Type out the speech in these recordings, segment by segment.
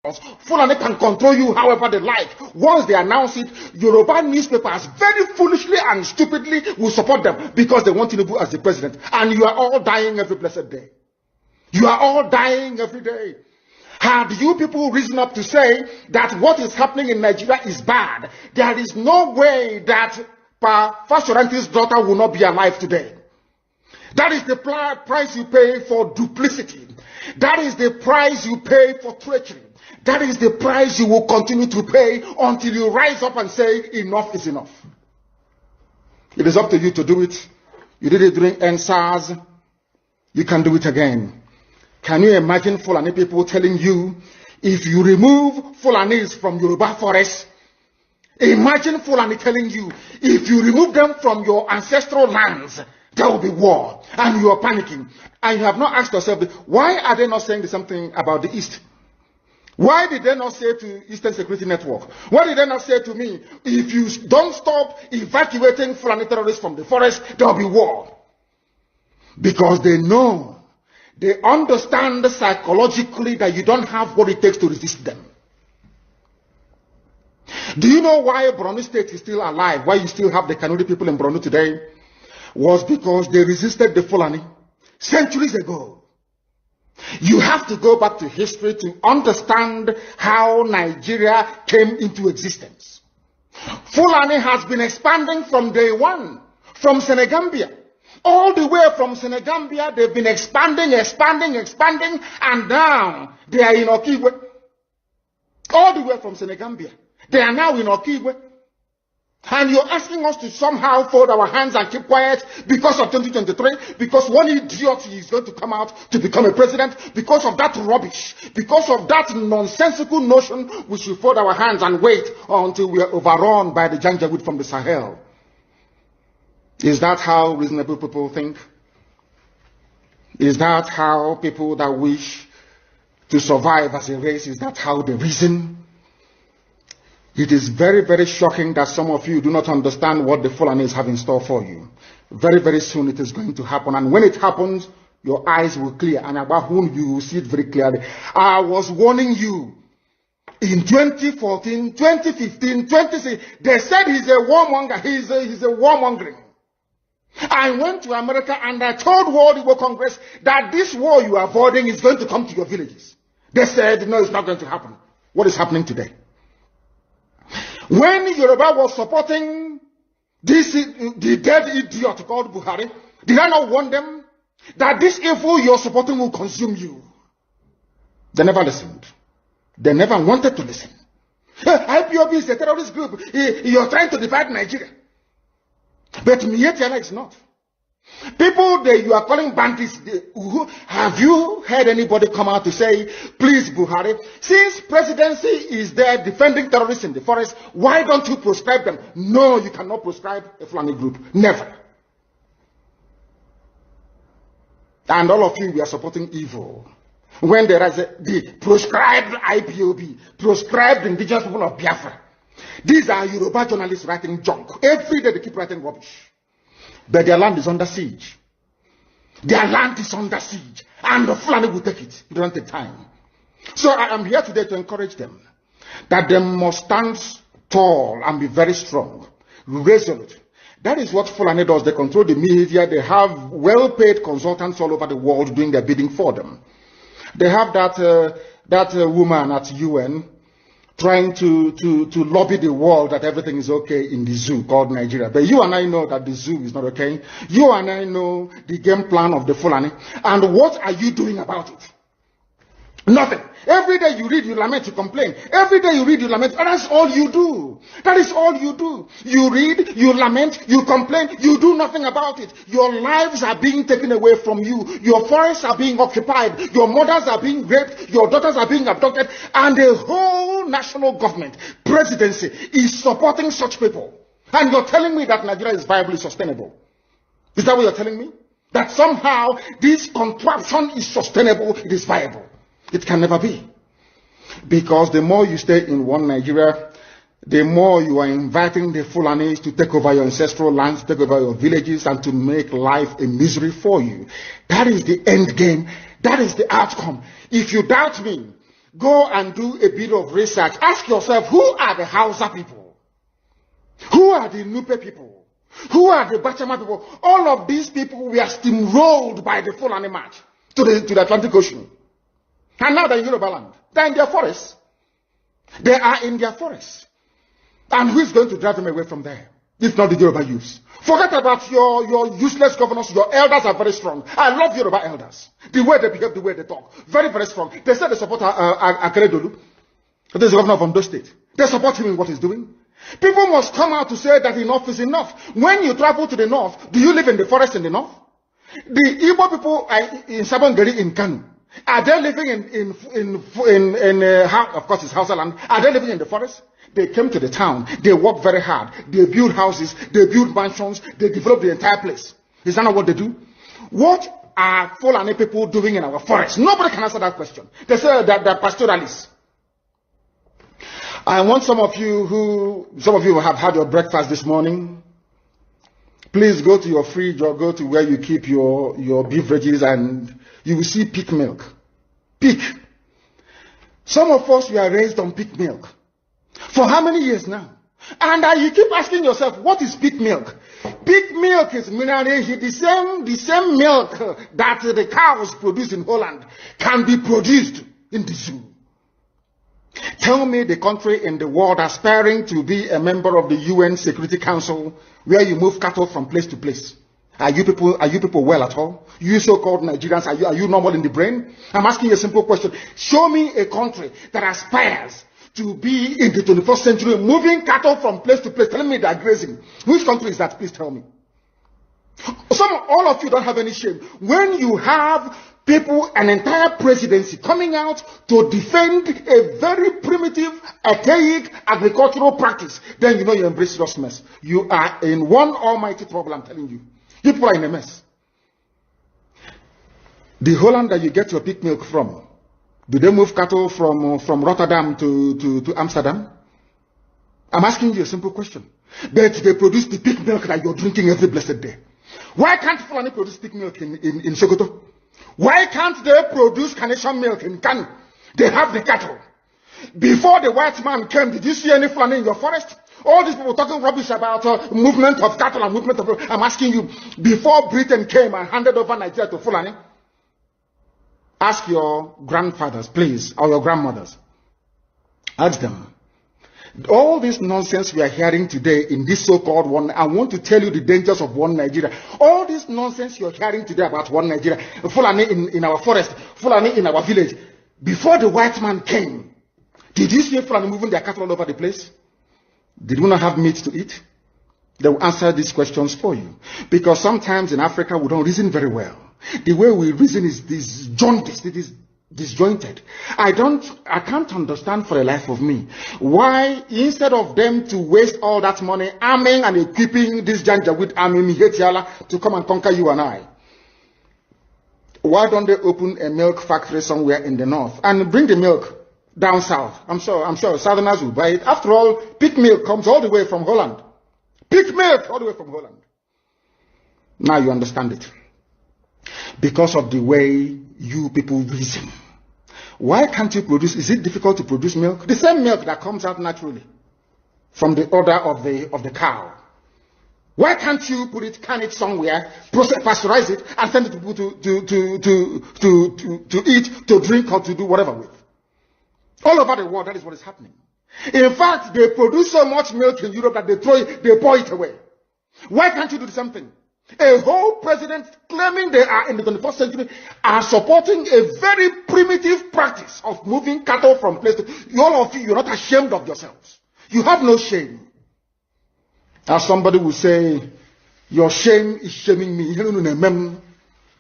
Fulani can control you however they like. Once they announce it, Yoruba newspapers very foolishly and stupidly will support them because they want Tinubu as the president. And you are all dying every blessed day. You are all dying every day. Had you people risen up to say that what is happening in Nigeria is bad, there is no way that Pa Fasoranti's daughter will not be alive today. That is the price you pay for duplicity. That is the price you pay for treachery. That is the price you will continue to pay until you rise up and say, enough is enough. It is up to you to do it. You did it during EndSARS. You can do it again. Can you imagine Fulani people telling you, if you remove Fulanis from Yoruba forest, imagine Fulani telling you, if you remove them from your ancestral lands, there will be war. And you are panicking. And you have not asked yourself, why are they not saying the same thing about the East? Why did they not say to Eastern Security Network? Why did they not say to me, if you don't stop evacuating Fulani terrorists from the forest, there will be war? Because they know, they understand psychologically that you don't have what it takes to resist them. Do you know why Borno State is still alive? Why you still have the Kanuri people in Borno today? Was because they resisted the Fulani centuries ago. You have to go back to history to understand how Nigeria came into existence. Fulani has been expanding from day one, from Senegambia. All the way from Senegambia, they've been expanding, expanding, expanding, and now they are in Okigwe. All the way from Senegambia. They are now in Okigwe. And you're asking us to somehow fold our hands and keep quiet because of 2023, because one idiot is going to come out to become a president, because of that rubbish, because of that nonsensical notion, we should fold our hands and wait until we are overrun by the Janjaweed from the Sahel. Is that how reasonable people think? Is that how people that wish to survive as a race, is that how they reason? It is very, very shocking that some of you do not understand what the Fulanis have in store for you. Very, very soon it is going to happen. And when it happens, your eyes will clear. And about whom you will see it very clearly. I was warning you in 2014, 2015, 2016. They said he's a warmonger. He's a warmongering. I went to America and I told World Igbo Congress that this war you are avoiding is going to come to your villages. They said, no, it's not going to happen. What is happening today? When Yoruba was supporting this, the dead idiot called Buhari, did I not warn them that this evil you're supporting will consume you? They never listened. They never wanted to listen. IPOB is a terrorist group. You're trying to divide Nigeria. But Miyetti Allah is not. People that you are calling bandits, have you heard anybody come out to say, please, Buhari, since presidency is there defending terrorists in the forest, why don't you proscribe them? No, you cannot proscribe a Fulani group. Never. And all of you, we are supporting evil. When there is the proscribed IPOB, proscribed indigenous people of Biafra, these are Yoruba journalists writing junk. Every day they keep writing rubbish. But their land is under siege. Their land is under siege. And the Fulani will take it. It don't take time. So I am here today to encourage them that they must stand tall and be very strong, resolute. That is what Fulani does. They control the media. They have well-paid consultants all over the world doing their bidding for them. They have that woman at UN trying to lobby the world that everything is okay in the zoo called Nigeria. But you and I know that the zoo is not okay. You and I know the game plan of the Fulani. And what are you doing about it? Nothing. Every day you read, you lament, you complain. Every day you read, you lament. And that's all you do. That is all you do. You read, you lament, you complain, you do nothing about it. Your lives are being taken away from you. Your forests are being occupied. Your mothers are being raped. Your daughters are being abducted. And the whole national government, presidency, is supporting such people. And you're telling me that Nigeria is viably sustainable. Is that what you're telling me? That somehow this contraption is sustainable, it is viable. It can never be. Because the more you stay in one Nigeria, the more you are inviting the Fulanis to take over your ancestral lands, take over your villages, and to make life a misery for you. That is the end game. That is the outcome. If you doubt me, Go and do a bit of research. Ask yourself, who are the Hausa people? Who are the Nupe people? Who are the Bachama people? All of these people were steamrolled by the Fulani march to the Atlantic Ocean. And now they're in Yoruba land. They're in their forests. They are in their forests. And who is going to drive them away from there? If not the Yoruba youths. Forget about your useless governors. Your elders are very strong. I love Yoruba elders. The way they behave, the way they talk. Very, very strong. They say they support Akeredolu. This is the governor of Ondo State. They support him in what he's doing. People must come out to say that enough is enough. When you travel to the north, do you live in the forest in the north? The Igbo people are in Sabongeri in Kano. Are they living in of course it's Hausa land. Are they living in the forest? They came to the town. They work very hard. They build houses. They build mansions. They develop the entire place. Is that not what they do? What are Fulani people doing in our forest? Nobody can answer that question. They say that they're pastoralists. I want some of you who have had your breakfast this morning, please go to your fridge or go to where you keep your beverages and you will see pig milk. Pig. Some of us, we are raised on pig milk. For how many years now? And you keep asking yourself, what is pig milk? Pig milk is mineral. The same milk that the cows produce in Holland can be produced in the zoo. Tell me the country in the world aspiring to be a member of the UN Security Council where you move cattle from place to place. Are you people well at all? You so-called Nigerians, are you normal in the brain? I'm asking you a simple question. Show me a country that aspires to be in the 21st century, moving cattle from place to place, telling me they're grazing. Which country is that? Please tell me. All of you don't have any shame. When you have people, an entire presidency coming out to defend a very primitive, archaic agricultural practice, then you know you embrace serious mess. You are in one almighty trouble, I'm telling you. You people are in a mess. The Holland that you get your pig milk from, do they move cattle from Rotterdam to Amsterdam? I'm asking you a simple question. But they produce the pig milk that you're drinking every blessed day. Why can't Fulani produce pig milk in Sokoto? Why can't they produce carnation milk in Kano? They have the cattle. Before the white man came, did you see any Fulani in your forest? All these people talking rubbish about movement of cattle and movement of... I'm asking you, before Britain came and handed over Nigeria to Fulani, ask your grandfathers, please, or your grandmothers. Ask them. All this nonsense we are hearing today in this so-called one, I want to tell you the dangers of one Nigeria. All this nonsense you're hearing today about one Nigeria, Fulani in our forest, Fulani in our village. Before the white man came, did you see Fulani moving their cattle all over the place? Did we not have meat to eat? They will answer these questions for you. Because sometimes in Africa, we don't reason very well. The way we reason is this jaundice, it is disjointed. I can't understand for the life of me why, instead of them to waste all that money arming and equipping this Janjaweed army, Mihetiala, to come and conquer you and I, why don't they open a milk factory somewhere in the north and bring the milk down south? I'm sure southerners will buy it. After all, pig milk comes all the way from Holland. Pig milk all the way from Holland. Now you understand it. Because of the way you people reason. Why can't you produce? Is it difficult to produce milk? The same milk that comes out naturally from the udder of the cow. Why can't you put it, can it somewhere, process, pasteurize it, and send it to people to eat, to drink, or to do whatever with? All over the world, that is what is happening. In fact, they produce so much milk in Europe that they throw it, they pour it away. Why can't you do the same thing? A whole president claiming they are in the 21st century are supporting a very primitive practice of moving cattle from place to... All of you, you're not ashamed of yourselves. You have no shame. As somebody will say, your shame is shaming me.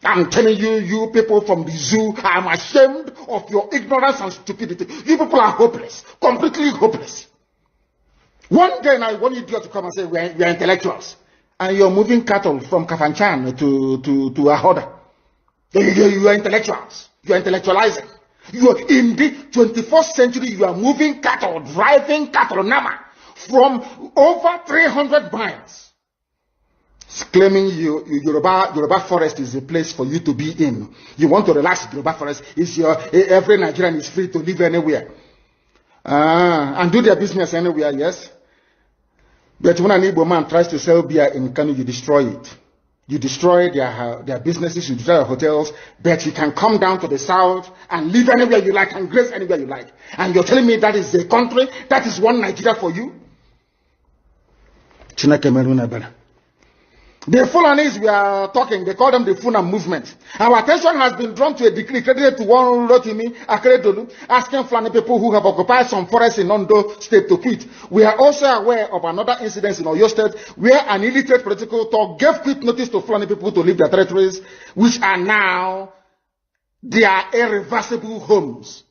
I'm telling you, you people from the zoo, I'm ashamed of your ignorance and stupidity. You people are hopeless, completely hopeless. One day now, one idiot to come and say, we are intellectuals. And you're moving cattle from Kafanchan to Ahoda. You are intellectuals. You are intellectualizing. You are in the 21st century, you are moving cattle, driving cattle, Nama, from over 300 miles Claiming Yoruba forest is a place for you to be in. You want to relax. Yoruba forest is your, every Nigerian is free to live anywhere and do their business anywhere, yes. But when an Igbo man tries to sell beer in Kano, you destroy it. You destroy their businesses, you destroy their hotels, but you can come down to the south and live anywhere you like and graze anywhere you like. And you're telling me that is the country, that is one Nigeria for you? Chineke meru na ebere. The Fulanis we are talking, they call them the Funa movement. Our attention has been drawn to a decree credited to one Rotimi Akeredolu, asking Fulani people who have occupied some forests in Ondo State to quit. We are also aware of another incident in Oyo State where an illiterate political talk gave quick notice to Fulani people to leave their territories, which are now their irreversible homes.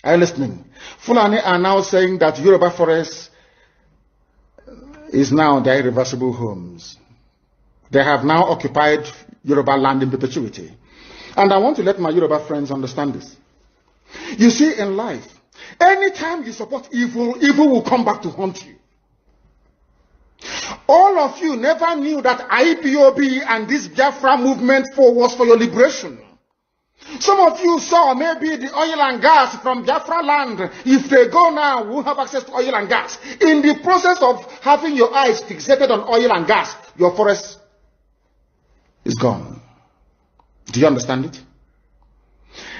Are you listening? Fulani are now saying that Yoruba forest is now their irreversible homes. They have now occupied Yoruba land in perpetuity. And I want to let my Yoruba friends understand this. You see, in life, anytime you support evil, evil will come back to haunt you. All of you never knew that IPOB and this Biafra movement was for your liberation. Some of you saw maybe the oil and gas from Biafra land. If they go now, we'll have access to oil and gas. In the process of having your eyes fixated on oil and gas, your forest is gone. Do you understand it?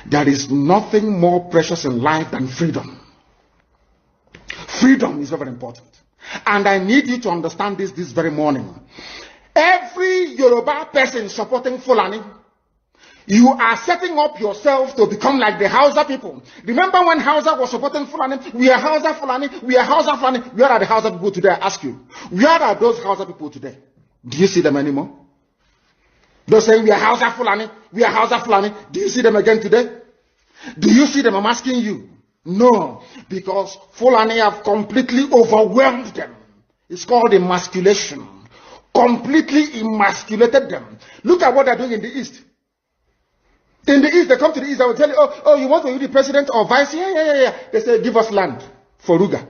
There is nothing more precious in life than freedom. Freedom is very important. And I need you to understand this very morning. Every Yoruba person supporting Fulani, you are setting up yourself to become like the Hausa people. Remember when Hausa was supporting Fulani? We are Hausa Fulani, we are Hausa Fulani. Where are the Hausa people today? I ask you. Where are those Hausa people today? Do you see them anymore? They're saying we are Hausa Fulani, we are Hausa Fulani. Do you see them again today? Do you see them? I'm asking you. No, because Fulani have completely overwhelmed them. It's called emasculation. Completely emasculated them. Look at what they're doing in the East. In the East, they come to the East, they will tell you, oh, you want to be the president or vice? Yeah. They say, give us land for Ruga.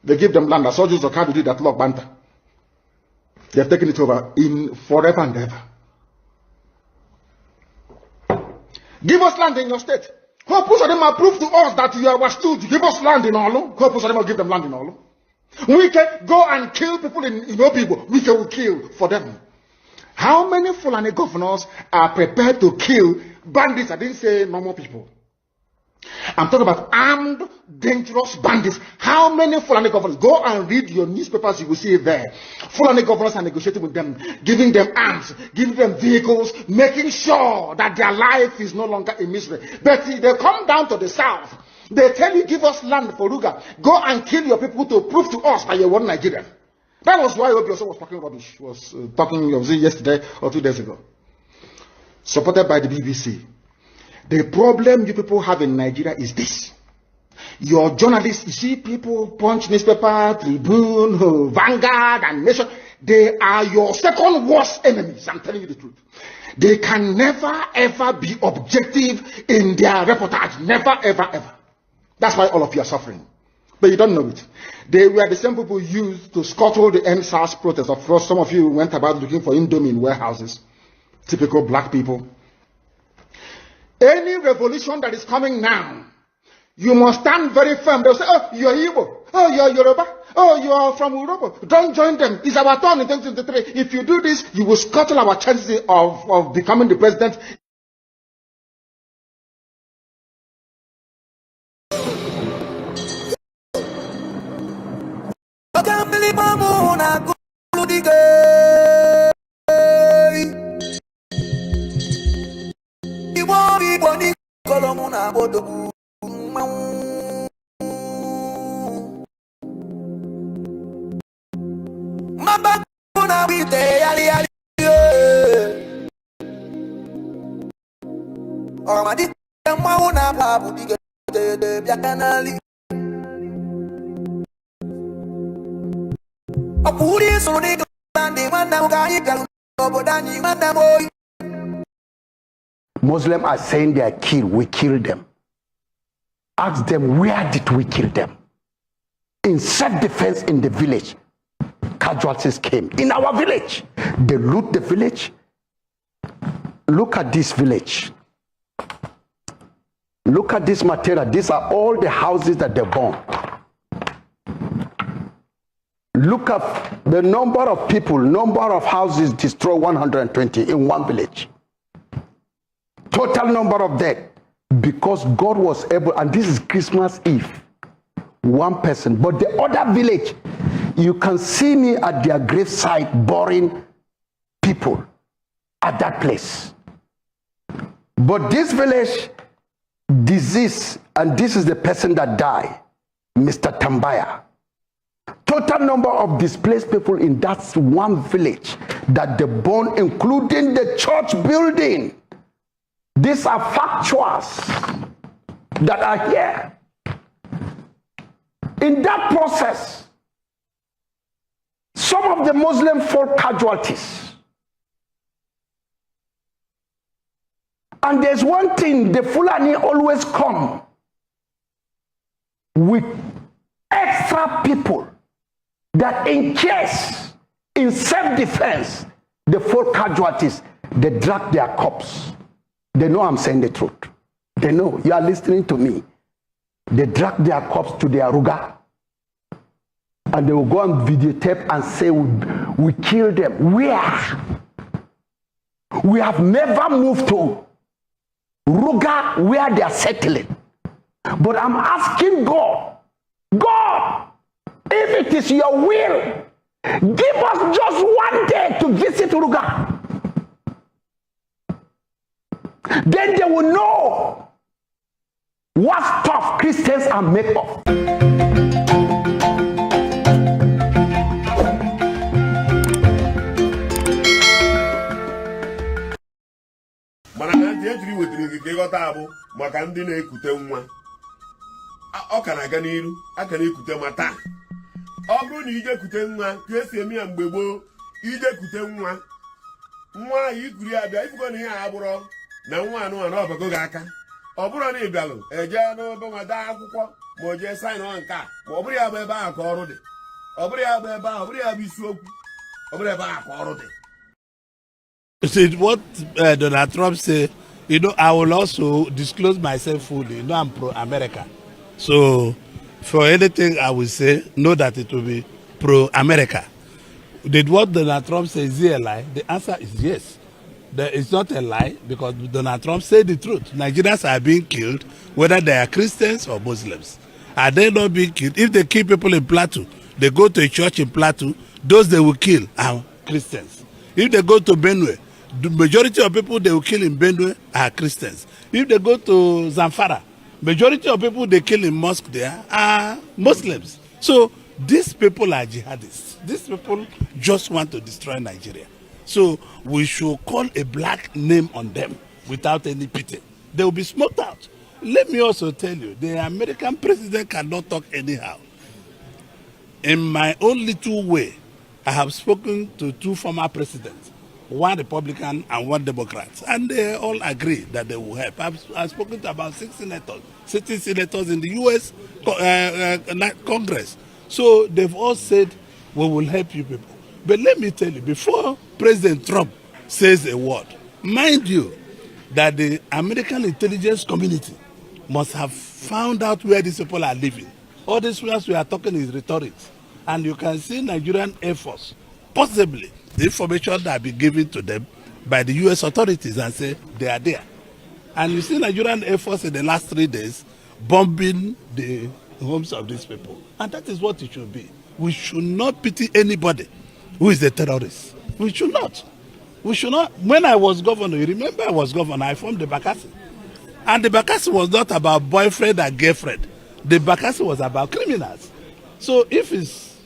They give them land. I saw Jesus Okado did that, Lord Banta. They have taken it over in forever and ever. Give us land in your state. Hope Uzodinma prove to us that you are stooge. Give us land in Olu. Hope Uzodinma give them land in Olu. We can go and kill people in Obigbo. We can kill for them. How many Fulani governors are prepared to kill bandits? I didn't say normal people. I'm talking about armed, dangerous bandits. How many Fulani governors? Go and read your newspapers, you will see it there. Fulani governors are negotiating with them, giving them arms, giving them vehicles, making sure that their life is no longer a misery. But they come down to the south. They tell you, give us land for Ruga. Go and kill your people to prove to us that you're one Nigerian. That was why Obi also was talking rubbish. He was talking yesterday or 2 days ago. Supported by the BBC. The problem you people have in Nigeria is this. Your journalists, you see people, Punch newspaper, Tribune, Vanguard, and Nation, they are your second worst enemies. I'm telling you the truth. They can never, ever be objective in their reportage. Never, ever, ever. That's why all of you are suffering. But you don't know it. They were the same people used to scuttle the NSAS protest. Of course, some of you went about looking for Indomie in warehouses. Typical black people. Any revolution that is coming now, you must stand very firm. They'll say, oh, you're Igbo. Oh, you're Yoruba. Oh, you're from Europe. Don't join them. It's our turn in 2023. If you do this, you will scuttle our chances of becoming the president. Muslims are saying they are killed, we kill them. Ask them, where did we kill them? In self-defense in the village. Casualties came in our village. They loot the village. Look at this village. Look at this material. These are all the houses that they burned. Look at the number of people, number of houses destroyed, 120 in one village. Total number of dead. Because God was able, and this is Christmas Eve, one person. But the other village, you can see me at their gravesite burying people at that place. But this village, disease, and this is the person that died, Mr. Tambaya. Total number of displaced people in that one village that they burned, including the church building. These are factuals that are here. In that process, some of the Muslim folk casualties. And there's one thing, the Fulani always come with extra people that in case, in self-defense, the folk casualties, they drag their corpse. They know I'm saying the truth. They know you are listening to me. They drag their corpse to their ruga and they will go and videotape and say, We killed them." Where? We have never moved to Ruga where they are settling. But I'm asking God, God, if it is your will, give us just one day to visit Ruga. Then they will know what stuff Christians are made of. Mana na ntị ejiri wetara gị ka ịghọta abụ maka ndị na-ekute nwa. Ọ ka na-aga n'iru a ka na-ekute ma taa. Ọ bụrụ na ije kute nwa ka esi eme ya mgbe gboo, ije kute nwa, nwa ahụ ikuru ya bịa ifugo na ihe a abụrọ na nwa anụ anụ ọbago gị aka. Ọ bụrụ na ị bịalụ eje n'ebe nwa dee akwụkwọ ma o jee sign nke a, ma ọ bụrụ ya bụ ebe ahụ ka ọrụ dị, ọ bụrụ ya bụ ebe ahụ, ọ bụrụ ya bụ isiokwu, ọ bụrụ ebe ahụ ka ọrụ dị. See what Donald Trump say, I will also disclose myself fully. I'm pro-America. So for anything I will say, know that it will be pro-America. Did what Donald Trump say, is it a lie? The answer is yes. It's not a lie because Donald Trump said the truth. Nigerians are being killed, whether they are Christians or Muslims. Are they not being killed? If they kill people in Plateau, they go to a church in Plateau, those they will kill are Christians. If they go to Benue, the majority of people they will kill in Benue are Christians. If they go to Zamfara, majority of people they kill in mosque there are Muslims. So these people are jihadists. These people just want to destroy Nigeria. So we should call a black name on them without any pity. They will be smoked out. Let me also tell you, the American president cannot talk anyhow. In my own little way, I have spoken to two former presidents, one Republican and one Democrat, and they all agree that they will help. I've spoken to about six senators, 60 senators in the U.S. Congress. So they've all said, "We will help you people." But let me tell you, before President Trump says a word, mind you, that the American intelligence community must have found out where these people are living. All this while we are talking is rhetoric. And you can see Nigerian Air Force, possibly the information that be given to them by the US authorities and say they are there. And you see Nigerian Air Force in the last 3 days bombing the homes of these people. And that is what it should be. We should not pity anybody who is a terrorist. We should not. We should not. When I was governor, you remember I was governor, I formed the Bakassi. And the Bakassi was not about boyfriend and girlfriend. The Bakassi was about criminals. So if it's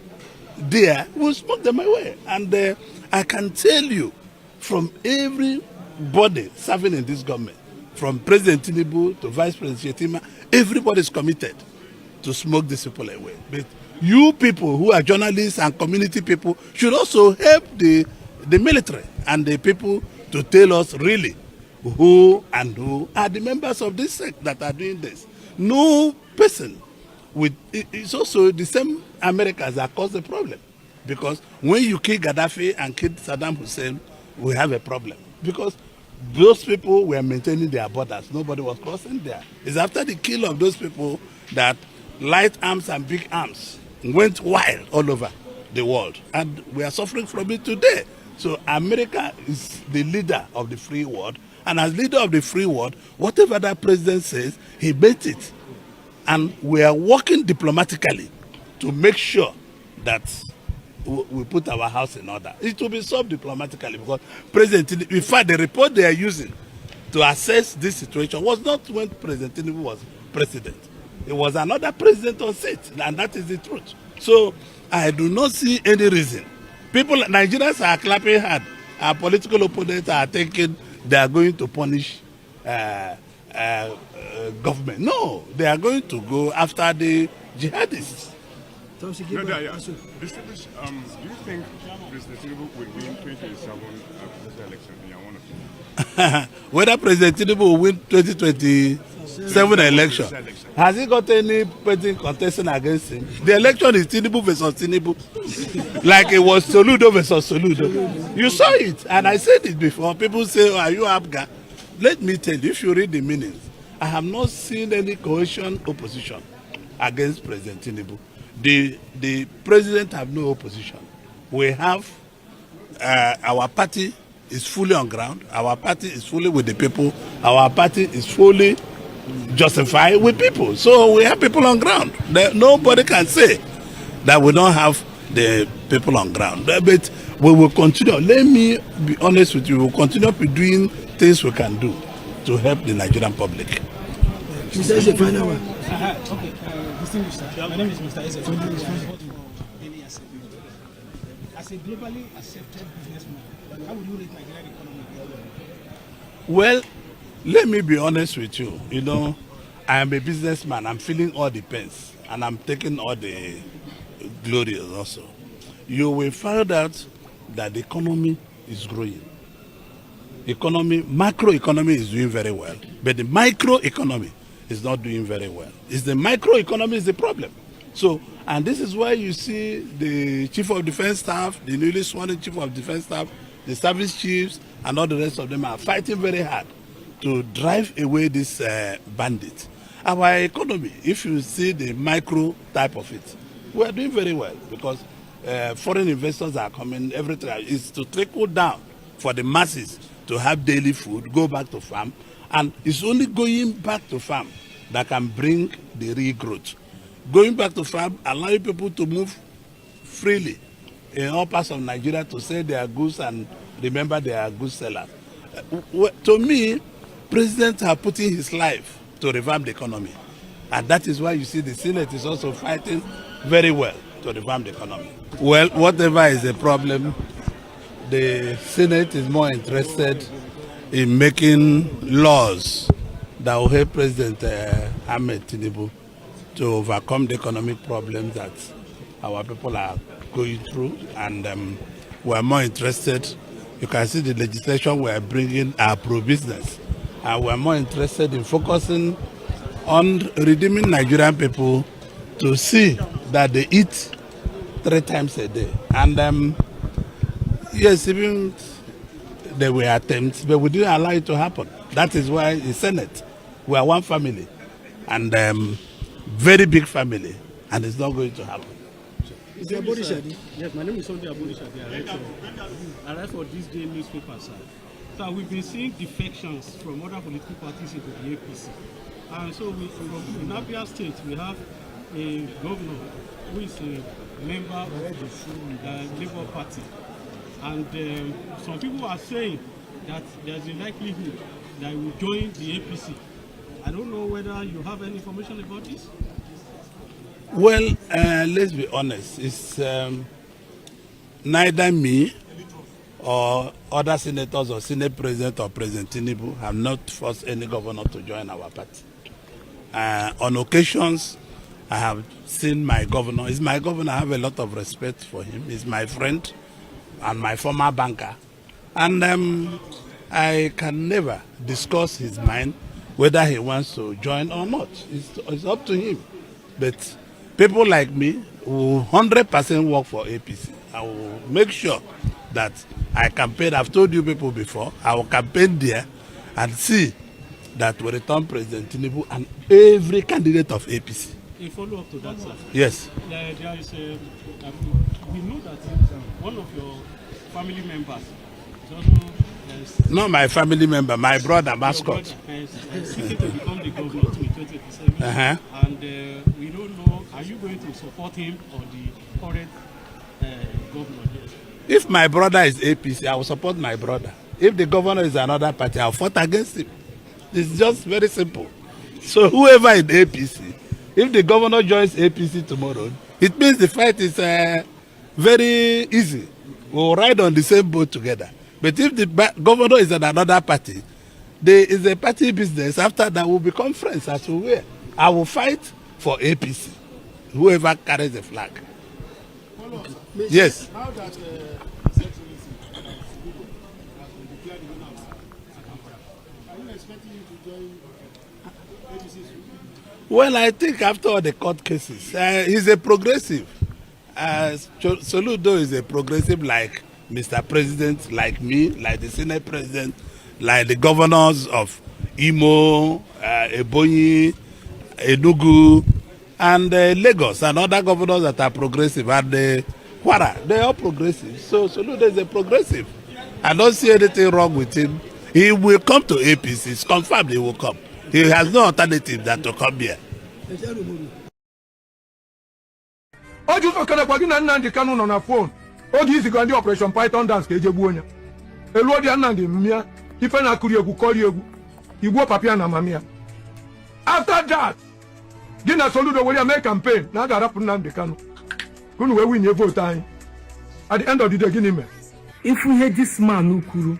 there, we'll smoke them away. And I can tell you from everybody serving in this government, from President Tinubu to Vice President Shetima, everybody is committed to smoke these people away. But you people who are journalists and community people should also help the military and the people to tell us really who and who are the members of this sect that are doing this. No person with it's also the same Americans that caused the problem. Because when you kill Gaddafi and kill Saddam Hussein, we have a problem. Because those people were maintaining their borders. Nobody was crossing there. It's after the kill of those people that light arms and big arms went wild all over the world. And we are suffering from it today. So America is the leader of the free world. And as leader of the free world, whatever that president says, he meant it. And we are working diplomatically to make sure that we put our house in order. It will be solved diplomatically because President Tinubu, in fact, the report they are using to assess this situation was not when President Tinubu was president. It was another president on seat, and that is the truth. So I do not see any reason. People, Nigerians are clapping hard. Our political opponents are thinking they are going to punish government. No, they are going to go after the jihadists. No, yeah. Distinguished, do you think President Tinubu will win 2027 presidential election in your own opinion? Whether President Tinubu will win 2027 election, has he got any person contesting against him? The election is Tinubu versus Tinubu, like it was Soludo versus Soludo. You saw it, and I said it before. People say, oh, "Are you APGA?" Let me tell you, if you read the meanings, I have not seen any cohesion opposition against President Tinubu. The president have no opposition. We have our party is fully on ground. Our party is fully with the people. Our party is fully justified with people. So we have people on ground. Nobody can say that we don't have the people on ground. But we will continue. Let me be honest with you. We will continue to be doing things we can do to help the Nigerian public. Mr. Eze, final one. Okay, distinguished sir. My name is Mr. Eze. I report for Daily Assembly. As a globally accepted businessman, how would you rate Nigerian economy? Well, let me be honest with you. I am a businessman. I'm feeling all the pains and I'm taking all the glory also. You will find out that the economy is growing. Economy, macroeconomy is doing very well, but the microeconomy is not doing very well. It's the microeconomy is the problem. So, and this is why you see the chief of defense staff, the newly sworn in chief of defense staff, the service chiefs, and all the rest of them are fighting very hard to drive away this bandit. Our economy, if you see the micro type of it, we are doing very well because foreign investors are coming, everything is to trickle down for the masses to have daily food, go back to farm, and it's only going back to farm that can bring the real growth. Going back to farm, allowing people to move freely in all parts of Nigeria to sell their goods and remember they are good sellers. To me, president are putting his life to revamp the economy. And that is why you see the Senate is also fighting very well to revamp the economy. Well, whatever is the problem, the Senate is more interested in making laws that will help President Ahmed Tinubu to overcome the economic problems that our people are going through. And we are more interested. You can see the legislation we are bringing are pro-business. And we are more interested in focusing on redeeming Nigerian people to see that they eat three times a day. And yes, even there were attempts, but we didn't allow it to happen. That is why the Senate, we are one family, and very big family, and it's not going to happen. Is there Aborisade? Yes, my name is Sunday Aborisade. I write for This Day newspaper, sir. So we've been seeing defections from other political parties into the APC. And so in Abia State, we have a governor who is a member of the Labour Party. And some people are saying that there's a likelihood that he will join the APC. I don't know whether you have any information about this. Well, let's be honest. It's neither me or other senators or Senate President or President Tinubu have not forced any governor to join our party. On occasions, I have seen my governor. He's my governor. I have a lot of respect for him. He's my friend and my former banker. And I can never discuss his mind whether he wants to join or not. It's up to him. But people like me will 100% work for APC. I will make sure that I campaign. I've told you people before, I will campaign there and see that we return President Tinubu and every candidate of APC. A follow-up to that, sir. Yes. There is a, we know that one of your family members is also Not my family member, my brother, your mascot. brother, is seeking to become the governor too in 2027. And we don't know, are you going to support him or the current governor? Yes. If my brother is APC, I will support my brother. If the governor is another party, I'll fight against him. It's just very simple. So whoever in APC, if the governor joins APC tomorrow, it means the fight is very easy. We'll ride on the same boat together. But if the governor is in another party, there is a party business. After that, we'll become friends as we were. I will fight for APC, whoever carries the flag. Yes. Now that His Excellency Soludo has been declared the winner of Anambra, are you expecting him to join APC soon? Well, I think after all the court cases, he's a progressive. Soludo is a progressive like Mr. President, like me, like the Senate President, like the governors of Imo, Ebonyi, Enugu, and Lagos, and other governors that are progressive, and Kwara, they are progressive. So Soludo is a progressive. I don't see anything wrong with him. He will come to APC. It's confirmed he will come. He has no alternative than to come here. Orji Uzor Kalu gwa gị na Nnamdị Kanụ nọ na phone oge iziga ndị Operation Python Dance ka eje gbuo ya. Eluo dị ya, Nnamdị mmịa ife na-akụri egwu, kọri egwu, igbuo papia na mamia. After that, gị na Soludo were ya mee campaign na a ga-arapụ Nnamdị Kanụ ka unu wee winye vote anyị. At the end of the day, gịnị mere? Ifu ihe this man kwuru,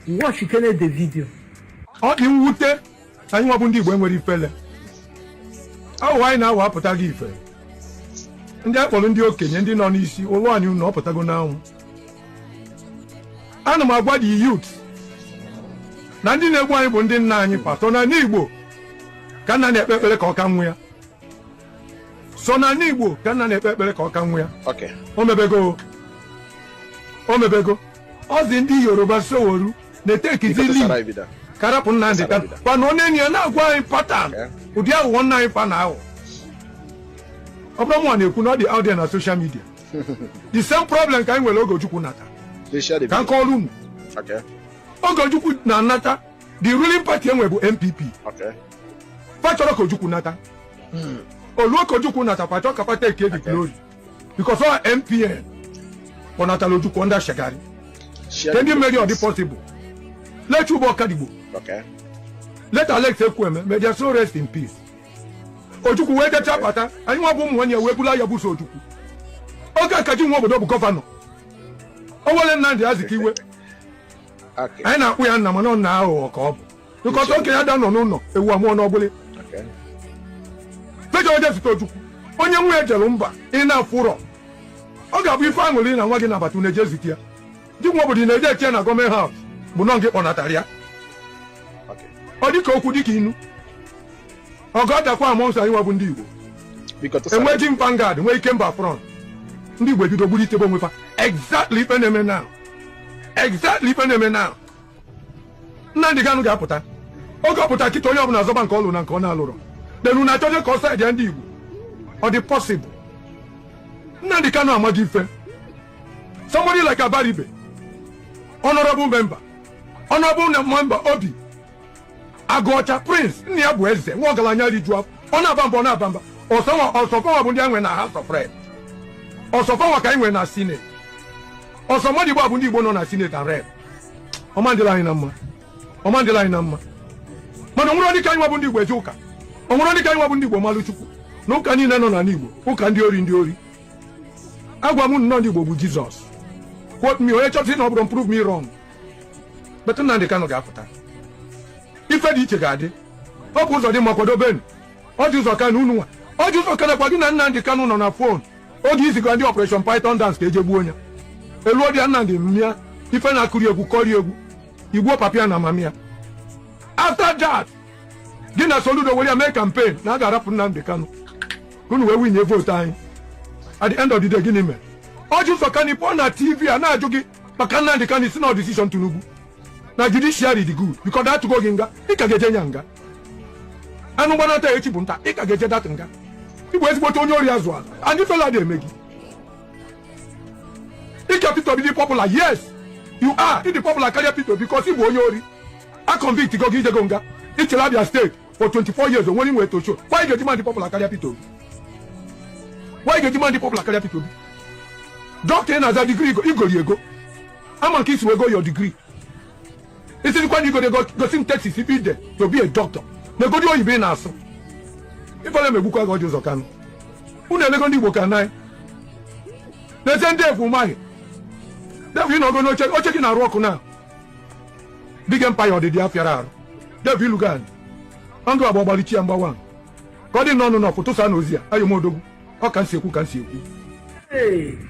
watch kene the video. Ọ dị mwute, anyị nwabụ ndị Igbo enwere ifele. Aghụghọ anyị na-awa apụta gị ife. Ndị akpọrọ ndị okenye, ndị nọ n'isi ụlọ anyị, unu ọpụtago n'anwụ. Ana m agwa the youth na ndị na-egbu anyị bụ ndị nna anyị patọ na Igbo ka nna na-ekpe ekpere ka ọ ka nwụ ya so na Igbo ka nna na-ekpe ekpere ka ọ ka nwụ ya. O mebego, o mebego. Ọzi ndị Yoruba soworu na-etekizi lead karapụ Nnamdị Kanụ kwana onye enyi ya na-agwa anyị pattern ụdị aghụghọ nna anyị fa na aghọ. Ọ bụrụ mụnwa na-ekwu na ọ dị out there na social media, the same problem ka anyị nwere oge Ojukwu nata. Ka nke ọrụ unu, oge Ojukwu na-anata, the ruling party enwe bụ NPP. Fa chọrọ ka Ojukwu nata. Oluo ka Ojukwu nata, fa chọrọ ka fa take the glory because ọ NPN kpọnatara Ojukwu under Shagari. Ke ndị mmeri ọ dị possible? Let Chuba Okadigbo, let Alex Ekwueme, may their soul rest in peace. Ojukwu wee jecha bata, anyị nwa bụ ụmụ nwanne ya wee bula ya buso Ojukwu. Oge Akaji nwa obodo bụ governor, o were Nnamdị Azikiwe. Anyị na-akpụ ya nna, mana ọ na aghụghọ ka ọ bụ because okenye ada nọ n'ụlọ ewu amụọ n'ọgbụlị. Fejọ oje zute Ojukwu, onye nwa ya jere mba ị na-afụrọ. Ọ ga-abụ ife aṅụrị na nwa gị nabata unu eje zute ya. Di nwa obodo ị na-eje eche na government house bụ nọ gị kpọnatara ya. Ọ dịka okwu dịka inu ọgụ adakwa amụọ nsọ. Anyị nwa bụ ndị Igbo enwe ji Vanguard, nwee ike mba front. Ndị Igbo ebido gburu itebe onwe fa. Exactly ife na-eme now, exactly ife na-eme now. Nnamdị Kanụ ga-apụta. Oge ọ pụta kịta, onye ọbụla azọba nke ọ lụrụ na nke ọ na-alụrụ denu na achọje ka ọ side ya. Ndị Igbo, ọ dị possible? Nnamdị Kanụ amaghị ife. Somebody like Abaribe, honorable member, honorable member Obi Agụọcha Prince, nna ya bụ eze nwa ọgaranya riju afọ, ọ na-aba mba, ọ na-aba mba. Ọsọfanwa bụ ndị anyị nwere na House of Rep. Ọsọfanwa ka anyị nwere na Senate. Ọsọ mmadụ Igbo bụ ndị Igbo nọ na Senate and Rep. Ọma ndịla anyị na mma, ọma ndịla anyị na mma. Mana onwere ndị ka anyị nwa bụ ndị Igbo eje ụka, onwere ndị ka anyị nwa bụ ndị Igbo malụ Chukwu na ụka niile nọ n'ala Igbo, ụka ndị ori, ndị ori. Agwa m nnọọ, ndị Igbo bụ Jizọs. Quote me, onye chọsị na ọ bụrụ, prove me wrong. But Nnamdị Kanụ ga-apụta, ife dị iche ga-adị. Ọ bụ ụzọ dị mma kwadobenu. Orji Uzor Kalu, unu nwa Orji Uzor Kalu kwa gị na Nnamdị Kanụ nọ na phone oge iziga ndị Operation Python Dance ka eje gbuo ya. Eluo dị ya, Nnamdị mmịa ife na-akụri egwu, kọri egwu, igbuo papia na mamia. After that, gị na Soludo were ya mee campaign na a ga-arapụ Nnamdị Kanụ ka unu wee winye vote anyị. At the end of the day, gịnị mere? Orji Uzor Kalu pụọ na TV a na-ajụ gị maka Nnamdi Kanu, si na decision Tinubu na judiciary dị good because atụgo gị nga, ị ka ga-eje nya nga. Anụ gbanata echi bụ nta, ị ka ga-eje dat nga. Ịbụ ezigbote onye ori azụ ala and ifela dị eme gị. Ike Peter Obi dị popular. Yes, you are. Ịdị popular karịa Peter Obi because ị bụ onye ori. A convict go gị, ijego nga, ichere Abia State for 24 years, onwere inwe to show. Why ga-eji man dị popular karịa Peter Obi? Why ga-eji man dị popular karịa Peter Obi? Dọkịta ị na-aza, degree igori ego ama nke isi wee go your degree. Isirikwa na igori ego, gosi m thesis ife ide to be a doctor na egodi oyibo ị na-asụ. Ifele megbukwa gị, Orji Uzor Kalu. Unu elego ndị Igbo ka naị n'ezie. Ndị efu maghị devu ị nọgo n'oche, oche gị na-arụ ọkụ na big empire. Ọdịdị afịara arụ devu ilugan ọndụ agba ọgbalichi ya mgbawa ka ọ dị n'ọnụ n'ọfụ tụsa na ozi a ayomodogwu. Ọ ka nsi ekwu, ka nsi ekwu.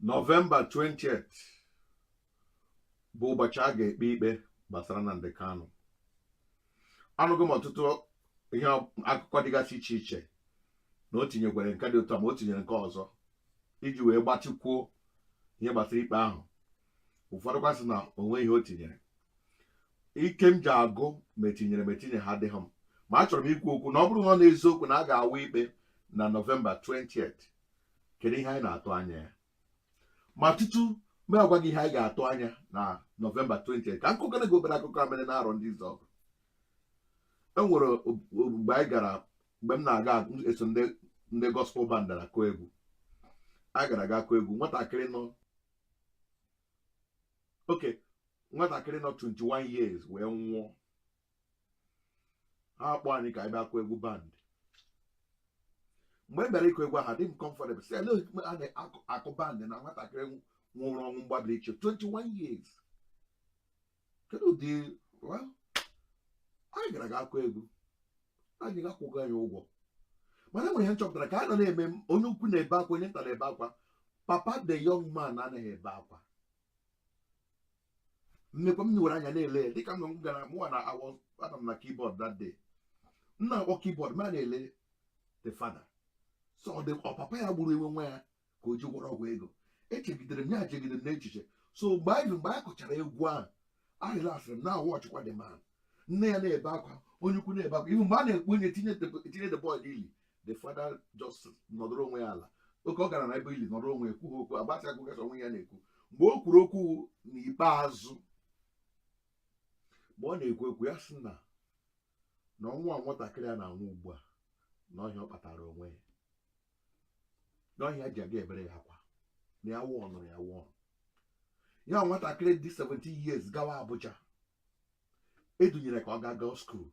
November 20th bụ ụbọchị a ga-ekpe ikpe gbasara Nnamdi Kanu. Anụgo m ọtụtụ ihe akụkọ dịgasị iche iche na o tinyekwere nke dị otu a, ma o tinyere nke ọzọ iji wee gbatịkwuo ihe gbasara ikpe ahụ. Ụfọdụ kwasị na onwe ihe o tinyere. Ike m ji agụ ma etinyere ma etinye ha adịghị m, ma achọrọ m ikwu okwu na ọ bụrụ na ọ na-eziokwu na a ga-awa ikpe na November 20th, kedu ihe anyị na-atụ anya ya? Ma tutu m agwa gị ihe anyị ga-atụ anya na November 20th, ka nkụkọrọ gị obere akụkọ a mere n'arọ ndị Izọgụ. E nwere mgbe anyị gara, mgbe m na-aga eso ndị gospel band na-akụ egwu, a gara aga akụ egwu. Nwatakịrị nọ, oke nwatakịrị nọ 21 years wee nwụọ. Ha akpọ anyị ka anyị bịa kụọ egwu band. Mgbe m bịara ịkụ egwu ahụ, adị m comfortable, sị ele a na-akụ band na nwatakịrị nwụrụ ọnwụ mgbabiri iche, 21 years, kedu ụdị? Well, anyị gara aga akụ egwu, anyị ga-akwụgo anyị ụgwọ. Mana enwere ihe m chọpụtara ka a nọ na-eme. Onye ukwu na-ebe akwa, onye nta na-ebe akwa, papa the young man anaghị ebe akwa. Mmekwa m were anya na-ele ya dịka m gara mụwa na anọ m na keyboard that day, m na-akpọ keyboard ma na-ele the father. So ọ dị ọ papa ya gburu enwe nwa ya ka o ji gwọrọ ọgwụ ego. Echegidere m ya, chegidere m n'echiche. So mgbe anyị kụchara egwu ahụ, arịlasịrị m na watchkwa the man. Nne ya na-ebe akwa, onye ukwu na-ebe akwa. Ihu mgbe a na-ekpu onye tinye the boy n'ili, the father just nọdụrụ onwe ya ala. Oke ọ gara na ebe ili nọrọ onwe ya, kwughị okwu, agbasị akwụgasị onwe ya na-ekwu. Mgbe o kwuru okwu n'ikpeazụ, mgbe ọ na-ekwu okwu ya, sị na ọnwụ a nwatakịrị a na-anwụ ugbu a, na ọhịa ọ kpatara onwe ya, na ọhịa ji aga ebere ya akwa, na ya wụọ nụrụ ya wụọ ya. Nwatakịrị dị 17 years gawa Abuja, edunyere ka ọ gaa gaa school.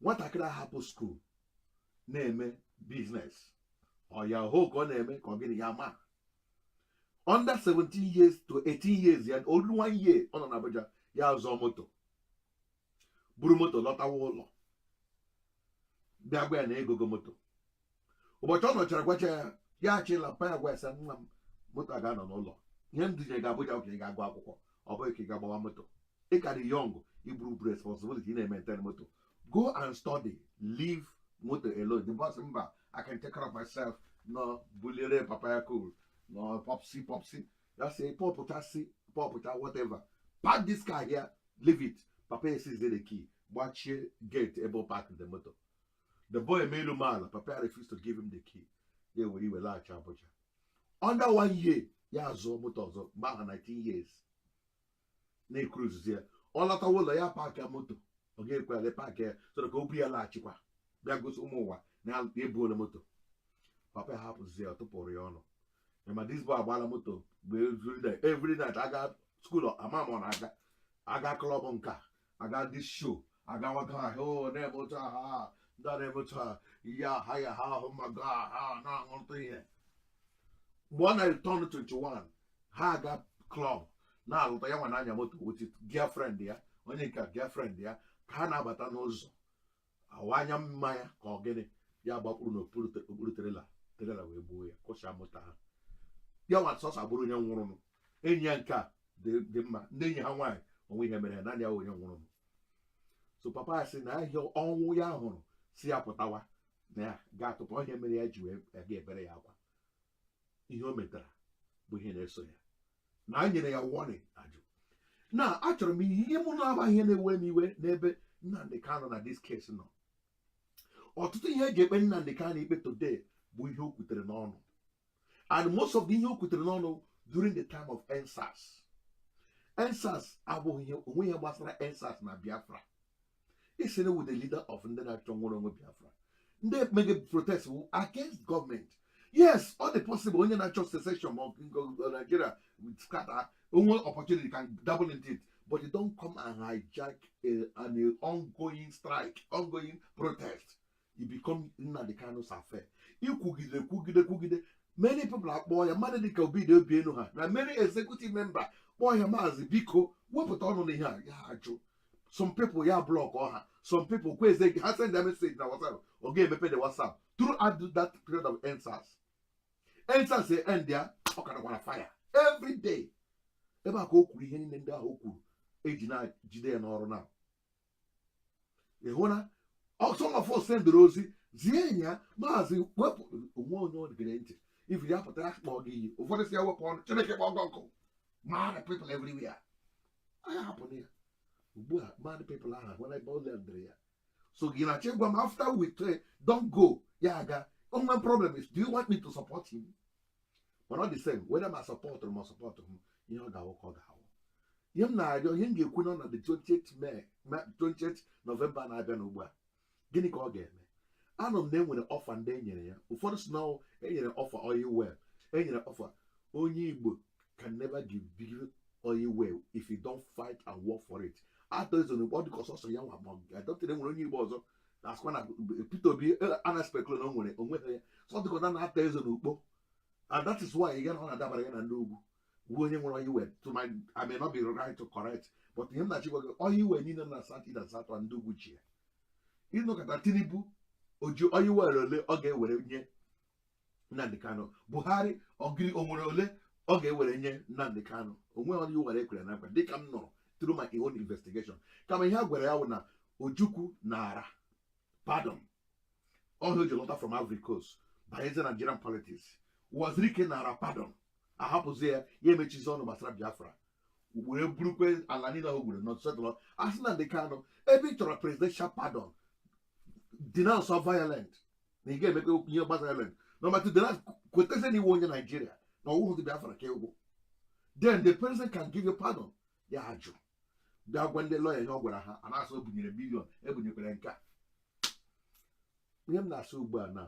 Nwatakịrị ahapụ school na-eme business ọ ya hụ ka ọ na-eme ka ọ gịnị ya ma under 17 years to 18 years ya. Only one year ọ nọ na Abuja, ya zụọ moto, buru moto lọtawa ụlọ, bịa gwa ya na egogo moto. Ụbọchị ọ nọchara gwacha ya, ya achịla pa ya gwa ya sị, "Nwa m, moto a ga-anọ n'ụlọ. Ihe m dunyere gị Abuja ka ị ga-agụ akwụkwọ, ọ bụghị ka ị ga-agbawa moto. Ị ka dị young iburu responsibility ị na-emaintain moto. Go and study, leave moto alone." The boss, "Mba, I can take care of myself." No buliere papa ya cool, no popsi popsi ya say pọpụta, si pọpụta, whatever, park this car here, leave it. Papa ya seize the key, gbachie gate ebe ọ park the moto. The boy emelu m ala. Papa ya refuse to give him the key. Ya were iwe laghachi Abuja. Under one year, ya azụọ moto ọzọ. Mgbe ahụ 19 years na-ecruisezi ya. Ọ lọtawa ụlọ ya, park ya moto, ọ ga-ekwe ale park ya so ka o buru ya laghachikwa, bịa gosi ụmụ ụwa na ebuola moto. Papa ya hapụzi ya, ọ tụpụrụ ya ọnụ. Ma this boy agbaala moto mgbe every day, every night, aga school, ama ma ọ na-aga aga club nka, aga this show, aga waga ahụ na-eme otu a, ndị a na-eme otu a, ya ha ya ha ahụ ma ha na-aṅụrụta ihe. Mgbe ọ na-turn 21, ha aga club na-alụta, ya nwa na-anya moto with girlfriend ya, onye nke girlfriend ya. Ka ha na-abata n'ụzọ, awa anya mmanya ka ọ gịnị, ya gbakpuru n'okpuru trailer, trailer wee gbuo ya, kụchaa moto ha. Ya nwa sọsọ abụrụ onye nwụrụnụ. Enyi ya nke a dị mma, ndị enyi ha nwaanyị onwe ihe mere ya, naanị ya onye nwụrụnụ. So papa ya sị na ahịa ọnwụ ya hụrụ si ya pụtawa na ya ga-atụpụ ọhịa mere ya ji wee aga ebere ya akwa. Ihe o metara bụ ihe na-eso ya na a nyere ya warning, ajụ. Na achọrọ m ihe mụ na-aba ihe na-ewe m iwe n'ebe Nnamdi Kanu na this case nọ. Ọtụtụ ihe eji ekpe Nnamdi Kanu ikpe today bụ ihe o kwutere n'ọnụ, and most of the ihe o kwutere n'ọnụ during the time of EndSARS. EndSARS abụghị ihe onwe ihe gbasara EndSARS na Biafra. Isi na with the leader of ndị na-achọ nwere onwe Biafra, ndị mege protest wụ against government. Yes, ọ dị possible onye na-achọ secession ma Nigeria scatter onwe opportunity can dabble into it, but you don't come and hijack an ongoing strike, ongoing protest. It become Nnamdi Kanu's affair. Ikwugide kwugide kwugide, many people akpọọ ya, mmadụ dịka Obi Obienu ha na many executive member kpọọ ya, "Maazị, biko wepụta ọnụ n'ihe a." Ya ajụ. Some people ya block ha, some people kweze ha send their message na WhatsApp, ọ ga-emepe the WhatsApp. Throughout that period of EndSARS, EndSARS end ya, ọ ka nakwara fire every day. Ebe a ka o kwuru ihe niile ndị ahụ o kwuru eji na-jide ya n'ọrụ. Na ị hụ na some of us sendịrị ozi zie enyi ya, "Maazị, wepụ onwe." Onye ọ gere ntị if ya pụtara kpọọ gị iyi. Ụfọdụ si ya wepụ ọnụ, Chineke kpọọ gị ọkụ. Mad people everywhere. Anyị hapụrụ ya ugbu a. Mad people ahụ hụla ebe ọ lendịrị ya. So gị na-achọ ịgwa m, after we pray, don't go, ya aga. Only problem is, do you want me to support him? But not the same whether ma support ma support him, ihe ọ ga-awụ ka ọ ga-awụ. Ihe m na-arịọ, ihe m ga-ekwu nọ na the 28th May, 28th November na-abịa n'ugbu a, gịnị ka ọ ga-eme? Anọ m na enwere offer ndị e nyere ya. Ụfọdụ si na enyere offer oil well, enyere offer. Onye Igbo can never give give oil well if you don't fight and work for it. Atọ ezo n'ugbo ọ dịka ọsọsọ ya nwa, ma adọtịrị enwere onye Igbo ọzọ na-asịkwa na Peter Obi ana speculate na o nwere onweghị ya. So ọ dịka ọ na-ata ezo n'ukpo, and that is why ya na ọ na-adabara ya na ndị ugwu wu onye nwere oil well. To my, I may not be right to correct, but ihe m na-achịkwa gị, oil well niile na South East and South, ndị ugwu ji ya. Ịnọkọta Tinubu oji oil well ole ọ ga-ewere nye Nnamdi Kanu? Buhari ogiri o nwere ole ọ ga-ewere nye Nnamdi Kanu? Onwe onye were ekwere na nkwa dịka m nụrụ through my own investigation. Kama ihe a gwara ya bụ na Ojukwu nara pardon, ọhịa o ji lọta from Ivory Coast banyezi Nigerian politics. Wazirike nara pardon, ahapụzi ya, ya emechizi ọnụ gbasara Biafra, wee burukwe ala niile ahụ gwuru nọtsetụlọ. Asị Nnamdi Kanu, ebe ị chọrọ presidential pardon, denounce violent na ị ga-emekwa ihe gbasara violent. Number two, denounce, kwetezi na iwe onye Naijiria na ọwụhụ dị Biafra ka egwu, then the president can give you pardon. Ya ajụ, bịa gwa ndị lọya ihe ọ gwara ha. A na-asị o bunyere million, ebunyekwara nke a. Ihe m na-asị ugbu a na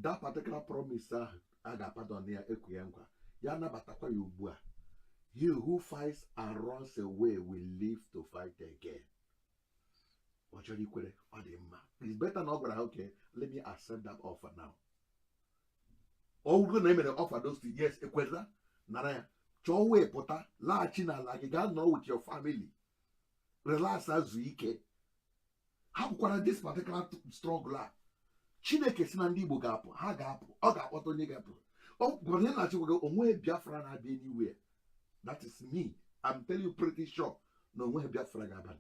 that particular promise ahụ a ga-apardon ya, ekwe ya nkwa, ya nabatakwa ya ugbu a. He who fights and runs away will live to fight again. Ọ chọrọ ikwere, ọ dị mma. It's better na ọ gwara ha, "Okay, let me accept that offer now." Ọ bụrụ na e mere offer those two, yes, ekwela, nara ya, chọọ wee pụta laghachi n'ala gị, gaa nọrọ with your family, relax, azụ ike. Hapụkwara this particular struggle a. Chineke si na ndị Igbo ga-apụ, ha ga-apụ. Ọ ga-akpọta onye ga-apụ. Ọ gwara ihe na-achịkwa gị onwe Biafra na-abịa anywhere. That is me, I'm telling you, pretty sure na onwe Biafra ga-abịa.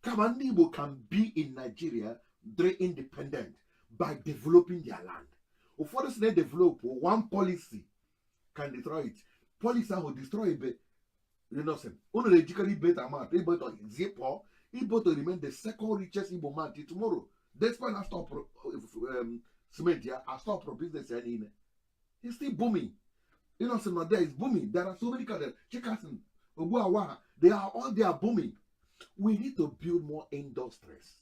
Kama ndị Igbo can be in Nigeria, very independent by developing their land. Ụfọdụ si na develop one policy can destroy it. Policy ahụ destroy ebe innocent. Unu na-ejikarị Ibeto amatụ. Ibeto zipụọ, Ibeto remain the second richest Igbo man till tomorrow, despite na stop cement ya, a stop business ya niile. He's still booming. Innocent nọ there is booming. There are so many countries, Chikason Ogbuawa, they are all there booming. We need to build more industries,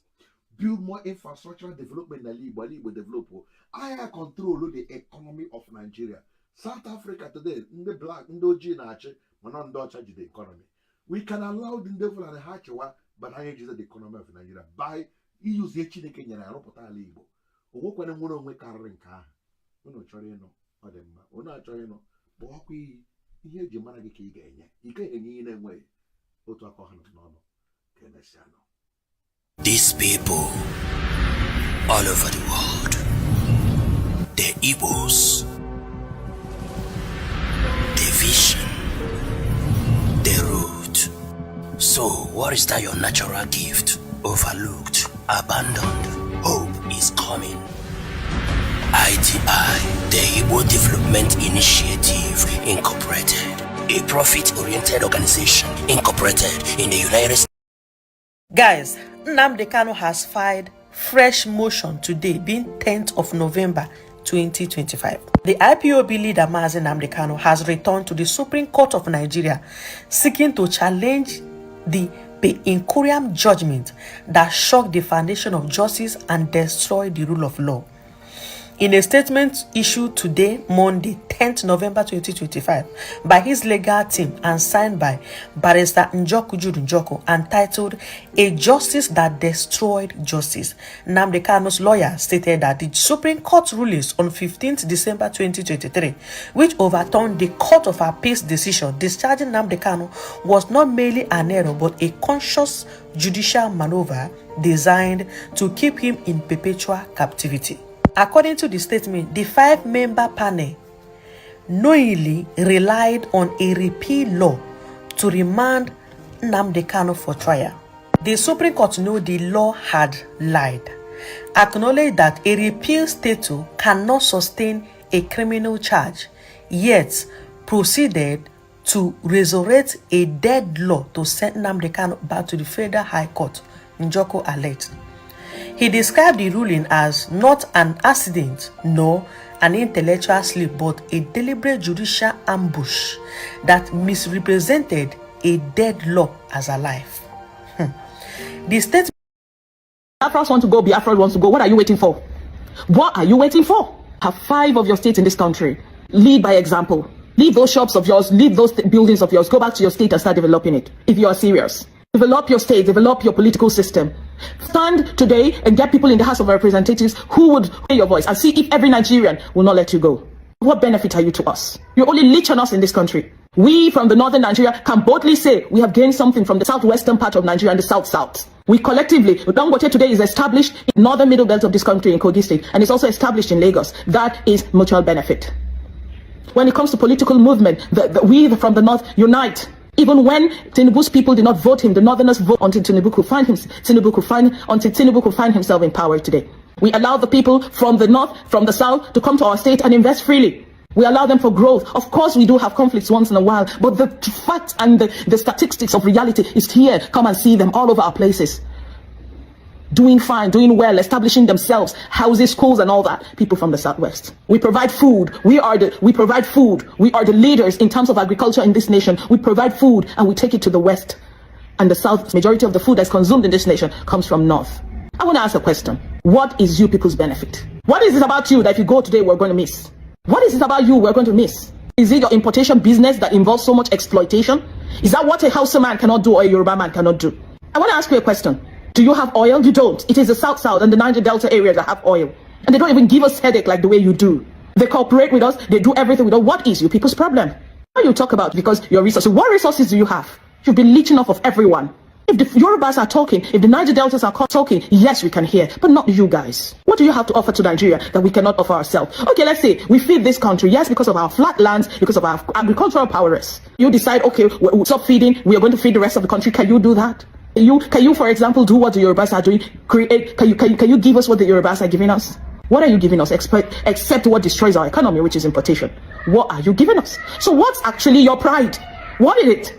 build more infrastructural development n'ala Igbo. Ala Igbo develop, agha control the economy of Nigeria. South Africa today, ndị black, ndị ojii na-achị, mana ndị ọcha ji the economy. We can allow ndị Fulani ha chịwa, but anyị ejize the economy of Nigeria by iyuzie Chineke nyere arụpụta ala Igbo. O nwekwana nwere onwe karịrị nke ahụ. Unu chọrọ ịnụ, ọ dị mma. Unu achọghị ịnụ, kpọọkwa iyi. Ihe eji mara gị ka ị ga-enye. Ị gaghị enye ihe na-enweghị otu aka ọha n'ọnụ. Ka emesịa nụ. These people all over the world, the Igbos, the vision, the root. So, what is that your natural gift? Overlooked, abandoned. Hope is coming. IDI, the Igbo Development Initiative Incorporated, a profit-oriented organization incorporated in the United States. Guys, Nnamdi Kanu has filed fresh motion today, being 10th of November 2025. The IPOB leader Mazi Nnamdi Kanu has returned to the Supreme Court of Nigeria seeking to challenge the per incuriam judgment that shocked the foundation of justice and destroyed the rule of law. In a statement issued today, Monday, 10th November 2025, by his legal team and signed by Barrister Njoku Jude Njoku and titled A Justice That Destroyed Justice, Nnamdi Kanu's lawyer stated that the Supreme Court rulings on 15th December 2023, which overturned the Court of Appeal's decision discharging Nnamdi Kanu, was not merely an error but a conscious judicial maneuver designed to keep him in perpetual captivity. According to the statement, the 5-member panel knowingly relied on a repeal law to remand Nnamdi Kanu for trial. The Supreme Court knew the law had lied, acknowledged that a repeal statute cannot sustain a criminal charge, yet proceeded to resurrect a dead law to send Nnamdi Kanu back to the Federal High Court, Njoku alleged. He described the ruling as not an accident nor an intellectual slip, but a deliberate judicial ambush that misrepresented a dead law as alive. The state Biafrans want to go, Biafra wants to go. What are you waiting for? What are you waiting for? Have 5 of your states in this country. Lead by example. Leave those shops of yours, leave those buildings of yours, go back to your state and start developing it. If you are serious. Develop your state, develop your political system. Stand today and get people in the House of Representatives who would hear your voice and see if every Nigerian will not let you go. What benefit are you to us? You only leech on us in this country. We from the northern Nigeria can boldly say we have gained something from the southwestern part of Nigeria and the south-south. We collectively, Dangote today is established in northern middle belt of this country in Kogi State, and it's also established in Lagos. That is mutual benefit. When it comes to political movement, we from the north unite. Even when Tinubu's people did not vote him, the northerners vote until Tinubu could find him, Tinubu could find, until Tinubu could find himself in power today. We allow the people from the north, from the south, to come to our state and invest freely. We allow them for growth. Of course, we do have conflicts once in a while, but the fact and the statistics of reality is here. Come and see them all over our places. Doing fine, doing well, establishing themselves, houses, schools, and all that. People from the southwest. We provide food. We provide food. We are the leaders in terms of agriculture in this nation. We provide food and we take it to the west and the south. Majority of the food that's consumed in this nation comes from north. I want to ask a question. What is you people's benefit? What is it about you that if you go today, we're going to miss? What is it about you we're going to miss? Is it your importation business that involves so much exploitation? Is that what a Hausa man cannot do or a Yoruba man cannot do? I want to ask you a question. Do you have oil? You don't. It is the South-South and the Niger Delta area that have oil. And they don't even give us headache like the way you do. They cooperate with us. They do everything with us. What is you people's problem? How you talk about because your resources. What resources do you have? You've been leeching off of everyone. If the Yorubas are talking, if the Niger Deltas are talking, yes, we can hear, but not you guys. What do you have to offer to Nigeria that we cannot offer ourselves? Okay, let's say we feed this country, yes, because of our flat lands, because of our agricultural prowess. You decide, okay, we'll stop feeding, we are going to feed the rest of the country. Can you do that? Can you, for example, do what the Yorubas are doing? Create? Can you give us what the Yorubas are giving us? What are you giving us except what destroys our economy, which is importation? What are you giving us? So what's actually your pride? What is it?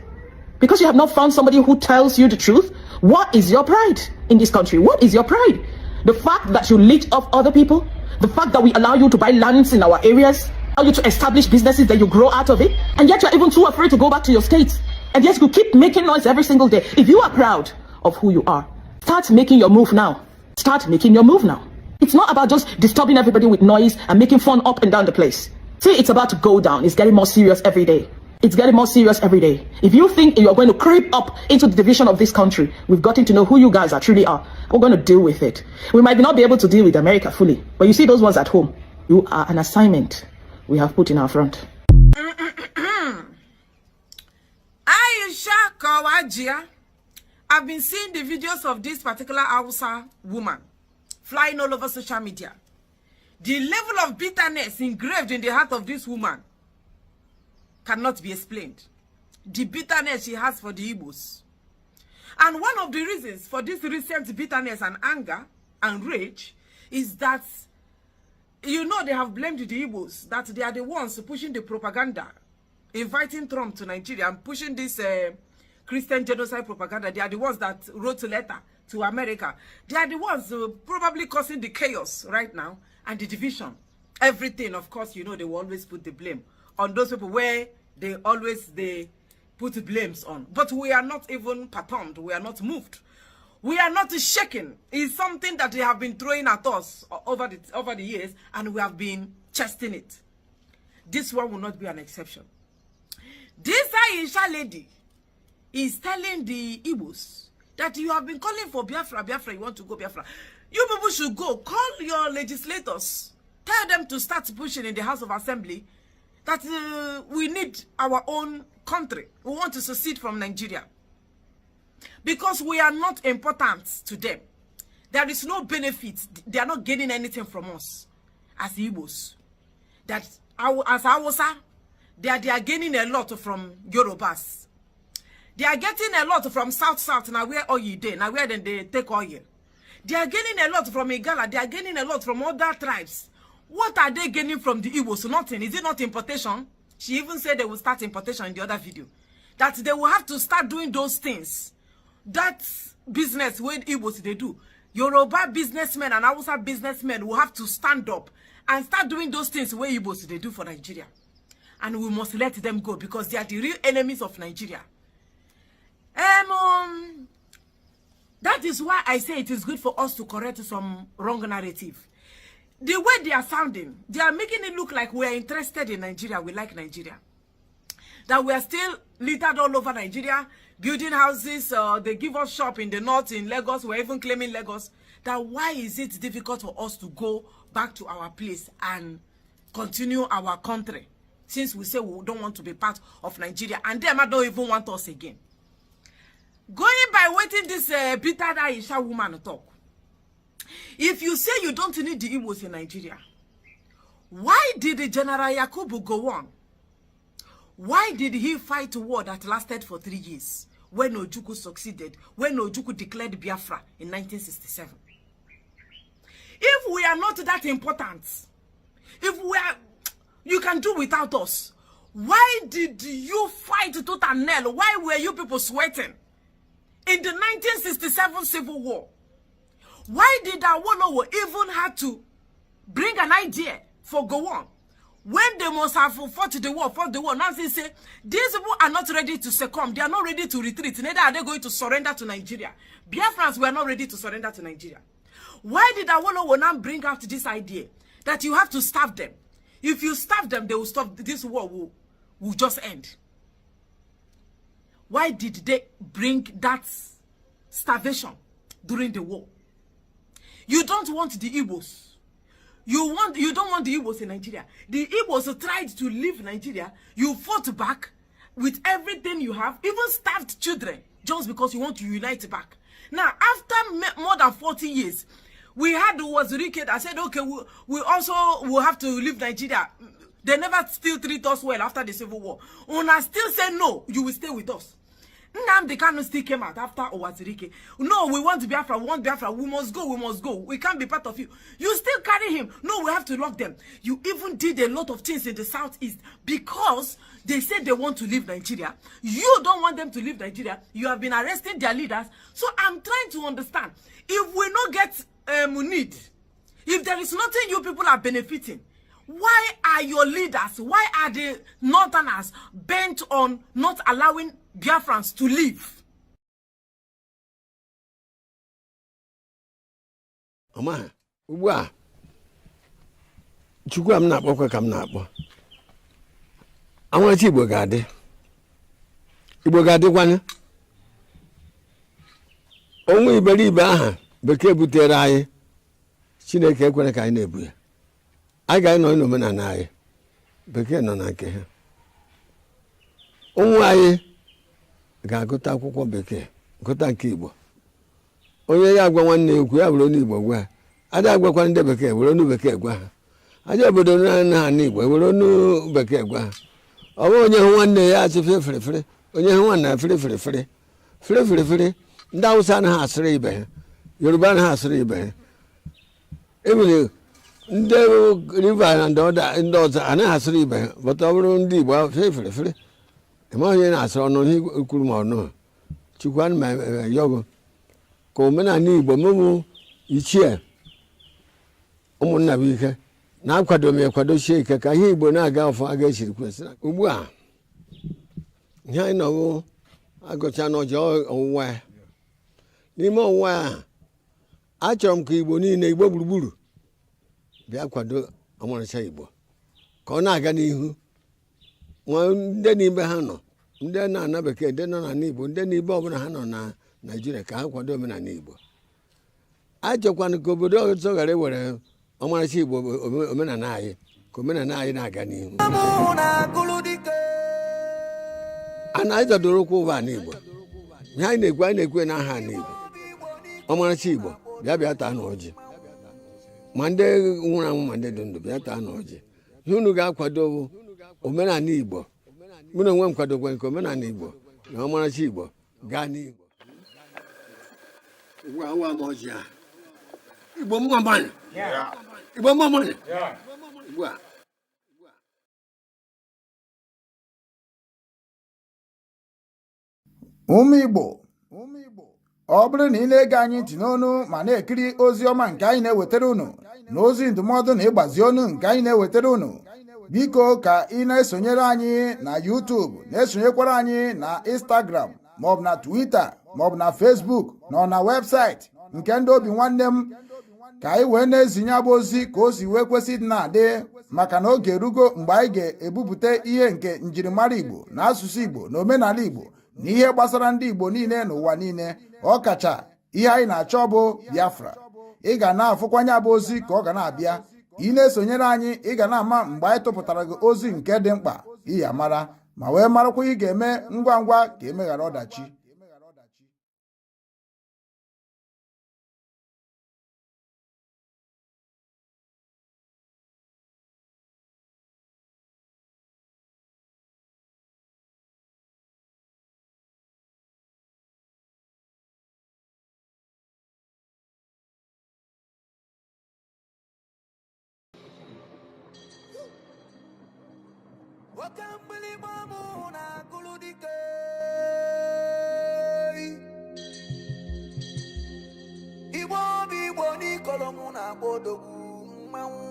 Because you have not found somebody who tells you the truth? What is your pride in this country? What is your pride? The fact that you leech off other people? The fact that we allow you to buy lands in our areas? Allow you to establish businesses that you grow out of it? And yet you're even too afraid to go back to your states. And yet you keep making noise every single day. If you are proud of who you are, start making your move now. Start making your move now. It's not about just disturbing everybody with noise and making fun up and down the place. See, it's about to go down. It's getting more serious every day. It's getting more serious every day. If you think you're going to creep up into the division of this country, we've gotten to know who you guys are, truly are. We're going to deal with it. We might not be able to deal with America fully, but you see those ones at home, you are an assignment we have put in our front. Aisha Kawajia, I've been seeing the videos of this particular Hausa woman flying all over social media. The level of bitterness engraved in the heart of this woman cannot be explained. The bitterness she has for the Igbos. And one of the reasons for this recent bitterness and anger and rage is that You know they have blamed the Igbos, that they are the ones pushing the propaganda, inviting Trump to Nigeria and pushing this Christian genocide propaganda. They are the ones that wrote a letter to America. They are the ones probably causing the chaos right now and the division. Everything, of course, they will always put the blame on those people where they always they put blames on. But we are not even perturbed. We are not moved. We are not shaken. It's something that they have been throwing at us over the years, and we have been chesting it. This one will not be an exception. This Aisha lady is telling the Igbos that you have been calling for Biafra, Biafra, you want to go Biafra. You people should go. Call your legislators. Tell them to start pushing in the House of Assembly that we need our own country. We want to secede from Nigeria. Because we are not important to them. There is no benefit. They are not gaining anything from us as Igbos. That as Hausa, they are gaining a lot from Yorubas. They are getting a lot from South South now where oil dey, now where then they take oil. They are gaining a lot from Igala. They are gaining a lot from other tribes. What are they gaining from the Igbos? Nothing. Is it not importation? She even said they will start importation in the other video. That they will have to start doing those things. That business when Igbos they do. Yoruba businessmen and Hausa businessmen will have to stand up and start doing those things where Igbos they do for Nigeria. And we must let them go because they are the real enemies of Nigeria. That is why I say it is good for us to correct some wrong narrative. The way they are sounding, they are making it look like we are interested in Nigeria, we like Nigeria. That we are still littered all over Nigeria, building houses, they give us shop in the north, in Lagos, we're even claiming Lagos. That why is it difficult for us to go back to our place and continue our country? Since we say we don't want to be part of Nigeria, and them don't even want us again. Going by wetin this bitter Aisha woman talk. If you say you don't need the Igbos in Nigeria, why did the General Yakubu Gowon? Why did he fight a war that lasted for 3 years when Ojukwu succeeded, when Ojukwu declared Biafra in 1967? If we are not that important, if we are, you can do without us, why did you fight tooth and nail? Why were you people sweating in the 1967 Civil War? Why did Awolowo even have to bring an idea for Gowon when they must have fought the war? Now they say these people are not ready to succumb. They are not ready to retreat. Neither are they going to surrender to Nigeria. Biafrans were not ready to surrender to Nigeria. Why did Awolowo now bring out this idea that you have to starve them? If you starve them, they will stop. This war will just end. Why did they bring that starvation during the war? You don't want the Igbos. You don't want the Igbos in Nigeria. The Igbos tried to leave Nigeria. You fought back with everything you have, even starved children, just because you want to unite back. Now, after more than 40 years, we had the Uwazuruike that said, okay, we also will have to leave Nigeria. They never still treat us well after the Civil War. Una still say no, you will stay with us. Nnamdi Kanu still came out after Uwazuruike. No, we want Biafra, we want Biafra, we must go, we must go. We can't be part of you. You still carry him. No, we have to lock them. You even did a lot of things in the southeast because they said they want to leave Nigeria. You don't want them to leave Nigeria. You have been arresting their leaders. So I'm trying to understand. If we not get need, if there is nothing you people are benefiting, why are your leaders, why are the northerners bent on not allowing Biafrans to leave? Ọma ugbu a, Chukwu a m na-akpọkwa ka m na-akpọ anwụrịcha. Igbo ga-adị, Igbo ga-adịkwanye. Onwe iberibe aha bekee butere anyị, Chineke ekwere ka anyị na-ebu ya. Anyị ga-anọ n'omenala anyị, bekee nọ na nke ha. Ụmụ anyị ga-agụta akwụkwọ bekee, gụta nke Igbo. Onye ya agwa nwanne ya okwu, ya were onye Igbo gwa ha. Adị agwakwa ndị bekee, were onu bekee gwa ha. Aja obodo na ha n'Igbo, were onu bekee gwa ha. Ọ bụghị onye hụ nwanne ya achị fere fere fere, onye hụ nwanne ya fere fere fere fere fere fere. Ndị Awụsa anaghị asịrị ibe ha, Yoruba anaghị asịrị ibe ha. Ebile Ndị River na ndị ọzọ anaghị asụrụ ibe ha, but ọ bụrụ ndị Igbo, fere fere fere, ịmaghị onye na-asụrụ ọnụ ihe kwuru ma ọnụ. Chukwu, ana m ayọgụ ka omenala Igbo mụmụ ichie ụmụnna bụ ike na-akwado m, ekwadochie ike ka ihe Igbo na-aga ọfụ aga esiri kwesị. Ugbu a ihe anyị nọwụ agụcha n'ọjọ ọwụwa ya. N'ime ọwụwa ya, achọrọ m ka Igbo niile, Igbo gburugburu, bịa kwado ọmarịcha Igbo ka ọ na-aga n'ihu. Nwa ndị n'ime ha nọ, ndị na-ana bekee, ndị nọ n'ala Igbo, ndị n'ibe ọbụla ha nọ na Naijiria, ka ha kwado omenala Igbo. Achọkwana ka obodo ọzọ ghara iwere ọmarịcha Igbo, omenala anyị, ka omenala anyị na-aga n'ihu. A na anyị zọdoro ụkwụ ụwa ala Igbo. Ihe anyị na-ekwu, anyị na-ekwu n'aha ala Igbo, ọmarịcha Igbo, bịa, bịa taa n'ọjị, ma ndị nwụrụ anwụ ma ndị dị ndụ, bịa taa n'ọjị. Ihe unu ga-akwado bụ omenala Igbo. Mụ na onwe m kwadokwa nke omenala Igbo na ọmarịcha Igbo gaa n'ihu. Ugbu a, awa m ọjị a. Igbo mma mmanụ, Igbo mma mmanụ. Ugbu a. Ụmụ Igbo, ọ bụrụ na ị na-ege anyị ntị n'onu ma na-ekiri ozi ọma nke anyị na-ewetara unu na ozi ndụmọdụ na ịgbazi onu nke anyị na-ewetara unu, biko ka ị na-esonyere anyị na YouTube, na-esonyekwara anyị na Instagram, maọbụ na Twitter, maọbụ na Facebook, na ọ na webụsaịtị nke ndị obi nwanne m, ka anyị wee na-ezinye abụ ozi ka o si wee kwesị ịdị na-adị, maka na oge erugo mgbe anyị ga-ebupụta ihe nke njirimara Igbo na asụsụ Igbo na omenala Igbo na ihe gbasara ndị Igbo niile n'ụwa niile, ọkacha ihe anyị na-achọ bụ Biafra. Ị ga na-afụkwanye abụ ozi ka ọ ga na-abịa. Ị na-esonyere anyị, ị ga na-ama mgbe anyị tụpụtara gị ozi nke dị mkpa iyi amara ma wee marakwa ị ga-eme ngwa ngwa ka emeghara ọdachi. Oke mgbịlịgba mụ na-akụlụ dike, Igbo obi Igbo n'ikolo mụ na-agba odogwu mmanwụ.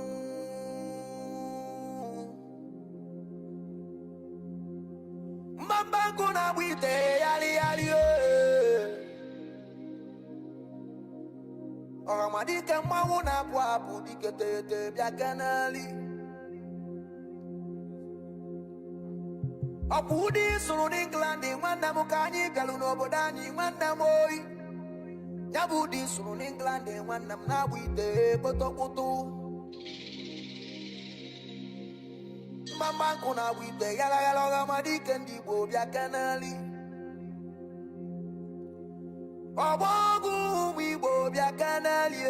Mbamba nkụ na-agba ite yali yali, ọhamadike mmanwụ na-apụ apụ, dike tete bịa keneli. Ọkwa ụdị sụrụ n'England, nwanne m, ka anyị bịalụ n'obodo anyị, nwanne m oyi. Ya bụ ụdị sụrụ n'England, nwanne m, na-agba ite kpotokpoto. Mgbamgba nkụ na-agba ite yala yala, ọhamadike ndị Igbo bịa keneli. Ọgbọ ọgụ ụmụ Igbo bịa keneli.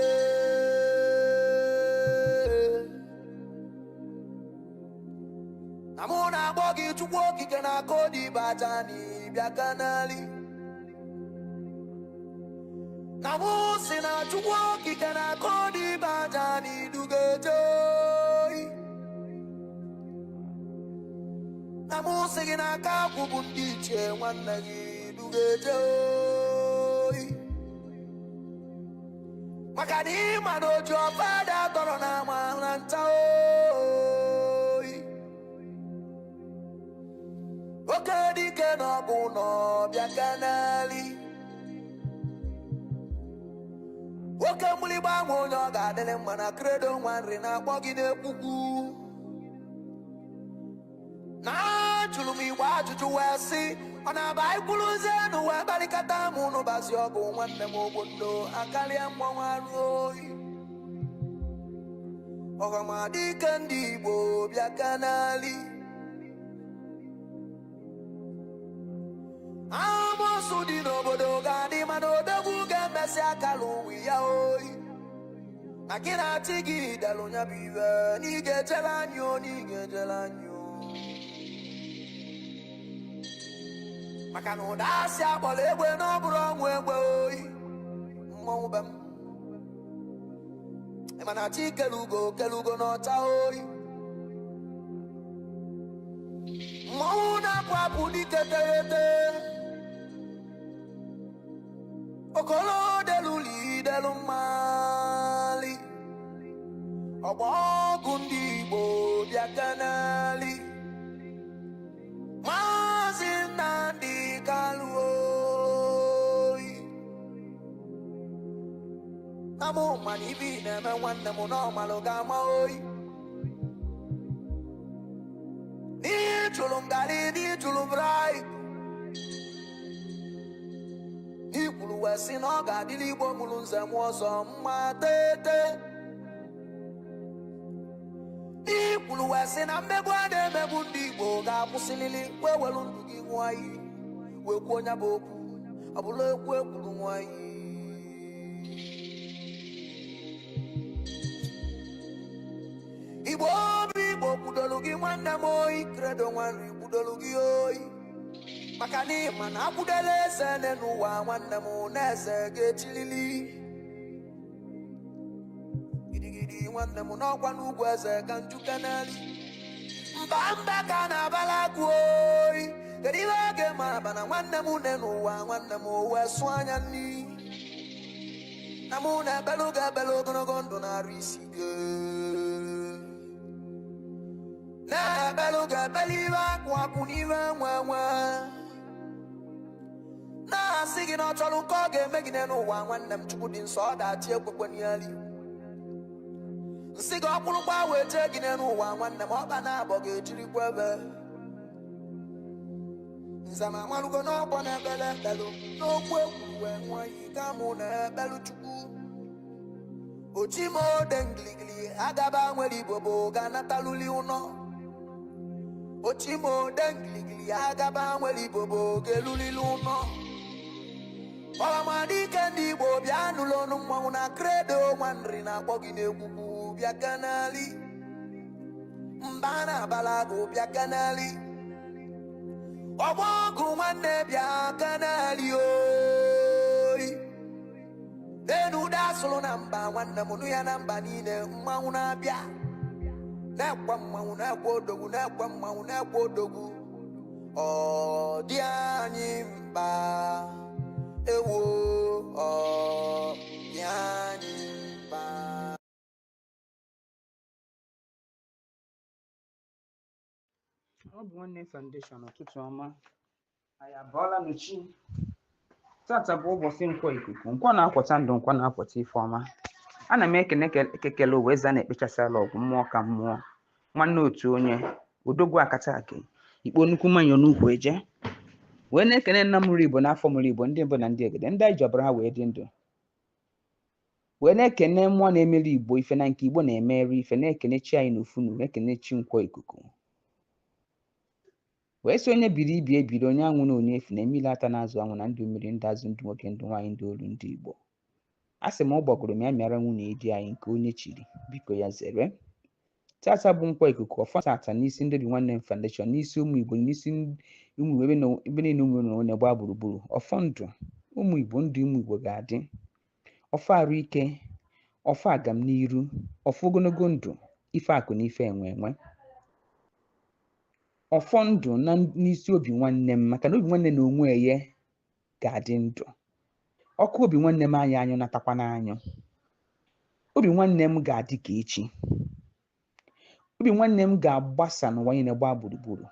Na mụ na-akpọ gị Chukwu Okike na aka odibajani bịa keneli. Na mụ si na Chukwu Okike na aka odibajani dugeje. Na mụ si gị n'aka akwụ bụ ndị ichie nwanne gị dugeje oyi, maka na ịma na oju ọfada tọrọ na ama na nta oyi. Oke dike na ọgụ nọ bịa keneli. Oke mgbịlịgba nwe onye ọ ga-adịrị mma na kredo nwa nri na-akpọ gị n'ekwukwu. Na ajụrụ m Igbo ajụjụ wee sị, ọ na-aba anyị kwuruzienụ wee kparịkata m unu bazi ọgụ, nwanne m, ogbondo akarịa mmanwụ arụ oyi. Ọhamadike ndị Igbo bịa keneli. Amoosu dị n'obodo ga-adị, mana odogwu ga-emesi akara ụwa ya oyi. Na gị na-achị gị delụ ya bụ iwe na ị ga-ejele anyị o, na ị ga-ejele anyị o, maka na ụda asị akpọrọ egbe na ọ bụrụ ọnwụ egbe oyi. Mmọnwụ be m. Ịma na chi kelugo kelugo n'ọcha oyi. Mmọnwụ na-apụ apụ dike teghete. Okolo deluli delu mmali. Ọgba ọgụ ndị Igbo bịa keneli. Maazị Nnamdi Kanu oyi. Na mụ mana ibi na-eme nwanne m n'ọmalụ ga-ama oyi. N'ịchụrụ m garị, n'ịchụrụ bribe. N'ikwuru wee sị na ọ ga-adịrị Igbo mụrụ nze m ọzọ mma tete. N'ikwuru wee sị na mmegbu a na-emegbu ndị Igbo ga-akwụsịlịlị wee welu ndụ gị ṅụọ iyi wee kwuo onye bụ okwu ọ bụla ekwu ekwuru ṅụọ iyi. Igbo obi Igbo kwudolu gị nwanne m oyi, Credo Nwanri kwudolu gị oyi. Maka na ịma na akwụdela eze nne n'ụwa nwanne m na eze ga-echilili. Gidigidi nwanne m n'ọkwa n'ugwu eze ka njukeneli. Mba mba ka na-abala agụ oyi. Kedu ihe a ga-eme aba na nwanne m nne n'ụwa nwanne m wee sụọ anya nni. Na mụ na-ebelu ga-ebelu ogologo ndụ na-arụ isi ike. Na-ebelu ga-ebelu iwe akwụ akwụ n'iwe nwe nwe. Na-asị gị na ọ chọrọ nke ọ ga-eme gị n'ụwa nwanne m Chukwu dị nsọ ọ dachi ekwekwe n'elu. Nsị gị ọkpụrụkpa wee jee gị n'ụwa nwanne m ọkpa na-abọ ga-ejirikwa ebe. Nzama amalugo n'ọgbọ na-ebele ekpelu n'okwu ekwuru wee ṅụọ iyi ka mụ na-ekpelu Chukwu. Ochimode ngiligili agaba nwere Igbo bụ ga-anataluli ụnọ. Ochimode ngiligili agaba nwere Igbo bụ ga-elulili ụnọ. Ọhamadike ndị Igbo bịa nụlụ ọnụ mmanwụ na Credo Nwanri na-akpọ gị n'egwugwu bịa keneli. Mba na-abala agụ bịa keneli. Ọgbọ ọgụ nwanne bịa keneli oyi. N'enu ụda asụrụ na mba nwanne m nụ ya na mba niile mmanwụ na-abịa. Na-ekwe mmanwụ na-ekwe odogwu na-ekwe mmanwụ na-ekwe odogwu. Ọ dị anyị mkpa ewo ọ dị anyị mkpa. Ọ bụ Nwanne Foundation. Ụtụtụ ọma, anyị abọọla n'uchi. Tata bụ ụbọchị nkwọ ikuku, nkwọ na-akwọta ndụ, nkwọ na-akwọta ife ọma. Ana m ekene ekekele ụwa eze a na-ekpechasịala ọgwụ mmụọ ka mmụọ nwanne otu onye odogwu akacha ake ikpo nnukwu mmanya n'ukwu eje wee na-ekene nna mụrụ Igbo n'afọ mụrụ Igbo ndị mbụ na ndị egede ndị anyị ji ọbara ha wee dị ndụ wee na-ekene mmụọ na-emere Igbo ife na nke Igbo na-emere ife na-ekene chi anyị n'ofu na ekene chi nkwọ ikuku wee sị onye biri ibi ebiri onye anwụ na onye efu na emile ata na-azụ anwụ na ndụ mmiri ndụ azụ ndụ nwoke ndụ nwaanyị ndụ olu ndị Igbo. A sị m ụgbọgụrụ m ya mịara nwunye di anyị nke onye chiri biko ya zere. Tata bụ nkwọ ikuku ọfọ tata n'isi ndị Obi Nwanne Foundation n'isi ụmụ Igbo n'isi ụmụ Igbo ebe niile ụmụ Igbo na gbaa gburugburu ọfọ ndụ ụmụ Igbo ndụ ụmụ Igbo ga-adị ọfọ arụ ike ọfọ agamniru ọfọ ogologo ndụ ife akụ na ife enwe enwe ọfọ ndụ na n'isi obi nwanne m maka na obi nwanne na onwe ya ga-adị ndụ. Ọkụ obi nwanne m anya anyụ natakwa n'anyụ. Obi nwanne m ga-adị ka echi. Obi nwanne m ga-agbasa n'ụwa niile gbaa gburugburu.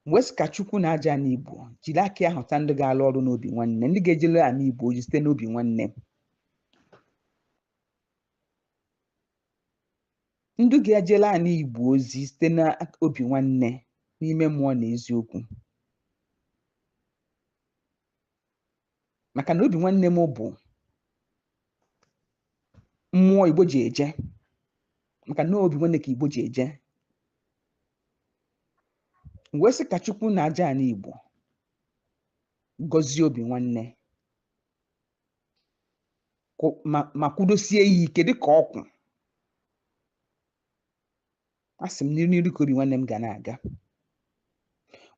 Wee sị ka Chukwu na aja ana Igbo jiri aka ya hụta ndị ga-alụ ọrụ n'obi nwanne, ndị ga-ejele ana Igbo ozi site n'obi nwanne, ndị ga-ejele ana Igbo ozi site n'obi nwanne n'ime mmụọ na eziokwu. Maka na obi nwanne m bụ mmụọ Igbo ji eje, maka na obi nwanne ka Igbo ji eje. Wee sị ka Chukwu na aja ana Igbo gọzie obi nwanne ma kwudosie ya ike dịka ọkwụ. Asị m n'iru n'iru ka obi nwanne m ga na-aga.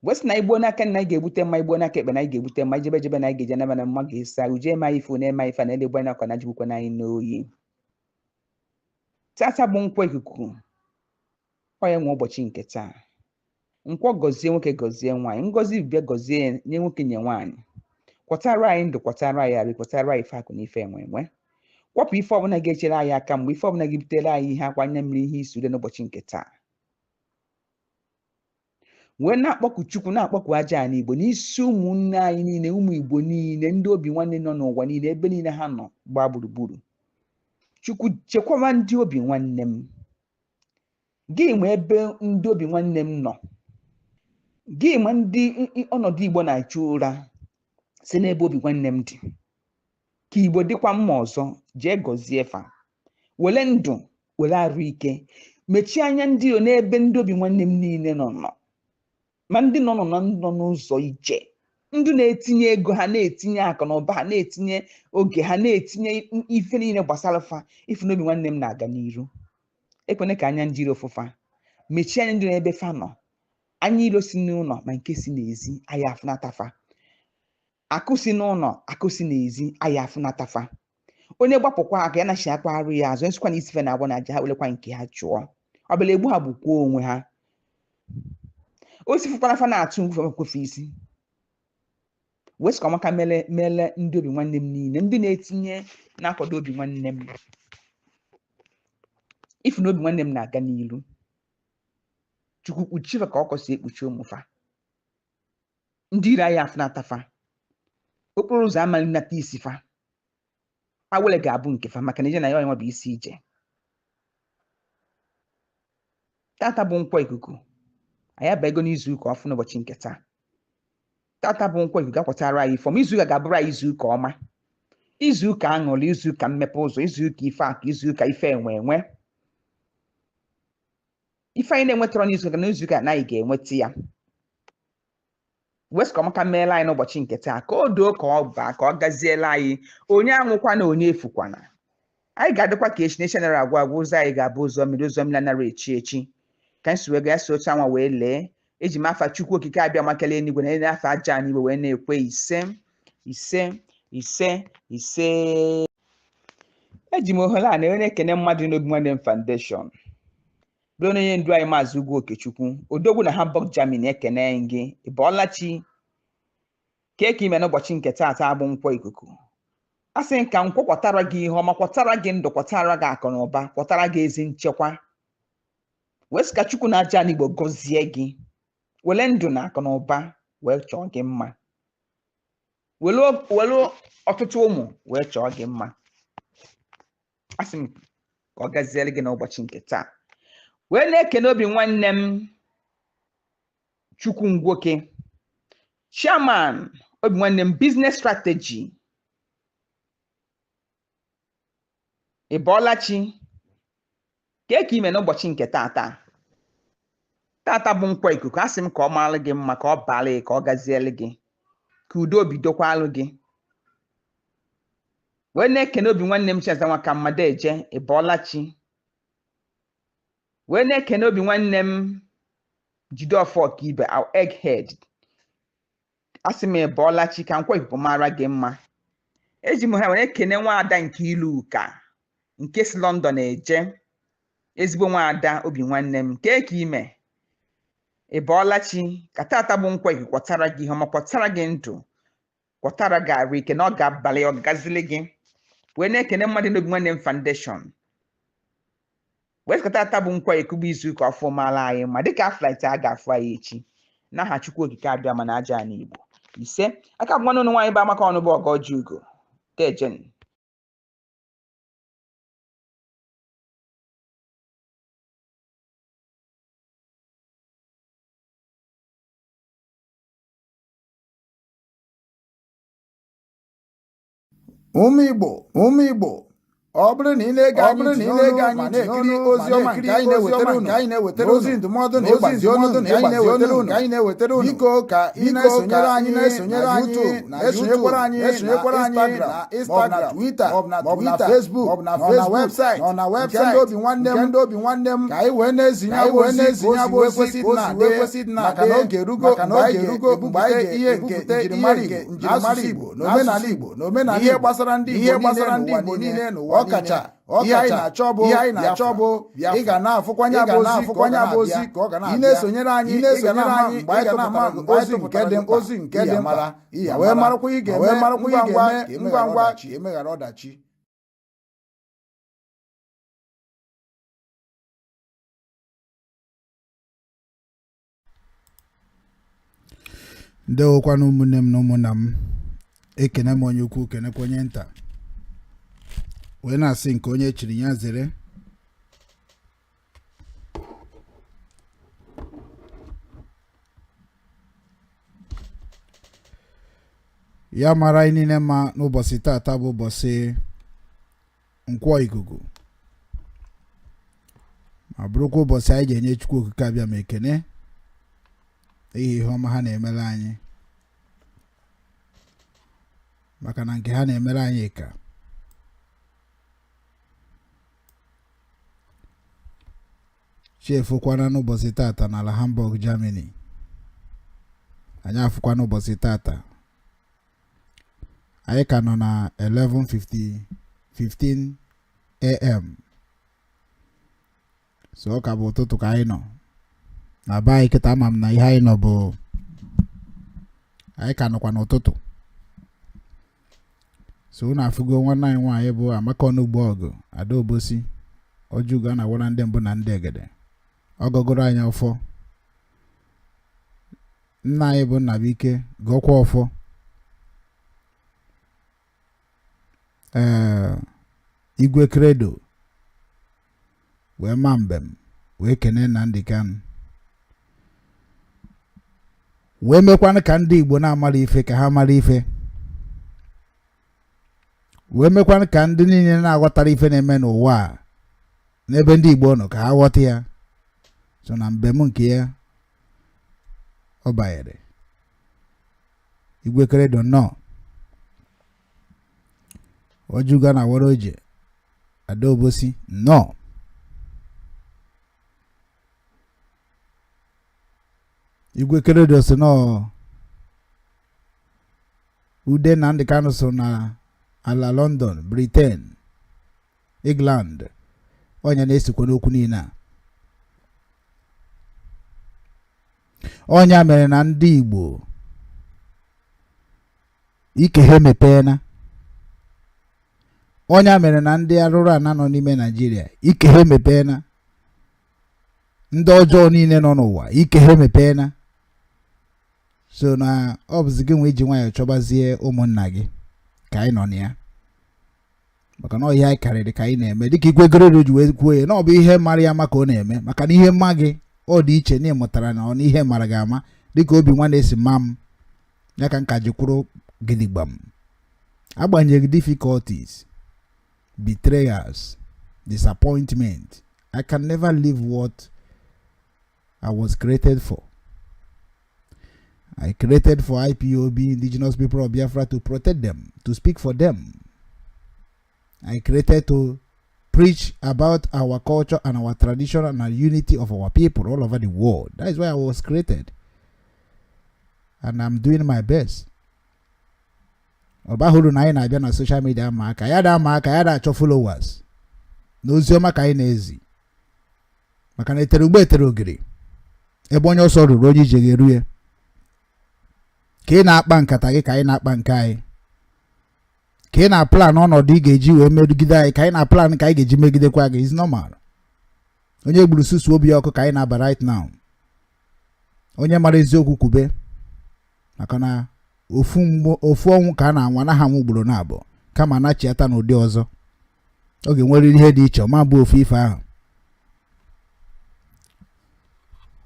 Wee sị na igbo n'aka nna anyị ga-egbute mma, igbo n'aka ekpe na anyị ga-egbute mma, ijebe jebe na anyị ga-eje naba na mma ga-esa uje eme anyị ife na eme anyị ife na elegbu anyị akwa na jigbukwa anyị n'oyi. Tata bụ nkwọ ikuku, ọ ya nwe ụbọchị nke taa. Nkwọ gọzie nwoke, gọzie nwaanyị, ngọzi bịa gọzie nye nwoke nye nwaanyị, kwọtara anyị ndụ, kwọtara anyị arụ, kwọtara anyị ife akụ na ife enwe enwe, kwọpụ ife ọbụla ga-echere anyị aka mgbe ife ọbụla ga-ebutere anyị ihe akwa anya mmiri, ihe isi ude n'ụbọchị nke taa. Wee na-akpọku Chukwu, na-akpọku aja ala Igbo n'isi ụmụnne anyị niile, ụmụ Igbo niile, ndị obi nwanne nọ n'ụwa niile, ebe niile ha nọ gbaa gburugburu. Chukwu chekwaba ndị obi nwanne m. Gị ma ebe ndị obi nwanne m nọ, gị ma ndị ọnọdụ Igbo na-achụ ụra si n'ebe obi nwanne m dị, ka Igbo dịkwa mma ọzọ. Jee gọzie fa, were ndụ, were arụ ike, mechie anya ndị iro n'ebe ndị obi nwanne m niile nọ ma ndị nọ nọ nọ n'ụzọ ije, ndị na-etinye ego ha, na-etinye akụ na ụba ha, na-etinye oge ha, na-etinye ife niile gbasara fa, ife n'obi nwanne m na-aga n'iru. Ekwene ka anya ndị iro fụfa, mechie anya ndị n'ebe fa nọ, anya iro si n'ụlọ ma nke si n'ezi anya afụnatafa, akụ si n'ụlọ, akụ si n'ezi anya afụnatafa. Onye gbapụkwa aka ya nachi akpa arụ ya azụ, nsịkwa na isife na-agba na aja ha, welekwa nke ha chụọ ọbịla egbu ha, gbukwuo onwe ha. O sifụkwara fa na-atụ ngwufe kwefe isi wee sịkwa maka mele mele ndị obi nwanne m niile, ndị na-etinye na-akwado obi nwanne m, ifu na obi nwanne m na-aga n'ilu. Chukwu kpuchie ka ọkọ si ekpuchi ụmụfa, ndị ire anyị afụnatafa, okporo ụzọ amalinata isi fa, awele ga-abụ nke fa, maka na ije na ya onye bụ isi ije. Tata bụ nkwọ ikuku, anyị abago n'izu ụka ọfụ n'ụbọchị nke taa. Tata bụ nkwọ ikuku akwatara anyị ifọm, izu ụka ga-abụrụ anyị izu ụka ọma, izu ụka aṅụrị, izu ụka mmepe ụzọ, izu ụka ife akụ, izu ụka ife enwe enwe, ife anyị na-enwetara n'izu ụka, n'izu ụka anaghị ga-enweta ya. Wee sị ka ọmaka meela anyị n'ụbọchị nke taa, ka o doo, ka ọ baa, ka ọ gaziela anyị. Onye anwụkwana, onye efukwana. Anyị ga-adịkwa ka echi na echi anara agwụ agwụ. Ụzọ anyị ga-abụ ụzọ mmiri, ụzọ mmiri anara echi echi, ka anyị si wee gaa si otu anwa wee lee. Eji m afa Chukwu Okike abịa makele eluigwe na ele afa aja anyị wee na-ekwe ise ise ise ise. Eji m ohere a na onye ekene mmadụ n'obi nwanne m foundation, bụrụ onye ndu anyị, Maazị Ugwu Okechukwu Odogwu na Hamburg, Germany. Ekene gị, ị bọọla chi ka eke ime n'ụbọchị nke taata bụ nkwọ ikuku. A sị ka nkwọ kwatara gị ihe ọma, kwatara gị ndụ, kwatara gị akụ na ụba, kwatara gị ezi nchekwa. Wee sị ka Chukwu na aja Igbo gọzie gị, were ndụ na akụ na ụba wee chọọ gị mma, were ọtụtụ ụmụ wee chọọ gị mma. A sị m ka ọ gaziere gị n'ụbọchị nke taa. Wee na-ekene obi nwanne m Chukwu Ngwoke, chairman obi nwanne m business strategy. Ị bọọla chi ka eke ime n'ụbọchị nke tata. Tata bụ nkwọ ikuku, a sị m ka ọ maalụ gị mma, ka ọ baala gị, ka ọ gaziere gị, ka udo bidokwalụ gị. Wee na-ekene obi nwanne m Chiaza Nwaka mmadụ eje, ị bọọla chi. Wee na-ekene obi nwanne m Jideofor Ọkaibe, our egghead, asị m ị bọọla chi, ka nkwọ ikuku mara gị mma. Eji m ha wee ekene nwaada nke ilu ụka nke si London eje, ezigbo nwaada obi nwanne m nke ka ime, ị bọọla chi, ka tata bụ nkwọ ikuku kwatara gị ihe ọma, kwatara gị ndụ, kwatara gị arụ ike, na ọ ga-abalị ọ gazili gị. Wee na-ekene mmadụ n'obi nwanne m foundation, wee sị ka tata bụ nkwọ ikuku bụ izu ụka ọfụ maala anyị ma dịka flight a ga-afụ anyị echi n'aha Chukwu Okike abịa mana aja anyị Igbo ise aka bụ nwanne ụnụ nwaanyị bụ Amaka Ọnụbụ Ọgọji Ugo tejen. Ụmụ Igbo, ụmụ Igbo, ọ bụrụ na ị na-ege anyị ntị n'olu ma na-ekiri ozi ọma nke anyị na-ewetara unu, ozi ndụmọdụ na ịgbazi ọnụ nke anyị na-ewetara unu, biko ka ị na-esonyere anyị na YouTube, na-esonyekwara anyị na Instagram, Twitter, maọbụ na Facebook, maọbụ na webụsaịtị nke ndị obi nwanne m, ka anyị wee na-ezinye bụ ozi ka o si wee kwesị ịdị na-adị, maka na oge erugo mgbe anyị ga-ebupụta ihe nke njirimara Igbo na omenala Igbo na omenala ihe gbasara ndị Igbo niile n'ụwa ọkacha. Ihe anyị na-achọ bụ ihe anyị na-achọ bụ ị ga na-afụkwanye bụ ozi ka ọ ga na-abịa. Ị na-esonyere anyị, ị na-esonyere anyị mgbe anyị tụpụtara ozi nke dị mkpa, ozi nke dị mkpa, wee marakwa ị ga-eme ngwa ngwa ngwa ngwa ka emeghara ọdachi. Ndewokwanụ ụmụnne m na ụmụnna m. Ekene m onye ukwu, kenekwa onye nta, wee na-asị nke onye chiri ya zere. Ya mara anyị niile mma n'ụbọchị taata bụ ụbọchị nkwọ ikuku, ma bụrụkwa ụbọchị anyị ji enye Chukwu Okike Abịama ekene n'ihi ihe ọma ha na-emere anyị, maka na nke ha na-emere anyị ka chefukwana n'ụbọchị tata n'ala Hamburg, Germany. Anyị afụkwa n'ụbọchị tata, anyị ka nọ na 11:15 am, so ọ ka bụ ụtụtụ ka anyị nọ na be anyị kịta. Ama m na ihe anyị nọ bụ anyị ka nọkwa n'ụtụtụ. So unu afụgo nwanne anyị nwaanyị bụ Amaka Onugbu Ọgụ Ada Obosi Ojugo a na-awara ndị mbụ na ndị egede, ọ gọgoro anyị ọfọ. Nna anyị bụ Nnabuike gọkwa ọfọ. Ee, Igwe Credo wee maa mbem wee kene Nnamdi Kanu, wee mekwanụ ka ndị Igbo na-amara ife ka ha mara ife, wee mekwanụ ka ndị niile na-aghọtara ife na-eme n'ụwa a n'ebe ndị Igbo nọ ka ha ghọta ya. So na mbem nke ya ọ banyere Igwe Credo nnọọ Ojuga na wara oje Ada Obosi nnọọ. Igwe Credo si nọọ ude Nnamdi Kanu so na ala London, Britain, England, onye na-esikwa n'okwu niile a. Ọnya mere na ndị Igbo ike ha emepeela. Ọnya mere na ndị arụrụ ana nọ n'ime Naijiria ike ha emepeela. Ndị ọjọọ niile nọ n'ụwa ike ha emepeela. So na ọ bụzi gị nwe iji nwayọọ chọbazie ụmụnna gị ka anyị nọ na ya, maka na ọ ihe anyị karịrị ka anyị na-eme. Dịka Igwe Credo ji wee kwuo ya na ọ bụ ihe mara ya ama ka ọ na-eme, maka na ihe mma gị ọ dị iche na ịmụtara na ọ na ihe mara gị ama. Dịka obi nwa na-esi mma m ya ka nka ji kwụrụ gidigbam, agbanyeghị difficulties, betrayals, disappointment, I can never leave what I was created for. I created for IPOB, Indigenous People of Biafra, to protect them, to speak for them. I created to preach about our culture and our tradition and our unity of our people all over the world. That is why I was created. And I'm doing my best. Ọ bahụrụ na anyị na-abịa na social media ama aka ya da ama aka ya da achọ followers na oziọma ka anyị na-ezi, maka na etere ugbo etere ogiri, ebe onye ọsọ ruru onye ije ga-eru ya. Ka ị na-akpa nkata gị ka anyị na-akpa nke anyị, ka ị na-aplan ọnọdụ ị ga-eji wee megide anyị ka anyị na-aplan ka anyị ga-eji megidekwa gị. Is normal. Onye gburu susu obi ọkụ ka anyị na-aba right now. Onye mara eziokwu kwube, maka na ofu ofu ọnwụ ka a na-anwa anaghị anwụ ugboro na abụọ, kama anachiata n'ụdị ọzọ. Ọ ga-enwerịrị ihe dị iche, ọ ma bụ ofu ife ahụ.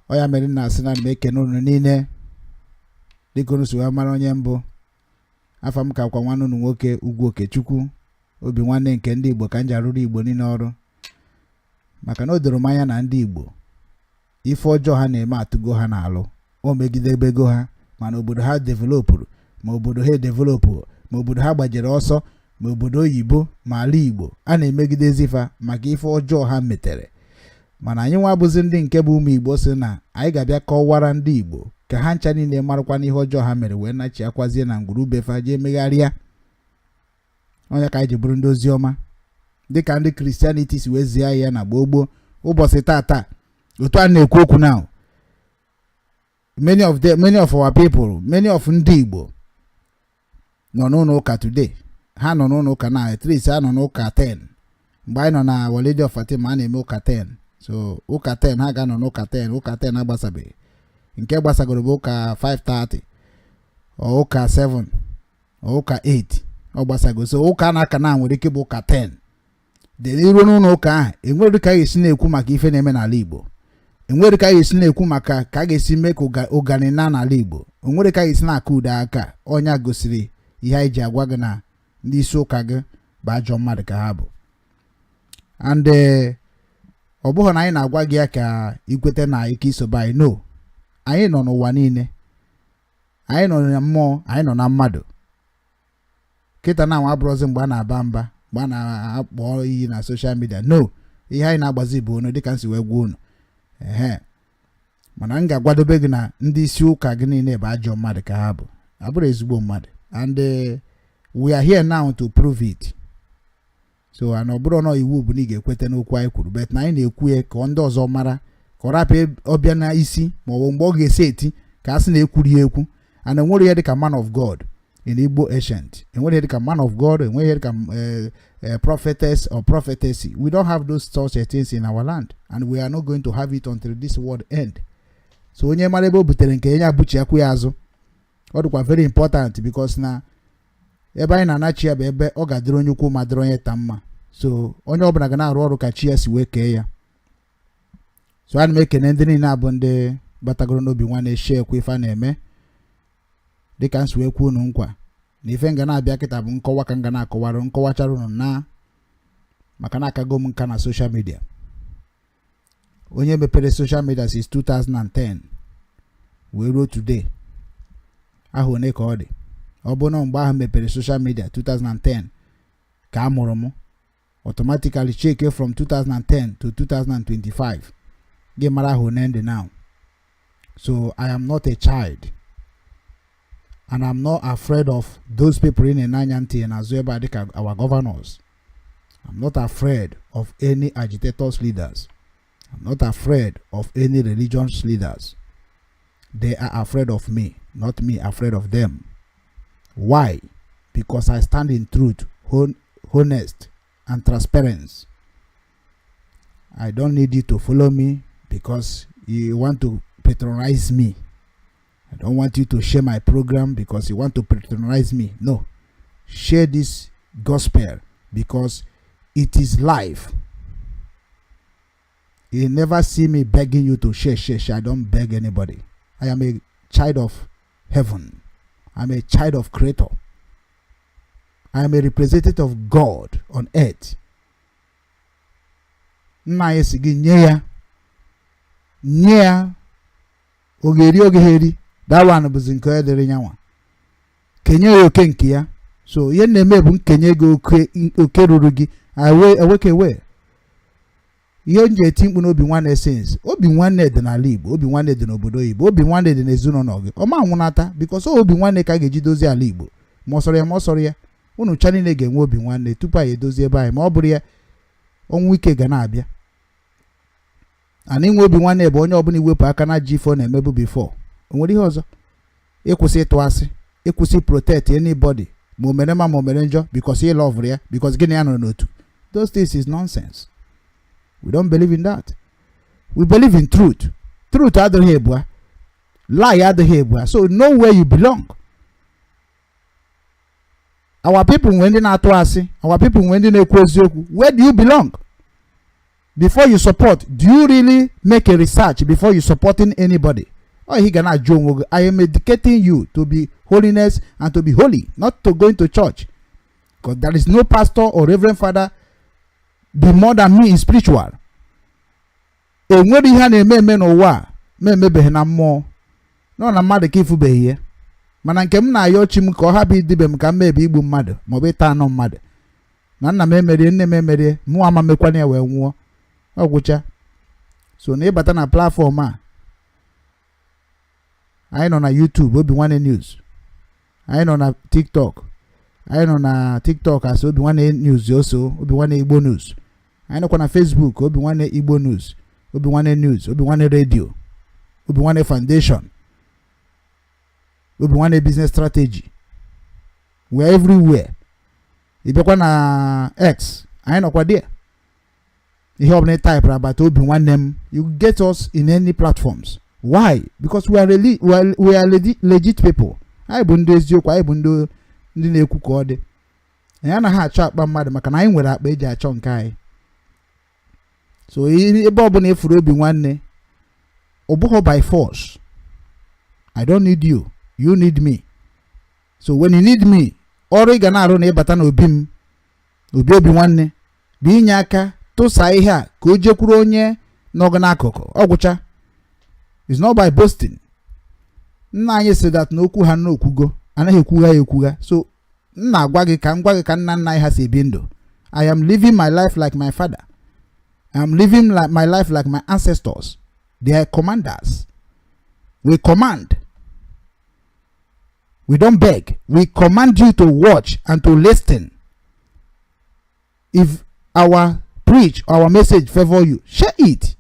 Ọ ya mere na asị na m ekene unu niile dịka unu si wee mara onye mbụ. Afa m ka kwa nwanne unu nwoke Ugwu Okechukwu, obi nwanne nke ndị Igbo, ka m ji arụrụ Igbo niile ọrụ, maka na o doro m anya na ndị Igbo ife ọjọọ ha na-eme atụgo ha n'alụ, o megidebego ha, mana obodo ha developụrụ, ma obodo ha edevelopụ, ma obodo ha gbajere ọsọ, ma obodo oyibo, ma ala Igbo, a na-emegidezi fa maka ife ọjọọ ha metere. Mana anyị nwa bụzi ndị nke bụ ụmụ Igbo si na anyị ga-abịa kọwara ndị Igbo ka ha ncha niile marakwa n'ihe ọjọọ ha mere wee nachiakwazie na ngwurube fa jee megharịa. Onye ka anyị ji bụrụ ndị ozi ọma. Dịka ndị Christianity si wee zie ya na gboo gboo. Ụbọchị tata, otu a na-ekwu okwu now, many of them, many of our people, many of ndị Igbo nọ n'ụlọ ụka today. Ha nọ n'ụlọ ụka na at least ha nọ n'ụka 10. Mgbe anyị nọ na Our Lady of Fatima, a na-eme ụka 10. So ụka 10, ha ga-anọ n'ụka 10. Ụka 10 agbasabeghị. Nke gbasagoro bụ ụka 5:30 ọ ụka 7 ọ ụka 8 ọ gbasago. So ụka na-aka na nwere ike bụ ụka 10 dị n'iru. N'ụlọ ụka ahụ, enwere ka a ga-esi na-ekwu maka ife na-eme n'ala Igbo, enwere ka a ga-esi na-ekwu maka ka a ga-esi mee ka ụgani na n'ala Igbo, onwere ka a ga-esi na-akụ ude aka. Ọnya gosiri ihe anyị ji agwa gị na ndị isi ụka gị bụ ajọ mmadụ ka ha bụ. And ọ bụghị na anyị na-agwa gị ya ka ikweta na ike isobe anyị. No, anyị nọ n'ụwa niile, anyị nọ na mmụọ, anyị nọ na mmadụ. Kịta na anwa abụrụzi mgbe a na-aba mba, mgbe a na-akpọ iyi na social media. No, ihe anyị na-agbazi bụ onu, dịka m si wee gwa unu. Ehe, mana m ga-agwadobe gị na ndị isi ụka gị niile bụ ajọ mmadụ ka ha bụ, abụrụ ezigbo mmadụ. And we are here now to prove it. So and ọ bụrụ na iwu bụ na ị ga-ekweta n'okwu anyị kwuru, but na anyị na-ekwu ya ka ndị ọzọ mara, ka ọ rapụ ọbịa na isi, ma ọ bụ mgbe ọ ga-esi eti ka a sị na ekwuru ya ekwu. And enwere ihe dịka man of God in Igbo ancient, enwere ihe dịka man of God, enwere ihe dịka prophetess or prophetessy. We don't have those such things in our land, and we are not going to have it until this world end. So onye mara ebe o butere nke ya, abụchiakwu ya azụ. Ọ dịkwa very important because na ebe anyị na-anachi ya bụ ebe ọ ga-adịrị onye ukwu ma dịrị onye ta mma. So onye ọbụla ga na-arụ ọrụ ka chi ya si wee kee ya. So ana m ekene ndị niile abụ ndị batagoro n'obi nwanne, share ekwe ife a na-eme. Dịka m si wee kwuo unu nkwa na ife nga na-abịa kịta bụ nkọwa, ka m ga na-akọwara, nkọwachara unu na maka na akago m nka na social media. Onye mepere social media since 2010 wee ruo today ahụ, one ka ọ dị? Ọ bụ na mgbe ahụ mepere social media 2010 ka a mụrụ m, automatically check from 2010 to 2025, gị mara ahụ one ndị now. So I am not a child and I'm not afraid of those people in na-anya ntị n'azụ ebe a dịka our governors. I'm not afraid of any agitators leaders. I'm not afraid of any religious leaders. They are afraid of me, not me afraid of them. Why? Because I stand in truth, honest and transparency. I don't need you to follow me because you want to patronize me. I don't want you to share my program because you want to patronize me. No. Share this gospel because it is life. You never see me begging you to share, share, share. I don't beg anybody. I am a child of heaven. I'm a child of Creator. I am a representative of God on earth. Nna anyị si gị nye ya, nye ya. Ọ ga-eri, oge ha eri, that one bụzi nke onye dịrị nyanwa. Kenye ya oke nke ya. So ihe m na-eme bụ nkenye gị oke, oke ruru gị. Awekewe ihe m ji eti mkpu n'obi nwanne since obi nwanne dị n'ala Igbo, obi nwanne dị n'obodo oyibo, obi nwanne dị n'ezinụlọ gị. Ọma anwụnata because obi nwanne ka a ga-eji dozie ala Igbo. Ma ọ sọrọ ya, ma ọ sọrọ ya, unu cha niile ga-enwe obi nwanne tupu anyị edozie ebe anyị. Ma ọ bụrụ ya, ọnwụ ike ga na-abịa. Ana inwe obi nwanne bụ onye ọbụla iwepụ aka na ji ife ọ na-emebu before. O nwere ihe ọzọ, ịkwụsị ịtụ asị, ịkwụsị protect anybody, ma o mere mma, ma o mere njọ, because ị love ya, because gịnị ya nọ n'otu. Those things is nonsense. We don't believe in that. We believe in truth. Truth adịghị ebua, lie adịghị ebua. So know where you belong. Our people nwere ndị na-atụ asị, our people nwere ndị na-ekwu eziokwu. Where do you belong? Before you support, do you really make a research before you supporting anybody? Ọ ihe ga na-ajụ onwe gị. I am educating you to be holiness and to be holy, not to go into church, because there is no pastor or reverend father be more than me in spiritual. Enwere ihe a na-eme eme n'ụwa a ma emebeghị na mmụọ nọ na mmadụ ka ịfụbeghị ya. Mana nke m na-ayọ chi m ka ọ hapụ idibe m ka m mebi igbu mmadụ maọbụ ịta anụ mmadụ na nna m emerie, nne m emerie, mụ ama mekwana ya wee nwụọ ọgwụcha. So na ịbata na platform a anyị nọ na YouTube, Obi Nwanne News, anyị nọ na TikTok, Anyị nọ na TikTok as Obi Nwanne News, oso Obi Nwanne Igbo News. Anyị nọkwa na Facebook, Obi Nwanne Igbo News, Obi Nwanne News, Obi Nwanne Radio, Obi Nwanne Foundation, Obi Nwanne Business Strategy. We are everywhere. Ị bịakwa na X, anyị nọkwa there. Ihe ọbụla ị type about Obi Nwanne m, you get us in any platforms. Why? Because we are legit people. Anyị bụ ndị eziokwu, anyị bụ ndị na-ekwu ka ọ dị. Anyị anaghị achọ akpa mmadụ, maka na anyị nwere akpa eji achọ nke anyị. So ebe ọbụla efuru Obi Nwanne, ọ bụghị by force. I don't need you, you need me. So when you need me, ọrụ ị ga na-arụ na ịbata n'obi m, obi Obi Nwanne, bụ inye aka tụsaa ihe a ka o jekwuru onye nọ gị n'akụkụ. Ọgwụcha is not by boasting. Nna anyị si that na okwu ha n'okwugo anaghị ekwugha ya ekwugha. So m na-agwa gị ka m gwa gị ka nna nna anyị ha si ebi ndụ. I am living my life like my father. I am living like my life like my ancestors. They are commanders. We command, we don't beg. We command you to watch and to listen. If our preach, our message favor you, share it.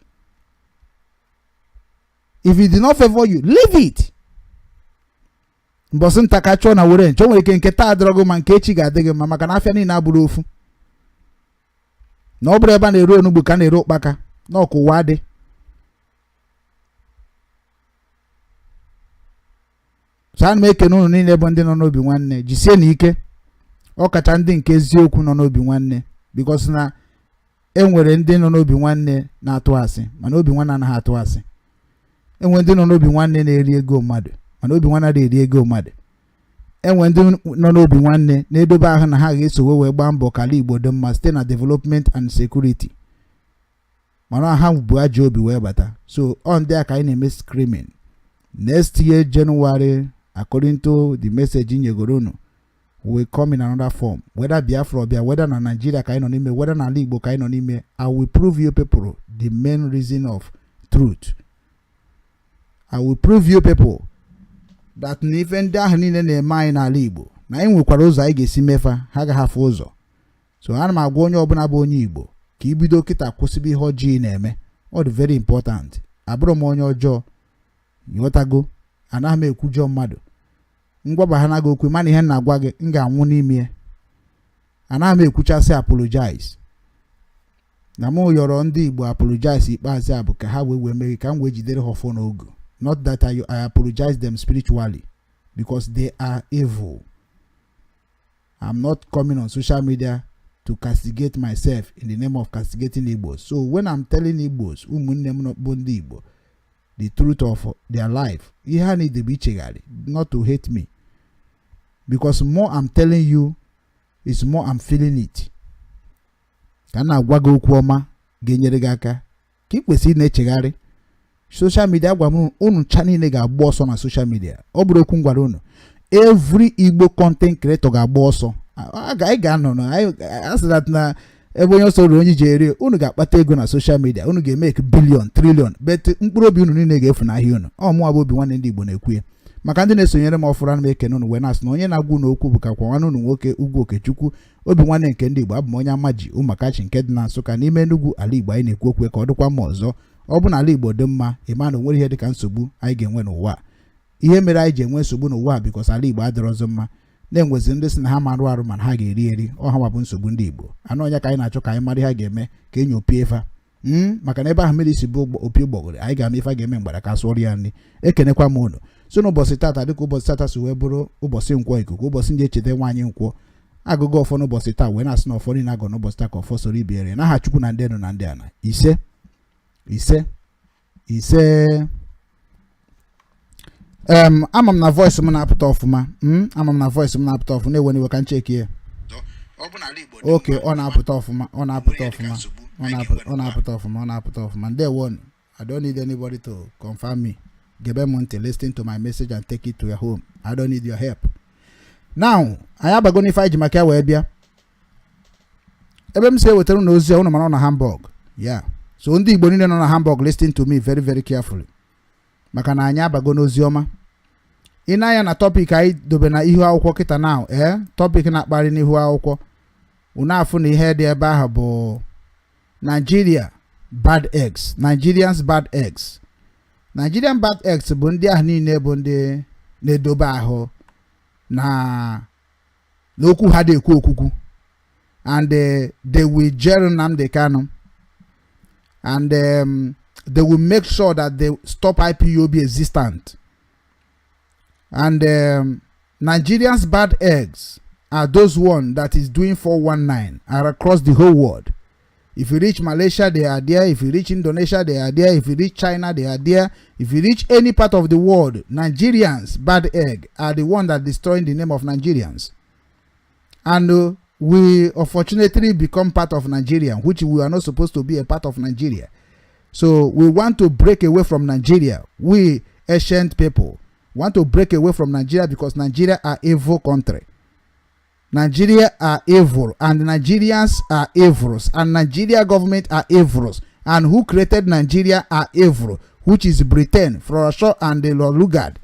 If it did not favor you, leave it. Mbọsị nta ka chụọ na were nchọ nwere ike nke taa adịrọ gị ma nke echi ga-adị gị mma, maka na afịa niile abụrụ ofu, na ọ bụrụ ebe a na-ere onugbu ka a na-ere ụkpaka na ọkụ ụwa dị. So ana m ekene unu niile bụ ndị nọ n'Obi Nwanne. Jisie na ike, ọkacha ndị nke eziokwu nọ n'Obi Nwanne, because na e nwere ndị nọ n'Obi Nwanne na-atụ asị, mana Obi Nwanne anaghị atụ asị. Enwere ndị nọ n'Obi Nwanne na-eri ego mmadụ, mana Obi Nwanne anaghị eri ego mmadụ. Enwere ndị nọ n'Obi Nwanne na-edobe ahụ na ha ga-esowe wee gbaa mbọ ka ala Igbo dị mma site na development and security, mana ha bụ ajọ obi wee bata. So ọ ndị a ka anyị na-eme screaming. Next year January, according to the message nyegoro unu, will come in another form, whether Biafra or bịa, whether na Nigeria ka anyị nọ n'ime, whether n'ala Igbo ka anyị nọ n'ime. I will prove you people the main reason of truth. I will prove you people that na ife ndị ahụ niile na-eme anyị n'ala Igbo, na anyị nwekwara ụzọ anyị ga-esi mefa ha agaghị afụ ụzọ. So ana m agwa onye ọbụla bụ onye Igbo ka ibido kịta kwụsịbụ ihe ọjọọ ị na-eme. Ọ dị very important. Abụrụ m onye ọjọọ, ịghọtago? Anaghị m ekwujọ mmadụ. Ngwaba ha naghị okwu, mana ihe m na-agwa gị, m ga-anwụ n'ime ya. Anaghị m ekwuchasị apologize na mụ yọrọ ndị Igbo apologize ikpeazụ a bụ ka ha wee mee ka m wee jidere ha ọfọ n'ogu, not that I apologize them spiritually, because they are evil. I'm not coming on social media to castigate myself in the name of castigating Igbos. So when I'm telling Igbos, ụmụnne m bụ ndị Igbo, the truth of their life, ihe ha need bụ ichegharị, not to hate me, because more I'm telling you is more I'm feeling it. Ka m na-agwa gị okwu ọma ga-enyere gị aka ka ị kwesịrị ị na-echegharị. Social media, gwa m unu ncha niile ga-agba ọsọ na social media. Ọ bụrụ okwu m gwara unu, every Igbo content creator ga-agba ọsọ. Anyị ga-anọ na asị that na ebe onye ọsọ ruru onye ji eri. Unu ga-akpata ego na social media, unu ga-emeke billion, trillion, but mkpụrụ obi unu niile ga-efu n'ahịa unu. Ọ mụnwa bụ Obi Nwanne ndị Igbo na-ekwu ya. Maka ndị na-esonyere m ọfụrụ, ana m ekene unu wee na-asị na onye na-agwa unu okwu bụ kakwa nwanne unu nwoke, Ugwu Okechukwu, Obi Nwanne nke ndị Igbo. Abụ m onye Amaji Ụmụakachi nke dị na Nsụka n'ime Enugwu, ala Igbo. Anyị na-ekwu okwu ka ọ dịkwa mma ọzọ. Ọ bụ na ala Igbo dị mma, ịma na onwere ihe dị ka nsogbu anyị ga-enwe n'ụwa. Ihe mere anyị ji enwe nsogbu n'ụwa, because ala Igbo adịrọzọ mma, na-enwezi ndị sị na ha marụ arụ mana ha ga-eri eri ọha ma bụ nsogbu ndị Igbo anụ ọnya ka anyị na-achọ ka anyị mara ihe a ga-eme ka enyopie fa, maka na ebe ahụ mmiri si bụ opi ụgbọgụrụ, anyị ga-ama ife a ga-eme mgbada ka sụọrọ ya nri. Ekenekwa m unu. So n'ụbọchị tata, dịka ụbọchị tata si wee bụrụ ụbọchị Nkwọ ikuku, ụbọchị ndị echeta nwaanyị Nkwọ, agụgụ ọfọ n'ụbọchị taa, wee na-asị na ọfọ niile agọ n'ụbọchị taa ka ọfọ soro ibiere n'aha Chukwu na ndị enu na ndị ana. Ise, ise, ise. Ama m na voice m na-apụta ọfụma. Ama m na voice m na-apụta ọfụma. Na-ewe iwe ka m check ya. Oke, ọ na-apụta ọfụma, ọ na-apụta ọfụma, ọ na-apụta ọfụma, ọ na-apụta ọfụma. Ndewo. I don't need anybody to confirm me. Gebe m ntị, listen to my message and take it to your home. I don't need your help. Now anyị abago n'ife anyị ji maka ya wee bịa. Ebe m si ewetara unu ozi a, unu mara ọ na Hamburg ya. So ndị Igbo niile nọ na Hamburg, listen to me very very carefully, maka na anyị abago n'ozi ọma. Ị na-anya na topic anyị dobe na ihu akwụkwọ kịta now, ee, topic na-akparị n'ihu akwụkwọ unu afụ na ihe dị ebe ahụ bụ Nigeria bad eggs, Nigerians bad eggs. Nigerian bad eggs bụ ndị ahụ niile bụ ndị na-edobe ahụ na n'okwu ha dị ekwu okwukwu, and they will jail Nnamdi Kanu, and they will make sure that they stop IPOB existence. And Nigerians bad eggs are those one that is doing 419 are across the whole world. If you reach Malaysia, they are there. If you reach Indonesia, they are there. If you reach China, they are there. If you reach any part of the world, Nigerians bad egg are the one that destroying the name of Nigerians. And we unfortunately become part of Nigeria, which we are not supposed to be a part of Nigeria. So we want to break away from Nigeria. We ancient people want to break away from Nigeria because Nigeria are evil country. Nigeria are evil, and Nigerians are evils, and Nigeria government are evils, and who created Nigeria are evil, which is Britain, Florashaw and the Lord Lugard.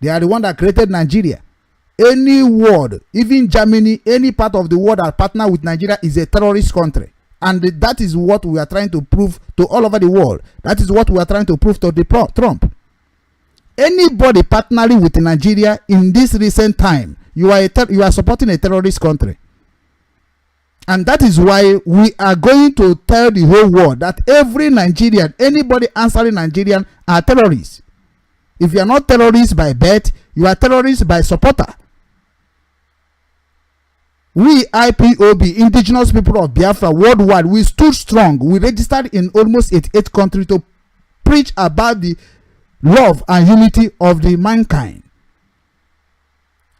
They are the one that created Nigeria. Any world, even Germany, any part of the world that partner with Nigeria is a terrorist country. And that is what we are trying to prove to all over the world. That is what we are trying to prove to the Trump. Anybody partnering with Nigeria in this recent time, you are supporting a terrorist country. And that is why we are going to tell the whole world that every Nigerian, anybody answering Nigerian, are terrorists. If you are not terrorists by birth, you are terrorists by supporter. We IPOB, Indigenous People of Biafra worldwide, we stood strong. We registered in almost 88 countries to preach about the love and unity of the mankind.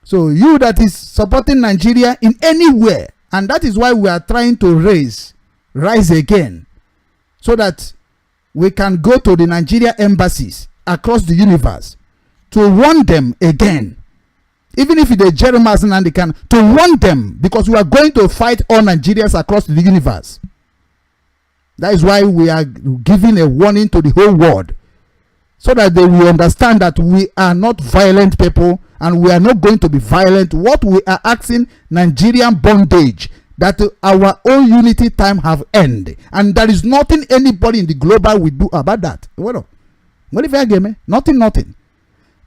So you that is supporting Nigeria in anywhere, and that is why we are trying to rise again, so that we can go to the Nigeria embassies across the universe to warn them again. Even if it's Jeremiah Nnamdi Kanu, to warn them, because we are going to fight all Nigerians across the universe. That is why we are giving a warning to the whole world, so that they will understand that we are not violent people and we are not going to be violent. What we are asking Nigerian bondage, that our own unity time have ended, and there is nothing anybody in the global will do about that. Well, what if I get me? Nothing, nothing.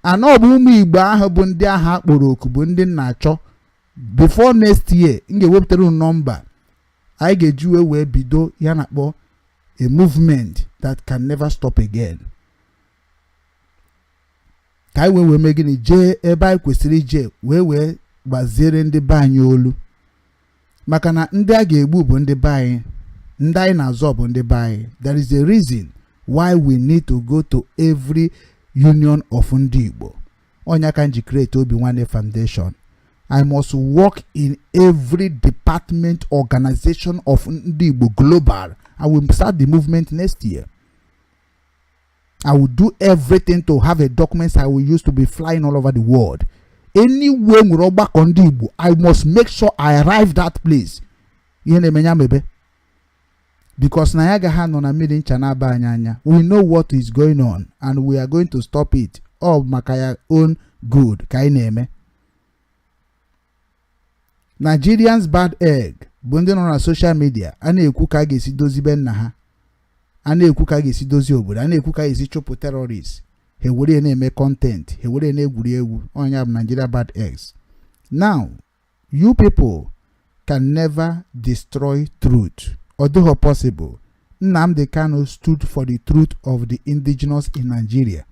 And ọ bụ ụmụ Igbo ahụ bụ ndị ahụ akpọrọ oku bụ ndị na-achọ before next year m ga-ewepụtara unu nọmba anyị ga-eji wee bido ya na-akpọ a movement that can never stop again. Ka anyị wee mee gịnị? Jee ebe anyị kwesịrị ije wee gbaziere ndị be anyị olu, maka na ndị a ga-egbu bụ ndị be anyị, ndị anyị na-azọ bụ ndị be anyị. There is a reason why we need to go to every union of ndị Igbo. Onye ka m ji create Obi Nwanne Foundation. I must work in every department, organization of ndị Igbo global. I will start the movement next year. I will do everything to have a document I will use to be flying all over the world. Anywhere nwere ọgbakọ ndị Igbo, I must make sure I arrive that place. Ihe na-eme ya mebe, because na ya agaghị anọ na mmiri ncha na-aba anyị anya. We know what is going on and we are going to stop it all, maka ya own good ka anyị na-eme. Nigerians bad egg bụ ndị nọ na social media a na-ekwu ka a ga-esi dozibe nna ha, a na-ekwu ka a ga-esi dozie obodo, a na-ekwu ka a ga-esi chụpụ terrorists. Ha ewere ya na-eme content, ha ewere ya na-egwuri egwu. Onye bụ Nigeria bad eggs. Now, you people can never destroy truth. Ọ dịghị possible. Nnamdi Kanu stood for the truth of the indigenous in Nigeria.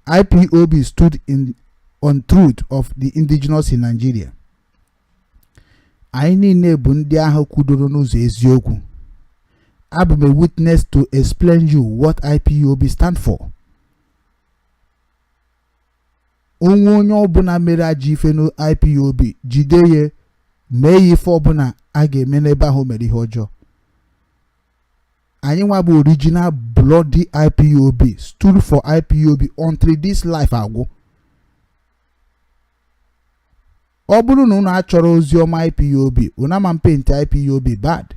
IPOB stood in on truth of the indigenous in Nigeria. Anyị niile bụ ndị ahụ kwudoro n'ụzọ eziokwu. Abụ m a witness to explain you what IPOB stand for. Onwe onye ọbụla mere ajọ ife na IPOB, jide ya, mee ya ife ọbụla a ga-eme n'ebe ahụ mere ihe ọjọọ. Anyị nwa bụ original bloody IPOB stood for IPOB until this life agwụ. Ọ bụrụ na unu achọrọ ozi ọma IPOB, unu ama paint IPOB bad.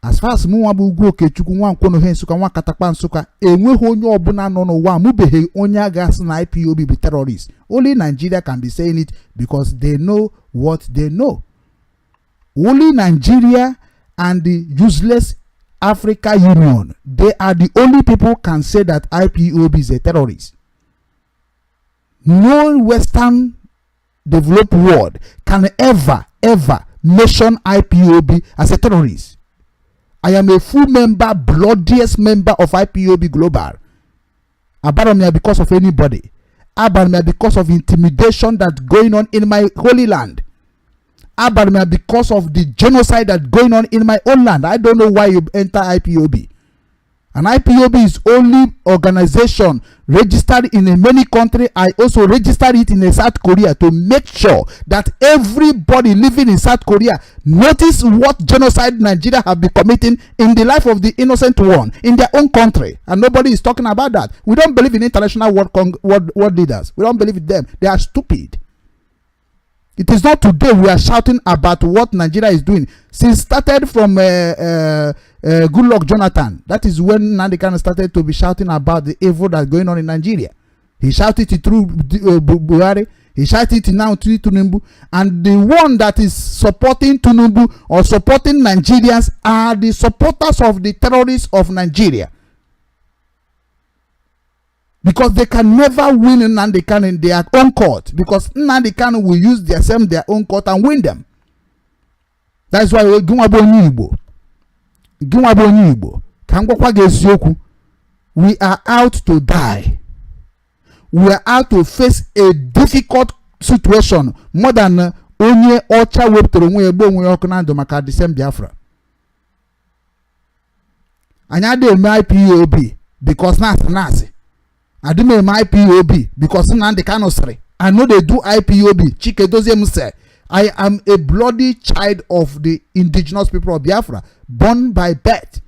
As far as mụ nwa bụ Ugwu Okechukwu nwa Nkwonohe Nsụka nwa Katakpa Nsụka, enweghị onye ọbụla nọ n'ụwa amụbeghị onye a ga-asị na IPOB bụ terrorist. Only Nigeria can be saying it because they know what they know. Only Nigeria and the useless Africa Union, they are the only people can say that IPOB is a terrorist. No Western developed world can ever, ever mention IPOB as a terrorist. I am a full member, bloodiest member of IPOB Global. Abara m ya because of anybody. Abara m ya because of intimidation that's going on in my holy land. Abara m ya because of the genocide that's going on in my own land. I don't know why you enter IPOB. And IPOB is only organization registered in a many country. I also registered it in a South Korea to make sure that everybody living in South Korea notice what genocide Nigeria have been committing in the life of the innocent one in their own country. And nobody is talking about that. We don't believe in international world leaders. We don't believe in them. They are stupid. It is not today we are shouting about what Nigeria is doing. Since started from Goodluck Jonathan, that is when Nnamdi Kanu started to be shouting about the evil that's going on in Nigeria. He shouted it through Buhari. He shouted it now to Tinubu. And the one that is supporting Tinubu or supporting Nigerians are the supporters of the terrorists of Nigeria. Because they can never win Nnamdi Kanu in their own court, because Nnamdi Kanu will use their same their own court and win them. That's why gị nwa bụ onye Igbo, gị nwa bụ onye Igbo, ka m gwakwa gị eziokwu, we are out to die. We are out to face a difficult situation more than onye ọcha wepụtara onwe ya gbuo onwe ya ọkụ na ndụ maka the same Biafra. Anyị adịghị eme IPOB because na asị na asị adị m eme IPOB because Nnamdi Kanu sịrị. I no dey do IPOB Chike Dozie m sị. I am a bloody child of the Indigenous People of Biafra, born by birth.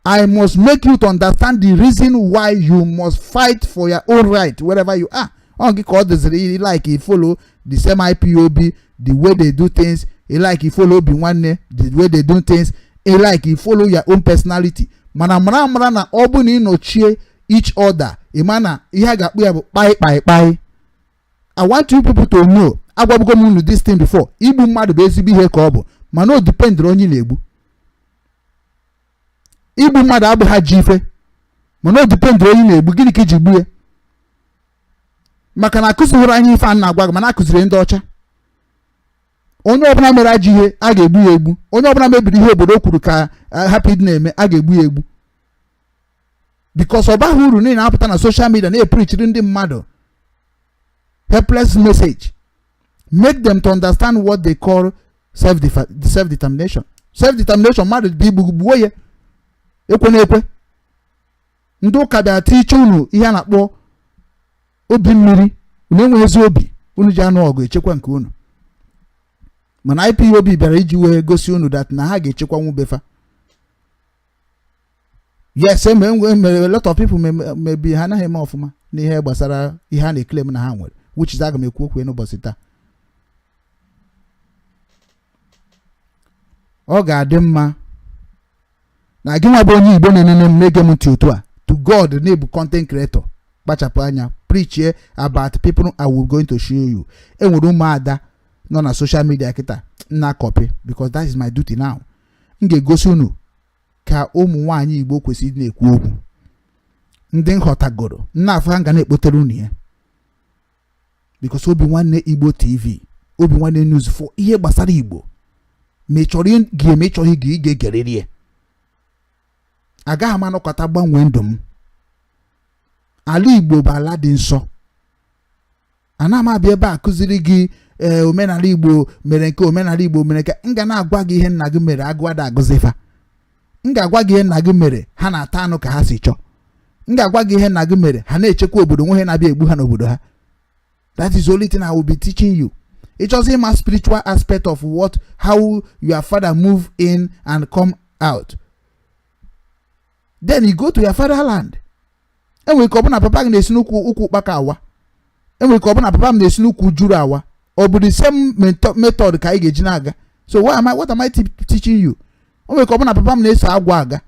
I must make you to understand the reason why you must fight for your own right wherever you are. Ọ gị ka ọ dịziri. Like you follow the same IPOB, the way they do things. You like you follow Obi Nwanne, the way they do things. You like you follow your own personality. Mana mara mara na ọ bụ na ị nọchie each other, ị ma na ihe a ga-akpụ ya bụ kpai kpai kpai. I want you people to know, agwabugo m unu this thing before, igbu mmadụ bụ ezigbo ihe ka ọ bụ, mana o dependịrị onye ị na-egbu. Igbu mmadụ abụghị ji ife, mana o dependịrị onye ị na-egbu. Gịnị ka iji gbuo ya? Maka na akụzighịrị anyị ife a na-agwa gị, mana akụziri ndị ọcha, onye ọbụla mere ajọ ihe, a ga-egbu ya egbu. Onye ọbụla mebiri ihe obodo kwuru ka hapụ ịdị na-eme, a ga-egbu ya egbu, because ọ baghị uru niile na-apụta na social media na-epreachiri ndị mmadụ helpless message. Make them to understand what they call self-determination. Self-determination, mmadụ bụ igbu, gbuo ya. Ekwe na ekwe ndị ụka bịara tiche unu ihe a na-akpọ obi mmiri. Unu enweghị ezi obi unu ji anụ ọgụ echekwa nke unu, mana IPOB bịara iji wee gosi unu that na ha ga-echekwa nwubefa. Yes, emere a lot of people maybe ha anaghị eme ọfụma n'ihe gbasara ihe a na-eclaim na ha nwere, which is aga m ekwu okwu n'ụbọchị taa. Ọ ga-adị mma na gị nwa bụ onye Igbo na-enene m, na-ege m ntị otu a, to God na-ebu content creator, kpachapụ anya preach about people I will going to show you. Enwere ụmụada nọ na social media kịta nna copy, because that is my duty now. M ga-egosi unu ka ụmụ nwaanyị Igbo kwesịrị ịdị na-ekwu okwu. Ndị nghọtagoro nna afọ ha ga na-ekpotere unu ya, because Obi Nwanne Igbo TV, Obi Nwanne News, for ihe gbasara Igbo, ma ị chọrọ ige ma ị chọghị ige, ị ga-egerịrị ya. Agaghị m anọkọta gbanwee ndụ m. Ala Igbo bụ ala dị nsọ. Ana m abịa ebe a kụziri gị ee omenala Igbo mere nke, omenala Igbo mere nke. M ga na-agwa gị ihe nna gị mere agụ ada agụzifa. M ga-agwa gị ihe nna gị mere ha na-ata anụ ka ha si chọọ. M ga-agwa gị ihe nna gị mere ha na-echekwa obodo nwe ha na-abịa egbu ha n'obodo ha. That is the only thing I will be teaching you. Ịchọzi ịma spiritual aspect of what, how your father move in and come out, then you go to your fatherland. Enwere ka ọ bụ na papa gị na-esi n'ukwu ụkwụ ụkpaka awa, enwere ka ọ bụ na papa m na-esi n'ukwu juru awa. Ọ bụ the same method ka anyị ga-eji na-aga. So what am I teaching you? O nwere ka ọ bụ na papa m na-eso agwọ aga.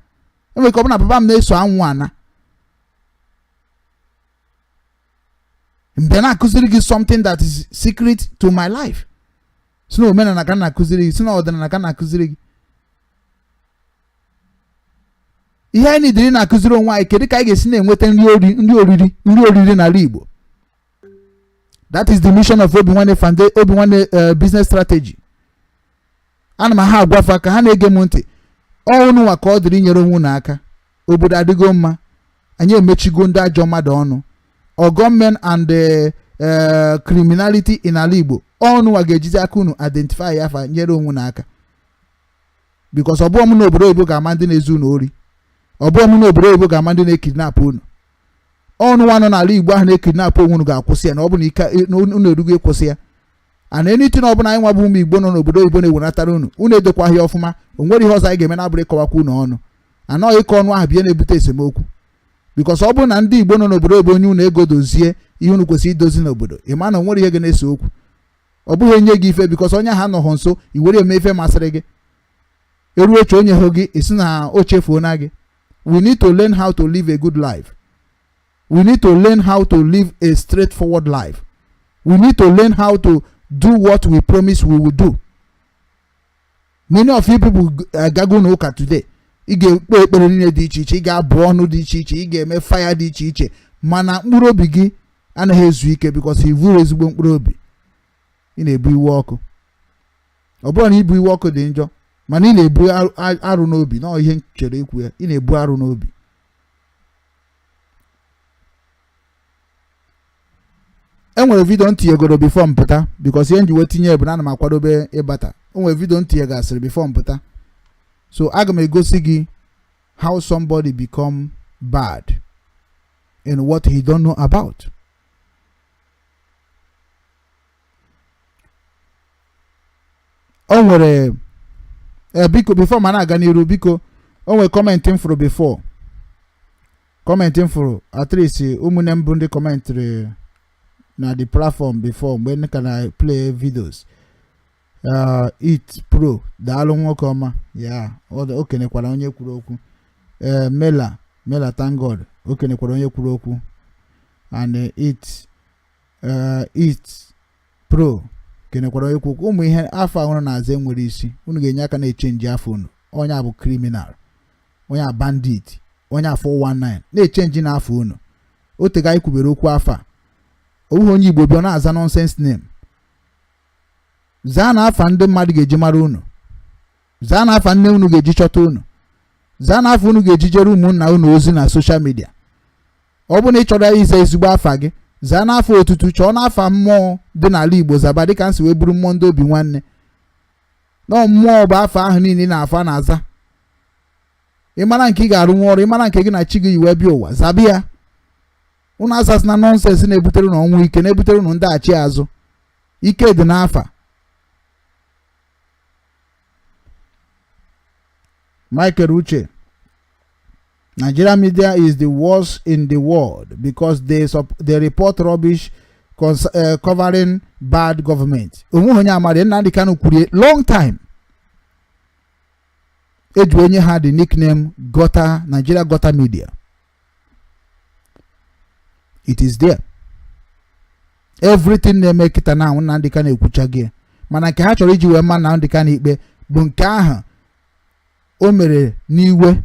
O nwere ka ọ bụ na papa m na-eso anwụ ana. Mgbe na-akụziri gị something that is secret to my life, si na omenala ka m na-akụziri gị, si na ọdịnala ka m na-akụziri gị. Ihe anyị dịrị na-akụziri onwe anyị, kedu ka anyị ga-esi na-enweta nri oriri, nri oriri n'ala Igbo? That is the mission of Obi Nwanne Foundation, Obi Nwanne business strategy. Ana m ha agwafa ka ha na-ege m ntị. Ọnụ nwa ka ọ dịrị inyere onwe unu aka. Obodo adịgo mma, anyị emechigo ndị ajọ mmadụ ọnụ. Gunmen and criminality in ala Igbo, ọnụ nwa ga-ejizi aka unu identify ya afa nyere onwe unu aka, because ọ bụghị m n'obodo oyibo ga-ama ndị na-ezu unu ori, ọ bụghị m n'obodo oyibo ga-ama ndị na-ekidnap unu. Ọnụ nwa nọ n'ala Igbo ahụ na-ekidnap onwe unu ga-akwụsị ya, na ọ bụ na ike unu erugo ịkwụsị ya. And anything ọbụla anyị nwa bụ ụmụ Igbo nọ n'obodo oyibo na-ewenatara unu, unu edokwaghị ya ọfụma. O nwere ihe ọzọ anyị ga-eme na-abụrụ ịkọwakwa unu ọnụ. Anọghị ịkọ ọnụ ahụ bụ ihe na-ebute esemokwu, because ọ bụrụ na ndị Igbo nọ n'obodo oyibo onye unu ego dozie ihe unu kwesịrị idozi n'obodo, ị ma na o nwere ihe ga na-ese okwu. Ọ bụghị enye gị ife because onye ahụ anọghị nso, i were eme ife masịrị gị. Eruo eche onye hụ gị, isi na o chefuo na gị. We need to learn how to live a good life. We need to learn how to live a straightforward life. We need to learn how to do what we promise we will do. Many of you people agago n'ụka today, ị ga-ekpe ekpere niile dị iche iche, ị ga-abụ ọnụ dị iche iche, ị ga-eme fire dị iche iche, mana mkpụrụ obi gị anaghị ezu ike, because ị vụrụ ezigbo mkpụrụ obi. Ị na-ebu iwe ọkụ. Ọ bụrụ na ibu iwe ọkụ dị njọ, mana ị na-ebu arụ n'obi na ihe m chere ikwu ya, ị na-ebu arụ n'obi. E nwere video m tinyegoro before m pụta, because ihe m ji wee tinye bụ na ana m akwadobe ịbata. O nwere video m tinyegasịrị before m pụta, so aga m egosi gị how somebody become bad in what he don't know about. O nwere, biko, before ma na-aga n'iru, biko, o nwere comment m fụrụ before, comment m fụrụ, at least ụmụnne m bụ ndị commentịrị na the platform before mgbe m ka na play videos. It pro, daalụ nwoke ọma ya. O kenekwara onye kwuru okwu. Mela Mela, thank God, o kenekwara onye kwuru okwu. And it pro kenekwara onye kwuru okwu. Ụmụ ihe afọ ahụrụ na-aza enwere isi, unu ga-enye aka na-echange afọ unu. Onye a bụ criminal, onye a bandit, onye a 419 na-echange n'afọ unu. O tego anyị kwubere okwu afọ a. Owughị onye Igbo bịa na-aza nonsense name. Zaa na afa ndị mmadụ ga-eji mara unu, zaa na afa nne unu ga-eji chọta unu, zaa na afa unu ga-eji jere ụmụnna unu ozi na social media. Ọ bụrụ na ị chọrọ ịza ezigbo afa gị, zaa n'afa otutu, chọọ n'afa mmụọ dị n'ala Igbo zaba, dịka m si wee buru mmụọ ndị obi nwanne. Nọ mmụọ bụ afa ahụ niile na-afa na-aza. Ị mara nke ị ga-arụ nwa ọrụ, ị mara nke gị na chi gị yi wee bịa ụwa, zaba ya. Unu azasị na nonsense na-ebutere unu ọnwụ ike, na-ebutere unu ndaghachi azụ. Ike dị n'afa. Michael Uche, Nigeria media is the worst in the world because they report rubbish covering bad government. Onweghị onye amara Nnamdi Kanu kwuru long time eji onye ha the nickname Gutter Nigeria, Gutter Media. It is there. Everything na-eme kịta na Nnamdi Kanu ekwuchaghị ya, mana nke ha chọrọ iji wee ma Nnamdi Kanu ikpe bụ nke ahụ o mere n'iwe,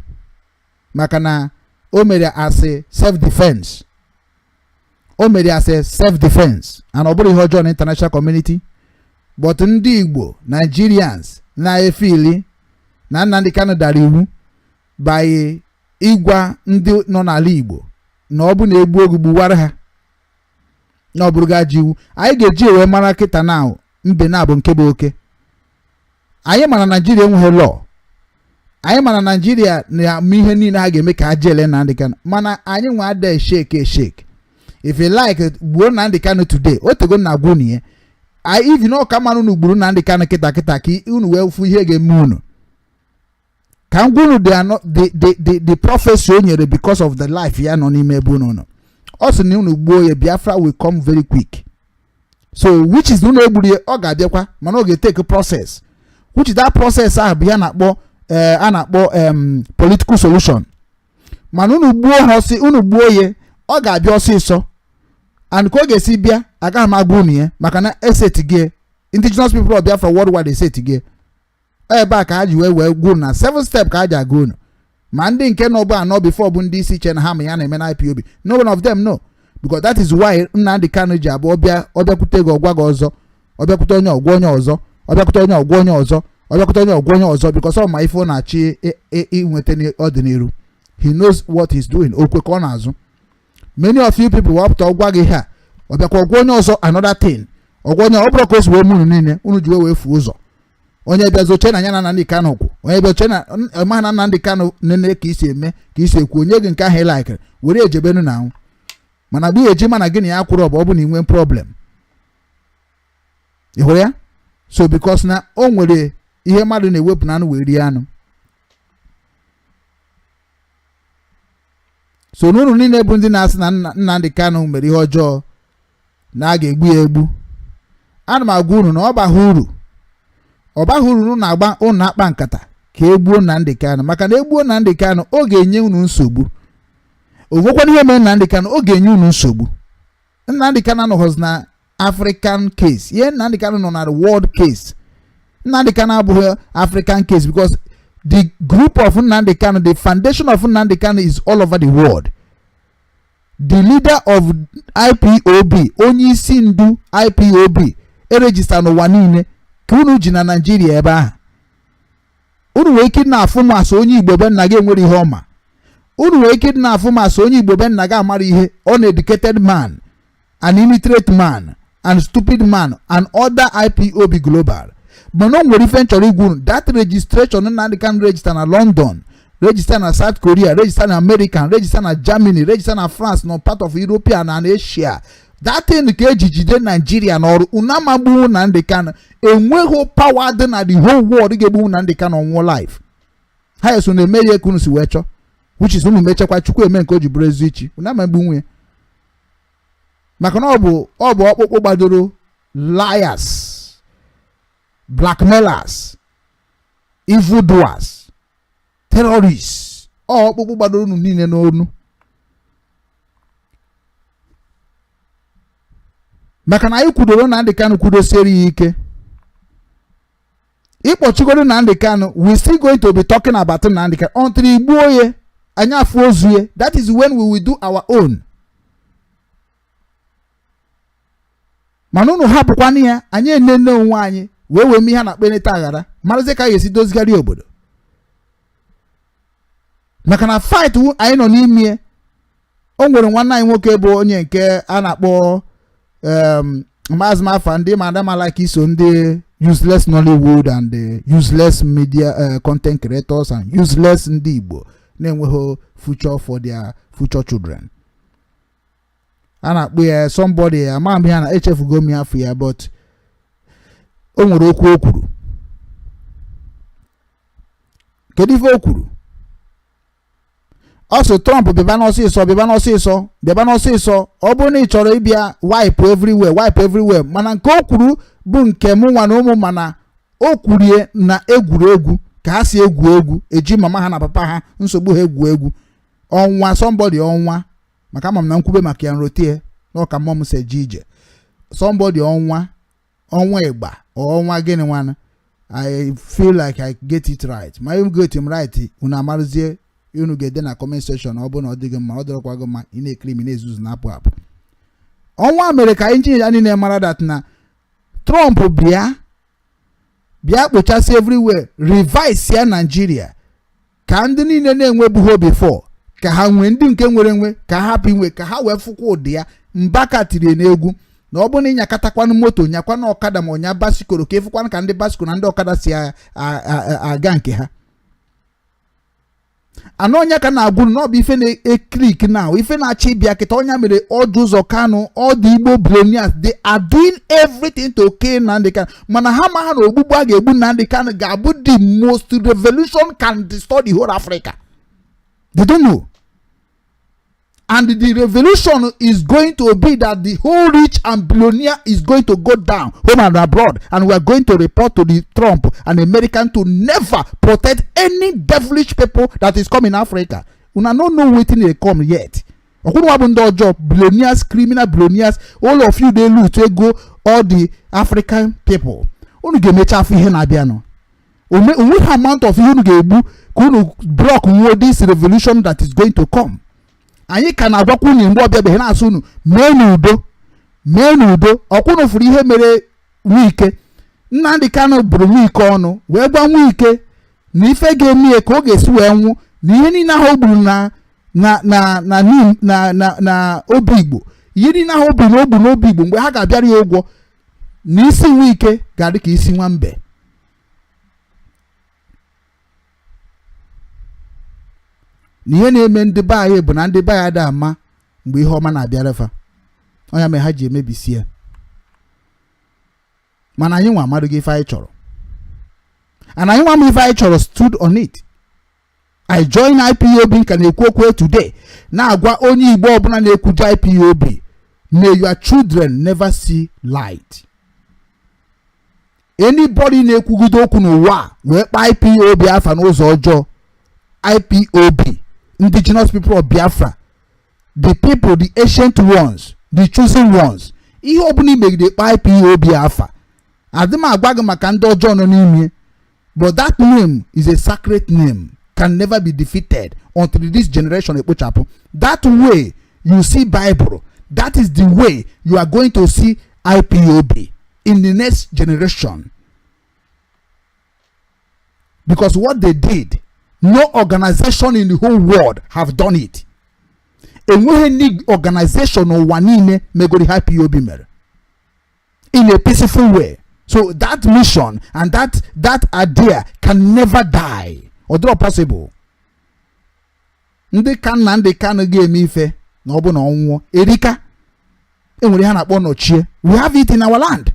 maka na o mere as a self defense. O mere as a self defense, and ọ bụrụ ihe ọjọọ na international community, but ndị Igbo Nigerians na-efili na Nnamdi Kanu dara iwu by ịgwa ndị nọ n'ala Igbo na ọ bụ na egbu ogu gbuwara ha, na ọ bụrụ gaji iwu anyị ga-eji wee mara kịta na mbe na-abụ nke bụ oke. Anyị mara Naijiria enweghị law, anyị mara Naijiria na-ama ihe niile ha ga-eme ka ha jele Nnamdi Kanu, mana anyị nwe ada shake shake. If you like, gbuo Nnamdi Kanu today. O tego na agwa unu ya, even ọ ka mmanụ unu gburu Nnamdi Kanu kịta kịta ka unu wee fụ ihe ga-eme unu. Ka m gwa unu the prophecy o nyere because of the life ya nọ n'ime ebe unu nọ. Ọ sị na unu gbuo ya, Biafra will come very quick. So which is unu egburu ya, ọ ga-abịakwa, mana ọ ga-etake process, which is that process ahụ bụ ya na-akpọ A na-akpọ political solution. Mana unu gbuo ha ọsị, unu gbuo ya, ọ ga-abịa ọsịsọ. And ka ọ ga-esi bịa, agaghị m agwa unu ya, maka na eseti gị Indigenous People of Biafra Worldwide eseti gị ebe a ka ha ji wee gwuo na seven step ka ha ji aga unu. Ma ndị nke nọ bụ anọ before bụ ndị isi che na ha ma ya na-eme na IPOB, no one of them know, because that is why Nnamdi Kanu ji abụ ọbịa, ọbịakwute gị, ọgwa gị ọzọ, ọbịakwute onye, ọgwa onye ọzọ, ọbịakwute onye, ọgwa onye ọzọ, ọbịakwute onye, ọgwa onye ọzọ, because ọ ma ife ọ na-achị inweta ọdịnihu. He knows what he's doing. Okwe ka ọ na-azụ. Many of you people wapụta, ọgwa gị ha, ọbịakwa ọgwa onye ọzọ another thing, ọgwa onye ọ bụrụ ka o si wee mụrụ niile unu ji wee fuo ụzọ. Onye bịa zoche na ya na Nnamdi Kanu kwụ, onye bịa oche na ma na Nnamdi Kanu nene ka isi eme ka isi ekwu, onye gị nke ahụ ịlikiri were ejebenu na anwụ. Mana gị eji mana gị na ya kwụrụ ọ bụ na inwe problem. Ị hụrụ ya? So because na o nwere ihe mmadụ na-ewepụ na anụ wee rie anụ. So n'unu niile bụ ndị na-asị na Nnamdi Kanu mere ihe ọjọọ na a ga-egbu ya egbu, ana m agwa unu na ọ baghị uru, ọ baghị uru unu na-agba unu na-akpa nkata ka e gbuo Nnamdi Kanu, maka na egbuo Nnamdi Kanu, ọ ga-enye unu nsogbu. O nwekwana ihe mere Nnamdi Kanu, ọ ga-enye unu nsogbu. Nnamdi Kanu anọghọzi na African case. Ihe Nnamdi Kanu nọ na world case. Nnamdi Kanu abụghị African case, because the group of Nnamdi Kanu, the foundation of Nnamdi Kanu is all over the world. The leader of IPOB, onye isi ndu IPOB, eregister n'ụwa niile ka unu ji na Naijiria ebe ahụ. Unu nwere ike na-afụ m asụ onye Igbo be nna gị enwere ihe ọma. Unu nwere ike na-afụ m asụ onye Igbo be nna gị amara ihe, uneducated man, an illiterate man, and stupid man, and other IPOB global. Mana o nwere ife m chọrọ igwu unu. That registration Nnamdi Kanu register na London, register na South Korea, register na America, register na Germany, register na France, na part of European and Asia, that thing ka eji jide Nigeria n'ọrụ. Unu amagbuwu Nnamdi Kanu. Enweghị power dị na the whole world ga-egbu Nnamdi Kanu ọnwụọ life. Ha eso na-eme ya ka unu si wee chọọ, which is unu mechakwa Chukwu eme nke o ji bụrụ ezi ichi. Unu amagbu nwunye, maka na ọ bụ ọkpụkpụ gbadoro liars, blackmailers, evildoers, terrorists. Ọ ọkpụkpụ gbadoro unu niile n'onu, maka na anyị kwudoro Nnamdi Kanu kwudosiere ya ike. Ịkpọchigoro Nnamdi Kanu, we still going to be talking about Nnamdi Kanu until igbuo ya, anyị afụ ozu ya. That is when we will do our own. Mana unu hapụkwana ya, anyị enene onwe anyị wee mee ihe a na-akpọ eneta aghara, marazie ka anyị esi dozigharị obodo. Maka na fight anyị nọ n'ime, o nwere nwanne anyị nwoke bụ onye nke a na-akpọ Maazị Mafa, ndị madam like iso ndị useless Nollywood and the useless media content creators and useless ndị Igbo na-enweghị future for their future children. A na-akpọ ya somebody, ama m ya na echefugo m ya afọ ya, but o nwere okwu o kwuru. Kedu ife o kwuru? Ọ sị Trump bịaba n'ọsịsọ, bịaba n'ọsịsọ, bịaba n'ọsịsọ. Ọ bụrụ na ị chọrọ ịbịa wipe everywhere, wipe everywhere. Mana nke o kwuru bụ nke mụ nwa na ụmụ, mana o kwurie na egwuregwu ka ha si egwu egwu, eji mama ha na papa ha nsogbu ha egwu egwu ọnwa somebody ọnwa, maka ama m na nkwube maka ya nrotie na ọka mmụọ m si eje ije. Somebody ọnwa ọnwa ịgba ọnwa gịnị nwana, I feel like I get it right. Ma you get him right, unu amarụzie, unu ga-ede na comment section. Ọ bụrụ na ọ dịghị mma, ọ dịrọkwa gị mma, ị na-ekiri m na-ezuzu na-apụ apụ. Ọnwa mere ka injinia niile mara that na Trump bịa bịa kpochasị everywhere, revise ya Nigeria, ka ndị niile na-enwebughị before ka ha nwee, ndị nke nwere nwe ka ha hapụ inwe, ka ha wee fụkwa ụdị ya. Mbaka tiri n'egwu na ọ bụrụ na ịnyakatakwanụ moto, nyakwanụ ọkada ma ọnya basikoro, ka ịfụkwanụ ka ndị basikoro na ndị ọkada si aga nke ha. Anọ onye ka na-agwụ na ọ bụ ife na-eklik na ife na-achọ ịbịa kịta. Ọnya mere Orji Uzor Kalu, all the Igbo billionaires, they are doing everything to kill Nnamdi Kanu. Mana ha ma ha na ogbugbu a ga-egbu Nnamdi Kanu ga-abụ the most revolution can destroy the whole Africa. They don't know. And the revolution is going to be that the whole rich and billionaire is going to go down, home and abroad, and we are going to report to the Trump and American to never protect any devilish people that is coming Africa. Una no know wetin dey come yet. Ọkwụnwa bụ ndị ọjọọ, billionaires, criminal billionaires, all of you dey loot ego all the African people. Unu ga-emecha afọ ihe na-abịanụ. Onweghị amount of ihe unu ga-egbu ka unu block nwuo this revolution that is going to come. Anyị ka na-agwakwa unu mgbe ọbịabeghị, na-asị unu mee n'udo, mee n'udo. Ọkwụnụ fụrụ ihe mere Wike. Nnamdi Kanu bụrụ Wike ọnụ wee gwa Wike na ife ga-eme ya ka ọ ga-esi wee nwụ na ihe niile ahụ o gburu na na na na na na na obi Igbo, ihe niile ahụ o gburu na ogbu n'obi Igbo, mgbe ha ga-abịara ya ụgwọ, na isi Wike ga-adị ka isi nwambe. Na ihe na-eme ndị be anyị bụ na ndị be anyị ada ama mgbe ihe ọma na-abịara fa, ọnya mere ha ji emebisi ya. Mana anyị nwa amadụghị ife anyị chọrọ, and anyị nwa ama ife anyị chọrọ stood on it. I join IPOB nka na-ekwu okwu today, na-agwa onye Igbo ọbụla na-ekwuje IPOB, may your children never see light. Anybody na-ekwugide okwu n'ụwa a wee kpaa IPOB afa n'ụzọ ọjọọ, IPOB, Indigenous People of Biafra, the people, the ancient ones, the chosen ones, ihe ọbụla imegide kpaa IPOB afa, adị m agwa gị maka ndị ọjọọ nọ n'ime, but that name is a sacred name, can never be defeated until this generation ekpochapụ. That way you see Bible, that is the way you are going to see IPOB in the next generation, because what they did, no organization in the whole world have done it. Enweghị any organization n'ụwa niile megoro ihe IPOB mere in a peaceful way. So that mission and that idea can never die. Ọ dịrọ possible. Ndị ka nna ndị Kanu ga-eme ife na ọ bụ na ọnwụọ erika, enwere ihe a na-akpọ nọchie. We have it in our land.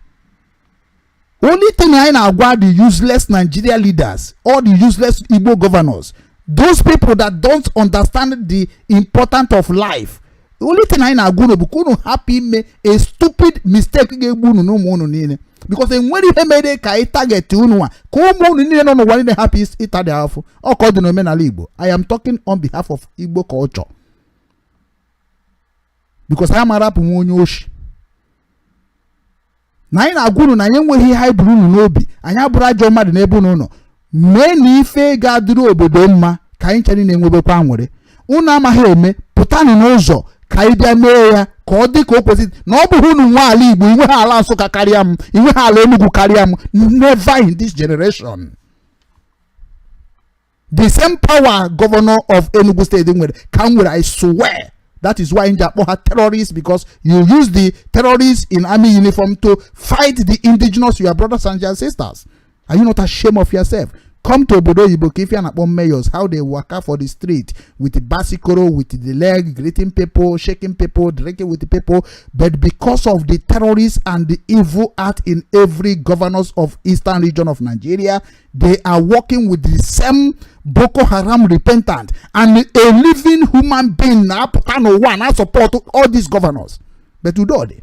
Only thing anyị na-agwa the useless Nigeria leaders, all the useless Igbo governors, those people that don't understand the importance of life, the only thing anyị na-agwa unu bụ ka unu hapụ ime a stupid mistake ga-egbu unu na ụmụ unu niile, because enwere ihe mere ka anyị target unu a ka ụmụ unu niile nọ n'ụwa niile hapụ ịta dị afụ. Ọ ka ọ dị n'omenala Igbo. I am talking on behalf of Igbo culture, because anyị mara apụ nwa onye oshi na anyị na-agwa unu na anyị enweghị ihe anyị buru unu n'obi. Anyị abụrụ ajọ mmadụ n'ebe unu nọ. Mee na ife ga-adịrị obodo mma ka anyị chere na-enwebekwa aṅụrị. Unu amaghị eme, pụtanụ n'ụzọ ka anyị bịa mee ya ka ọ dị ka o kwesịrị. Na ọ bụghị unu nwe ala Igbo, inwe ha ala Nsụka karịa m, inwe ha ala Enugu karịa m. Never in this generation. The same power governor of Enugu State nwere ka m nwere, I swear. That is why nji akpọ ha terrorists, because you use the terrorists in army uniform to fight the indigenous, your brothers and your sisters. Are you not ashamed of yourself? Come to obodo oyibo ka ife a na-akpọ mayors, how they waka for the street with the bicycle, with the leg, greeting people, shaking people, drinking with the people. But because of the terrorists and the evil act in every governors of eastern region of Nigeria, they are working with the same Boko Haram repentant and a living human being na-apụta n'ụwa na support all these governors. But udo dị,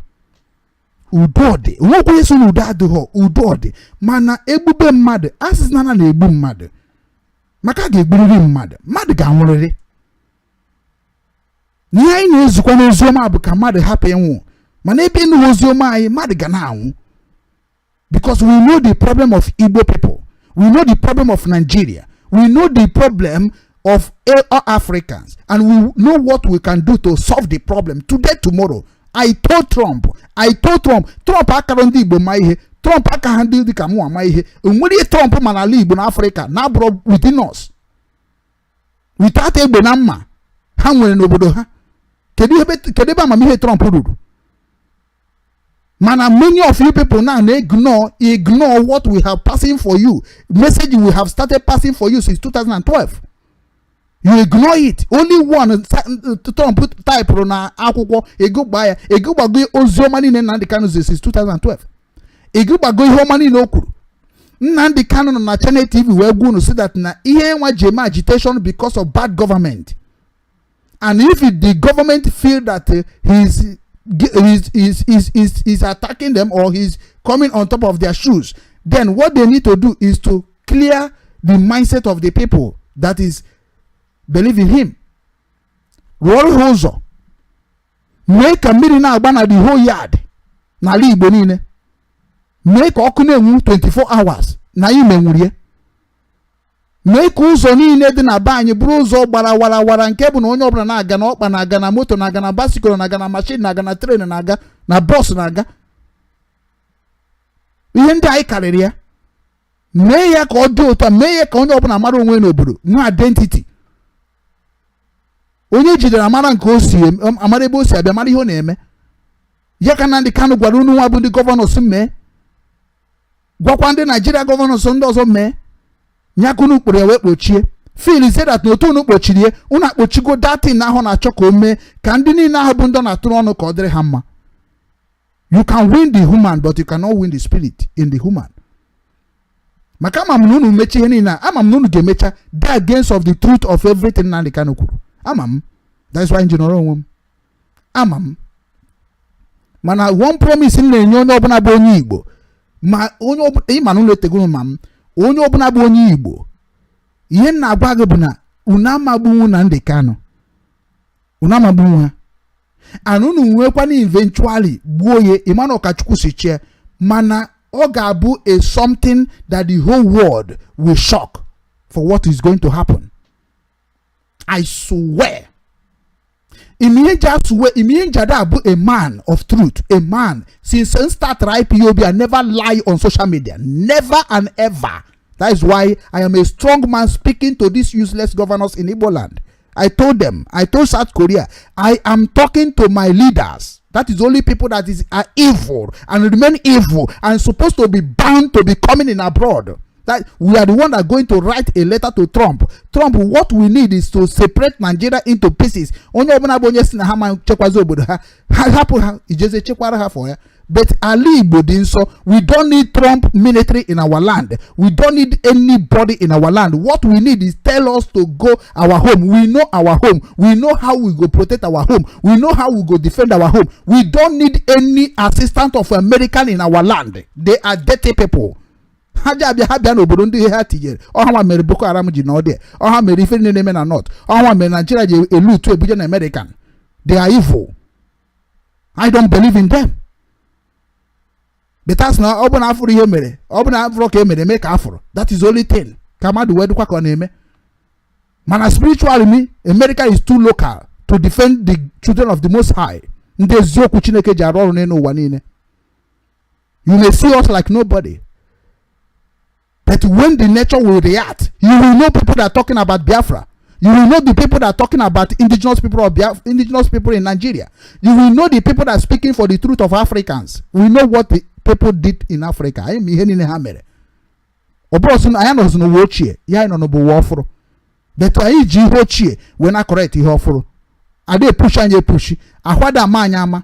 udo dị. Onwekwa eso na udo adịghọ. Udo dị, mana egbube mmadụ asịsị na na-egbu mmadụ, maka a ga-egburiri mmadụ, mmadụ ga-anwụrịrị. Na ihe anyị na-ezukwa n'oziọma bụ ka mmadụ hapụ ịnwụ, mana ebe ịnụ oziọma anyị, mmadụ ga na-anwụ, because we know the problem of Igbo people, we know the problem of Nigeria, we know the problem of all Africans, and we know what we can do to solve the problem today, tomorrow. I told Trump, I told Trump, Trump akara ndị Igbo ma ihe, Trump aka ha ndị dịka mụ ama ihe. Enwere ihe Trump ma n'ala Igbo na Afrịka na-abụrụ within us, without egbe na mma ha nwere n'obodo ha? Kedu ebe amamihe Trump ruru? Mana many of you people now na ignore what we have passing for you, message we have started passing for you since 2012. You ignore it. Only one Trump typụrụ na akwụkwọ ego gbaa ya, ego gbago ozi ọma niile Nnamdi Kanu zi since 2012, ego gbago ihe ọma niile o kwuru. Nnamdi Kanu nọ na Channel TV wee gwa unu si that na ihe nwa ji eme agitation because of bad government. And if the government feel that he's attacking them or he's coming on top of their shoes, then what they need to do is to clear the mindset of the people that is believe in him. Rụọrọ ha ụzọ, mee ka mmiri na-agba na the whole yard n'ala Igbo niile, mee ka ọkụ na-enwu 24 hours na anyị menwurie, mee ka ụzọ niile dị na be anyị bụrụ ụzọ gbara warawara, nke bụ na onye ọbụla na-aga na ọkpa na-aga, na moto na-aga, na bicycle na-aga, na machine na-aga, na train na-aga, na bus na-aga. Ihe ndị anyị karịrị ya, mee ya ka ọ dị otu a, mee ya ka onye ọbụla mara onwe n'obodo, nwee identity. Onye jidere amara nke o si, amara ebe o si abịa, mara ihe ọ na-eme. Ya ka Nnamdi Kanu gwara unu nwa bụ ndị governors mee, gwakwa ndị Naijiria governors ndị ọzọ mee nyaka. Unu kpụrụ ya wee kpochie, feel say that na otu unu kpochiri ya, unu akpochigo datin ahụ na-achọ ka o mee ka ndị niile ahụ bụ ndị ọ na-atụrụ ọnụ ka ọ dịrị ha mma. You can win the human, but you cannot win the spirit in the human. Maka ama m na unu mechi ihe niile a, ama m na unu ga-emecha die against of the truth of everything Nnamdi Kanu kwuru. Ama m, that's why m ji nọrọ onwe m. Ama m, mana one promise m na-enye onye ọbụla bụ onye Igbo, ma onye ọbụla ịma na ụlọ etegoro, ma m onye ọbụla bụ onye Igbo, ihe m na-agwa gị bụ na unu amagbunwu Nnamdi Kanu, unu amagbunwu ha, and unu nwekwana eventually gbuo ya, ịma na ọkachukwu si chie, mana ọ ga-abụ a something that the whole world will shock for what is going to happen. I swear. Ime ji swear, ime njada abụ a man of truth, a man since I start IPOB, I never lie on social media, never and ever. That is why I am a strong man speaking to these useless governors in Igbo land. I told them, I told South Korea, I am talking to my leaders. That is only people that is are evil and remain evil and supposed to be bound to be coming in abroad. That we are the one that are going to write a letter to Trump. Trump, what we need is to separate Nigeria into pieces. Onye ọbụla bụ onye si na ha ma chekwazi obodo ha, ha hapụ ha ijeze chekwara ha for ya. But ala Igbo dị nsọ. We don't need Trump military in our land. We don't need anybody in our land. What we need is tell us to go our home. We know our home. We know how we go protect our home. We know how we go defend our home. We don't need any assistant of American in our land. They are dirty people. Ha ji abịa, ha bịa n'obodo ndị ihe ha tinyere ọha mere Boko Haram ji n'ọdị, ọha mere ife niile na-eme na North, ọha mere Nigeria ji elu utu ebuje na American. They are evil. I don't believe in them. Because na ọ bụ na afụrụ ihe mere, ọ bụ na afụrụ ka e mere eme ka afụrụ, that is only thing ka mmadụ wee dịkwa ka ọ na-eme. Mana spiritually me, America is too local to defend the children of the Most High, ndị eziokwu Chineke ji arụ ọrụ n'elu ụwa niile. You may see us like nobody, but when the nature will react, you will know people that are talking about Biafra. You will know the people that are talking about indigenous people of Biafra, indigenous people in Nigeria. You will know the people that are speaking for the truth of Africans. We know what the people did in Africa. Anyị ma ihe niile ha mere. Ọ bụrụ sị na anyị nọzi n'ụwa ochie ya, anyị nọ n'ụwa ọfụrụ, but anyị ji ihe ochie wee na correct ihe ọfụrụ. Ada epushi anyị epushi, ahwada ama anyị ama.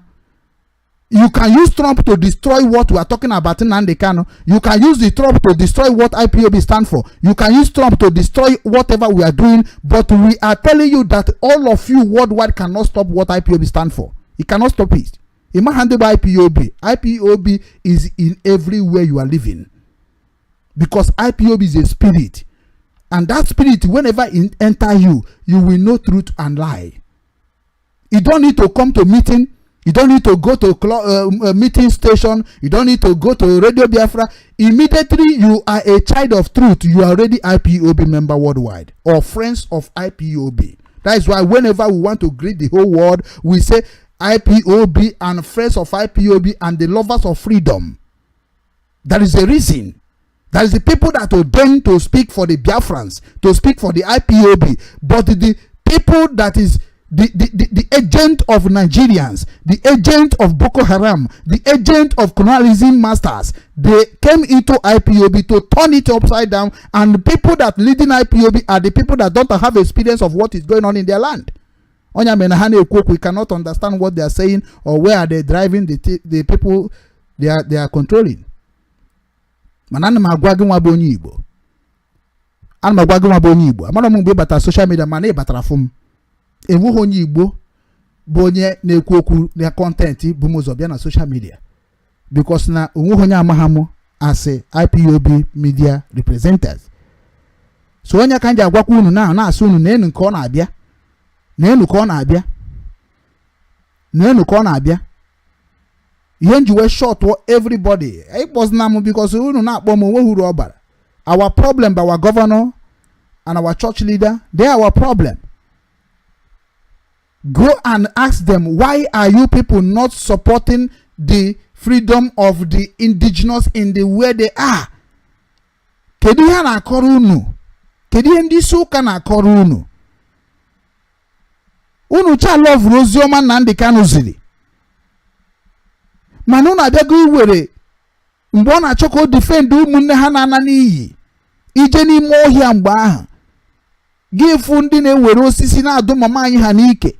You can use Trump to destroy what we are talking about in Nnamdi Kanu. You can use the Trump to destroy what IPOB stand for. You can use Trump to destroy whatever we are doing. But we are telling you that all of you worldwide cannot stop what IPOB stand for. You cannot stop it. Ima handle by IPOB. IPOB is in everywhere you are living. Because IPOB is a spirit. And that spirit, whenever it enter you, you will know truth and lie. You don't need to come to meeting. You don't need to go to meeting station. You don't need to go to Radio Biafra. Immediately you are a child of truth, you are already IPOB member worldwide or friends of IPOB. That is why whenever we want to greet the whole world, we say IPOB and friends of IPOB and the lovers of freedom. That is the reason. That is the people that ordained to speak for the Biafrans, to speak for the IPOB. But the people that is the agent of Nigerians, the agent of Boko Haram, the agent of colonialism masters, they came into IPOB to turn it upside down. And the people that leading IPOB are the people that don't have experience of what is going on in their land. Onya mere na ha na-ekwu okwu, we cannot understand what they are saying or where are they driving the people they are controlling. Mana ana m agwa gị nwa bụ onye Igbo, ana m agwa gị nwa bụ onye Igbo, amara m mgbe ị batara social media, mana ị batara fụ m. Enweghị onye Igbo bụ onye na-ekwu okwu na content bụ m ụzọ bịa na social media, because na onweghị onye amagha m asị IPOB media representatives. So onye ka m ji agwakwa unu na na-asị unu na enu nke ọ na-abịa, na enu ka ọ na-abịa, na enu ka ọ na-abịa. Ihe nji wee shọtụọ everybody ịkpọzina m, because unu na-akpọ m, onweghị uru ọ bara. Our problem bụ our governor and our church leader. They are our problem. Go and ask them, why are you people not supporting the freedom of the indigenous in the way they are? Kedu ihe a na-akọrọ unu? Kedu ihe ndị isi ụka na-akọrọ unu? Unu cha loverụ oziọma Nnamdi Kanu ziri, mana unu abịago iwere mgbe ọ na-achọ ka o defend ụmụnne ha na-ana n'iyi ije n'ime ọhịa. Mgbe ahụ gị fụ ndị na-ewere osisi na-adụ mama anyị ha n'ike,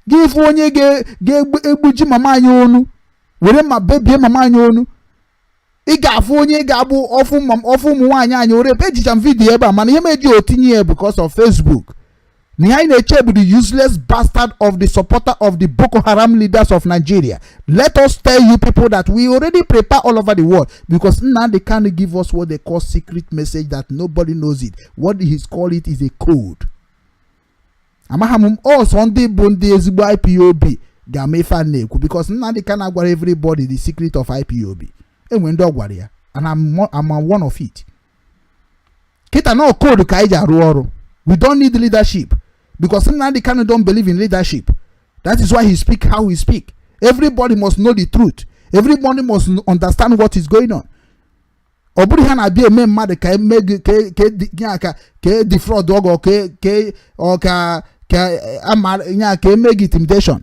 gị fụ onye ga-egbuji mama anyị onu, were ma bebie mama anyị onu. Ị ga-afụ onye ga-abụ ọfụ ụmụ nwaanyị anyị ore. Ejicha m video ebe a, mana ihe m eji otinye ya because of Facebook na ihe anyị na-eche bụ the useless bastard of the supporter of the Boko Haram leaders of Nigeria. Let us tell you people that we already prepare all over the world, because Nnamdi Kanu give us what they call secret message that nobody knows it. What he call it is a code. Amagha m ọsọ ndị bụ ndị ezigbo IPOB ga-ama ife a na-ekwu, because Nnamdi Kanu gwara everybody the secret of IPOB. Enwe ndị ọ gwara ya, and I'm one of it. Kịta na code ka anyị ji arụ ọrụ. We don't need leadership, because Nnamdi Kanu don't believe in leadership. That is why he speak how he speak. Everybody must know the truth. Everybody must understand what is going on. Ọ bụrụ ha na-abịa eme mmadụ ka eme gị ka ka e defraud ọgọ ka ọ ka ama ya ka eme gị intimidation.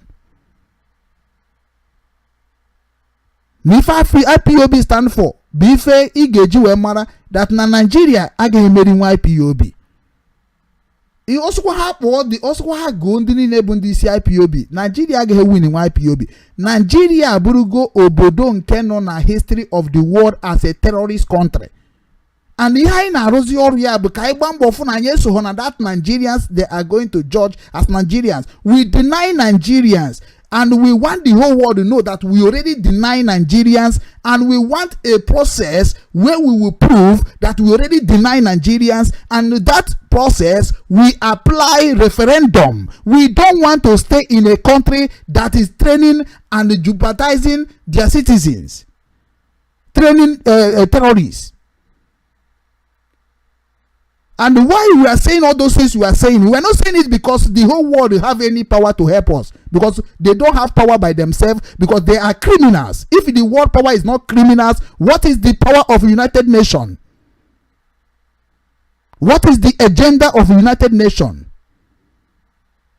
Na ife IPOB stand for bụ ife ị ga-eji wee mara that na Nigeria agaghị emeri nwa IPOB. Ọsọkwa ha kpọọ dị, ọsọkwa ha gụọ ndị niile bụ ndị isi IPOB, Nigeria agaghị win nwa IPOB. Nigeria abụrụgo obodo nke nọ na history of the world as a terrorist country, and ihe anyị na-arụzi ọrụ ya bụ ka anyị gbaa mbọ fụ na anyị esogho na that Nigerians they are going to judge as Nigerians. We deny Nigerians, and we want the whole world to know that we already deny Nigerians, and we want a process where we will prove that we already deny Nigerians, and that process we apply referendum. We don't want to stay in a country that is training and jeopardizing their citizens, training terrorists. And why we are saying all those things we are saying, we are not saying it because the whole world will have any power to help us, because they don't have power by themselves, because they are criminals. If the world power is not criminals, what is the power of United Nations? What is the agenda of United Nations?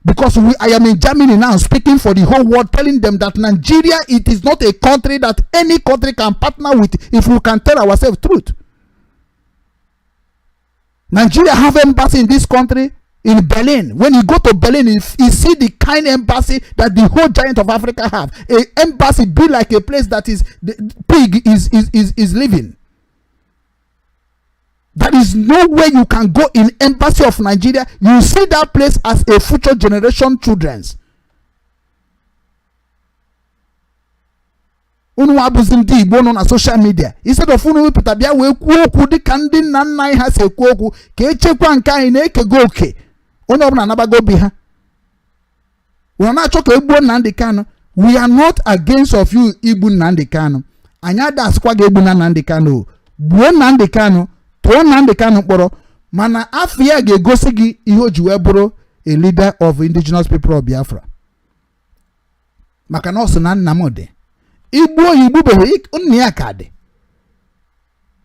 Because I am in Germany now speaking for the whole world, telling them that Nigeria, it is not a country that any country can partner with if we can tell ourselves truth. Nigeria have embassy in this country, in Berlin. When you go to Berlin, you see the kind embassy that the whole giant of Africa have. A embassy be like a place that is the pig is living. There is no way you can go in embassy of Nigeria. You see that place as a future generation children's. Unu abụzi ndị Igbo nọ na social media, instead of unu wepụta bịa wee kwuo okwu dịka ndị nna nna anyị ha si ekwu okwu ka echekwa nke anyị na-ekego oke, onye ọbụla anabago obi ha. Unu na-achọ ka egbuo Nnamdi Kanu. We are not against of you igbu Nnamdi Kanu. Anyị ada asịkwa gị egbu na Nnamdi Kanu. Gbuo Nnamdi Kanu, tụọ Nnamdi Kanu mkpọrọ, mana afọ ya ga-egosi gị ihe o ji wee bụrụ a leader of indigenous people of Biafra. Maka na ọ sị na nna m dị igbuo ya, igbubeghị nna ya ka dị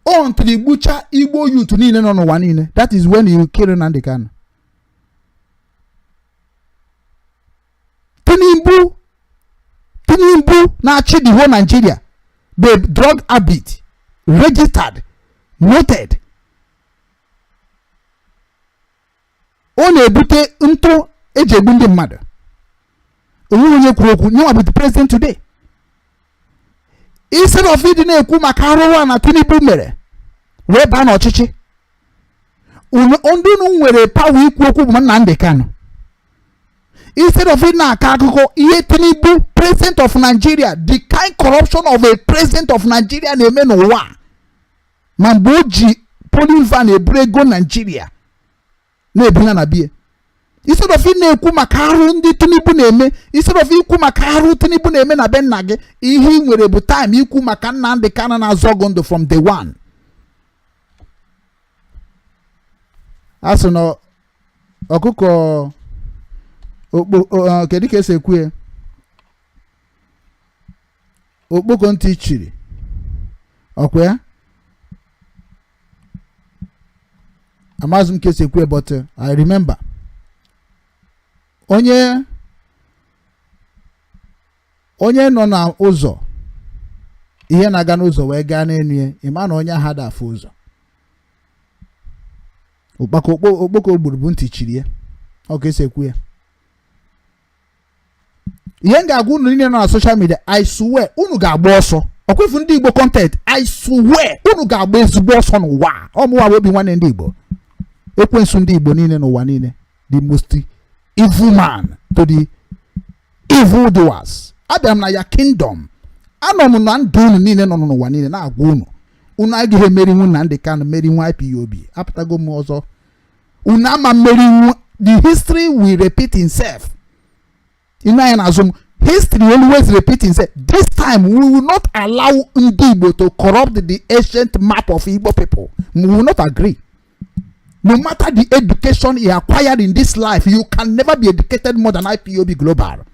o ntiri gbucha Igbo youth niile nọ n'ụwa niile. That is when you kill Nnamdi Kanu. Tinubu na-achị the whole Nigeria, the drug habit registered, noted. Ọ na-ebute ntụ eji egbu ndị mmadụ. Onweghị onye kwuru okwu. Nyewa bụ the president today. Instead of ịdị na-ekwu maka arụrụ a na Tinubu mere wee baa n'ọchịchị, ndị unu nwere pawa ikwu okwu bụ Nnamdi Kanu. Instead of ị na-akọ akụkọ ihe Tinubu, president of Nigeria, the kind corruption of a president of Nigeria na-eme n'ụwa, ma mgbe o ji polling van eburu ego Nigeria na-ebunye na bie. Instead of ị na-ekwu maka arụ ndị Tinubu na-eme, instead of ikwu maka arụ Tinubu na-eme na be nna gị, ihe ị nwere bụ time ikwu maka Nnamdi Kanu na-azọ gị ndụ from day one. A sị na ọkụkọ okpo, kedu ka esi ekwu ya, okpoko ntị chiri, ọkwa ya? Amaghịzi m ka esi ekwu ya, but I remember onye onye nọ na ụzọ, ihe na-aga n'ụzọ wee gaa n'elu ya, ị ma na onye ahụ ada afụ ụzọ. Ụkpaka okpoko gburu bụ ntị chiri ya, ọ ka esi ekwu ya. Ihe m ga-agwa unu niile nọ na social media, I swear, unu ga-agba ọsọ. Ọkwefu ndị Igbo content, I swear, unu ga-agba ezigbo ọsọ n'ụwa. Ọ mụwa bụ obi nwanne ndị Igbo, ekwensu ndị Igbo niile n'ụwa niile, the most evil man to the evil doers. Abịara m na ya kingdom, anọ m na ndụ unu niile nọ n'ụwa niile na-agwa unu, unu agaghị emerinwu Nnamdi Kanu, merinwu IPOB. Apụtago m ọzọ, unu ama mmerinwu. The history will repeat itself. Ị na-anya n'azụ m, history always repeat itself. This time we will not allow ndị Igbo to corrupt the ancient map of Igbo people. We will not agree. No matter the education you acquired in this life, you can never be educated more than IPOB Global.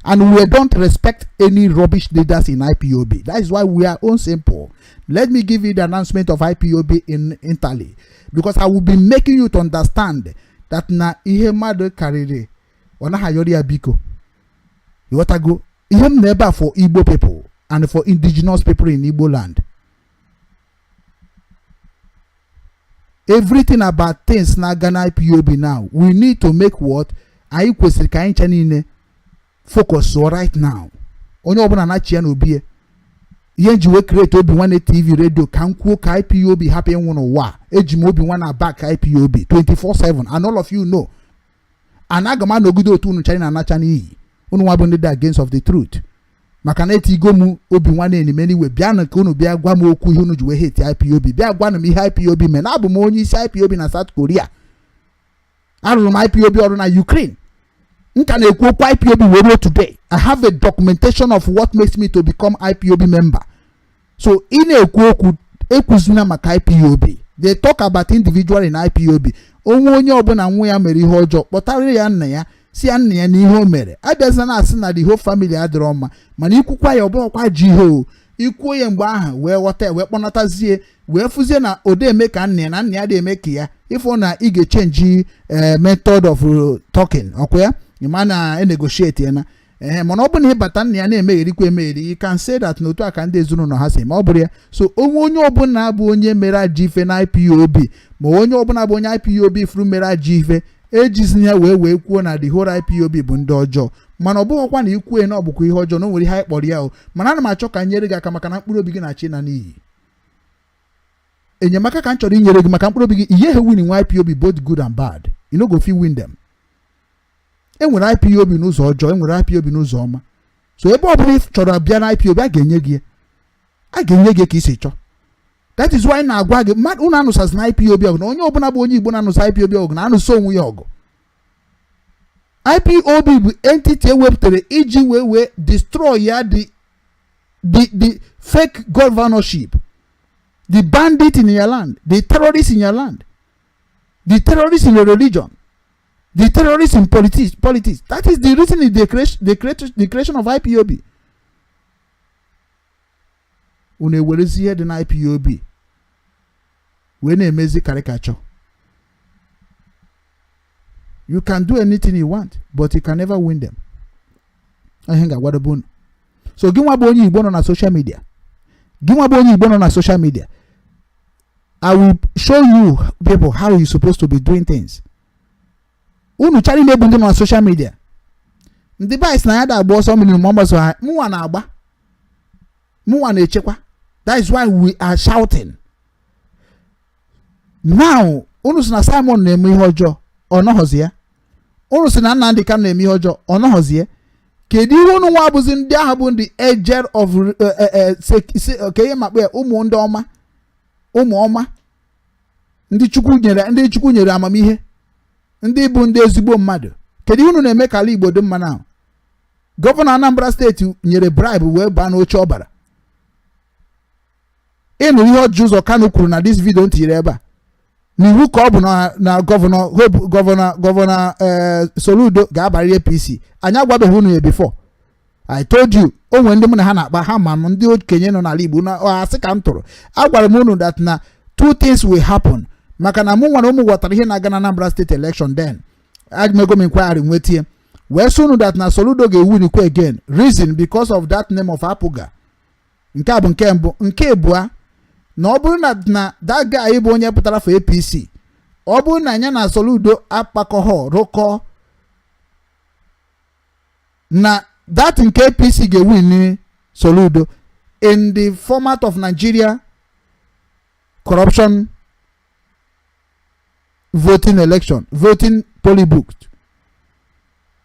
And we don't respect any rubbish leaders in IPOB. That is why we are own simple. Let me give you the announcement of IPOB in Italy, because I will be making you to understand that na ihe mmadụ karịrị ọ naghị ayọrọ ya biko. Ịghọtago ihe m na ebe a for Igbo people and for indigenous people in Igbo land. Everything about things na-aga na IPOB now, we need to make what anyị kwesịrị ka anyị ncha niile focus right now. Onye ọbụla na-achị ya n'obi ya. Ihe m ji wee create Obi Nwanne TV radio ka m kwuo ka IPOB hapụ ịnwụ n'ụwa. Eji m Obi Nwanne back IPOB 24/7, and all of you know. And aga m anọgide otu unu chara na-anacha n'iyi unu nwa bụ ndị dị against of the truth, maka na etigo m Obi Nwanne enime n'iwe. Bịanụ ka unu bịa gwa m okwu ihe unu ji wee hate IPOB. Bịa gwanụ m ihe IPOB mee. Na abụ m onye isi IPOB na South Korea, arụrụ m IPOB ọrụ na Ukraine, m ka na-ekwu okwu IPOB wee ruo today. I have a documentation of what makes me to become IPOB member. So ị na-ekwu okwu, ekwuzina maka IPOB. They talk about individual in IPOB. Onwe onye ọbụla nwa ya mere ihe ọjọọ, kpọtara ya nna ya, si ya nna ya na ihe o mere. Abịazina na-asị na the whole family adịrọ mma, mana ikwukwa ya ọ bụrụkwa ji ihe o ikwuo ya mgbe ahụ wee ghọta ya, wee kpọnatazie, wee fụzie na ode eme ka nna ya na nna ya dị eme ka ya. Ịfụ na ị ga-echange method of talking, ọkwa ya ịma na enegotiate ya na ee. Mana ọ bụ na ịbata nna ya na-emegherikwa emegheri, you can say that na otu a ka ndị ezinụlọ ha si ma ọ bụrụ ya. So onwe onye ọbụla bụ onye mere ajọ ife na IPOB, ma onye ọbụla bụ onye IPOB furu mere ajọ ife, ejizina ya wee kwuo na the whole IPOB bụ ndị ọjọọ. Mana ọ bụghịkwa na ikwue na ọ bụkwa ihe ọjọọ na o nwere ihe anyị kpọrọ ya o. Mana ana m achọ ka m nyere gị aka, maka na mkpụrụ obi gị na-achị na n'iyi. Enyemaka ka m chọrọ inyere gị maka mkpụrụ obi gị. Ihe ha win nwa IPOB, both good and bad, you no go fit win them. E nwere IPOB n'ụzọ ọjọọ, e nwere IPOB n'ụzọ ọma. So ebe ọ bụla ị chọrọ bịa na IPOB, a ga-enye gị, a ga-enye gị ka i si chọọ. That is why na-agwa gị, mmadụ unu anụsazi na IPOB ọgụ, na onye ọbụla bụ onye Igbo na-anụsa IPOB ọgụ na-anụsa onwe ya ọgụ. IPOB bụ entity ewepụtara iji wee destroy ya the fake governorship, the bandit in your land, the terrorists in your land, the terrorists in your religion, the terrorists in politics. That is the reason in the creation of IPOB. Unu ewerezi ihe dị na IPOB wee na-emezi caricature. You can do anything you want, but you can never win them. Ihe m ga-agwadobe unu. So gị nwa bụ onye Igbo nọ na social media, gị nwa bụ onye Igbo nọ na social media, I will show you people how you supposed to be doing things. Unu chara na-ebu ndị nọ na social media, ndị be anyị sị na ya da agba ọsọ mmiri ma ọ gbaso ha. Mụnwa na-agba, mụnwa na-echekwa. That is why we are shouting now. Unu sị na Simon na-eme ihe ọjọọ, ọ nọghọzi ya. Unu si na Nnamdi Kanu na-eme ihe ọjọọ, ọ nọghọzie. Kedu ihe unu nwa bụzi ndị ahụ bụ ndị agent of ka ihe ma kpee ụmụ ndị ọma, ụmụ ọma, ndị Chukwu nyere, ndị Chukwu nyere amamihe, ndị bụ ndị ezigbo mmadụ? Kedu ihe unu na-eme ka ala Igbo dị mma? Na gọvanọ Anambra Steeti nyere bribe wee baa n'oche ọ bara. Ịnụ ihe Orji Uzor Kalu kwuru na this video m tinyere ebe a, n'iwu ka ọ bụ na gọvanọ Hope, gọvanọ Soludo ga-abarịrị APC. Anyị agwabeghị unu ya before. I told you, o nwere ndị mụ na ha na-akpa, ha ma m, ndị okenye nọ n'ala Igbo na asị ka m tụrụ. Agwara m unu that na two things will happen, maka na mụ nwere ụmụ ghọtara ihe na-aga na Anambra State election. Then amego m inquiry, nwetie wee sị unu that na Soludo ga-ewinikwa again. Reason, because of that name of APGA. Nke a bụ nke mbụ. Nke abụọ, na ọ bụrụ na that guy bụ onye pụtara for APC, ọ bụrụ na ya na Soludo akpakọghọ rụkọ, na that nke APC ga-ewin Soludo in the format of Nigeria corruption voting election, voting polling book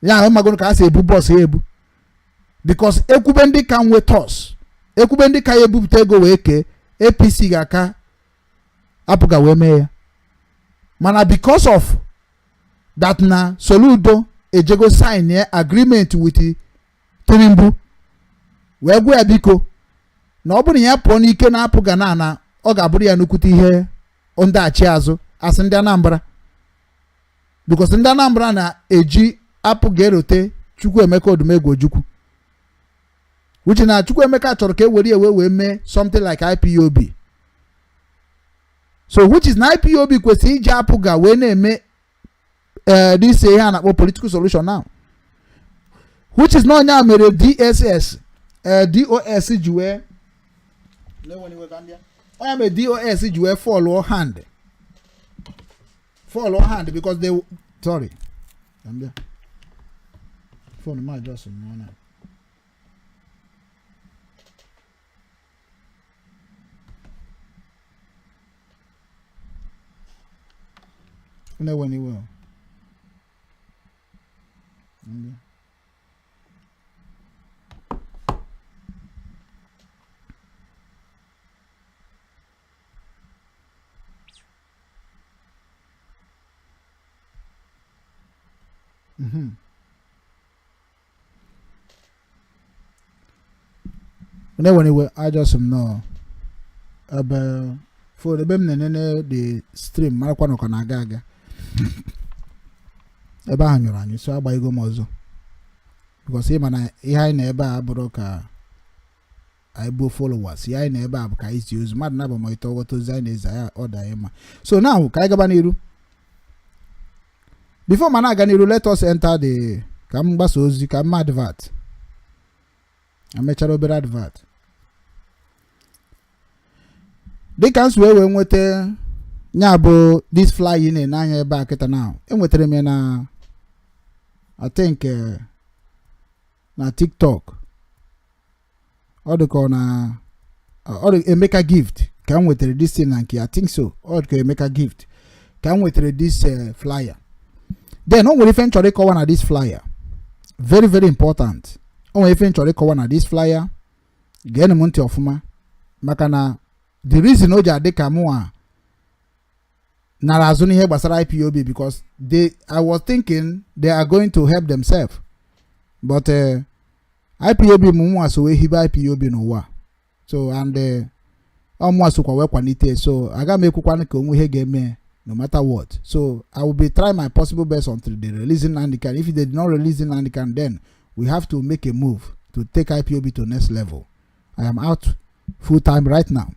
ya ahụ magoro ka a si ebu bọs ya ebu, because ekwube ndị ka nwe tos, ekwube ndị ka ya ebupụta ego wee kee, APC ga-aka APGA wee mee ya. Mana because of that na Soludo ejego sign ya agreement with Tinubu wee gwa ya biko na ọ bụrụ na ya pụọ n'ike na APGA na ọ ga-abụrụ ya nnukwute ihe ndaghachi azụ asị ndị Anambra, because ndị Anambra na-eji APGA erote Chukwuemeka Odumegwu Ojukwu, which na Chukwuemeka chọrọ ka e were ewe wee mee something like IPOB. So which is na IPOB kwesịrị iji APGA wee na-eme this ihe a na-akpọ political solution now, which is na onye a mere DSS, DOS ji wee, onye mere DOS ji wee fall hand because they, sorry, phone ma just nwụọ na. Na-ewe iwe o. Ndị. Na-ewe iwe, ajọsị m nọọ ebe phone ebe m na-enene the stream, marakwa na ọ ka na-aga aga ebe ahụ nyụrụ anyị, so agbaghịgo m ọzọ, because ịma na ihe anyị na ebe a abụrụ ka anyị gbuo followers. Ihe anyị na ebe a bụ ka anyị zie ozi mmadụ na-aba ma ịtọ ghọta ozi anyị na-ezi anyị, ọ da anyị mma. So now ka anyị gaba n'iru. Before ma na-aga n'iru, let us enter the ka m gbasa ozi, ka m advert, emechara obere advert dịka m si wee nweta ya bụ this flyer ị na-ene anya ebe a kịta. Now enwetara m ya na, I think, na TikTok. Ọ dị ka ọ na ọ dị Emeka Gift ka m nwetara this thing na nke, I think so, ọ dị ka Emeka Gift ka m nwetara this flyer. Then o nwere ife m chọrọ ịkọwa na this flyer, very very important. O nwere ife m chọrọ ịkọwa na this flyer. Geenụ m ntị ọfụma, maka na the reason o ji adị ka mụnwa nara azụ n'ihe gbasara IPOB, because they, I was thinking they are going to help themselves, but IPOB, mụ nwa so wee hibe IPOB n'ụwa, so and ọ mụnwa sokwa wee kwalite, so aga m ekwukwana ka onwe ihe ga-eme no matter what. So I will be try my possible best until they release Nnamdi Kanu. If they did not release Nnamdi Kanu, then we have to make a move to take IPOB to next level. I am out full time right now.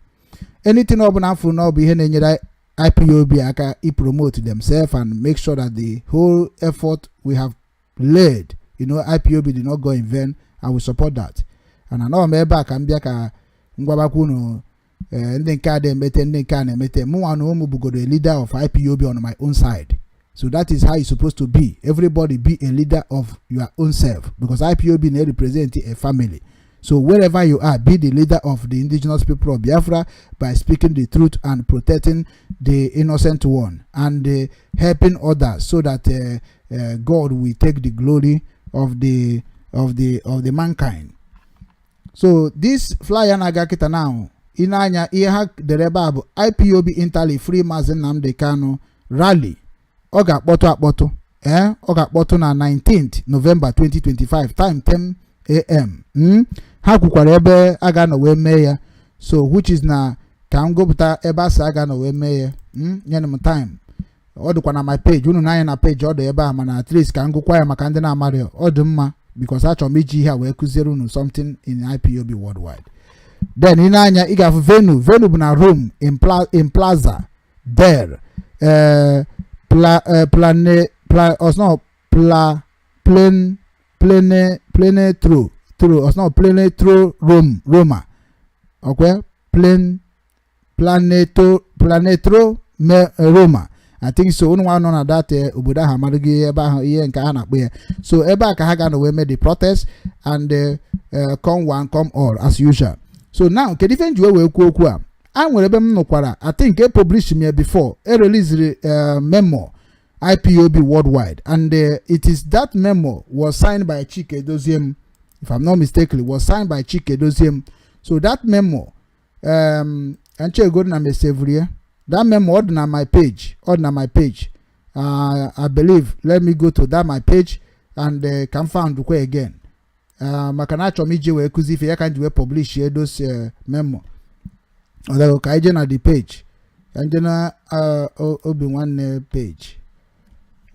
Anything ọbụla afụ na ọ bụ ihe na-enyere IPOB aka i promote themselves and make sure that the whole effort we have laid, IPOB did not go in vain, I will support that. And anọ m ebe a ka m bịa ka m gwabakwa unu, ndị nke a na-emete, ndị nke a na-emete. Mụnwa na ụmụ bụgodo a leader of IPOB on my own side. So that is how it's supposed to be. Everybody be a leader of your own self, because IPOB na represent a family. So wherever you are, be the leader of the Indigenous People of Biafra by speaking the truth and protecting the innocent one and helping others, so that God will take the glory of the mankind. So this flyer na-aga kịta now, ị na-anya ihe ha dere ebe a bụ IPOB Italy Free Mazi Nnamdi Kanu rally. Ọ ga-akpọtụ akpọtụ, ee, ọ ga-akpọtụ na 19th November 2025, time 10 a.m. Ha kwukwara ebe a ga-anọ wee mee ya, so which is na ka m gụpụta ebe a sị a ga-anọ wee mee ya. Nyere m time, ọ dịkwa na my page, unu n'anya na page, ọ dị ebe a, mana at least ka m gụkwa ya maka ndị na-amarị. Ọ dị mma because achọrọ m iji ihe a wee kụziere unu something in IPOB worldwide. Then ị na-anya, ị ga-afụ venue. Venue bụ na Rome in Plaza there, pla plane pla osno pla plane plane plane tro tro osno plane tro Rome, Roma, okay, plane planeto planetro me Roma, I think so. Unu nwa nọ na that obodo ahụ amarụghị ebe ahụ ihe nke a na-akpọ ya. So ebe a ka ha ga-anọ wee mee the protest and come one, come all as usual. So now, kedu ife nji wee kwuo okwu a? A nwere ebe m nụkwara, I think e publish m ya before e released memo IPOB worldwide, and it is that memo was signed by Chike Doziem, if I'm not mistaken, was signed by Chike Doziem. So that memo, nchego na mesevrie that memo, ọ dị na my page, ọ dị na my page, I believe. Let me go to that my page and ka m found kwa again, maka na achọrọ m iji wee kụzi ife ya ka m ji wee publish those memo. Ọdago ka anyị jee na the page, ka anyị jee na Obi Nwanne page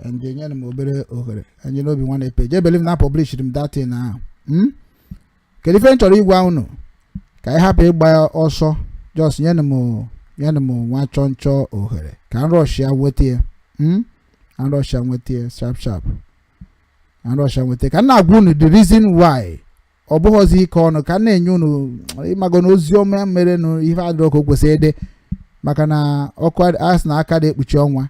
and nyere m obere ohere. Anyị na Obi Nwanne page, I believe na publish m that thing ahụ. Kedu ife m chọrọ ịgwa unu ka anyị hapụ ịgba ọsọ? Just nyere m nwa chọọ nchọ ohere ka m rush ya nweta ya. Ka m rush ya nweta ya sharp sharp, ka m rush ya nweta ya, ka m na-agwa unu the reason why. Ọ bụghọzi ike ọnụ ka m na-enye unu ịmago na ozi ọma mere nụ ife adịrọ ka o kwesịrị ịdị, maka na ọkụ a sị na aka dị ekpuchi ọnwa.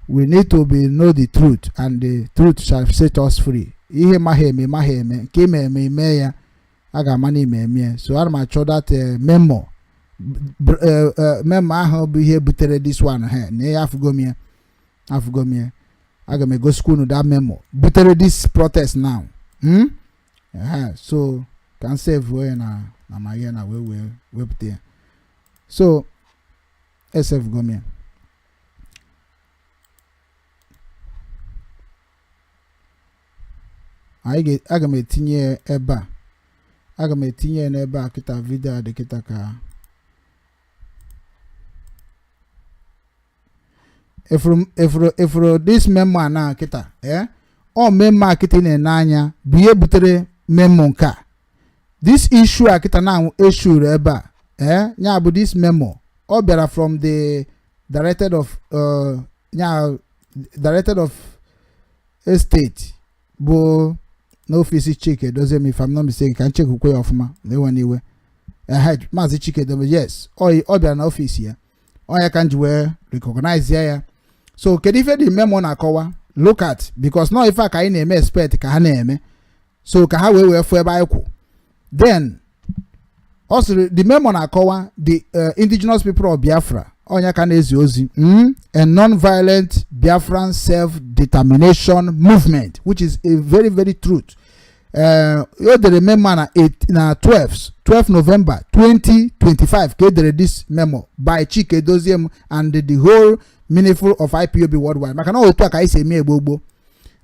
We need to be know the truth, and the truth shall set us free. Ihe maghị eme maghị eme nke ime eme ime ya, a ga-ama na ime eme ya. So ana m achọ that memo, memo ahụ bụ ihe butere this one. Ha na ya afụgo m ya, afụgo m ya. Aga m egosikwa unu that memo butere this protest now. So ka m save ya na ma ya na wee wepụta ya. So esave m ya. Anyị aga m etinye ya ebe a, aga m etinye ya n'ebe a kịta. Video a dị kịta ka efuru this memo a na kịta. Ee, ọ memo a kịta ị na-ene anya bụ ihe butere memo nke a, this issue a kịta na eshuru ebe a. Ee, ya bụ this memo, ọ bịara from the directed of ya directed of estate bụ n'office Chike Edoziem, if I'm not mistaken. Ka nchekwukwe ya ọfụma na ewe n'iwe. Ehe, Maazị Chike Edozie, yes, ọ bịara n'office ya. Ọ ya ka m ji wee recognize ya. So kedu ife dị memo na-akọwa? Look at, because nọ ife a ka anyị na-eme expect ka ha na-eme, so ka ha wee fụ ebe anyị kwụ. Then ọ sịrị, the memo na-akọwa the Indigenous People of Biafra, onye ka na-ezi ozi, a non-violent Biafran self-determination movement, which is a very very truth. O dere memo na 8 na 12 November 2025 ka e dere this memo by Chike Edoziem and the whole meaningful of IPOB worldwide, maka na otu a ka anyị si eme egbo gboo.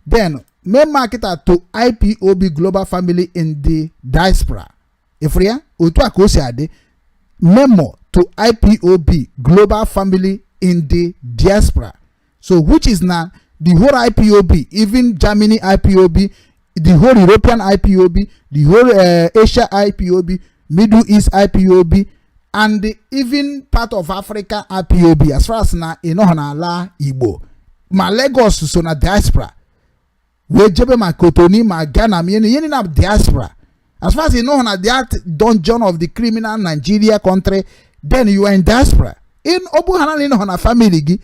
Then memo a kịta to IPOB global family in the diaspora, ifuru ya otu a ka o si adị. Memo to IPOB global family in the diaspora, so which is na the whole IPOB, even Germany IPOB, the whole European IPOB, the whole Asia IPOB, Middle East IPOB, and even part of Africa IPOB, as far as na ịnọghọ n'ala Igbo, ma Lagos so na diaspora wee jebe, ma Cotonou, ma Ghana, ma ihe na diaspora. As far as ịnọghọ na that dungeon of the criminal Nigeria country, then you are in diaspora. In ọ bụ ha na ịnọghọ na family gị,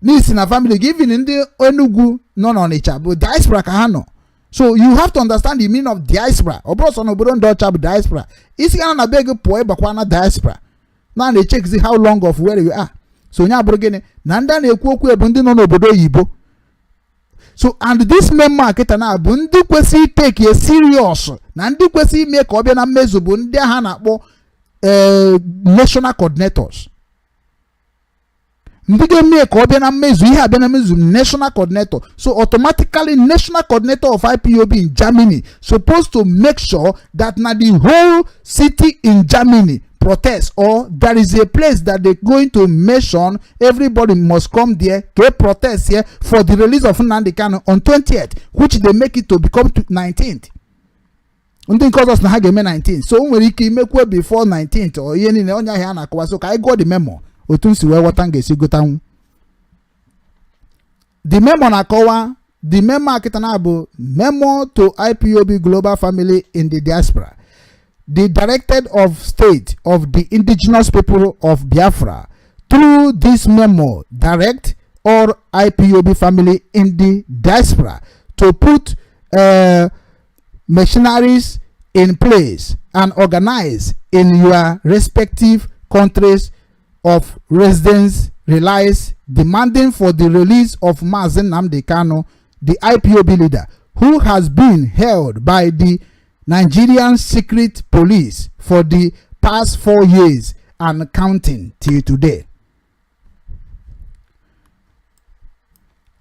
n'isi na family gị, even ndị Enugu nọ n'Ọnịcha bụ diaspora ka ha nọ. So you have to understand the meaning of diaspora. Ọ bụrụ sọ na obodo ndị ọcha bụ diaspora. Isi gana na be gị pụọ, ịbakwa na diaspora na na-echekizi how long of where you are. So onye abụrụ gịnị na ndị a na-ekwu okwu bụ ndị nọ n'obodo oyibo. So and this memo kịta na bụ ndị kwesịrị take a serious, na ndị kwesịrị ime ka ọ bịa na mmezu bụ ndị agha na-akpọ national coordinators, ndị ga-eme ka ọ bịa na mmezu, ihe abịa na mmezu, national coordinator. So automatically, national coordinator of IPOB in Germany supposed to make sure that na the whole city in Germany protest, or there is a place that they going to mention, everybody must come there to protest here for the release of Nnamdi Kanu on 20th, which they make it to become 19th. Ndị nke ọzọ sị na ha ga-eme 19, so o nwere ike imekwe before 19th or ihe niile onye ahịa na-akọwa. So ka anyị gụọ the memo otu m si wee ghọta m ga-esi gotanwu. The memo na-akọwa, the memo akịta na bụ memo to IPOB global family in the diaspora, the Directed of State of the Indigenous People of Biafra, through this memo direct all IPOB family in the diaspora to put machineries in place and organize in your respective countries of residence release demanding for the release of Mazi Nnamdi Kanu, the IPOB leader, who has been held by the Nigerian secret police for the past 4 years and counting till today.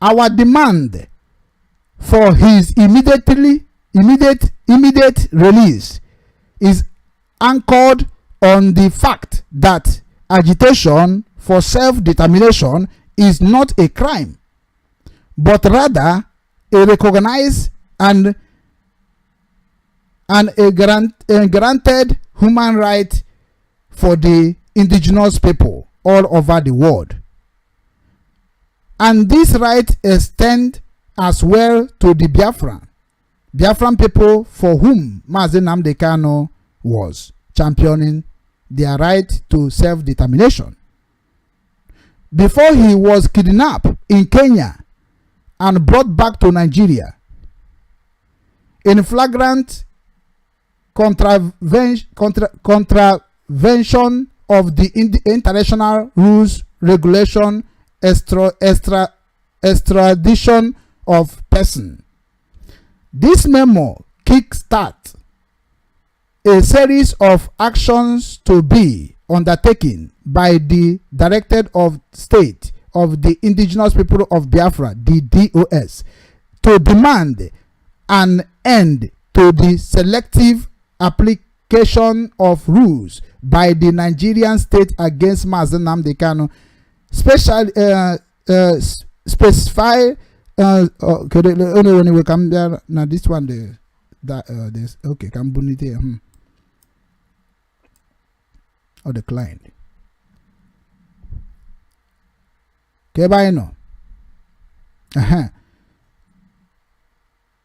Our demand for his immediately immediate immediate release is anchored on the fact that agitation for self-determination is not a crime, but rather a recognized and a granted human right for the indigenous people all over the world. And this right extend as well to the Biafran people for whom Mazi Nnamdi Kanu was championing their right to self-determination before he was kidnapped in Kenya and brought back to Nigeria in flagrant contravention of the international rules regulation extradition of person. This memo kickstart a series of actions to be undertaken by the Directed of State of the Indigenous People of Biafra, the DOS, to demand an end to the selective application of rules by the Nigerian state against Mazi Nnamdi Kanu, special specify okay, anyway, come there now. This one, the that this, okay, ka m bunite ya. Ọ declined. Ka ebe anyị nọ.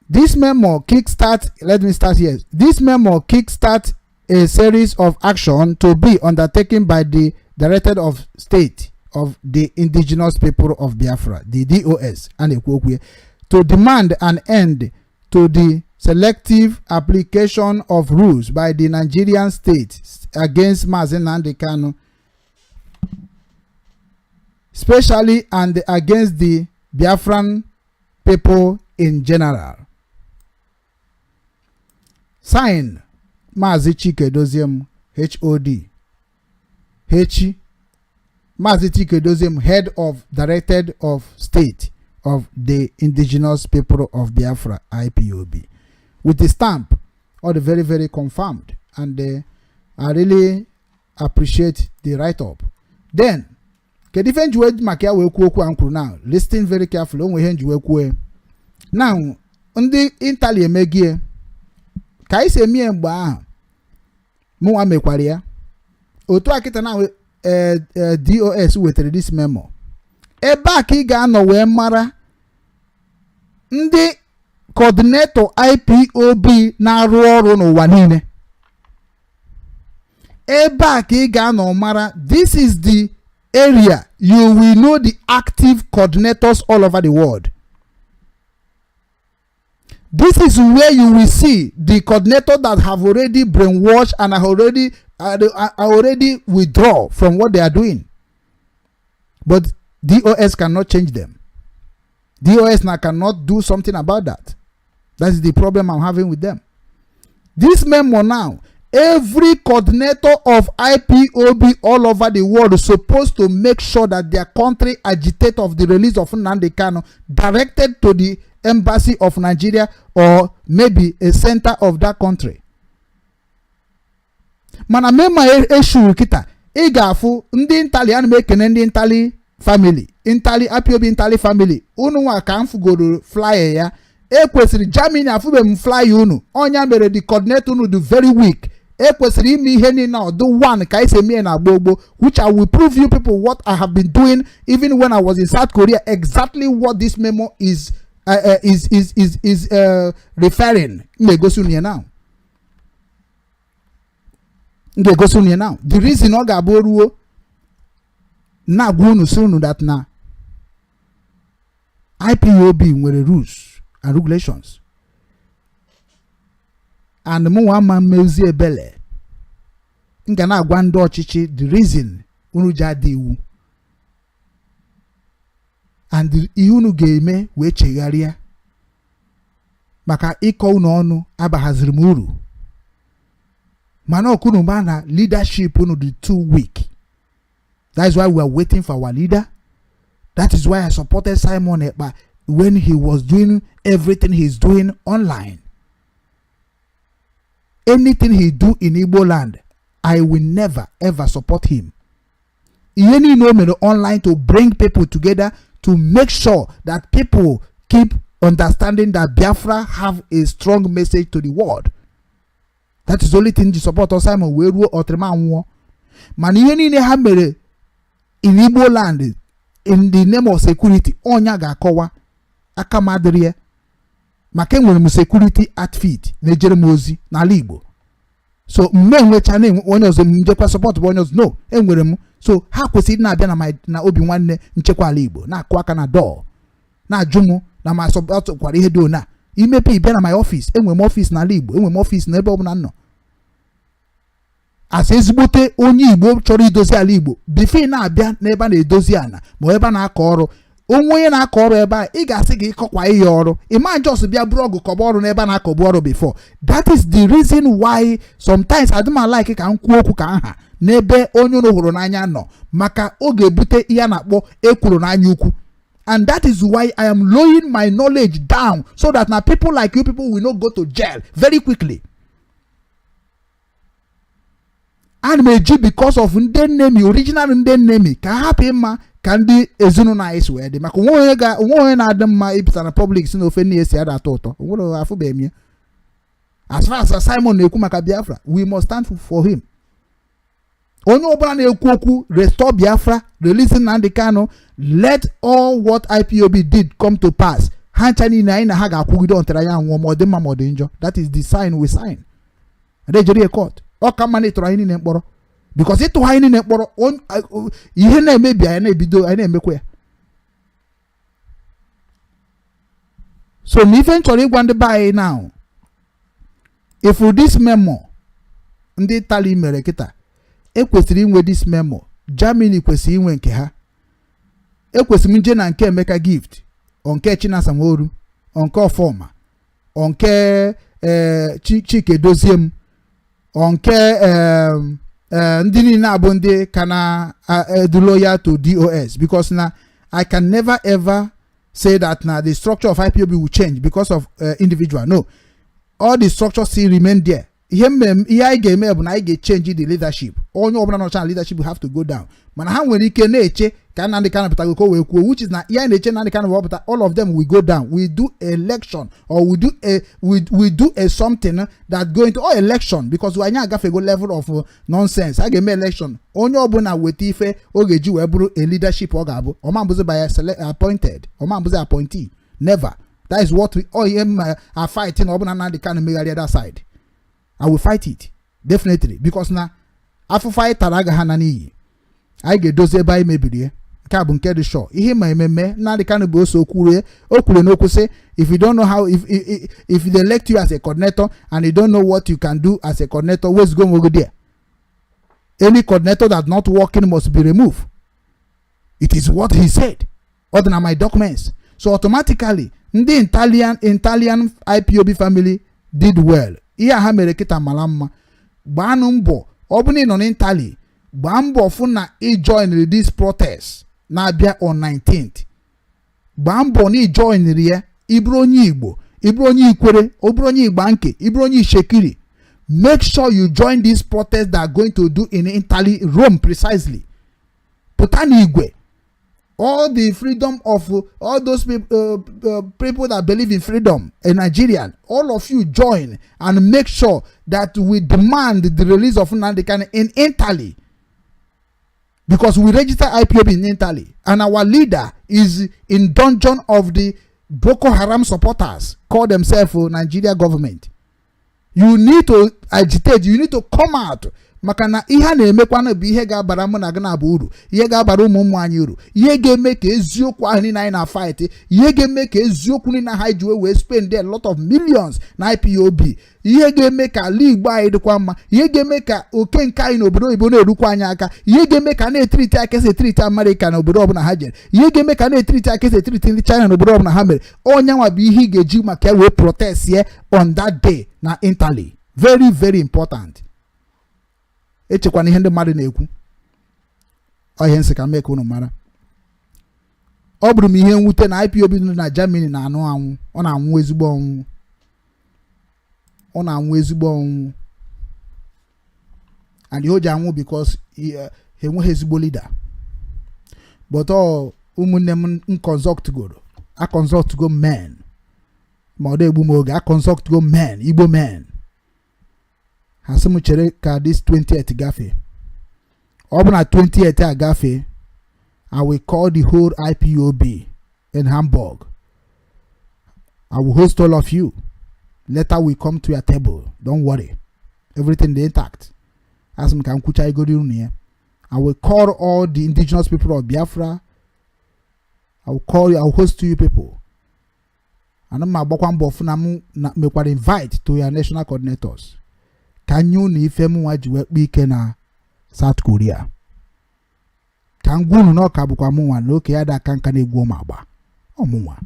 This memo kickstart, let me start here. This memo kickstart a series of action to be undertaken by the Directed of State of the Indigenous People of Biafra, the DOS, and ekwu, to demand an end to the selective application of rules by the Nigerian state against Mazi Nnamdi Kanu, especially and against the Biafran people in general. Sign, Mazi Chike Doziem, HOD. H. Mazi Chike Doziem, Head of Directed of State of the Indigenous People of Biafra, IPOB. With the stamp, all the very, very confirmed. And I really appreciate the write-up. Then, kedu ife nji wee maka ya wee kwuo okwu a m kwuru now? Listen very carefully. O nwere ihe nji wee kwuo. Now, ndị Italy emegie ka anyị si eme ya mgbe ahụ, mụnwa mekwara ya otu a kịta na DOS wetara this memo ebe a ka ị ga-anọ wee mara ndị coordinator IPOB na-arụ ọrụ n'ụwa niile. Ebe a ka ị ga-anọ mara. This is the area you will know the active coordinators all over the world. This is where you will see the coordinator that have already brainwashed and are already withdraw from what they are doing. But DOS cannot change them. DOS now cannot do something about that. That is the problem I'm having with them. This memo now, every coordinator of IPOB all over the world is supposed to make sure that their country agitate of the release of Nnamdi Kanu directed to the embassy of Nigeria or maybe a center of that country. Mana memo eshuru kịta, ị ga-afụ ndị Italy. Ana m ekene ndị Italy family, Italy IPOB, Italy family. Unu nwa ka m fugoro flyer ya. Ekwesịrị Germany, afụbeghị m flyer unu. Ọnya mere the coordinator unu dị very weak. Ekwesịrị ime ihe niile ọdụ one ka esi eme na gboo gboo, which I will prove you people what I have been doing even when I was in South Korea, exactly what this memo is referring. M ga-egosi unu ya now, m ga-egosi unu ya now. The reason ọ ga-abụ ruo na-agwa unu si unu that na IPOB nwere rules and regulations, and mụ nwa ama mmezi ebele m ga na-agwa ndị ọchịchị the reason unu ji adị iwu and ihe unu ga-eme wee chegharịa, maka ịkọ unu ọnụ abaghaziri m uru. Mana ọkụnụ ma na leadership unu dị too weak. That is why we are waiting for our leader. That is why I supported Simon Ekpa when he was doing everything he's doing online. Anything he do in Igbo land, I will never ever support him. Ihe niile o mere online to bring people together, to make sure that people keep understanding that Biafra have a strong message to the world, that is the only thing ji support Simon wee ruo ọtịrịma nwụọ. Mana ihe niile ha mere in Igbo land in the name of security, ọnya ga-akọwa aka m adịrị ya, maka enwere m security outfit na-ejere m ozi n'ala Igbo. So mme enwecha na onye ọzọ m njekwa support bụ onye ọzọ no enwere m. So ha kwesịrị na-abịa na my na obi nwanne nchekwa ala Igbo na-akụ aka na door, na-ajụ m na ma support kwara ihe dị ona imepe. Ịbịa na my office, enwere m office n'ala Igbo, enwere m office n'ebe ọbụla m nọ as ezigbote onye Igbo chọrọ idozi ala Igbo. Before na-abịa n'ebe a na-edozi ala ma ebe a na-akọ ọrụ onwe, onye na-akọ ọrụ ebe a, ị ga-asị gị ịkọkwa ihe ọrụ ịma just bịa bụrụ ọgụ kọba ọrụ n'ebe a na-akọbu ọrụ before. That is the reason why sometimes adị m like ka m kwuo okwu ka nha n'ebe onye unu hụrụ n'anya nọ, maka ọ ga-ebute ihe a na-akpọ ekwuru n'anya ukwu. And that is why I am lowering my knowledge down so that na people like you people will not go to jail very quickly. Ana m eji because of ndị nne mi, original ndị nne mi, ka ha hapụ ịma ka ndị ezinụlọ anyị si wee dị, maka onwe onye na-adị mma ịpụta na public si na ofe nne esi ada atọ ụtọ. Onwere afụbeghị m ya. As far as Simon na-ekwu maka Biafra, we must stand for him. Onye ọbụla na-ekwu okwu restore Biafra, release Nnamdi Kanu, let all what IPOB did come to pass, ha ncha niile anyị na ha ga-akwụgide ọntara ya nwụọ, ma ọ dị mma ma ọ dị njọ. That is the sign we sign. Ejere court, ọ ka mma na ịtụrụ anyị niile mkpọrọ, because ịtụ anyị niile mkpọrọ, ihe na-emebi anyị na-ebido anyị na-emekwa ya. So na ife m chọrọ ịgwa ndị be anyị now, if this memo ndị Italy mere kịta, ekwesịrị inwe this memo. Germany kwesịrị inwe nke ha. Ekwesịrị m nje na nke Emeka Gift, ọ nke Chinasa Nworu, ọ nke Ọfọma, ọ nke Chike Dozie m, ọ nke ndị niile abụ ndị ka na edu loyal to DOS, because na I can never ever say that na the structure of IPOB will change because of individual. No, all the structure still remain there. Ihe mmemme ihe anyị ga-eme bụ na anyị ga-echange the leadership. Onye ọbụla nọcha na leadership have to go down. Mana ha nwere ike na-eche ka Nnamdi Kanu pụtago ka o wee kwuo, which is na ihe anyị na-eche Nnamdi Kanu wee pụta, all of them will go down. We do election or we do a something that go into all election, because anyị agafego level of nonsense. A ga-eme election, onye ọbụla weta ife ọ ga-eji wee bụrụ a leadership, ọ ga-abụ ọma mbụzi by select appointed, ọma mbụzi appointee, never. That is what we all ihe are fighting. Ọbụla Nnamdi Kanu megharịa that side, I will fight it definitely, because na afụfụ anyị tara agaghị ana n'iyi. Anyị ga-edozi ebe anyị mebiri ya. Nke a bụ nke dị sure. Ihe ma ememe Nnamdi Kanu bụ ose okwuru o kwuru n'okwu sị, if you don't know how, if they elect you as a coordinator and you don't know what you can do as a coordinator, wezugo onwe gị there. Any coordinator that not working must be removed. It is what he said. Ọ dị na my documents. So automatically, ndị Italian IPOB family did well. Ihe a ha mere kịta mara mma. Gbaanụ mbọ, ọ bụrụ na ị nọ n'Italy, gbaa mbọ fụ na ị join this protest na-abịa on 19th. Gbaa mbọ na ị join ya. Ịbụrụ onye Igbo, ịbụrụ onye Ikwere, ọ bụrụ onye Igbanke, ịbụrụ onye Ishekiri, make sure you join this protest that are going to do in Italy, Rome precisely. Pụta n'igwe. All the freedom of all those people, people that believe in freedom in Nigerian, all of you join and make sure that we demand the release of Nnamdi Kanu in Italy, because we register IPOB in Italy and our leader is in dungeon of the Boko Haram supporters call themselves Nigeria government. You need to agitate. You need to come out, maka na ihe a na-emekwana bụ ihe ga-abara mụ na gị na-abụ uru, ihe ga-abara ụmụ ụmụ anyị uru, ihe ga-eme ka eziokwu ahụ niile anyị na-fight, ihe ga-eme ka eziokwu niile ha ji wee spend a lot of millions na IPOB, ihe ga-eme ka ala Igbo anyị dịkwa mma, ihe ga-eme ka oke nke anyị n'obodo oyibo na-erukwa anyị aka, ihe ga-eme ka a na-etiriti aka esi etiriti Amerịka na obodo ọbụla ha jere, ihe ga-eme ka a na-etiriti aka esi etiriti ndị China n'obodo ọbụla ha mere. Onye nwa bụ ihe ị ga-eji maka ya wee protest ye on that day na Italy. Very, very important. Echekwana ihe ndị mmadụ na-ekwu. Ọ ihe nsị ka mee ka unu mara. Ọ bụrụ m ihe mwute na IPOB nọ na Germany na-anụ anwụ. Ọ na-anwụ ezigbo ọnwụ, ọ na-anwụ ezigbo ọnwụ. And ihe o ji anwụ, because ha enweghị ezigbo leader. But ọ ụmụnne m n consult goro, a consult go men, ma ọ na-egbu m oge. A consult go men, Igbo men. Ha sị m chere ka this 20th gafee. Ọ bụ na 20th a gafee, I will call the whole IPOB in Hamburg. I will host all of you. Later we come to your table. Don't worry, everything dey intact. Asị m ka m kwucha igori unu ya. I will call all the Indigenous People of Biafra. I will call you. I will host you people. Ana m agbakwa mbọ fụ na m mekwara invite to your national coordinators ka nye unu ife m nwa ji wee kpee ike na South Korea, ka m gwa unu na ọka bụkwa mụ nwa na oke ya dị aka nka na-egwu ụmụ agba ọmụnwa.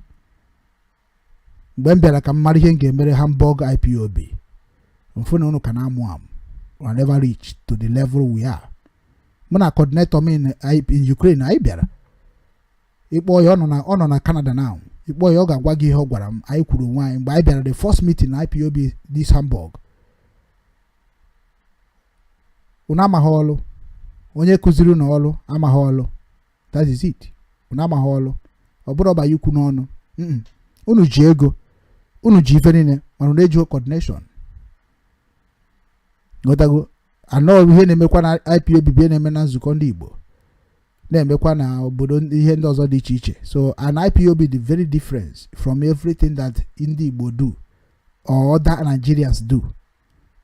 Mgbe m bịara ka m mara ihe m ga-emere Hamburg IPOB, mfụ na unu ka na-amụ amụ. We never reach to the level we are. Mụ na coordinator m in Ukraine, anyị bịara ịkpọ ya. Ọ nọ na Canada now. Ịkpọ ya, ọ ga-agwa gị ihe ọ gwara m. Anyị kwuru onwe anyị mgbe anyị bịara the first meeting na IPOB this Hamburg. Unu amaghị ọlụ. Onye kụziri unu ọlụ amaghị ọlụ. That is it. Unu amaghị ọlụ. Ọ bụrụ ọbanye ikwu n'ọnụ. Unu ji ego, unu ji ife niile, mana unu ejighị coordination. Ghọtago? Anọ ihe na-emekwa na IPOB bụ ihe na-eme na nzukọ ndị Igbo, na-emekwa na obodo ihe ndị ọzọ dị iche iche. So an IPOB dị very different from everything that ndị Igbo do or other Nigerians do.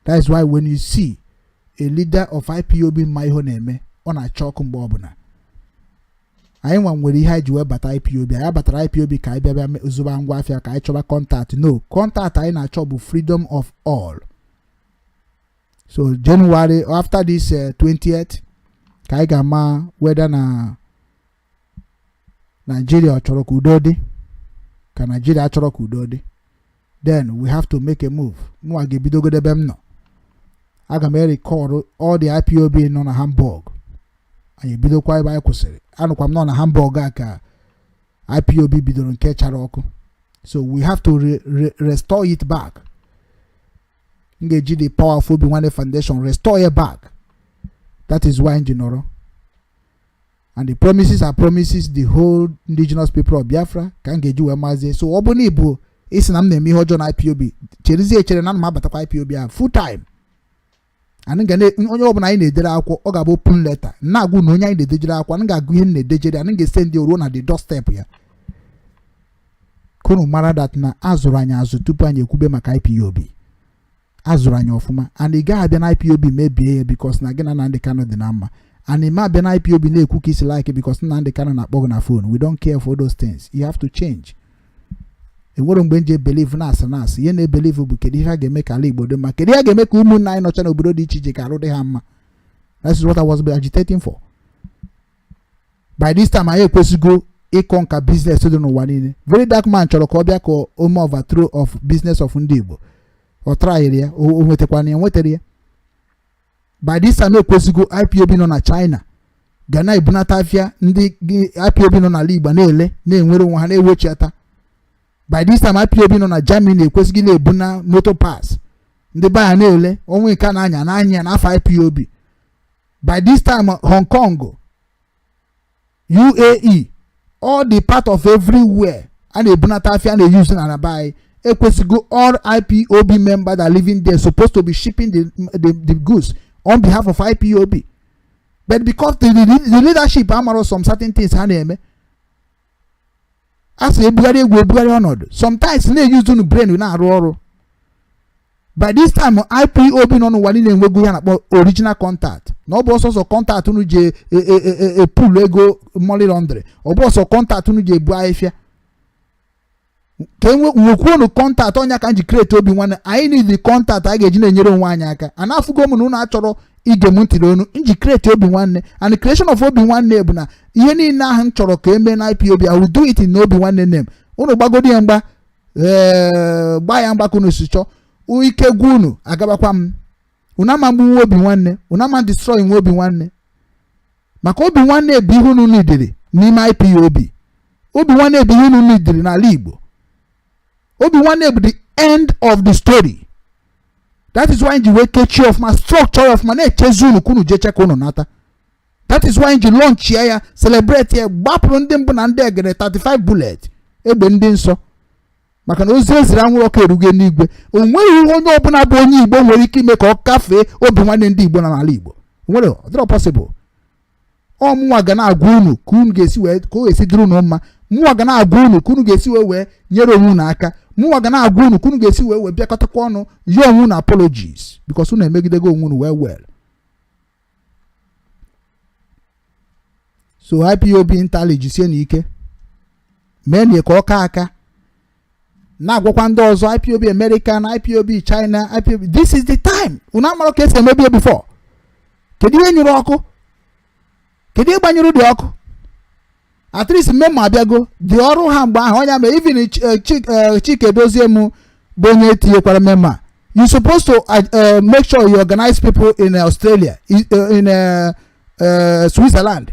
That is why when you see a leader of IPOB ma ihe ọ na-eme, ọ na-achọ ọkụ. Mgbe ọbụla anyị nwa nwere ihe anyị ji wee bata IPOB, anyị batara IPOB ka anyị bịa bịa zụba ngwa afịa, ka anyị chọba contact. No contact anyị na-achọ bụ freedom of all. So January, after this 20th, ka anyị ga-ama whether na Nigeria ọ chọrọ ka udo dị, ka Nigeria chọrọ ka udo dị. Then we have to make a move. Mụnwa ga-ebidogodo ebe m nọ. Aga m erikọrọ all the IPOB nọ na Hamburg. Anyị ebidokwa ebe anyị kwụsịrị. Anụkwa m nọ na Hamburg a ka IPOB bidoro nke chara ọkụ. So we have to re re restore it back. M ga-eji the power of Obi Nwanne Foundation restore it back. That is why m ji nọrọ. And the promises are promises. The whole Indigenous People of Biafra ka m ga-eji wee mazie. So ọ bụ na ịbụ isi na m na-eme ihe ọjọọ na IPOB, cherezie echere na m abatakwa IPOB ahụ full time. Anyị ga onye ọbụla anyị na-edere akwụkwọ, ọ ga-abụ open letter na-agụ na onye anyị na-edejere akwụkwọ, anyị ga-agụ ihe m na-edejere, anyị ga-ese ndị ruo na the doorstep ya, ka unu mara that na azụrụ anyị azụ tupu anyị ekwube maka IPOB. Azụrụ anyị ọfụma, and ị gaghị abịa na IPOB mebie ya because na gị na Nnamdi Kanu dị na mma. And ime abịa na IPOB na-ekwu ka isi like because Nnamdi Kanu na-akpọ gị na phone. We don't care for those things. You have to change. Enwere mgbe nje believe na asị na asị ihe na-ebelieve bụ kedu ihe a ga-eme ka ala Igbo dị mma, kedu ihe a ga-eme ka ụmụnna anyị nọcha n'obodo dị iche iche ka arụ dị ha mma. That is what I was agitating for. By this time anyị ekwesịgo ịkọ nka business dị n'ụwa niile. Very Dark Man chọrọ ka ọ bịa ka o mee overthrow of business of ndị Igbo. Ọ tryịrị ya, o nwetakwana ya, nwetara ya. By this time ekwesịgo IPOB nọ na China ga na-ebunata afịa ndị IPOB nọ n'ala Igbo na-ele, na-enwere onwe ha, na-ewechiata. By this time IPOB nọ na Germany ekwesịghị na-ebuna motor parts ndị be ya na-ele onwe nke na-anya n'anya n'afọ IPOB. By this time Hong Kong, UAE, all the part of everywhere a na-ebunata afịa na-eyuzu na be anyị, ekwesịgo all IPOB members that are living there supposed to be shipping the goods on behalf of IPOB. But because the leadership amaro some certain things ha na-eme, a sị ebugharị egwu ebugharị ọnọdụ, sometimes na-eyuzu unu brain na-arụ ọrụ. By this time IPOB nọ n'ụwa niile enwego ya na-akpọ original contact, na ọ bụ ọsọsọ contact unu ji epulu ego money laundry, ọ bụ ọsọ contact unu ji ebu ahịfịa ka nwekwuo unu contact. Ọnya ka m ji create Obi Nwanne. Anyị need contact anyị ga-eji na-enyere onwe anyị aka. A na-afụgo m na unu achọrọ ige m ntị n'onu m ji create Obi Nwanne. And the creation of Obi Nwanne bụ na ihe niile ahụ m chọrọ ka emee na IPOB, I will do it in Obi Nwanne name. Unu gbagodi ya mgba, ee, gbaa ya mgba ka unu si chọọ. Ike gwa unu agabakwa m, unu ama mgbu nwa Obi Nwanne, unu ama destroy nwa Obi Nwanne, maka Obi Nwanne bụ ihe unu nidiri n'ime IPOB. Obi Nwanne bụ ihe unu nidiri n'ala Igbo. Obi Nwanne bụ the end of the story. That is why ji wee kechie ọfụma, structure ọfụma, na-echezi unu ka unu jee ka unu nata. That is why ji launch ya, celebrate ya, gbapụrụ ndị mbụ na ndị egede 35 bullet egbe ndị nsọ, maka na ozi eziri anwụrụ ọkụ erugo n'igwe. O nweghị ihe onye ọbụla bụ onye Igbo nwere ike ime ka ọ kafee Obi Nwanne ndị Igbo na n'ala Igbo nwere. Ọ dịrọ possible. Ọ mụnwa ga na-agwa unu ka unu ga-esi wee ka ọ ga-esi dịrị unu mma. Mụnwa ga na-agwa unu ka unu ga-esi wee nyere onwe unu aka. Mụnwa ga na-agwa unu ka unu ga-esi wee bịakọtakwa ọnụ yọọ onwe unu apologies, because unu emegidego onwe unu well. So IPOB ntali jisie n'ike mee ka ọ ka aka na-agwakwa ndị ọzọ IPOB America na IPOB China, IPOB, this is the time. Unu amara ka esi emebie before. Kedu ihe nyụrụ ọkụ? Kedu ihe gbanyụrụ dị ọkụ? At least mmemme abịago dị ọrụ ha mgbe ahụ. Ọnya mere even Chike Dozie m bụ onye tinyekwara mmemme a. You supposed to make sure you organize people in Australia, in Switzerland,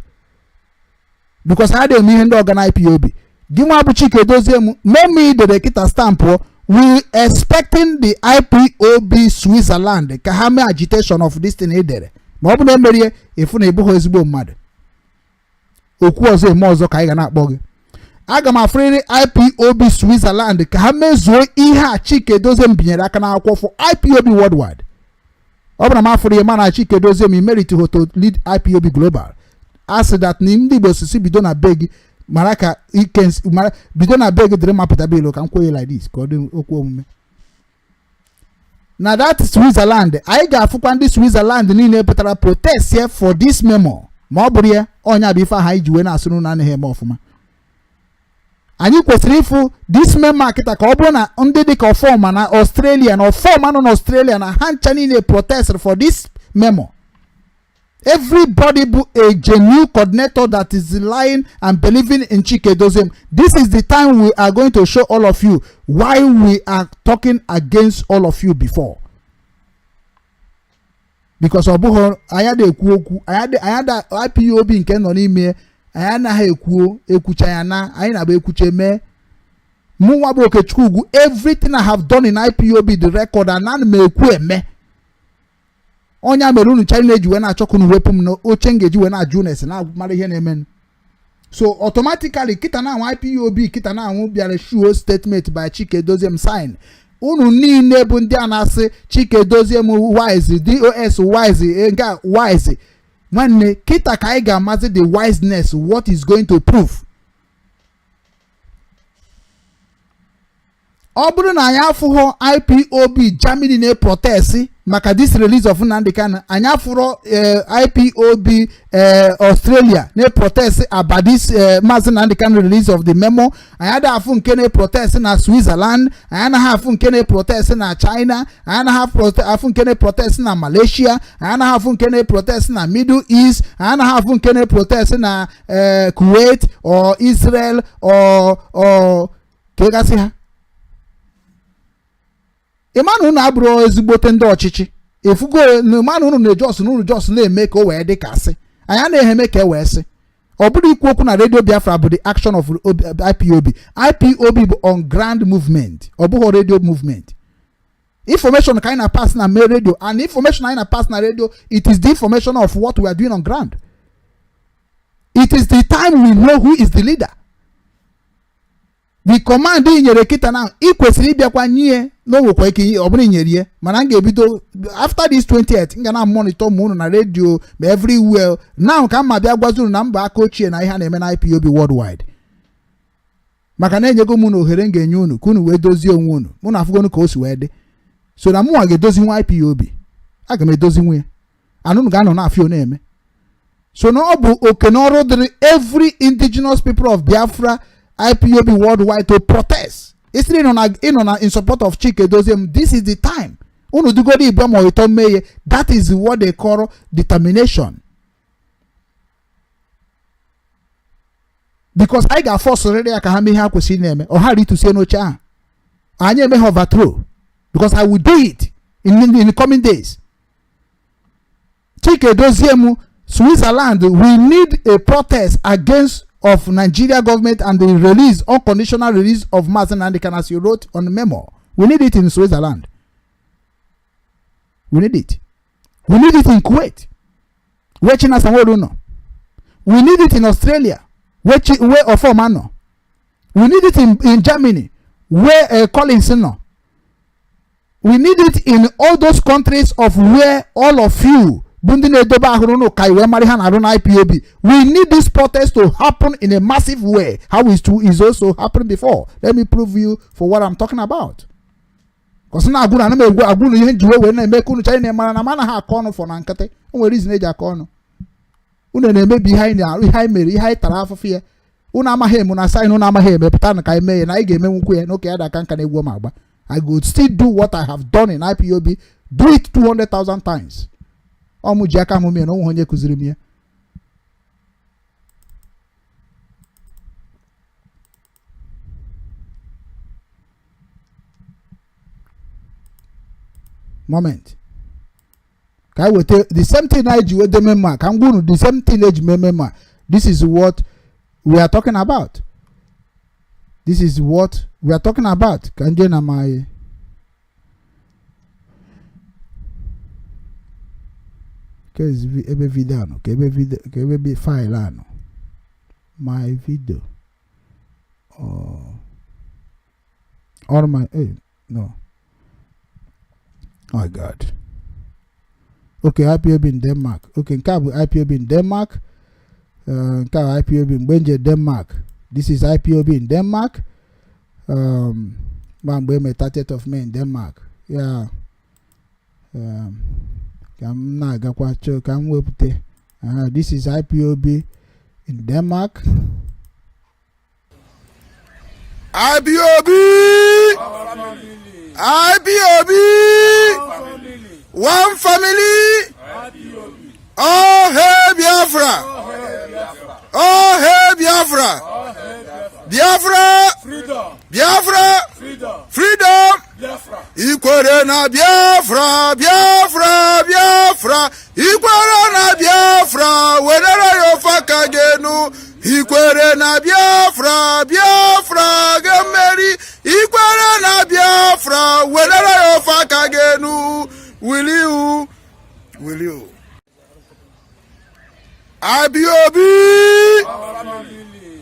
because ha na-eme ihe ndị ọgana IPOB. Gị nwa bụ Chike Dozie m, mmemme idere kịta stampụ, we expecting the IPOB Switzerland ka ha mee agitation of this thing edere. Ma ọ bụ na emerie ịfụ na ịbụghị ezigbo mmadụ. Okwu ọzọ eme ọzọ ka anyị ga na-akpọ gị. Aga m afụrịrị IPOB Switzerland ka ha mezuo ihe a Chike Dozie m binyere aka n'akwụkwọ for IPOB worldwide. Ọ bụrụ na m afụrụ ihe mana Chike Dozie m merit to lead IPOB global. A sị that na ndị Igbo sisi bido na be gị mara ka ike mara bido na be gị dịrị mapụta bilu ka m kwuo like this ka ọ dị okwu omume na that Switzerland. Anyị ga-afụkwa ndị Switzerland niile pụtara protest here for this memo. Ma ọ bụrụ ya ọnya bụ ife ahụ anyị ji wee na-asụrụ na anaghị eme ọfụma. Anyị kwesịrị ịfụ this memo kịta ka ọ bụrụ na ndị dịka ọfọma na Australia na ọfọma nọ na Australia na ha ncha niile protest for this memo. Everybody bụ a genuine coordinator that is lying and believing in Chike Doziem. This is the time we are going to show all of you why we are talking against all of you before. Because ọ bụghị anyị na-ekwu okwu anyị IPOB nke nọ n'ime anyị anaghị ekwu ekwucha ya na anyị na-agba ekwuche mee. Mụnwa bụ Okechukwu Ugwu, everything I have done in IPOB, the record, and ana m ekwu eme. Ọnya mere unu china eji wee na-achọ ka unu wepụ m n'oche m ga-eji wee na-ajụ unu ese na-mara ihe na-emenụ. So automatically kịta na-anwụ IPOB kịta na-anwụ bịara shuo statement by Chike Doziem sign. Unu niile bụ ndị a na-asị Chike Doziem wise, DOS wise, nke a wise. Nwanne kịta ka anyị ga-amazi the wiseness, what is going to prove. Ọ bụrụ na anyị afụghọ IPOB Germany na-protest maka this release of Nnamdi Kanu. Anyị afụrọ IPOB Australia na-protest about this Maazị Nnamdi Kanu release of the memo. Anyị adịghị afụ nke na-protest na Switzerland. Anyị anaghị afụ nke na-protest na China. Anyị anaghị afụ nke na-protest na Malaysia. Anyị anaghị afụ nke na-protest na Middle East. Anyị anaghị afụ nke na-protest na Kuwait or Israel or kegasị ha. Ịmanụ unu abụrụ ezigbote ndị ọchịchị efugo ịmanụ unu na-eje ọsụ na unu jos na-eme ka o wee dị ka asị anyị anaghị eme ka e wee sị. Ọ bụrụ ikwu okwu na Radio Biafra bụ the action of IPOB. IPOB bụ on ground movement, ọ bụghị radio movement. Information ka anyị na pass na main radio, and information anyị na pass na radio, it is the information of what we are doing on ground. It is the time we know who is the leader. The command ị nyere kịta na ị kwesịrị ịbịakwa nye na o nwekwa ike ọ bụrụ inyere ihe, mana m ga-ebido after this 28th, m ga na monitor ma unu na redio ma everywhere now ka m ma bịa gwazi unu na mba aka ochie na ihe a na-eme na IPOB worldwide, maka na enyego m unu ohere m ga-enye unu ka unu wee dozie onwe unu. Mụ na afụgonu ka o si wee dị, so na mụnwa ga-edozi nwa IPOB, aga m edozi nwa ya, and unu ga-anọ na-afịa na-eme. So na ọ bụ oke na ọrụ dịrị every indigenous people of Biafra IPOB worldwide to protest. Isiri ịnọ na in support of Chike Edoziem, this is the time. Unu dugodi igbe ma ịtọ mmehie, that is what they call determination. Because anyị ga-afọsụrịrị ya ka ha mee ihe ha kwesịrị na-eme, ọ ghara ịtụsie n'oche ahụ. Anyị eme ha overthrow because I will do it in the coming days. Chike Edoziem, Switzerland, we need a protest against of Nigeria government and the release, unconditional release of Mazi Nnamdi Kanu, as you wrote on the memo. We need it in Switzerland. We need it. We need it in Kuwait, where Chinasa Nworu nọ. We need it in Australia, where Ofoma nọ. We need it in Germany, where Collins nọ. We need it in all those countries of where all of you bụ ndị na-edobe ahụrụ n'ụka iwe mara ha na-arụ na IPOB. We need this protest to happen in a massive way, how it to is also happened before. Let me prove you for what I'm talking about. Cause na agwụ na ana m egwu agwụ na ihe njiwe wee na-eme ka unu china mara na m anaghị akọ ọnụ fọ na nkịtị. O nwere reason eji akọ ọnụ. Unu na-emebi ihe anyị na-arụ, ihe anyị mere, ihe anyị tara afụfụ ya. Unu amaghị emu na sign, unu amaghị emepụta na ka anyị mee ya na anyị ga-emenwukwu ya n'oke ya dị aka nka na egwu ma agba. I go still do what I have done in IPOB, do it 200,000 times. Ọ mụ ji aka m mee na onwe onye kụziri m ya. Moment ka anyị weta the same thing anyị ji wede memo a, ka m gwa unu the same thing eji mee memo a. This is what we are talking about. This is what we are talking about. Ka nje na my ebe video anọ, ka ebe video, ka ebe file anọ, my video or my no, oh my God. Okay, IPOB in Denmark. Okay, nke a bụ IPOB in Denmark. Nke a IPOB mgbe nje Denmark. This is IPOB in Denmark. Ma mgbe eme 30th of May in Denmark. Yeah. Ka m na-agakwa chọọ ka m wepụta. This is IPOB in Denmark. IPOB! IPOB! One family! All hail Biafra! All hail Biafra! Biafra! Biafra! Freedom! Ikwere na Biafra! Biafra! Biafra! Ikwere na Biafra! Werere ya ofe aka gị enu! Ikwere na Biafra! Biafra ga-emeri! Ikwere na Biafra! Werere ya ofe aka gị enu! Will you? Will you? IPOB!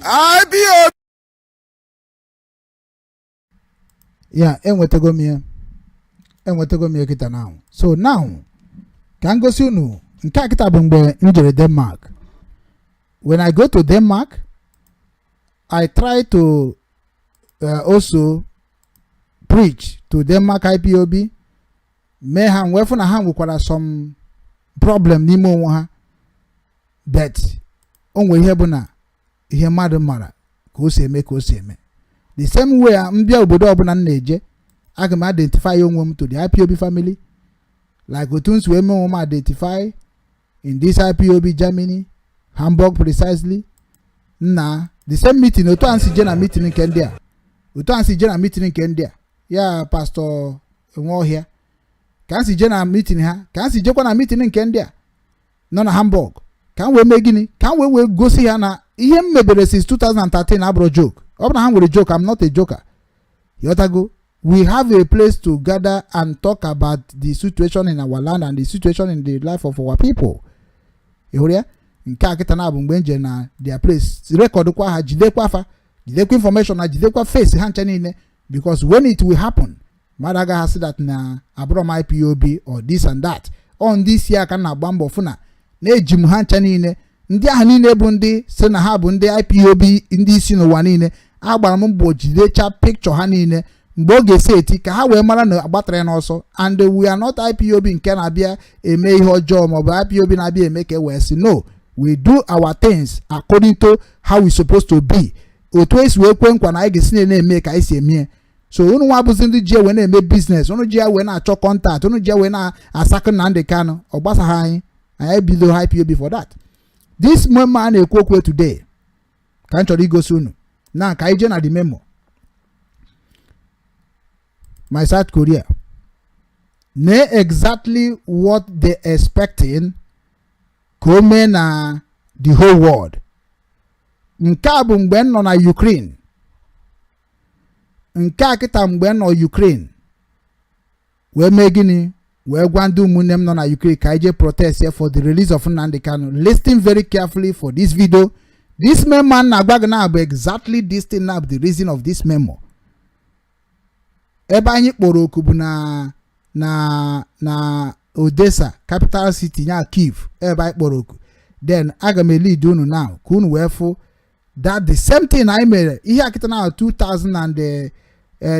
IPOB! Ya enwetago m ya, enwetago m ya kịta now. So now ka m gosi unu nke a kịta bụ mgbe m jere Denmark. When I go to Denmark, I try to also preach to Denmark IPOB. Mee ha wee fụ na ha nwekwara some problem n'ime onwe ha, but o nwere ihe bụ na ihe mmadụ mara ka o si eme ka o si eme. The same way mbịa obodo ọbụla m na-eje, aga m identify onwe m to the IPOB family, like otu m si wee mee onwe m identify in this IPOB Germany, Hamburg precisely. Na the same meeting, otu a si je na meeting nke ndị a, otu a si je na meeting nke ndị a ya, Pastor Nwaọhịa, ka m si je na meeting ha, ka m si jekwa na meeting nke ndị a nọ na Hamburg, ka m wee mee gịnị? Ka m wee gosi ha na ihe m mebere since 2013 abụrụ joke. Ọ bụ na ha nwere joke, I'm not a joker. Yotago, we have a place to gather and talk about the situation in our land and the situation in the life of our people. Ị hụrụ ya? Nke a kịta na-abụ mgbe m jere na their place, recordkwa ha, jidekwa afa, jidekwa information na jidekwa face ha ncha niile, because when it will happen, mmadụ agaghị asị that na abụrọ m IPOB or this and that. Ọ ndị isi aka na-agba mbọ fụ na na-eji m ha ncha niile. Ndị ahụ niile bụ ndị si na ha bụ ndị IPOB, ndị isi n'ụwa niile, agbara m mbọ jidecha picture ha niile mgbe ọ ga-esi eti ka ha wee mara na agbatara ya n'ọsọ. And we are not IPOB nke na-abịa eme ihe ọjọọ maọbụ IPOB na-abịa eme ka e wee sị no. We do our things according to how we supposed to be, otu esi wee kwe nkwa na anyị ga-esi na-eme ka anyị si eme. So unu nwa bụzi ndị ji ewe na-eme business, unu ji ya wee na-achọ contact, unu ji ya wee na-asakụ Nnamdi Kanu, ọ gbasaghị anyị. Anyị ebido IPOB for that. This memo a na-ekwu okwu today ka m chọrọ igosi unu na ka anyị jee na the memo. My South Korea na exactly what they expecting ka o mee na the whole world. Nke a bụ mgbe m nọ na Ukraine. Nke a kịta, mgbe m nọ Ukraine wee mee gịnị? Wee gwa ndị ụmụnne m nọ na Ukraine ka anyị jee protest for the release of Nnamdi Kanu. Listen very carefully for this video. This memo na-agwa gị na bụ exactly this thing na the reason of this memo. Ebe anyị kpọrọ oku bụ na Odessa, capital city ya Kiev, ebe anyị kpọrọ oku. Then aga m elead unu now ka unu wee fụ that the same thing anyị mere ihe akịta na 2000 and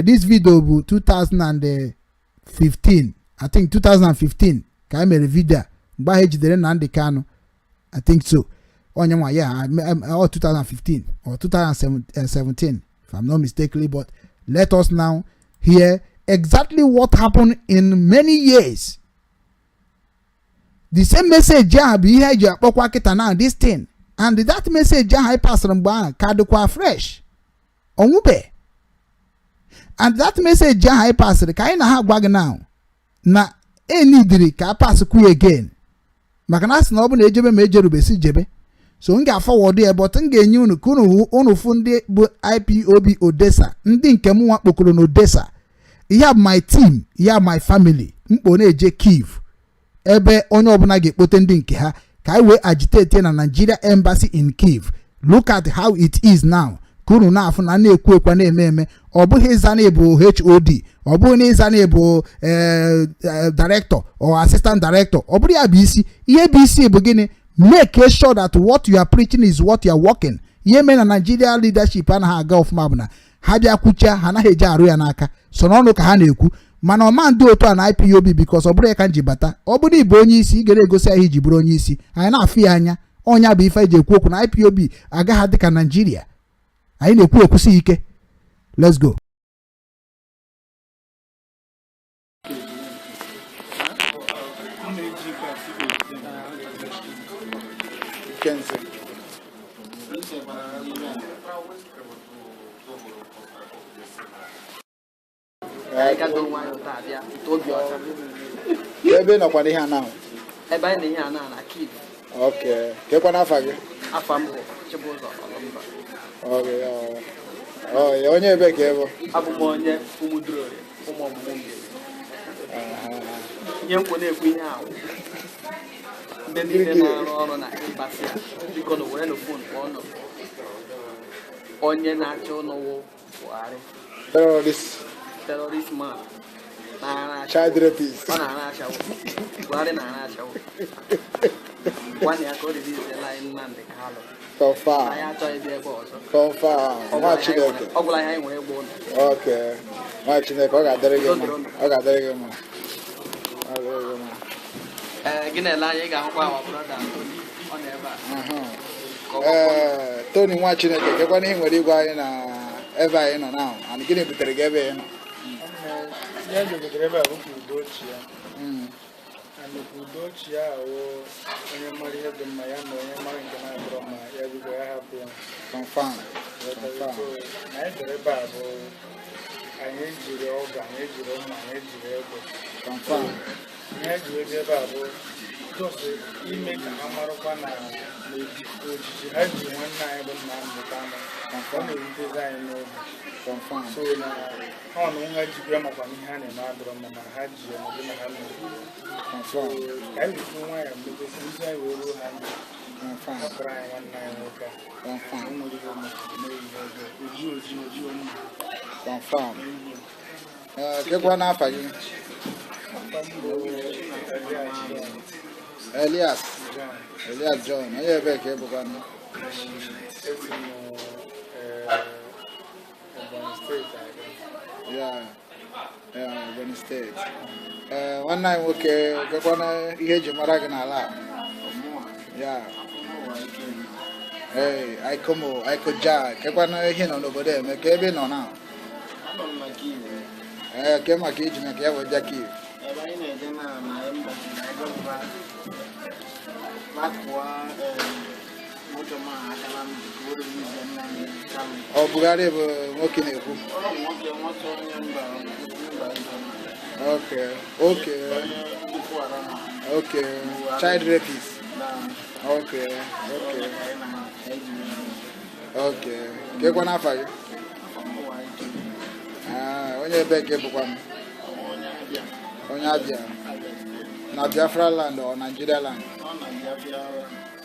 this video bụ 2015, I think 2015 ka anyị mere video a, mgbe ahụ ejidere Nnamdi Kanu. I think so, onye nwa ya or 2015 or 2017, if I'm not mistakenly. But let us now hear exactly what happened in many years. The same message ahụ bụ ihe eji akpọkwa kịta now, this thing and that message ahụ anyị pasịrị mgbe ahụ ka dịkwa fresh, ọnwụbe. And that message ahụ anyị pasịrị ka anyị na ha gwa gị now na enidiri ka a pasịkwu ya again, maka na a sị na ọ bụ na ejebe ma ejerube si jebe. So m ga-afọwọdụ ya, but m ga-enye unu ka unu fụ ndị bụ IPOB Odessa, ndị nke m nwa kpokọrọ na Odessa. Ihe bụ my team, ihe my family mkpo na-eje Kiev, ebe onye ọbụla ga-ekpote ndị nke ha ka anyị wee agitate na Nigeria Embassy in Kiev. Look at how it is now, ka unu na-afụ na na-ekwu ekwe na-eme eme. Ọ bụghị ịza na ịbụ HOD, ọ bụghị na ịza na ịbụ director or assistant director, ọ bụrụ ya bụ isi. Ihe bụ isi bụ gịnị? Make sure that what you are preaching is what you are working. Ihe mere na Nigeria leadership anaghị aga ọfụma bụ na ha bịa kwuchia, ha anaghị eji arụ ya n'aka, so n'ọnụ ka ha na-ekwu. Mana ọma ndị otu a na IPOB, because ọ bụrụ ya ka m ji bata. Ọ bụrụ ịbụ onye isi, ị ga egosi anyị iji bụrụ onye isi, anyị na-afụ ya anya. Ọnya bụ ife eji ekwu okwu na IPOB agaghị adị ka Nigeria. Anyị na-ekwu ekwusi ike. Let's go. Ebe nọkwa n'ihe a na ebe anyị na ihe a na na Kiev. Okay, kekwa n'afa gị? Afa m bụ Chibụzọ Ọlụmba. Okay, ọ onye ebe ka ị bụ? Abụ m onye Ụmụdurori, ụmụ ọmụmụ mbiri. Ihe mkpu na-ekwu ihe ahụ, ndị niile na-arụ ọrụ na embassy a, biko na were na phone kpọọ nọ onye na-achọ ụnọwụ Buhari. Terrorist. Terrorist man. Child rapist. Ọ na-ara ashawo. Buhari na-ara ashawo. Gwanụ ya ka o release anyị Nnamdi Kanu. Confirm. Anyị achọghị ịbịa ebe ọzọ. Confirm. Nwa Chineke. Ọ gwụla ihe anyị nwere ịgba ụlọ. Okay. Nwa Chineke, ọ ga-adịrị gị mma. Ọ ga-adịrị gị mma. Ee, gị na-ele anya, ị ga-ahụkwa our brother Tony, ọ nọ ebe a. Ka ọ Ee, Tony nwa Chineke, kekwana ihe nwere igwe anyị na ebe anyị nọ now, and gịnị butere gị ebe ị nọ? Ihe butere ebe a bụ ka udo chia and ka udo chia ahụ, onye mara ihe dị mma ya na onye mara nke na-adịrọ mma ya bido ya hapụ ya. Confirm. So, na anyị bịara ebe a bụ anyị ejiri ọgụ, anyị ejiri mma, anyị ejiri egbe. Confirm. Ihe anyị ji wee bịa ebe a bụ just ime ka ha marakwa na ojiji ha ji nwanne anyị bụ Nnamdi Kanu, ọ na-ewutezi anyị n'obi. Confirm. So na ọ na nwa jikwa makwa na ihe a na-eme adịrọ mma, na ha ji ya n'ụdị na ha mere. Confirm. Ka anyị weta nwayọọ mepesi ozi anyị wee ruo ha ntị. Confirm. Hapụrụ anyị nwanne anyị nwoke a. Confirm. O nwere ihe o mere, o meghị ihe ọjọọ. Oji oji oji mma. Confirm. Ee, kekwa n'afa gị? Afa m bụ Elias John. Elias. John. Elias John, onye ebe ka ị bụkwanụ? Esi m Ebonyi Steeti abịa. Ya, Ebonyi Steeti. Ee, nwanne anyị nwoke, kekwana ihe eji mara gị n'ala a? Ya. Ee, Aikomo, Aikoja, kekwana ihe nọ n'obodo eme, ka ebe ị nọ na? Anọ m na Kiev. Ee, ke maka iji maka ya wee bịa Kiev? Ebe anyị na-eje na embassy na ebe makụọ nwoke ma aka na ndụ ka o release Nnamdi Kanu. Ọ Buhari bụ nwoke na-ekwu? Ọ bụ nwoke onye mba Okay. Onye Boko Haram. Okay. Child rapist. Na Okay. onye ka anyị na-eji Okay. Kekwa n'afa gị? ụwa ike. Ah, onye ebe ka ị bụkwa m? Onye Abịa. Onye Abịa. Na Biafra land or Nigeria land? Ọ na Biafra.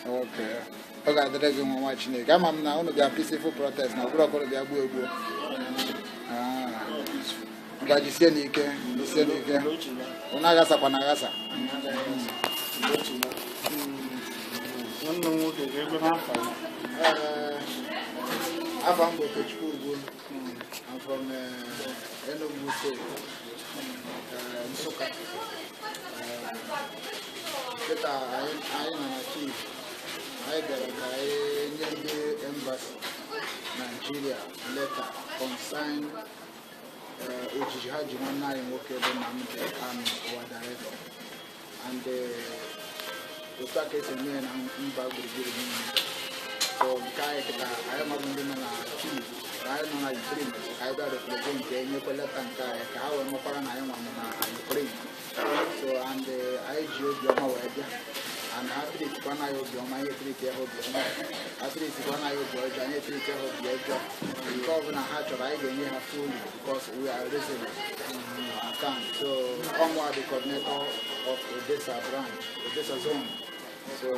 Okay. Ọ ga-adịrị gị, nwa Chineke. Ama m na unu bịa peaceful protest na ọ bụrụ ọkụrụ bịa gbuo egbuo. Ah. Ngwa, jisie n'ike, jisie n'ike. Unu aghasakwa na aghasa. Nwanne m nwoke, ga-ebe n'afọ ya. Ee, afa m bụ Okechukwu Ugwu. I'm from Enugu State, Nsukka. Kịta anyị nọ na Kyiv. Anyị bịara ka anyị nye ndị embassy Nigeria letter concern ojiji ha ji nwanne anyị nwoke bụ Nnamdi Kanu, our director. And otu a ka esi eme ya na mba gburugburu niile. So nke anyị kịta, anyị mabụ ndị nọ na Kyiv, anyị nọ na Ukraine, ka anyị bịa represent, enyekwa letter nke anyị ka ha wee makwara na anyị nwa nọ na Ukraine. So and anyị ji obiọma wee bịa, and ha treatikwana anyị obiọma, anyị etreati ha obiọma. Ha treatikwana anyị obi ọjọọ, anyị etreati ha obi ọjọọ. Nke ọbụla ha chọrọ, anyị ga-enye ha fully because we are resolute. Understand? So ọmụa the coordinator of Odessa branch, Odessa zone. So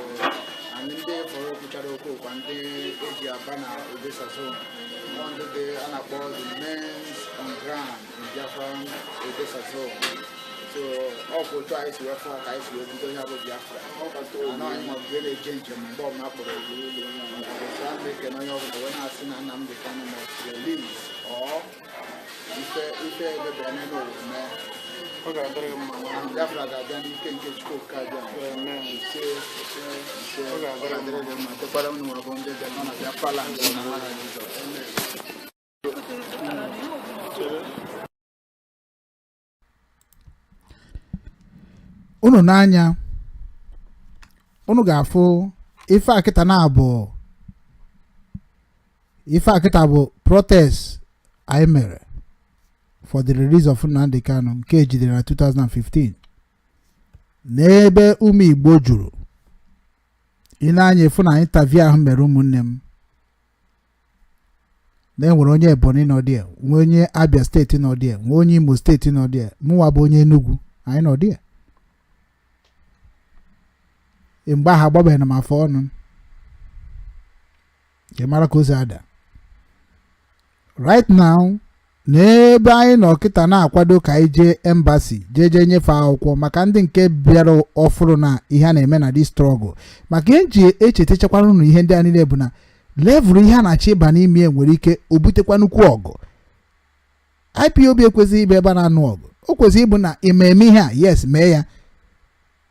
and ndị fọrọ kwuchara okwu kwa ndị eji aba na Odessa zone. Ọ ndị dị a na-akpọ the men's on ground in Biafran Odessa zone. So ọ bụ otu anyị si wee fụ ka anyị si wee bido ya bụ Biafra. Anọ anyị ma bụ na-eje njem mgbe ọbụla akpọrọ so a na-ekene onye ọbụla wee na-asị na Nnamdi Kanu must release or ife ife ebebere n'elu ụwa mee. Ọ ga-adịrị gị mma. Na Biafra ga-abịa n'ike nke Chukwu Okike abịa. Ise, ise, ise. Ọ Ọ ga-adịrị ga-adịrị gị mma, dịkwara unu nwere bụ ndị bịa nọ na Biafra land na aha Jizọs. Amen. Unu n'anya, unu ga-afụ ife a kịta na-abụ ife a kịta bụ protest anyị mere for the release of Nnamdi Kanu nke ejidere na 2015 n'ebe ụmụ Igbo juru. Ị na-anya efu na interview ahụ mere, ụmụnne m, na enwere onye Ebonyi nọ there, nwee onye Abia Steeti nọ there, nwee onye Imo Steeti nọ there, mụnwa bụ onye Enugu, anyị nọ there. Mgbe ahụ agbabeghị na m afọ ọnụ ka ị mara ka o si ada. Right now, n'ebe anyị nọ kịta na-akwado ka anyị jee embassy, jee nyefee akwụkwọ maka ndị nke bịara ọfụrụ na ihe a na-eme na this struggle. Maka ihe nji echetachakwara unu ihe ndị a niile bụ na level ihe a na-achọ ịba n'ime ya nwere ike o butekwa nnukwu ọgụ. IPOB ekwesịghị ịbụ ebe a na-anụ ọgụ. O kwesịrị ịbụ na ị ma eme ihe a, yes, mee ya.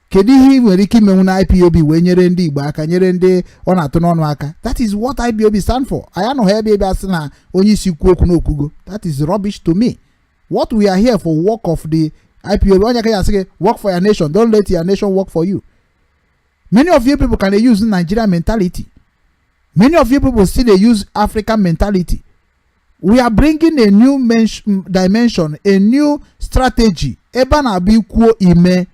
Kedu ihe ị nwere ike imenwu na IPOB wee nyere ndị Igbo aka, nyere ndị ọ na-atụ n'ọnụ aka? That is what IPOB stand for. Anyị anọghị ebe ebe asị na onye isi kwuo okwu n'okwugo. That is rubbish to me. What we are here for, work of the IPOB. Onye ka ya asị gị, work for your nation, don't let your nation work for you. Many of you people can use Nigeria mentality. Many of you people still dey use African mentality. We are bringing a new dimension, a new strategy. Ebe a na-abịa ikwuo ime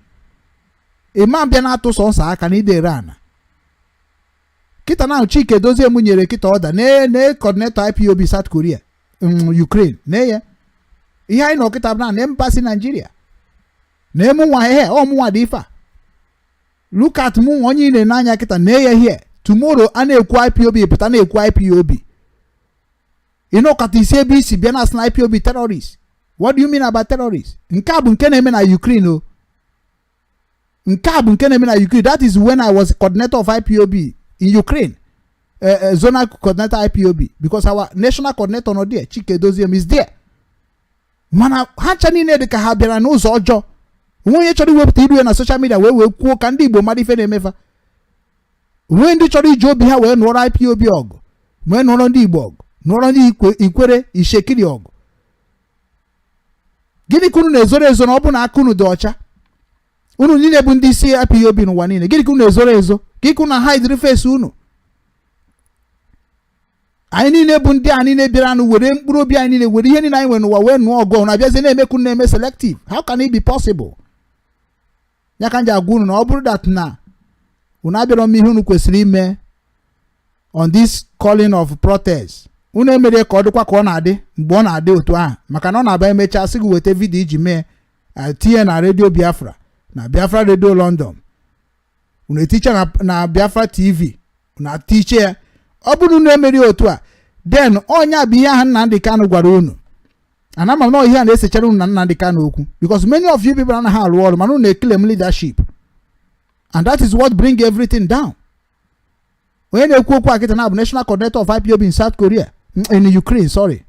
ịma bịa na-atụ sọnsọ aka na idere ana kịta na Chike Dozie m nyere kịta ọda na coordinator IPOB South Korea, Ukraine na ya ihe anyị nọ kịta na embassy Nigeria na emu nwa ihe ọmụnwa dị ife a. Look at mụ, onye ị na-ene anya kịta na ya here. Tomorrow a na-ekwu IPOB, pụta na-ekwu IPOB, ịnọkọta isi ebe isi bịa na asị na IPOB terrorist. What do you mean about terrorist? Nke a bụ nke na-eme na Ukraine o. Nke a bụ nke na-eme na Ukraine. That is when I was coordinator of IPOB in Ukraine, zonal coordinator IPOB, because our national coordinator nọ there, Chike Doziem is there. Mana ha ncha niile dị ka ha bịara n'ụzọ ọjọọ. Onwe onye chọrọ iwepụta iru ya na social media wee kwuo ka ndị Igbo mara ife na-emefa. Onwe ndị chọrọ iji obi ha wee nụọrọ IPOB ọgụ, wee nụọrọ ndị Igbo ọgụ, nụọrọ ndị Ikwere Ishekiri ọgụ. Gịnị ka unu na-ezoro ezo na ọ bụ na aka unu dị ọcha? Unu niile bụ ndị isi IPOB n'ụwa niile. Gịnị ka unu na-ezoro ezo? Gịnị ka unu na hide face unu? Anyị niile bụ ndị a niile bịara anụ were mkpụrụ obi anyị niile, were ihe niile anyị nwere n'ụwa wee nụọ ọgụ, na abịazie na-emekwu na-eme selective. How can it be possible? Ya ka m ji agwa unu na ọ bụrụ that na unu abịarọ m ihe unu kwesịrị ime on this calling of protest, unu emerie ka ọ dịkwa ka ọ na-adị mgbe ọ na-adị otu ahụ, maka na ọ na-aba emechaa sị gị weta video iji mee tinye na Redio Biafra, na Biafra Radio London, unu etiche na Biafra TV, unu atiche ya. Ọ bụrụ unu emeri otu a, then ọnya bụ ihe ahụ Nnamdi Kanu gwara unu. Ana ama m na ihe a na-esechara unu na Nnamdi Kanu okwu, because many of you people anaghị arụ ọrụ, mana unu na-eclaim leadership, and that is what bring everything down. Onye na-ekwu okwu akịta na bụ national coordinator of IPOB in South Korea, in Ukraine, sorry.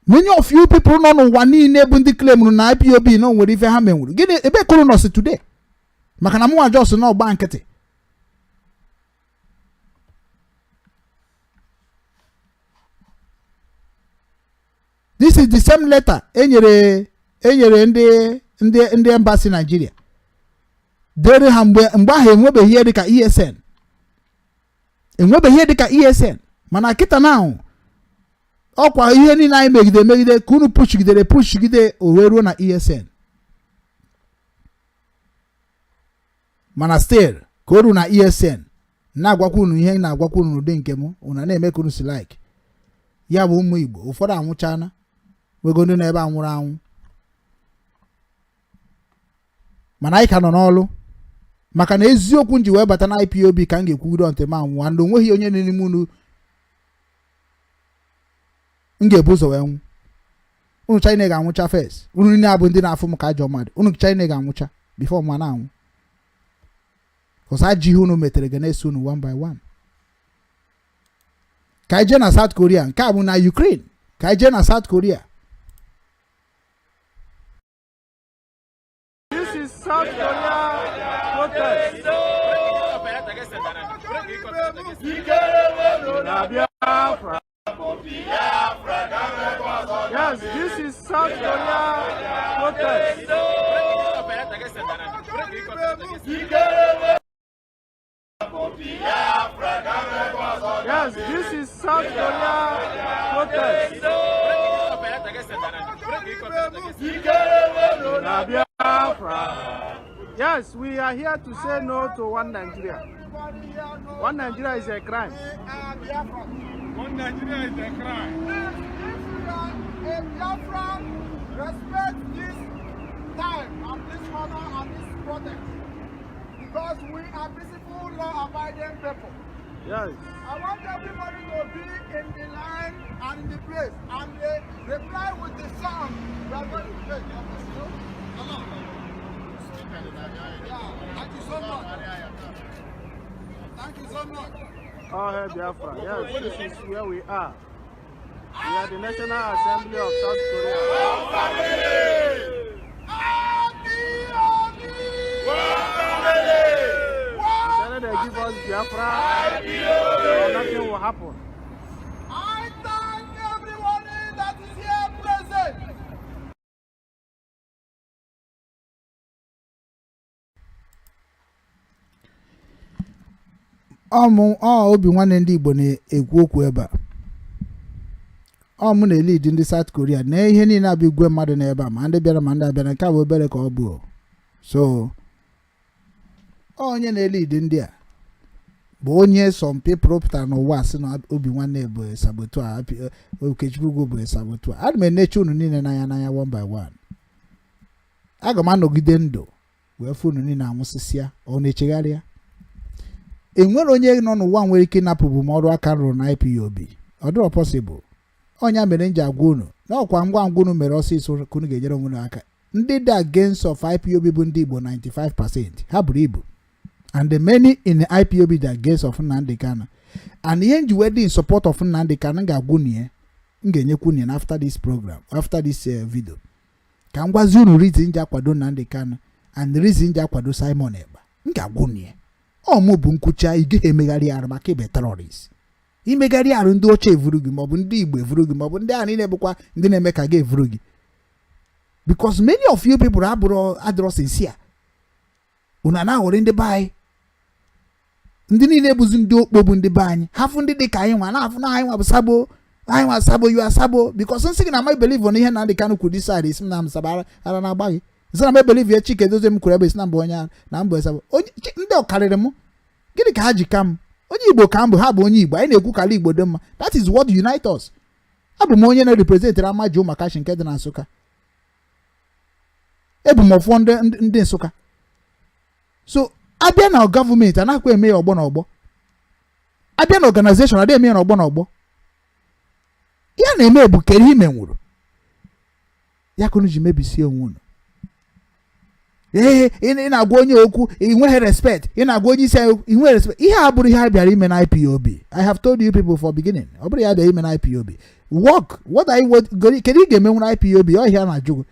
Many of you people nọ n'ụwa niile bụ ndị claimuru na IPOB na nwere ife ha menwuru. Gịnị ebe kụrụ nọsi today? Maka na mụnwa jos na ọgba nkịtị. This is the same letter enyere ndị embassy Nigeria dere ha mgbe ahụ. Enwebeghị ihe dịka ESN, enwebeghị ihe dịka ESN. Mana kịta na ahụ ọkwa ihe niile anyị megide megide ka unu pushgidere pushgide o wee ruo na ESN. Mana still ka o ruo na ESN, na-agwakwa unu ihe na-agwakwa unu n'ụdị nke m, unu na-eme ka unu si like ya. Bụ ụmụ Igbo ụfọdụ anwụchana, nwego ndị nọ ebe a nwụrụ anwụ, mana anyị ka nọ n'ọlụ, maka na eziokwu m ji wee bata na IPOB ka m ga-ekwugide ntị ma nwụọ, and onweghị onye n'ime unu m ga-ebu ụzọ wee nwụ. Unu China ga-anwụcha first. Unu niile abụ ndị na-afụ m ka ajọ mmadụ. Unu China ga-anwụcha before ma na-anwụ, cause ajọ ihe unu metere ga na-eso unu one by one. Ka anyị jee na South Korea. Nke a bụ na Ukraine. Ka anyị jee na South Korea. This is South Korea protest. Na Biafra. Yes, this is South Korea protest. Yes, this is South Korea protest. Na Biafra. Yes, we are here to say no to one Nigeria. One Nigeria is a crime. One Nigeria is a crime. If you are a Biafran, respect this time and this honor and this protest. Because we are peaceful, law-abiding people. Yes. I want everybody to be in the line and in the place and they reply with the song we are going to play. Yeah, thank you so much. Thank you so much. All hail Biafra. Yes, this is where we are. We are the National Assembly of South Korea. Biafra or nothing will happen. I thank everybody that is here present. Ọmụ ọ obi nwanne ndị Igbo na-ekwu okwu ebe a. Ọ mụ na-elid ndị South Korea na ihe niile abụ igwe mmadụ n'ebe a, ma ndị bịara ma ndị abịara. Nke a bụ obere ka ọ bụ. So onye na-elid ndị a bụ onye some people pụtara n'ụwa sị na obi nwanne bụ saboteur, Okechukwu bụ saboteur. Ana m eneche unu niile n'anya n'anya, one by one. Aga m anọgide ndụ wee fụ unu niile anwụsịsịa. Ọ na-echegharịa, enwere onye nọ n'ụwa nwere ike ịnapụbụ m ọrụ aka rụrụ na IPOB. Ọ dịrọ possible. Ọnya mere m ji agwa unu na ọkwa ngwa ngwa unu mere ọsịsọ ka unu ga-enyere onwe unu aka. Ndị dị against of IPOB bụ ndị Igbo 95%, ha buru ibu, and the many in the IPOB dị against of Nnamdi Kanu. And ihe nji wee dị in support of Nnamdi Kanu, m ga-agwa unu ya, m ga-enyekwu unu ya after this program, after this video, ka m gwazi unu reason ji akwado Nnamdi Kanu and reason ji akwado Simon Ekpa. M ga-agwa unu ya. Ọ mụ bụ nkwucha, ị gaghị emegharị arụ maka ibe terrorist. Imegharị arụ, ndị ochie evuru gị, maọbụ ndị Igbo evuru gị, maọbụ ndị ahụ niile bụkwa ndị na-eme ka gị evuru gị, because many of you people abụrụ adịrọ sincere. Unu na-aghọrị ndị be anyị. Ndị niile bụzi ndị okpo bụ ndị be anyị. Hafụ ndị dị ka anyị nwa na-afụ na anyị nwa bụ sabo, anyị nwa sabo, you are sabo, because nsị gị na my believe na ihe Nnamdi Kanu kwuru this side, isi m na m sabo ara na-agba gị. Nsị na m believe ya Chike Dozie m kwuru ebe isi na mbụ onye ara na mbụ sabo. Onye ndị ọkarịrị m, gịnị ka ha ji ka m? Onye Igbo ka m bụ, ha bụ onye Igbo. Anyị na-ekwu ka ala Igbo dị mma. That is what unite us. Abụ m onye na-representịrị Amaji Ụmụakachi nke dị na Nsụka. Ebu m ọfọ ndị Nsụka. So abịa na gọọmenti, anaghịkwa eme ya ọgbọ na ọgbọ. Abịa na organization, adịghị eme ya n'ọgbọ na ọgbọ. Ya na-eme bụ kere ime nwụrụ ya ka unu ji mebisie onwe unu. Ee, ị na-agwa onye okwu, ị nweghị respect. Ị na-agwa onye isi anyị, ị nweghị respect. Ihe a bụrụ ihe a bịara ime na IPOB. I have told you people for beginning, ọ bụrụ ya bịara ime na IPOB work. What are you, what, kedu ị ga-emenwuru IPOB? Ọhịa na-ajụ gị,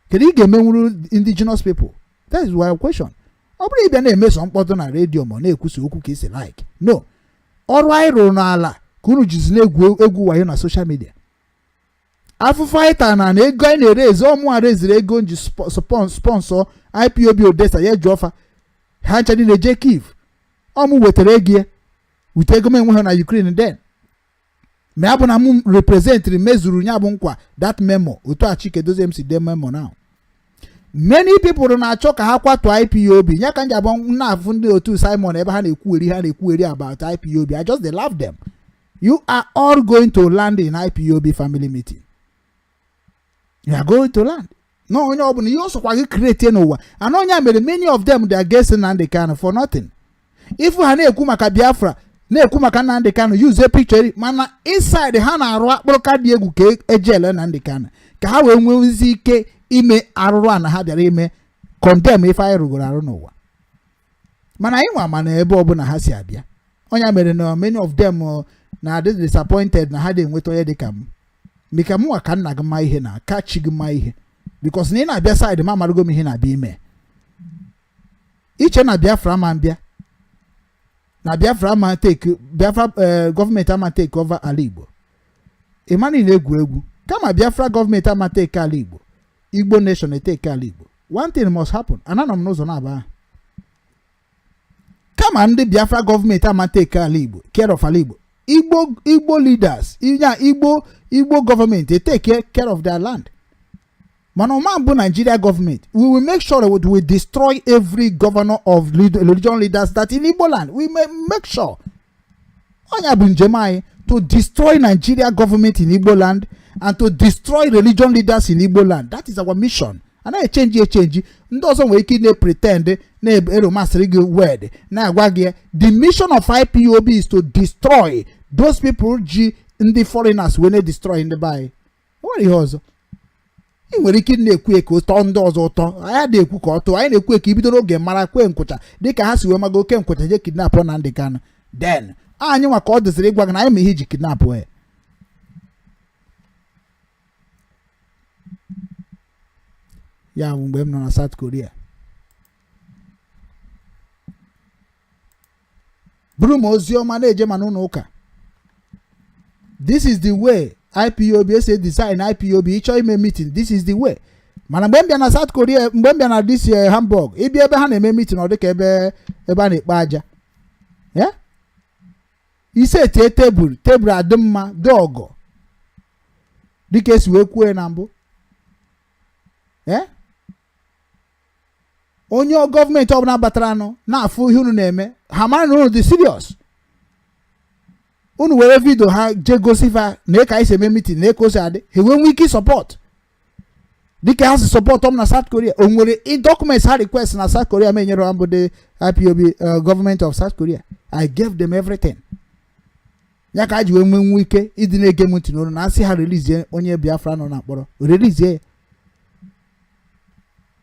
kedu ị ga-emenwuru indigenous people? That is my question. Ọ bụrụ ịbịa na-emeso mkpọtụ na redio ma ọ na-ekwusa okwu ka isi like no ọrụ anyị rụrụ n'ala ka unu jizi na-egwu egwu wayo na social media. Afụfụ anyị tara na ego anyị na-ere ezi ọmụ a reziri ego nji sponsor IPOB Odessa ya ji ọfa ha ncha niile jee Kiev. Ọmụ wetara ego ya, wute ego m enweghị na Ukraine then, ma ya bụ na m representịrị mezuru ya bụ nkwa, that memo. Otu a Chike Dozie m si dee memo now, many people na-achọ ka ha kwatuo IPOB. Ya ka m ji abụ na-afụ ndị otu Simon ebe ha na-ekwugheri, ha na-ekwugheri about IPOB. I just dey laugh them. You are all going to land in IPOB family meeting. You are going to land. No onye ọbụla ihe ọ sọkwa gị create n'ụwa ana onye mere, many of them, they are against Nnamdi Kanu for nothing. If ha na-ekwu maka Biafra, na-ekwu maka Nnamdi Kanu, use a picture, mana inside ha na-arụ akpụrụka dị egwu ka ejele Nnamdi Kanu ka ha wee nwezi ike ime arụrụ a na ha bịara ime condemn ife anyị rụgoro arụ n'ụwa. Mana anyị nwa mana ebe ọbụla ha si abịa. Onye mere na many of them na-adị disappointed na ha dị enweta onye dị ka m, maka mụnwa ka nna gị ma ihe na ka chi gị ma ihe, because na ị na-abịa side m, amarago m ihe na-abịa ime. Iche na Biafra ama mbịa, na Biafra ama take, Biafra gọọmenti ama take over ala Igbo. Ịma niile egwu egwu kama Biafra gọọmenti ama take ala Igbo, Igbo nation etake ala Igbo. One thing must happen. Ananọ m n'ụzọ na-aba ahụ kama ndị Biafra gọọmenti ama take ala Igbo, care of ala Igbo, Igbo leaders ya, Igbo gọọmenti take care of their land. Mana ọma bụ Nigeria government, we will make sure that we destroy every governor of religion leaders that in Igbo land. We may make sure onya bụ njem anyị to destroy Nigeria government in Igbo land and to destroy religion leaders in Igbo land. That is our mission. Anaghị echange echange. Ndị ọzọ nwere ike na-pretend na-eromasịrị gị word na-agwa gị, the mission of IPOB is to destroy those people ji ndị foreigners wee na-destroy ndị be anyị. O nwere ihe ọzọ ị nwere ike na-ekwu ka ụtọ ndị ọzọ ụtọ. Anyị adịghị ekwu ka ọ tụọ. Anyị na-ekwu ka ibido n'oge mara kwe nkwụcha, dịka ha si wee mago oke nkwụcha je kidnap Nnamdi Kanu. Then anyị nwa ka ọ dịzịrị ịgwa gị na anyị ma ihe iji kidnap ya. Ya bụ mgbe m nọ na South Korea. Bụrụ ma ozi ọma na-eje ma n'ụlọ ụka. This is the way IPOB esi design IPOB. Ịchọ ime meeting, this is the way. Mana mgbe m bịa na South Korea, mgbe m bịa na this Hamburg, ịbịa ebe ha na-eme meeting, ọ dịka ebe a na-ekpe aja ya. Ise tie tebụl, tebụl adị mma, dị ọgọ, dịka esi wee kwuo na mbụ. Onye gọọmenti ọbụla batara nụ na-afụ ihe unu na-eme, ha mara na unu dị serious. Unu were video ha jee gosi fa na ka anyị si eme meeting na ka o si adị, ha enwe nwee ike support dịka ha si support m na South Korea. O nwere documents ha request na South Korea ma enyere ha mbụ the IPOB, government of South Korea? I gave them everything. Ya ka a ji wee nwee ike ịdị na-ege m ntị n'olu na asị ha release onye Biafra nọ na mkpọrọ, release ya.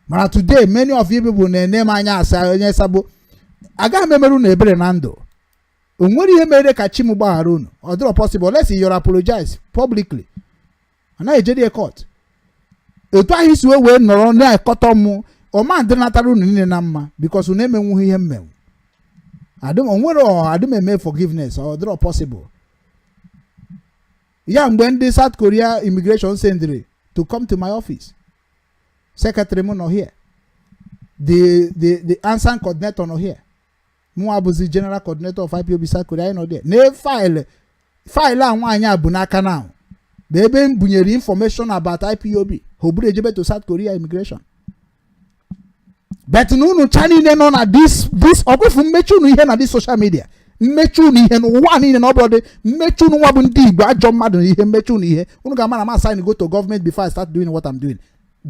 Mana today, many of you people na-ene m anya asa onye sabo. Agaghị m emerụ unu ebere na ndụ. O nwere ihe mere ka chi m gbaghara unu? Ọ dịrọ possible unless you apologize publicly. Anaghị ejede ya court. Otu ahụ isi wee nọrọ na-ekọtọ m, ọma ndị natara unu niile na mma, because unu emenwughị ihe mmenwu. O nwere adị m eme forgiveness, ọ dịrọ possible. Ya mgbe ndị South Korea immigration sendịrị to come to my office, secretary m nọ here, the answer coordinator nọ here, mụ abụzi general coordinator of IPOB South Korea. Anyị nọ there na file file a nwaanyị a bụ n'aka now, bụ ebe m bunyere information about IPOB, ha oburu ejebe to South Korea immigration. But na unu cha niile nọ na this ọkwefu mmechi unu ihe na this social media, mmechi unu ihe n'ụwa niile, na ọ bụrụ dị mmechi unu nwa bụ ndị Igbo ajọ mmadụ na ihe mmechi unu ihe, unu ga-ama na m assign go to government before I start doing what I'm doing.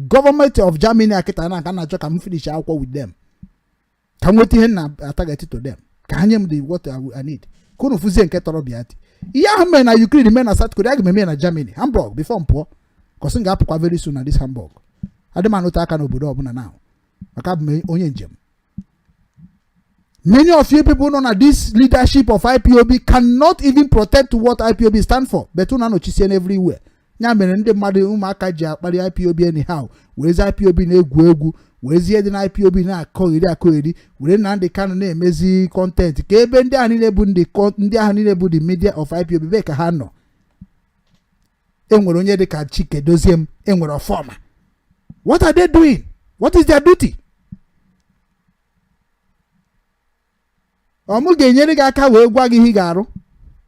Government of Germany akịta na nka na-achọ ka m finish akwụkwọ with them, ka m nweta ihe m na-atageti to them, ka ha nye m the what I need, ka unu fụzie nke tọrọ bịa dị. Ihe ahụ mere na Ukraine, mee na South Korea, aga m eme na Germany, Hamburg, before m pụọ, cause m ga-apụkwa very soon na this Hamburg. Adị m anụte aka n'obodo ọbụla now, maka abụ m onye njem. Many of you people know na this leadership of IPOB cannot even protect what IPOB stand for, but unu anọchisie everywhere. Ya mere ndị mmadụ, ụmụaka ji akparị IPOB anyhow, werezi IPOB na-egwu egwu, werezie dị na IPOB na-akọgheri akọgheri, were Nnamdi Kanu na-emezi content. Ka ebe ndị ahụ niile bụ ndị ahụ niile bụ the media of IPOB be ka ha nọ. Enwere onye dị ka Chike Dozie m, enwere ọfọma. What are they doing? What is their duty? Ọ mụ ga-enyere gị aka wee gwa gị ihe ị ga-arụ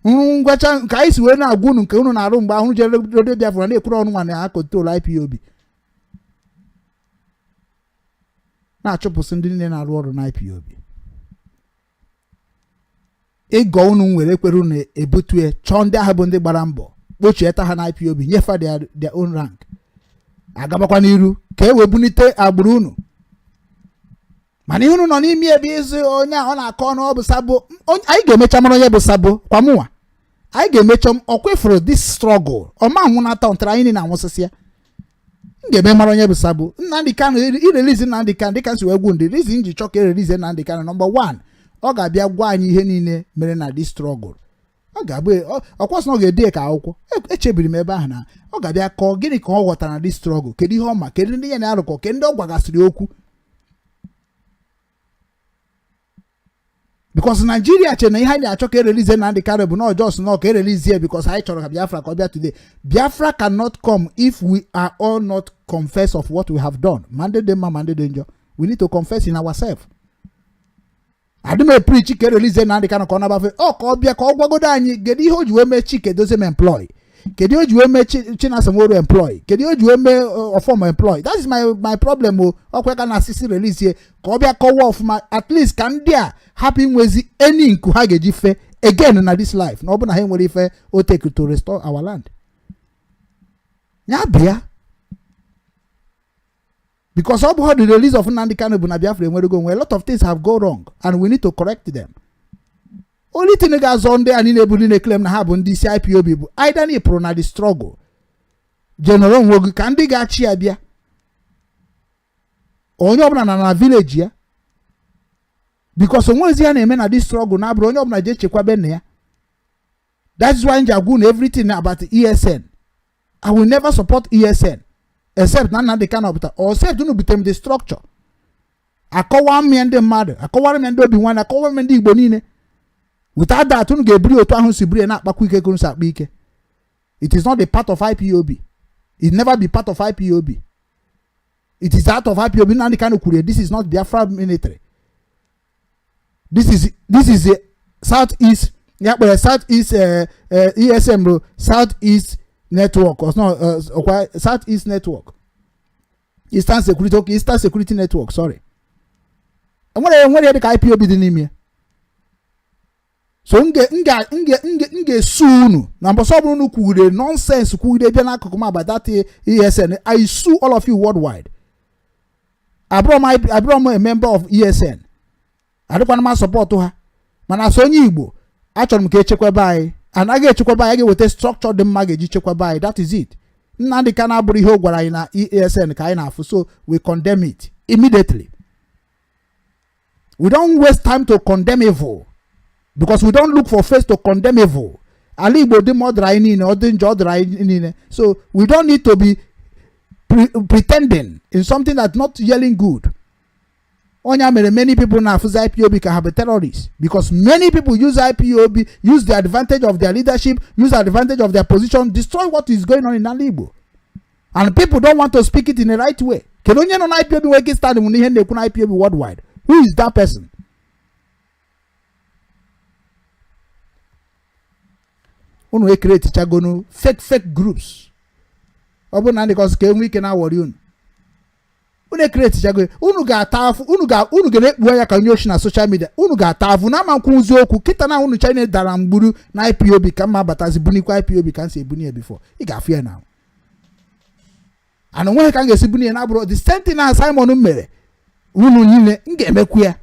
ngwacha ka anyị si wee na-agwa unu nke unu na-arụ mgbe ahụ jere Radio Biafra na-ekwuru ọnụ nwa na ha control IPOB, na-achụpụsị ndị niile na-arụ ọrụ na IPOB. Ịgọ unu nwere ekwere unu ebutue, chọọ ndị ahụ bụ ndị gbara mbọ kpochieta ha na IPOB, nyefe their own rank, agabakwa n'iru ka e wee bunite agbụrụ unu. Mana ihe unu nọ n'ime ebe ịzụ onye a ọ na-akọ ọnụ, ọ bụ sabo. Anyị ga-emecha mara onye bụ sabo kwa mụnwa. Anyị ga-emecha ọkwefuru this struggle ọma nwụnata ntara anyị niile anwụsịsị ya. M ga-eme mara onye bụ sabo. Nnamdi Kanu, irelizi Nnamdi Kanu dịka nsi wee gwu ndị reason nji chọ ka erelize Nnamdi Kanu, number 1, ọ ga-abịa gwa anyị ihe niile mere na this struggle. Ọ ga-abụ ọkwasị na ọ ga-ede ka akwụkwọ echebiri m ebe ahụ na ọ ga-abịa kọọ gịnị ka ọ ghọtara na this struggle, kedu ihe ọ ma, kedu ndị ya na-arụkọ, kedu ndị ọ gwagasịrị okwu. Because Nigeria chere na ihe anyị na-achọ ka erelize Nnamdi Kanu bụ na just na ka erelize because anyị chọrọ ka Biafra ka ọ bịa today. Biafra cannot come if we are all not confess of what we have done. Ma ndị dị mma ma ndị dị njọ, we need to confess in ourselves. Adị m epreach ka erelize Nnamdi Kanu ka ọ nabafe ọ ka ọ bịa ka ọ gwagodo anyị kedu ihe o ji wee mee Chike Dozie m employ, kedu ihe o ji wee mee Chinasa Nworu employ, kedu ihe o ji wee mee Ọfọm employ. That is my problem. O ọkwa ka na asịsị release ka ọ bịa kọwaa ọfụma, at least ka ndị a hapụ inwezi any nku ha ga-eji fe again na this life, na ọ bụ na ha enwere ife o take to restore our land. Ya bịa, because ọ bụ the release of Nnamdi Kanu bụ na Biafra enwerego onwe. A lot of things have go wrong and we need to correct them. Only thing ga-azọ ndị a niile bụ ndị na-eclaim na ha bụ ndị isi IPOB bụ either na ị pụrụ na the struggle jenọrọ onwe gị ka ndị ga-achị ya bịa, onye ọbụla na village ya, because onwezi ya na-eme na this struggle na-abụrụ onye ọbụla je chekwabe nna ya. That is why m ji agwa unu everything about ESN. I will never support ESN except na Nnamdi Kanu pụta, or except unu butere m the structure, akọwa m ya ndị mmadụ, akọwara m ya ndị obi nwanne, akọwara m ndị Igbo niile. Without that, unu ga-eburi otu ahụ si buru ya na-akpakwa ike ka unu si akpa ike. It is not a part of IPOB. It never be part of IPOB. It is out of IPOB. Nnamdi Kanu kwuru, this is not Biafra military. This is a Southeast, ya kpọrọ Southeast ESM bụ Southeast Network or no, ọkwa Southeast Network, Eastern Security, okay, Eastern Security Network, sorry. Enwere dịka IPOB dị n'ime ya. So m ga-esu unu na mbọsọ ọbụla unu kwugide nonsense, kwugide bịa n'akụkụ m about that ESN. I sue all of you worldwide. Abụrọ m a member of ESN, adịkwana m support ha, mana asị onye Igbo, achọrọ m ka echekwaba anyị. Anaghị echekwaba anyị, ga-eweta structure dị mma ga-eji chekwaba anyị. That is it. Nnamdị Kanu abụrụ ihe o gwara anyị na ESN ka anyị na-afụ, so we condemn it immediately. We don't waste time to condemn evil because we don't look for face to condemn evil. Ala Igbo dị mma, ọ dịrị anyị niile, ọ dị njọ, ọ dịrị anyị niile. So we don't need to be pretending in something that's not yelling good. Onya mere many people na-afụzi IPOB ka ha bụ terrorists, because many people use IPOB, use the advantage of their leadership, use the advantage of their position, destroy what is going on in ala Igbo, and people don't want to speak it in the right way. Kedu onye nọ na IPOB nwere ike stand n'ihe na-ekwu na IPOB worldwide? Who is that person? Unu ekretichagonu fake fake groups. Ọ bụrụ na ndị kọsị ka enwe ike na-awọri unu, unu ekretichago, unu ga-ata afụ, unu ga na-ekpu anya ka onye ochi na social media. Unu ga-ata afụ na ama nkwuzi okwu kịta na unu China dara mgburu na IPOB ka mma batazi bunikwa IPOB ka m si ebuni ya before. Ị ga-afụ ya na ana onweghị ka m ga-esi buni ya na abụrụ the same thing na Simon mere unu niile. M ga-emekwu ya,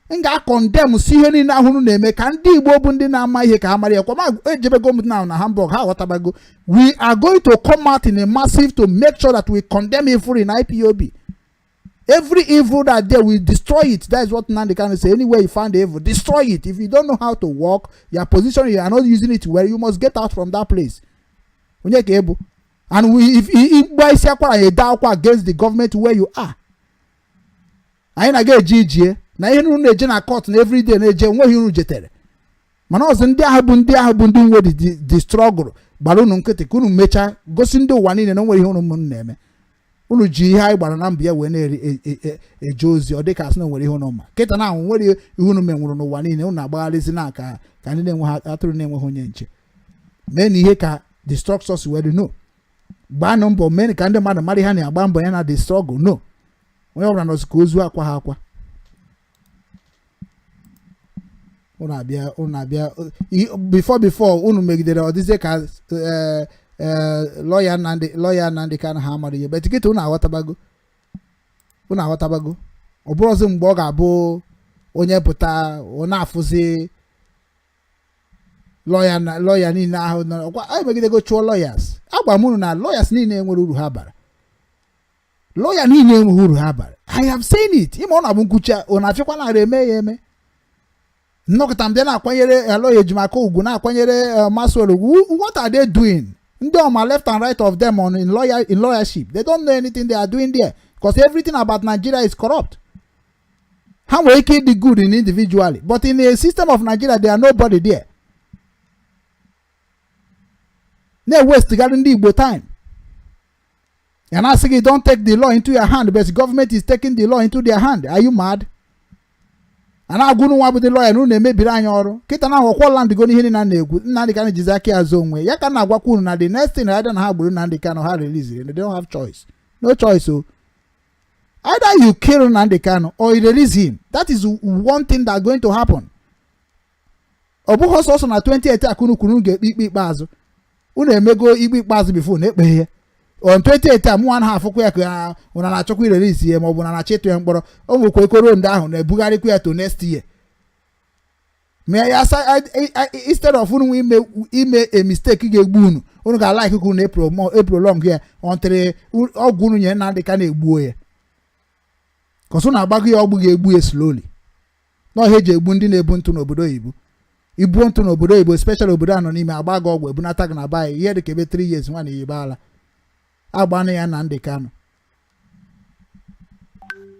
m ga-acondemn si ihe niile ahụ unu na-eme ka ndị Igbo bụ ndị na-ama ihe ka ha mara ya. Kwa ma ejebego m now na Hamburg, ha aghọtabago. We are going to come out in a massive to make sure that we condemn evil in IPOB. Every evil that there, we destroy it. That is what Nnamdi Kanu say: anywhere you find evil, destroy it. If you don't know how to work your position, you are not using it well, you must get out from that place. Onye ka ebu and we if ịgba isi akwara ya ede akwa against the government where you are. Anyị na-aga eje ijie na ihe unu na-eje na court na everyday na-eje, nweghị unu jetere. Mana ọzọ, ndị ahụ bụ ndị nwe the struggle gbara unu nkịtị ka unu mechaa gosi ndị ụwa niile na o nwere ihe unu na-eme. Unu ji ihe anyị gbara na mbụ ya wee na-eje ozi. Ọ dịka asị na nwere ihe unu ma kịta na ahụ nwere ihe unu menwuru n'ụwa niile. Unu na-agbagharịzi na ka ndị na-enweghị atụrụ na-enweghị onye nche. Mee na ihe ka the structures wee dị no gbaanụ mbọ mee ka ndị mmadụ mara ihe ha na-agba mbọ ya na the struggle. No onye ọbụla nọzi ka ozu akwa ha akwa. Unu abịa before unu megidere, ọ dịzie ka lọya Nnamdi Kanu ha amara ihe. But kịta unu aghọtabago. Ọ bụrụzi mgbe ọ ga-abụ onye pụta, ọ na-afụzi lọya na lọya niile ahụ nọ ọkwa anyị megidego chụọ lawyers. Agwa m unu na lawyers niile enwere uru ha bara. Lọya niile enweghị uru ha bara. I have seen it. Ịma ọ na-abụ nkwuchi, ọ na-afịakwa narị eme ya eme. Nnọkọta m bịa na-akwanyere lọya Ejimakor ugwu, na-akwanyere Maxwell ugwu. What are they doing? Ndị ọma left and right of them on in lawyer in lawyership, they don't know anything they are doing there, because everything about Nigeria is corrupt. Ha nwere ike ịdị good in individually, but in a system of Nigeria, they are nobody there. Na-ewestigharị ndị Igbo time ya na-asị gị, "Don't take the law into your hand," but government is taking the law into their hand. Are you mad? A na-agwa unu nwa bụ ndị lọya na unu na-emebiri anyị ọrụ. Kịta na akwụkwọ land go n'ihe niile a na-ekwu. Nnamdi Kanu jizi aka ya azụ onwe ya. Ka na-agwakwa unu na the next thing, either na ha gburu Nnamdi Kanu, ha release. They don't have choice, no choice o. Either you kill Nnamdi Kanu or you release him. That is one thing that going to happen. Ọ bụghị ọsọsọ na 2018 akụnụ kwuru unu ga-ekpe ikpe ikpeazụ. Unu emego ikpe ikpeazụ before na ekpeghe ya on 2018 a. Mụnwa anaghị afụkwa ya ka ụna na-achọkwa irelease ya, ma ọ bụ na na-achọ ịtụ ya mkpọrọ. O nwekwa ekoro ndị ahụ na-ebugharịkwa ya to next year. Mee ya instead of unu ime a mistake ga-egbu unu, unu ga-alike ka unu eprolong ya until ọgwụ unu nyere Nnamdi Kanu egbuo ya, cause unu agbago ya ọgbụ ga-egbu ya slowly. N'ọhịa eji egbu ndị na-ebu ntụ n'obodo oyibo. Ibuo ntụ n'obodo oyibo, special obodo a nọ n'ime, agba gị ọgwụ, ebunata gị na be anyị ihe dị ka ebe 3 years nwa na eyibe ala agbana ya Nnamdi Kanu.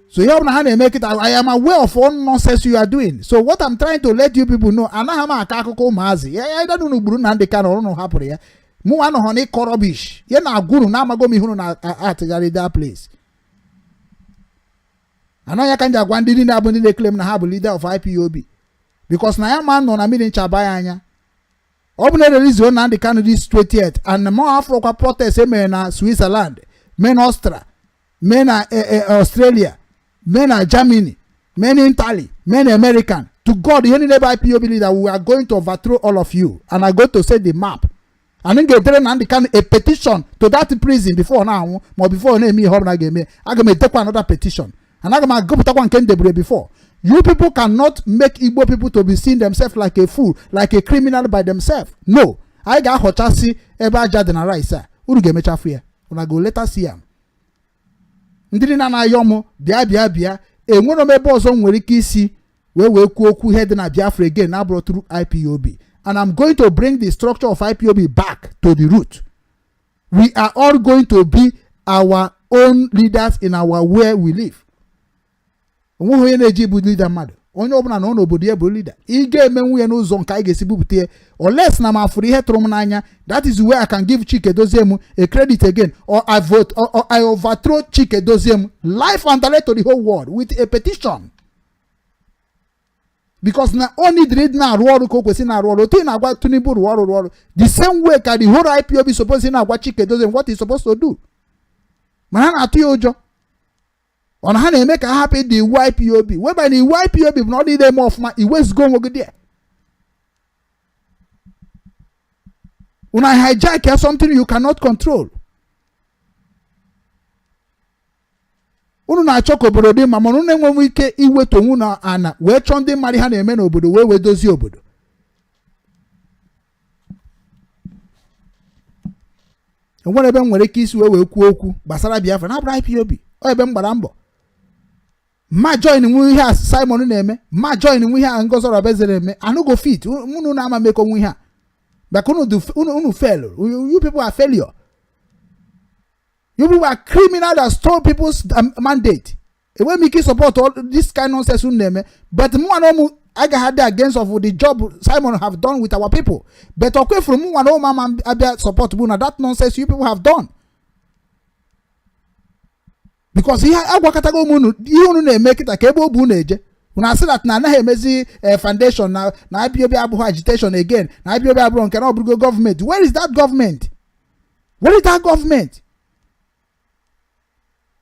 So ihe ọbụla ha na-eme kịta, I am aware of all nonsense you are doing. So what I'm trying to let you people know, anaghị m akọ akụkọ ụmụazị ya ya ịdana unu gburu Nnamdi Kanu, unu hapụrụ ya. Mụ anọghọ n'ịkọ rubbish ya na agwa unu na-amago m ihe unu na-atụgharị that place. Anaghị aka nji agwa ndị niile abụ ndị na-eclaim na ha bụ leader of IPOB, because na ya ma nọ na mmiri ncha ba ya anya. Ọ bụ na erelizuo Nnamdi Kanu this 20th and mụ afọrọkwa protest emere na Switzerland, mee na Austria, mee na Australia, mee na Germany, mee na Italy, mee na American. To God, ihe niile bụ IPOB leader, we are going to overthrow all of you and are going to set the map and m ga-edere Nnamdi Kanu a petition to that prison before ọ na-anwụ ma ọ before ọ na-eme ihe ọbụla ga-eme. Aga m edekwa another petition and aga m agụpụtakwa nke m debere before. You people cannot make Igbo people to be seeing themselves like a fool, like a criminal by themselves. No, anyị ga-ahọchasị ebe aja dị na rice a. Unu ga-emechafu ya, una go later see am. Ndị niile na-ayọ m bịa bịa bịa, enwere m ebe ọzọ m nwere ike isi wee kwuo okwu ihe dị na Biafra again na abụrụ through IPOB, and I'm going to bring the structure of IPOB back to the root. We are all going to be our own leaders in our where we live. Onweghị onye na-eji bụ leader mmadụ. Onye ọbụla nọ n'obodo ya bụ leader. Ị ga-eme nwunye n'ụzọ nke anyị ga-esi bupụta ya, unless na m afụrụ ihe tụrụ m n'anya. That is where I can give Chike Doziem a credit again, or I vote or I overthrow Chike Doziem life and direct to the whole world with a petition, because na o nidiri ịdị na-arụ ọrụ ka o kwesịrị na-arụ ọrụ. Otu ị na-agwa Tinubu rụọ ọrụ, rụọ ọrụ, the same way ka the whole IPOB suppose na-agwa Chike Doziem what he supposed to do. Mana ha na-atụ ya ụjọ, ọ na ha na-eme ka ha hapụ ịdị iwu IPOB weba na iwu IPOB bụ na ọ dị eme ọfụma, iwezugo onwe gị there. Una hijack something you cannot control. Unu na-achọ ka obodo dị mma, mana unu enweghị ike iwetu onwe na ana wee chọọ ndị mmadụ ha na-eme n'obodo wee dozie obodo. Enwere ebe m nwere ike isi wee kwuo okwu gbasara Biafra na abụrụ IPOB. Ọ ebe m gbara mbọ ma join nwe ihe a Simon na-eme, ma join nwe ihe a Ngozi Orabueze na-eme. Anugo fit unu na-ama mekọ nwe ihe a maka unu fail. You people are failure. You people are criminal that stole people's mandate. Enweghị m ike support all this kind nonsense unu na-eme, but mụ na ụmụ agaghị adị against of the job Simon have done with our people, but ọ kwefuru mụ nwa na ụmụ ama abịa support bụ na that nonsense you people have done, because ihe agwakọtago ụmụ unu, ihe unu na-eme kịta ka ebe obu unu eje. Unu asị that na anaghị emezi foundation na IPOB abụghị agitation again, na IPOB abụrụ nke na ọ bụrụgo gọọmenti. Where is that government? Where is that government?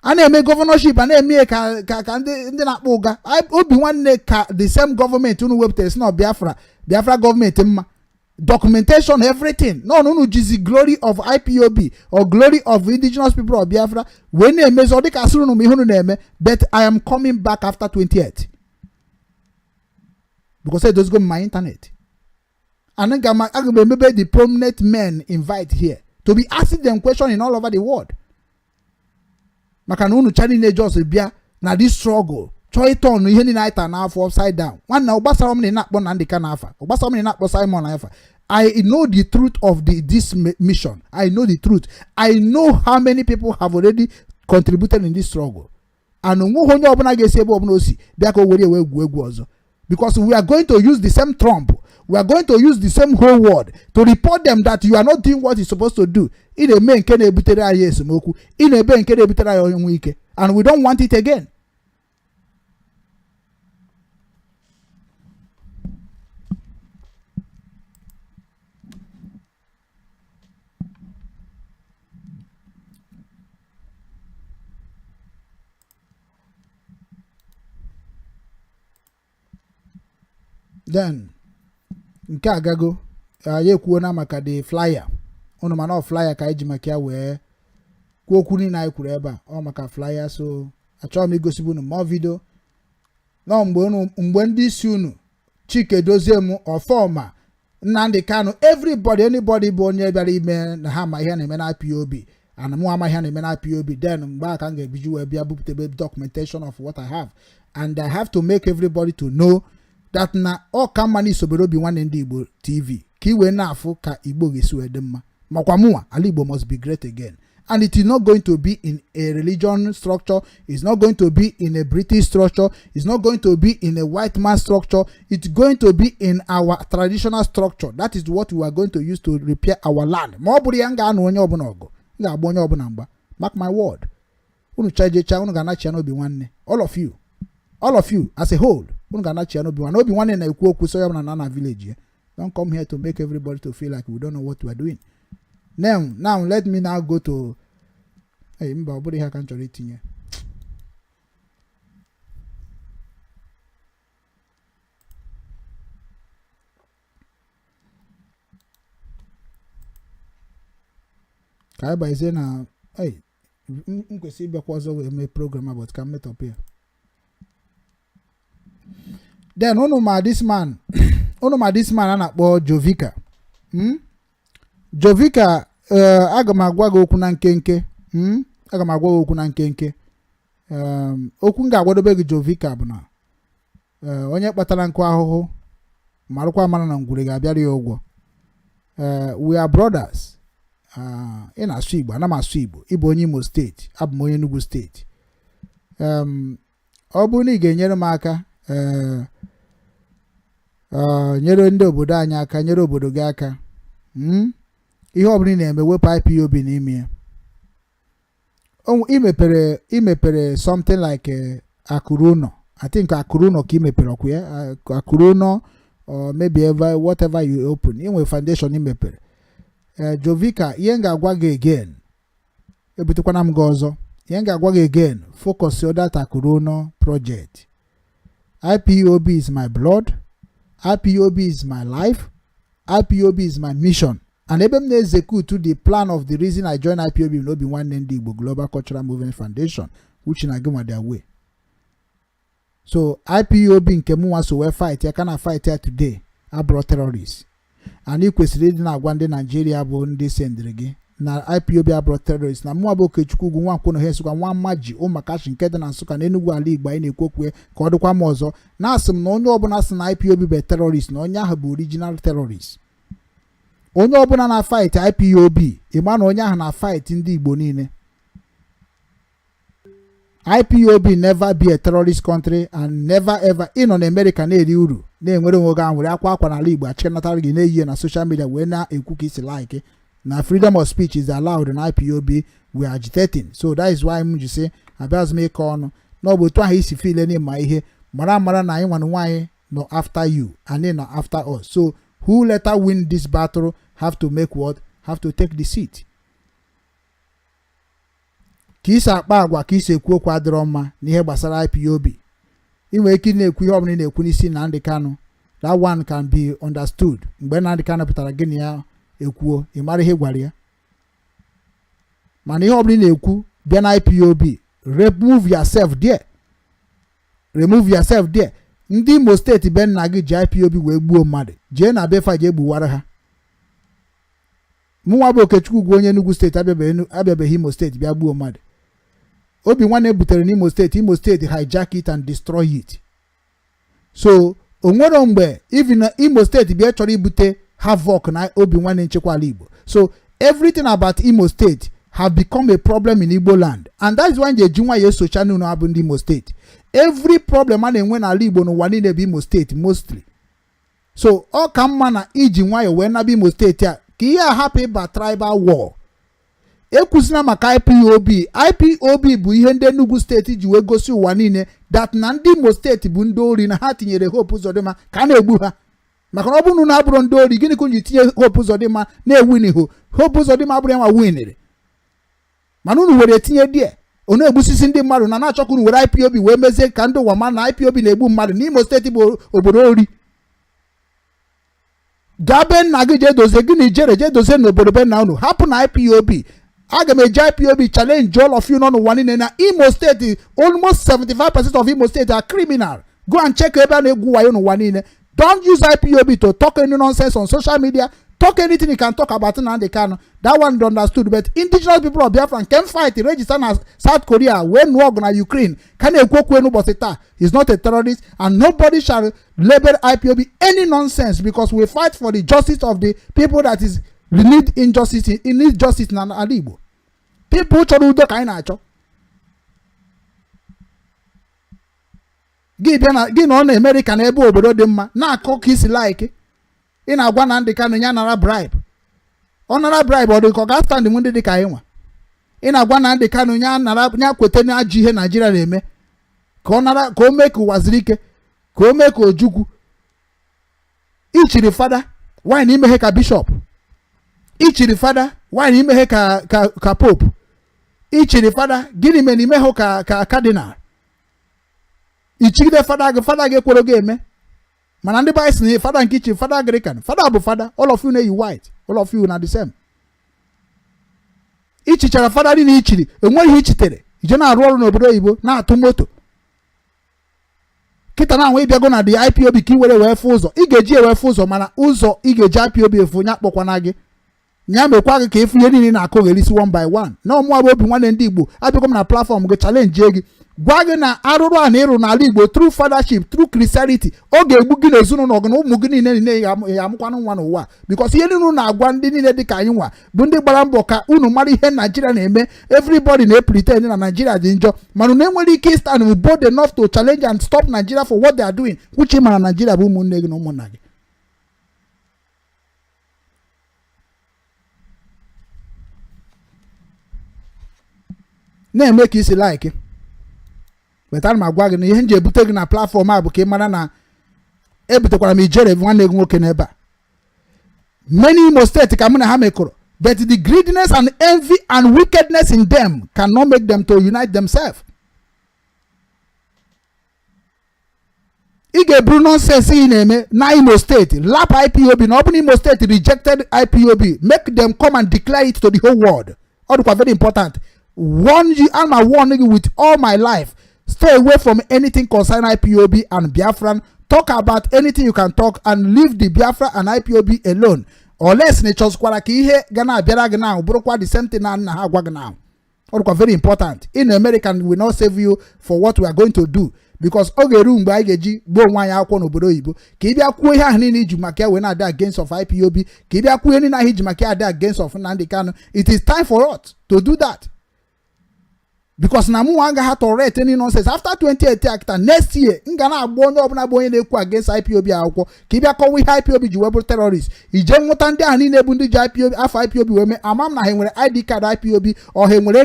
A na-eme governorship, a na-eme ka ndị na-akpọ ụga obi nwanne ka the same gọọmenti unu wepụtara si na Biafra Biafra gọọmenti mma, documentation, everything. No, unu jizi glory of IPOB or glory of Indigenous People of Biafra wee na-emezi ọ dịka asịrị unu ma ihe unu na-eme. But I am coming back after 28th because edozigo m my internet and aga m emebe the prominent men invite here to be asking them question in all over the world, maka na unu cha niile just bịa na this struggle chọọ ịtọnụ ihe niile anyị taa n'afọ upside down. Nwanne, ọ gbasara m na ị na-akpọ Nnamdi Kanu afa, ọ gbasara m na ị na-akpọ Simon afa. I know the truth of this mission. I know the truth. I know how many people have already contributed in this struggle, and onweghị onye ọbụla ga-esi ebe ọbụla o si bịa ka o were ewe egwu egwu ọzọ, because we are going to use the same trump, we are going to use the same whole world to report them that you are not doing what you're supposed to do. Ị na-eme nke na-ebutere anyị esemokwu, ị na-ebe nke na-ebutere anyị onwe ike, and we don't want it again. Then nke agago anyị ekwuona maka the flyer unu, mana ọ flyer ka anyị ji maka ya wee kwuo okwu niile anyị kwuru ebe a, ọ maka flyer. So achọghị m igosibu unu more video nọ mgbe unu, mgbe ndị isi unu, Chike Dozie m, Ọfọma, Nnamdi Kanu, everybody, anybody bụ onye bịara ime na ha ma ihe na-eme na IPOB and mụ ama ihe na-eme na IPOB, then mgbe a ka m ga-ebiji wee bịa bupụtebe documentation of what I have, and I have to make everybody to know that na ọ ka mma na isobere Obi Nwanne Ndị Igbo TV ka i wee na-afụ ka Igbo ga-esi wee dị mma. Makwa mụnwa, ala Igbo must be great again. And it is not going to be in a religion structure. It's not going to be in a British structure. It's not going to be in a white man structure. It's going to be in our traditional structure. That is what we are going to use to repair our land. Ma ọ bụrụ ya, m ga-anụ onye ọbụla ọgụ, m ga-agba onye ọbụla mgba. Mark my word, unu chajecha, unu ga-anachi ya n'obi nwanne. All of you, all of you as a whole, unu ga-anachi ya n'obi nwanne. Obi nwanne na-ekwu okwu so ya ọbụla na na village ya. Don't come here to make everybody to feel like we don't know what we are doing. Now let me now go to, hey, mba, ọ bụrụ ihe aka m chọrọ itinye. Ka anyị bazie na, hey, m kwesịrị ịbịakwa ọzọ wee mee program about ka m metọpụ ya. Then unu ma this man a na-akpọ Jovika, Jovika, aga m agwa gị okwu na nkenke. Aga m agwa gị okwu na nkenke. Okwu m ga-agwadobe gị, Jovika, bụ na onye kpatara nkụ ahụhụ marụkwa amara na ngwure ga-abịara ya ụgwọ. We are brothers. Ị na-asụ Igbo, ana m asụ Igbo. Ị bụ onye Imo Steeti, abụ m onye Enugu Steeti. Ọ bụrụ na ị ga-enyere m aka, nyere ndị obodo anyị aka, nyere obodo gị aka, ihe ọbụla ị na-eme, wepụ IPOB n'ime ya. Ị mepere something like akụrụ ụnọ, I think akụrụ ụnọ ka ị mepere ọkụ ya, akụrụ ụnọ or maybe ever, whatever you open, ị nwere foundation ị mepere. Jovika, ihe m ga-agwa gị again, ebutekwana m gị ọzọ, ihe m ga-agwa gị again, focus on that akụrụ ụnọ project. IPOB is my blood. IPOB is my life. IPOB is my mission. And ebe m na-execute the plan of the reason I joined IPOB n'Obi Nwanne Ndị Igbo Global Cultural Movement Foundation, which na gị nwa their way. So IPOB nke m nwa so wee fight ya ka na fight ya today abụrụ terrorist. And ị kwesịrị ịdị na-agwa ndị Naijiria bụ ndị sendịrị gị na IPOB abụrụ terrorist, na mụnwa bụ Okechukwu Ugwu Nwankwọ na Nsụka nwa mma ji ụmụakachi nke dị na Nsụka na Enugu ala Igbo anyị na-ekwu okwu ya ka ọ dịkwa m ọzọ na-asị m na onye ọbụla sị na IPOB bụ terrorist, na onye ahụ bụ original terrorist. Onye ọbụla na-fight IPOB, ịma na onye ahụ na-fight ndị Igbo niile. IPOB never be a terrorist country and never ever. Ị nọ na America na-eri uru, na-enwere onwe gị anwụrị, akwa akwa n'ala Igbo achịkọnatara gị na-eyi na social media wee na-ekwu ka isi like na freedom of speech is allowed na IPOB we are agitating. So that is why m ji sị abịazị m ịkọ ọnụ na ọ bụ otu ahụ isi file n'ịma ihe mara mara na anyị nwanne nwaanyị nọ after you and nọ after us. So who later win this battle have to make what, have to take the seat. Ka isi akpa agwa, ka isi ekwu okwu adịrọ mma n'ihe gbasara IPOB. Ị nwere ike ị na-ekwu ihe ọbụla ị na-ekwu n'isi Nnamdi Kanu, that one can be understood. Mgbe Nnamdi Kanu pụtara, gị na ya ekwuo, ị mara ihe gwara ya. Mana ihe ọbụla ị na-ekwu bịa na IPOB, remove yourself there, remove yourself there. Ndị Imo Steeti be nna gị ji IPOB wee gbuo mmadụ, jee na befa jee gbuwara ha. Mụnwa bụ Okechukwu Ugwu onye Enugu Steeti abịabeghị Imo Steeti bịa gbuo mmadụ. Obi Nwanne butere n'Imo Steeti, Imo Steeti hijack it and destroy it. So o nwere mgbe even na Imo Steeti bịa chọrọ ibute havoc na Obi Nwanne nchekwa ala Igbo. So everything about Imo State have become a problem in Igbo land, and that is why nji eji nwayọ esocha n'ụlọ abụ ndị Imo Steeti. Every problem a na-enwe n'ala Igbo n'ụwa niile bụ Imo Steeti mostly. So ọ ka mma na iji nwayọ wee naba Imo Steeti a ka ihe a hapụ ịba tribal war. Ekwuzina maka IPOB. IPOB bụ ihe ndị Enugu Steeti ji wee gosi ụwa niile that na ndị Imo Steeti bụ ndị ori, na ha tinyere Hope Uzodimma ka a na-egbu ha. Maka na ọ bụrụ na abụrụ ndị ori, gịnị ka unu ji tinye Hope Uzodimma na-ewinihu? Hope Uzodimma abụrụ ya nwa winiri, mana unu were tinye die ọ na-egbusisi ndị mmadụ na na-achọ ka unu were IPOB wee mezie ka ndị ụwa ma na IPOB na-egbu mmadụ n'Imo Steeti bụ obodo ori. Gaa be nna gị jee dozie gị na ijere jee dozie n'obodo be nna unu, hapụ na IPOB. Aga m eji IPOB challenge all of you nọ n'ụwa niile na Imo Steeti, almost 75% of Imo State are criminal. Go and check ebe a na-egwu wayo n'ụwa niile. Don't use IPOB to talk any nonsense on social media. Talk anything you can talk about Nnamdi Kanu, that one is understood. But Indigenous People of Biafra nke m fight register na South Korea wee nụọ ọgụ na Ukraine ka na-ekwu okwu n'ụbọchị taa is not a terrorist, and nobody shall label IPOB any nonsense, because we fight for the justice of the people that is need injustice, need justice na ala Igbo. People chọrọ udo ka anyị na-achọ. Gị bịa na gị nọ na Amerịka na ebe obodo dị mma na-akọ ka isi like ị na-agwa Nnamdi Kanu ya nara bribe. Ọ nara bribe, ọ dị ka ọ ga-stand m ndị dị ka anyị nwa. Ị na-agwa Nnamdi Kanu ya nara, ya kweta na ajọ ihe Naijiria na-eme, ka ọ nara, ka o mee ka ụwa zuru ike, ka o mee ka Ojukwu. Ichiri fada wine imeghe ka bishọp, ichiri fada wine imeghe ka pope, ichiri fada gịnị mere imehụ ka cardinal, ichigide fada gị, fada gị ekwere gị eme. Mana ndị be sị na fada nke ichi fada Anglican, fada bụ fada, all of you na-eyi white, all of you na the same. Ichichara fada niile ichiri, enweghị ihe ichitere. Ije na-arụ ọrụ n'obodo oyibo, na-atụ moto kịta na anwa. Ịbịago na the IPOB ka ị were wee fụ ụzọ ị ga-eji ewe fụ ụzọ, mana ụzọ ị ga-eji IPOB efu nya kpọkwana gị, nya mekwa gị ka ịfụ ihe niile na-akụgherisi one by one. Na ọmụwa bụ obi nwanne ndị Igbo, abịago m na platform gị challenge gị, gwa gị na arụrụ a na ịrụ n'ala Igbo through fathership, through Christianity, ọ ga-egbu gị na ezinụlọ gị na ụmụ gị niile niile ya amụkwanụ nwa n'ụwa, because ihe niile na-agwa ndị niile dị ka anyị nwa bụ ndị gbara mbọ ka unu mara ihe Naijiria na-eme. Everybody na-epretend na Naijiria dị njọ, mana unu enwere ike stand bold enough to challenge and stop Nigeria for what they are doing, which mara Naijiria bụ ụmụnne gị na ụmụnna gị. Na-eme ka isi like wetara m agwa gị na ihe m ji ebute gị na platform a bụ ka ị mara na ebutekwara m ijere nwanne gị nwoke n'ebe a. Many Imo State ka mụ na ha mekọrọ, but the greediness and envy and wickedness in them cannot make them to unite themselves. Ị ga-eburu nonsense ị na-eme na Imo State lap IPOB, na ọ bụ na Imo State rejected IPOB, make them come and declare it to the whole world. Ọ dịkwa very important. Warn you and my warning you with all my life, stay away from anything concerning IPOB and Biafran. Talk about anything you can talk and leave the Biafra and IPOB alone, unless na ịchọzikwara ka ihe ga na-abịara gị now bụrụkwa the same thing na nna ha agwa gị now. Ọ dịkwa very important. In American will not save you for what we are going to do, because ọ ga-eru mgbe anyị ga-eji gbuo onwe anyị akwụkwọ n'obodo oyibo, ka ị bịa kwuo ihe ahụ niile iji maka ya wee na-adị against of IPOB, ka ị bịa kwuo ihe niile ahụ iji maka ya adị against of Nnamdi Kanu. It is time for us to do that, because na mụnwa agaghị tolerate any nonsense after 2018. Akịta next year m ga na-agba onye ọbụla bụ onye na-ekwu against IPOB akwụkwọ, ka ị bịa kọwa ihe IPOB ji wee bụrụ terrorist. Ije nwụta ndị ahụ niile bụ ndị ji IPOB afọ IPOB wee mee, ama m na ha nwere ID card IPOB, ọ ha nwere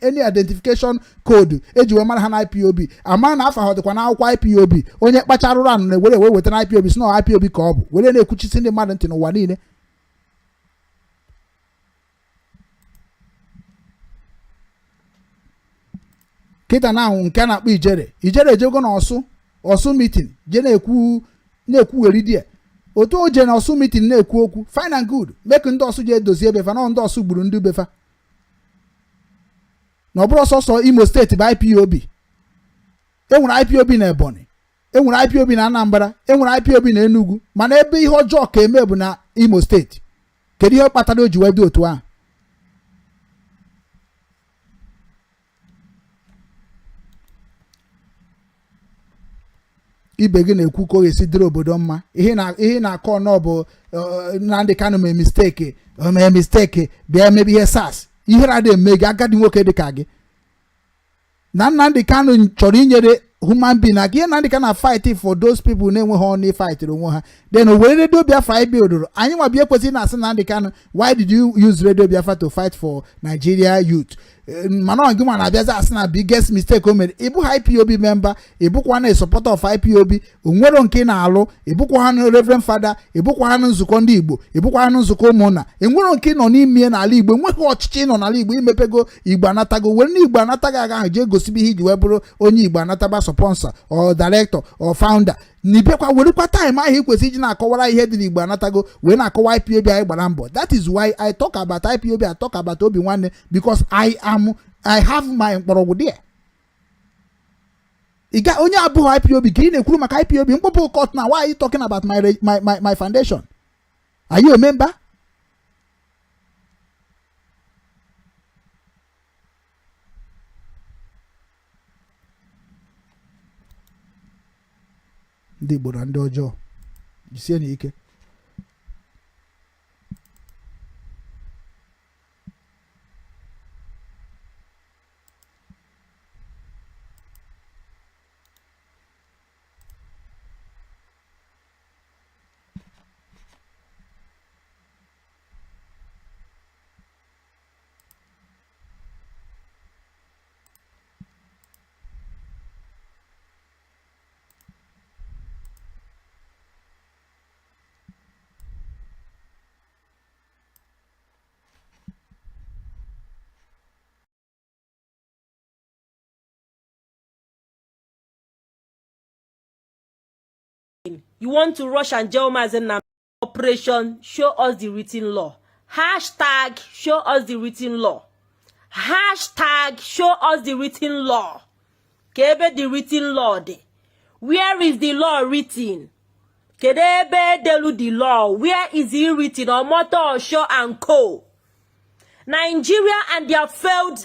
any identification code eji wee mara ha na IPOB, ama na afọ ha dịkwa n'akwụkwọ IPOB. Onye kpacharụrụ anụ na-ewere wee weta na IPOB, si na IPOB ka ọ bụ, were na-ekwuchisi ndị mmadụ ntị n'ụwa niile. Kịta na ahụ nke a na-akpọ ijere ijere ejego na ọsụ ọsụ meeting, je na-ekwu na-ekwugheri die otu o je na ọsụ meeting na-ekwu okwu. Fine and good, make ndị ọsụ je edozie ebefa na ndị ọsụ gburu ndị befa, na ọ bụrụ sọsọ Imo State bụ IPOB. Enwere IPOB na Ebonyi, enwere IPOB na Anambra, enwere IPOB na Enugu, mana ebe ihe ọjọọ ka eme bụ na Imo State. Kedu ihe kpatara o ji wee dị otu ahụ? Ibe gị na-ekwu ka ọ ga-esi dịrị obodo mma, ihe na-akọ ọnọ bụ Nnamdi Kanu mee mistake, mee mistake, bịa mebe ihe SARS. Ihere adịghị eme gị, agadi nwoke dị ka gị, na Nnamdi Kanu chọrọ inyere human being aka. Ihe Nnamdi Kanu na fight for those people na-enweghị ọnụ fight onwe ha. Then were Radio Biafra anyị bildoro anyị nwa bịa ekwesịrị na-asị Nnamdi Kanu, why did you use Radio Biafra to fight for Nigeria youth? Mana ọ gị nwa na-abịazi asị na biggest mistake o mere. Ịbụ IPOB member, ịbụkwa na supporter of IPOB, onwero nke ị na-alụ, ịbụkwa ha na Reverend Father, ịbụkwa ha na nzukọ ndị Igbo, ịbụkwa ha na nzukọ ụmụnna, enwero nke ị nọ n'ime n'ala Igbo. Enweghị ọchịchị nọ n'ala Igbo. Imepego Igbo anatago, were na Igbo anatago aga ahụ jee gosibe ihe iji wee bụrụ onye Igbo anataba sponsor or director or founder, na ịbịakwa werekwa time ahụ ị kwesịrị iji na-akọwara ihe dị n'Igbo anatago wee na-akọwa IPOB anyị gbara mbọ. That is why I talk about IPOB, I talk about Obi Nwanne, because I have my mkpọrọgwụ there. Ị ga onye abụghị IPOB ka ị na-ekwuru maka IPOB mkpọpụ court na why are you talking about my foundation? Are you a member? Ndị Igbo na ndị ọjọọ, jisie na ike. You want to rush and jail Mazi Nnamdi. Operation show us the written law. Hashtag show us the written law. Hashtag show us the written law. Ka ebe the written law dị. Where is the law written? Kedu ebe edelu the law? Where is it written? Omotosho and co. Nigeria and their failed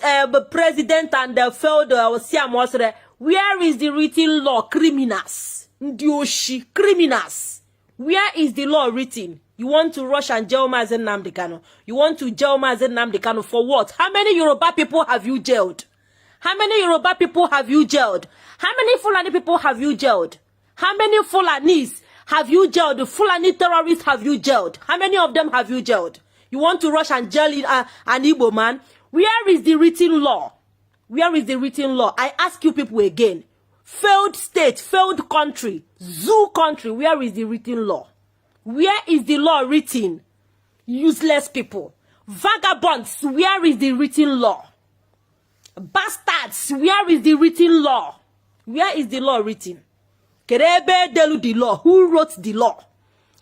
president and their failed Siamosre. Where is the written law? Criminals. Ndị oshi. Criminals. Where is the law written? You want to rush and jail Mazi Nnamdi Kanu. You want to jail Mazi Nnamdi Kanu for what? How many Yoruba people have you jailed? How many Yoruba people have you jailed? How many Fulani people have you jailed? How many Fulanis have you jailed? The Fulani terrorists have you jailed? How many of them have you jailed? You want to rush and jail an Igbo man? Where is the written law? Where is the written law? I ask you people again. Failed state, failed country, zoo country. Where is the written law? Where is the law written? Useless people. Vagabonds, where is the written law? Bastards, where is the written law? Where is the law written? Kedu ebe edelu the law? Who wrote the law?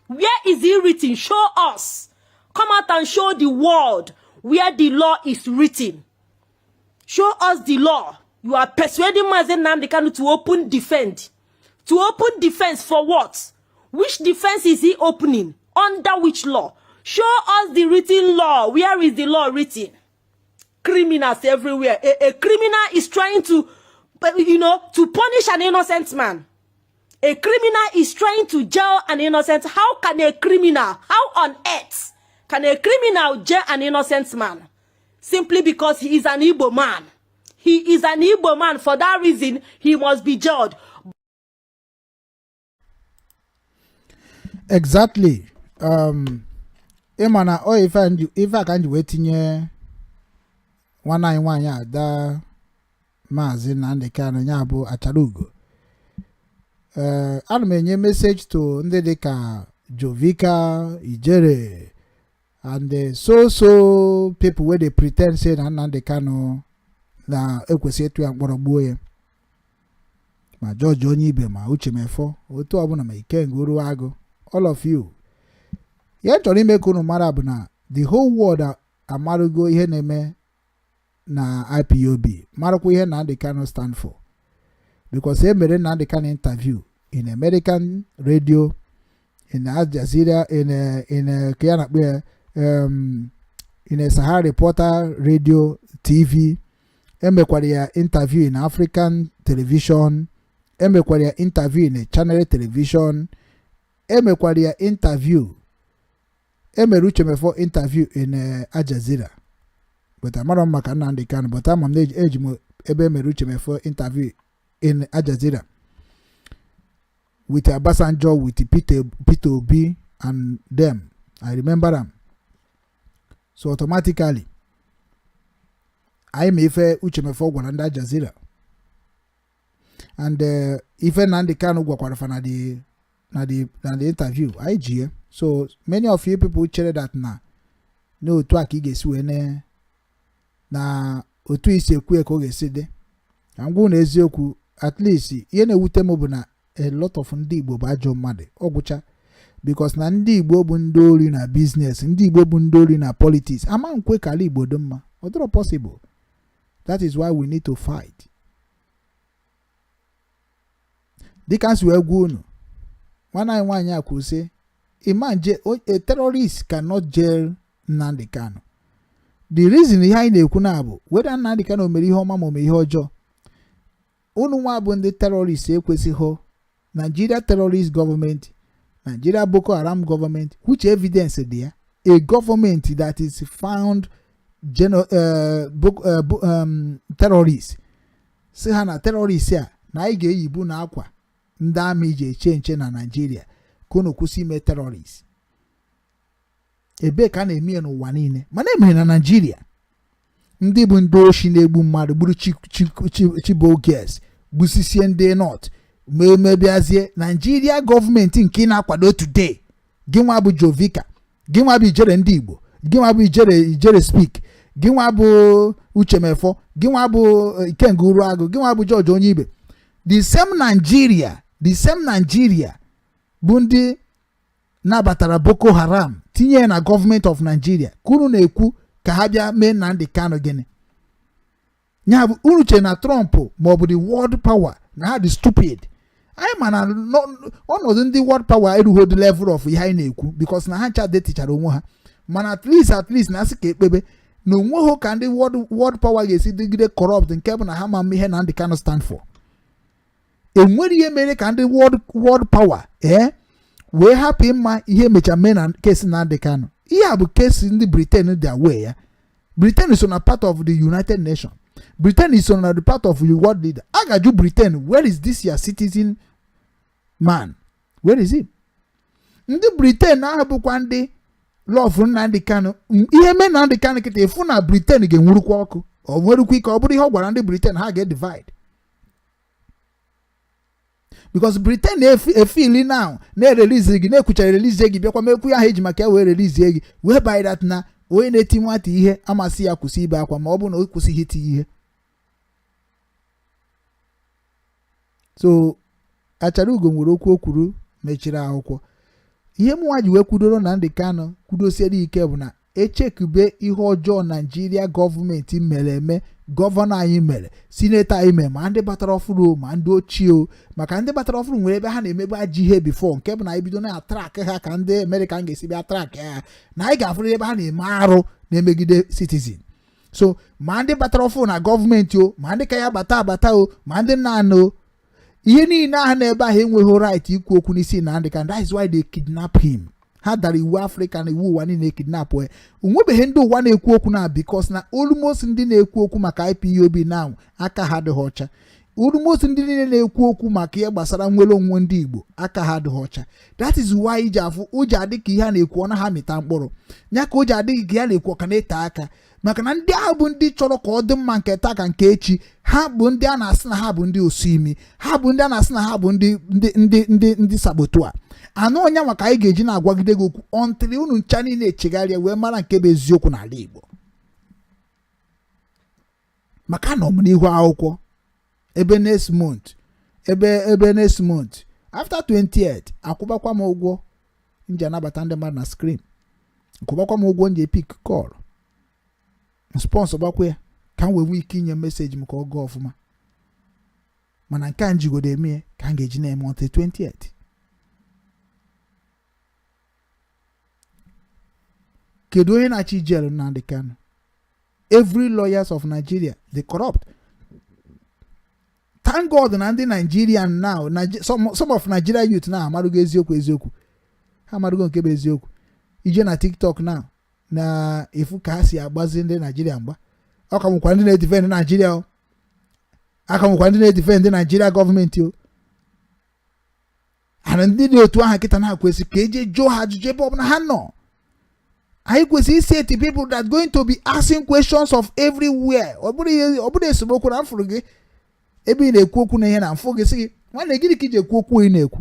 Where is it written? Show us. Come out and show the world where the law is written. Show us the law. You are persuading Mazi Nnamdi Kanu to open defend. To open defense for what? Which defense is he opening? Under which law? Show us the written law. Where is the law written? Criminals everywhere. A criminal is trying to punish an innocent man. A criminal is trying to jail an innocent. How can a criminal, how on earth can a criminal jail an innocent man? Simply because he is an Igbo man. He is an Igbo man. For that reason, he must be jailed. Exactly. Ịma na ọ ife a ka m ji wee tinye nwanne anyị nwaanyị ada Maazị Nnamdi Kanu, ya bụ Achara Ugo. Ee, ana m enye message to ndị dịka Jovika Ijere and so so people wey dey pretend say na Nnamdi Kanu na ekwesị ịtụ ya mkpọrọ, gbuo ya, ma George onye ibe, ma Uche Mefọ, otu ọbụla, ma Ikenga Uruagụ, all of you. Ihe m chọrọ ime ka unu mara bụ na the whole world amarugo ihe na-eme na IPOB, marakwa ihe Nnamdi Kanu stand for, because e mere Nnamdi Kanu interview in American radio, in Al Jazeera, in ka ya na-akpọ ya, in a Sahara Reporter radio TV. Emekwara ya interview in African television, emekwara ya interview in a channel television, emekwara ya interview, emere Uche Mefo interview in Al Jazeera. But amarọ m maka Nnamdi Kanu, but ama m na eji m ebe emere Uche Mefo interview in Al Jazeera with Obasanjo, with Peter Obi and them. I remember am. So automatically anyị ma ife Uche Mefo gwara ndị Al Jazeera and ife Nnamdi Kanu gwakwara fa na the interview anyị ji ya. So many of you people chere that na n'otu a ka ị ga-esi wee na otu isi ekwu ka ọ ga-esi dị. Ka m gwa na eziokwu, at least ihe na-ewute m bụ na a lot of ndị Igbo bụ ajọ mmadụ ọgwụcha, because na ndị Igbo bụ ndị ori na business, ndị Igbo bụ ndị ori na politics. Ama nkwe ka ala Igbo dị mma, ọ dịrọ possible. That is why we need to fight. Dịka m si wee gwa unu, nwanne anyị nwaanyị a kwuru sị, Iman a terrorist cannot jail Nnamdi Kanu. The reason ihe anyị na-ekwu na bụ whether Nnamdi Kanu mere ihe ọma ma o mere ihe ọjọọ, unu nwa bụ ndị terrorist ekwesịghị. Nigeria terrorist government, Nigeria Boko Haram government, which evidence dị ya, a government that is found terrorist, si ha na terrorist a na anyị ga-eyibu na akwa ndị amị ji eche nche na Nigeria ka unu kwụsị ime terrorist. Ebee ka a na-eme ya n'ụwa niile? Mana emere na Nigeria. Ndị bụ ndị oshi na-egbu mmadụ, gburu Chibok, gbusisie ndị North, ma emebiazie Nigeria gọọmenti nke ị na-akwado today. Gị nwa bụ Jovika, gị nwa bụ Ijere ndị Igbo, gị nwa bụ Ijere Ijere speak, gị nwa bụ Uchemefo, gị nwa bụ Ikenga Uruagụ, gị nwa bụ George Onyibe, the same Nigeria, the same Nigeria. Bụ ndị nabatara Boko Haram tinye ya na gọọmenti of Nigeria, ka unu na-ekwu ka ha bịa mee Nnamdi Kanu gịnị? Ya bụ, unu chere na Trump maọbụ the world power na ha dị stupid? Anyị ma na ọnọdụ ndị world power erughị the level of ihe anyị na-ekwu, because na ha ncha detichara onwe ha. Mana at least na asị ka ekpebe na onweghị ka ndị world power ga-esi dịgide corrupt, nke bụ na ha ma ihe Nnamdi Kanu stand for. Enwere ihe mere ka ndị world power wee hapụ ịma ihe mecha mee na case Nnamdi Kanu. Ihe a bụ case ndị Britain dị aware ya. Britain so na part of the United Nations. Britain is so na the part of the world leader. A ga-ajụ Britain, "Where is this your citizen man? Where is he?" Ndị Britain ahụ bụkwa ndị love Nnamdi Kanu. Ihe mee Nnamdi Kanu kịta, ịfụ na Britain ga-enwurukwa ọkụ. Ọ nwerukwa ike ọ bụrụ ihe ọ gwara ndị Britain, ha ga-edivide, because Britain na-efili now na-erelease gị, na-ekwuchara release gị, bịakwa mekwu ya ha eji maka ya wee release gị, wee by that na onye na-eti nwata ihe amasị ya kwụsị ibe akwa, ma ọ bụ na o kwụsịghị iti ihe. So Achara Ugo nwere okwu o kwuru mechiri akwụkwọ. Ihe mụnwa ji wee kwudoro Nnamdi Kanu kwudosiere ike bụ na echekube ihe ọjọọ Naijiria gọọmenti mere eme, gọvanọ anyị mere, senator anyị mere, ma ndị batara ọfụrụ o, ma ndị ochie o. Maka ndị batara ọfụrụ nwere ebe ha na-emebe ajọ ihe before, nke bụ na anyị bido na-atrack ha ka ndị Amerịka ga-esi bịa track ha, na anyị ga-afụrụ ebe ha na-eme arụ na-emegide citizen. So ma ndị batara ọfụrụ na gọọmenti o, ma ndị ka ya bata abata o, ma ndị nna o, ihe niile ahụ na ebe ahụ enweghị right ikwu okwu n'isi Nnamdi Kanu. That is why they kidnap him. Ha dara iwu Afrịka na iwu ụwa niile, kidnap ya. Onwebeghị ndị ụwa na-ekwu okwu na, because na almost ndị na-ekwu okwu maka IPOB now, aka ha adịghị ọcha. Almost ndị niile na-ekwu okwu maka ihe gbasara nwere onwe ndị Igbo, aka ha adịghị ọcha. That is why iji afụ o ji adị ka ihe a na-ekwu ọ na ha mịta mkpụrụ ya, ka o ji adịghị ka ya na-ekwu ọka na-ete aka, maka na ndị ahụ bụ ndị chọrọ ka ọ dị mma nke taa ka nke echi. Ha bụ ndị a na-asị na ha bụ ndị osu imi, ha bụ ndị a na-asị na ha bụ ndị saboteur anụ ọnya. Maka anyị ga-eji na-agwagide gị okwu ọntịrị unu ncha niile echegharịa wee mara nke bụ eziokwu n'ala Igbo. Maka anọ m n'ihu akwụkwọ ebe next month, ebe next month after 28, akwụbakwa m ụgwọ m ji anabata ndị mmadụ na screen, akwụbakwa m ụgwọ m ji pick call, sponsor gbakwa ya ka m wee nwee ike inye message m ka ọ gaa ọfụma. Mana nke a m jigodo eme ka m ga-eji na-eme until 28. Kedu onye na-achị jail Nnamdi Kanu? Every lawyers of Nigeria they corrupt. Thank God na ndị Nigerian now, some of Nigeria youth now amarugo eziokwu. Eziokwu, ha amarugo nke bụ eziokwu. Ije na TikTok now na efu ka ha si agbazi ndị Nigeria mgba. Ọ ka nwekwa ndị na-edefend Nigeria o, aka nwekwa ndị na-edefend Nigeria gọọmenti o. Ana ndị dị otu ahụ kịta na-akwesị ka eje jụọ ha ajụjụ ebe ọbụla ha nọ. Anyị kwesịrị isi people that going to be asking questions of everywhere. Ọ bụrụ ihe, ọ bụrụ esemokwu na mfụrụ gị ebe ị na-ekwu okwu na ihe na mfụ gị, sị gị, "Nwanne, gịnị ka iji ekwu okwu ị na-ekwu?"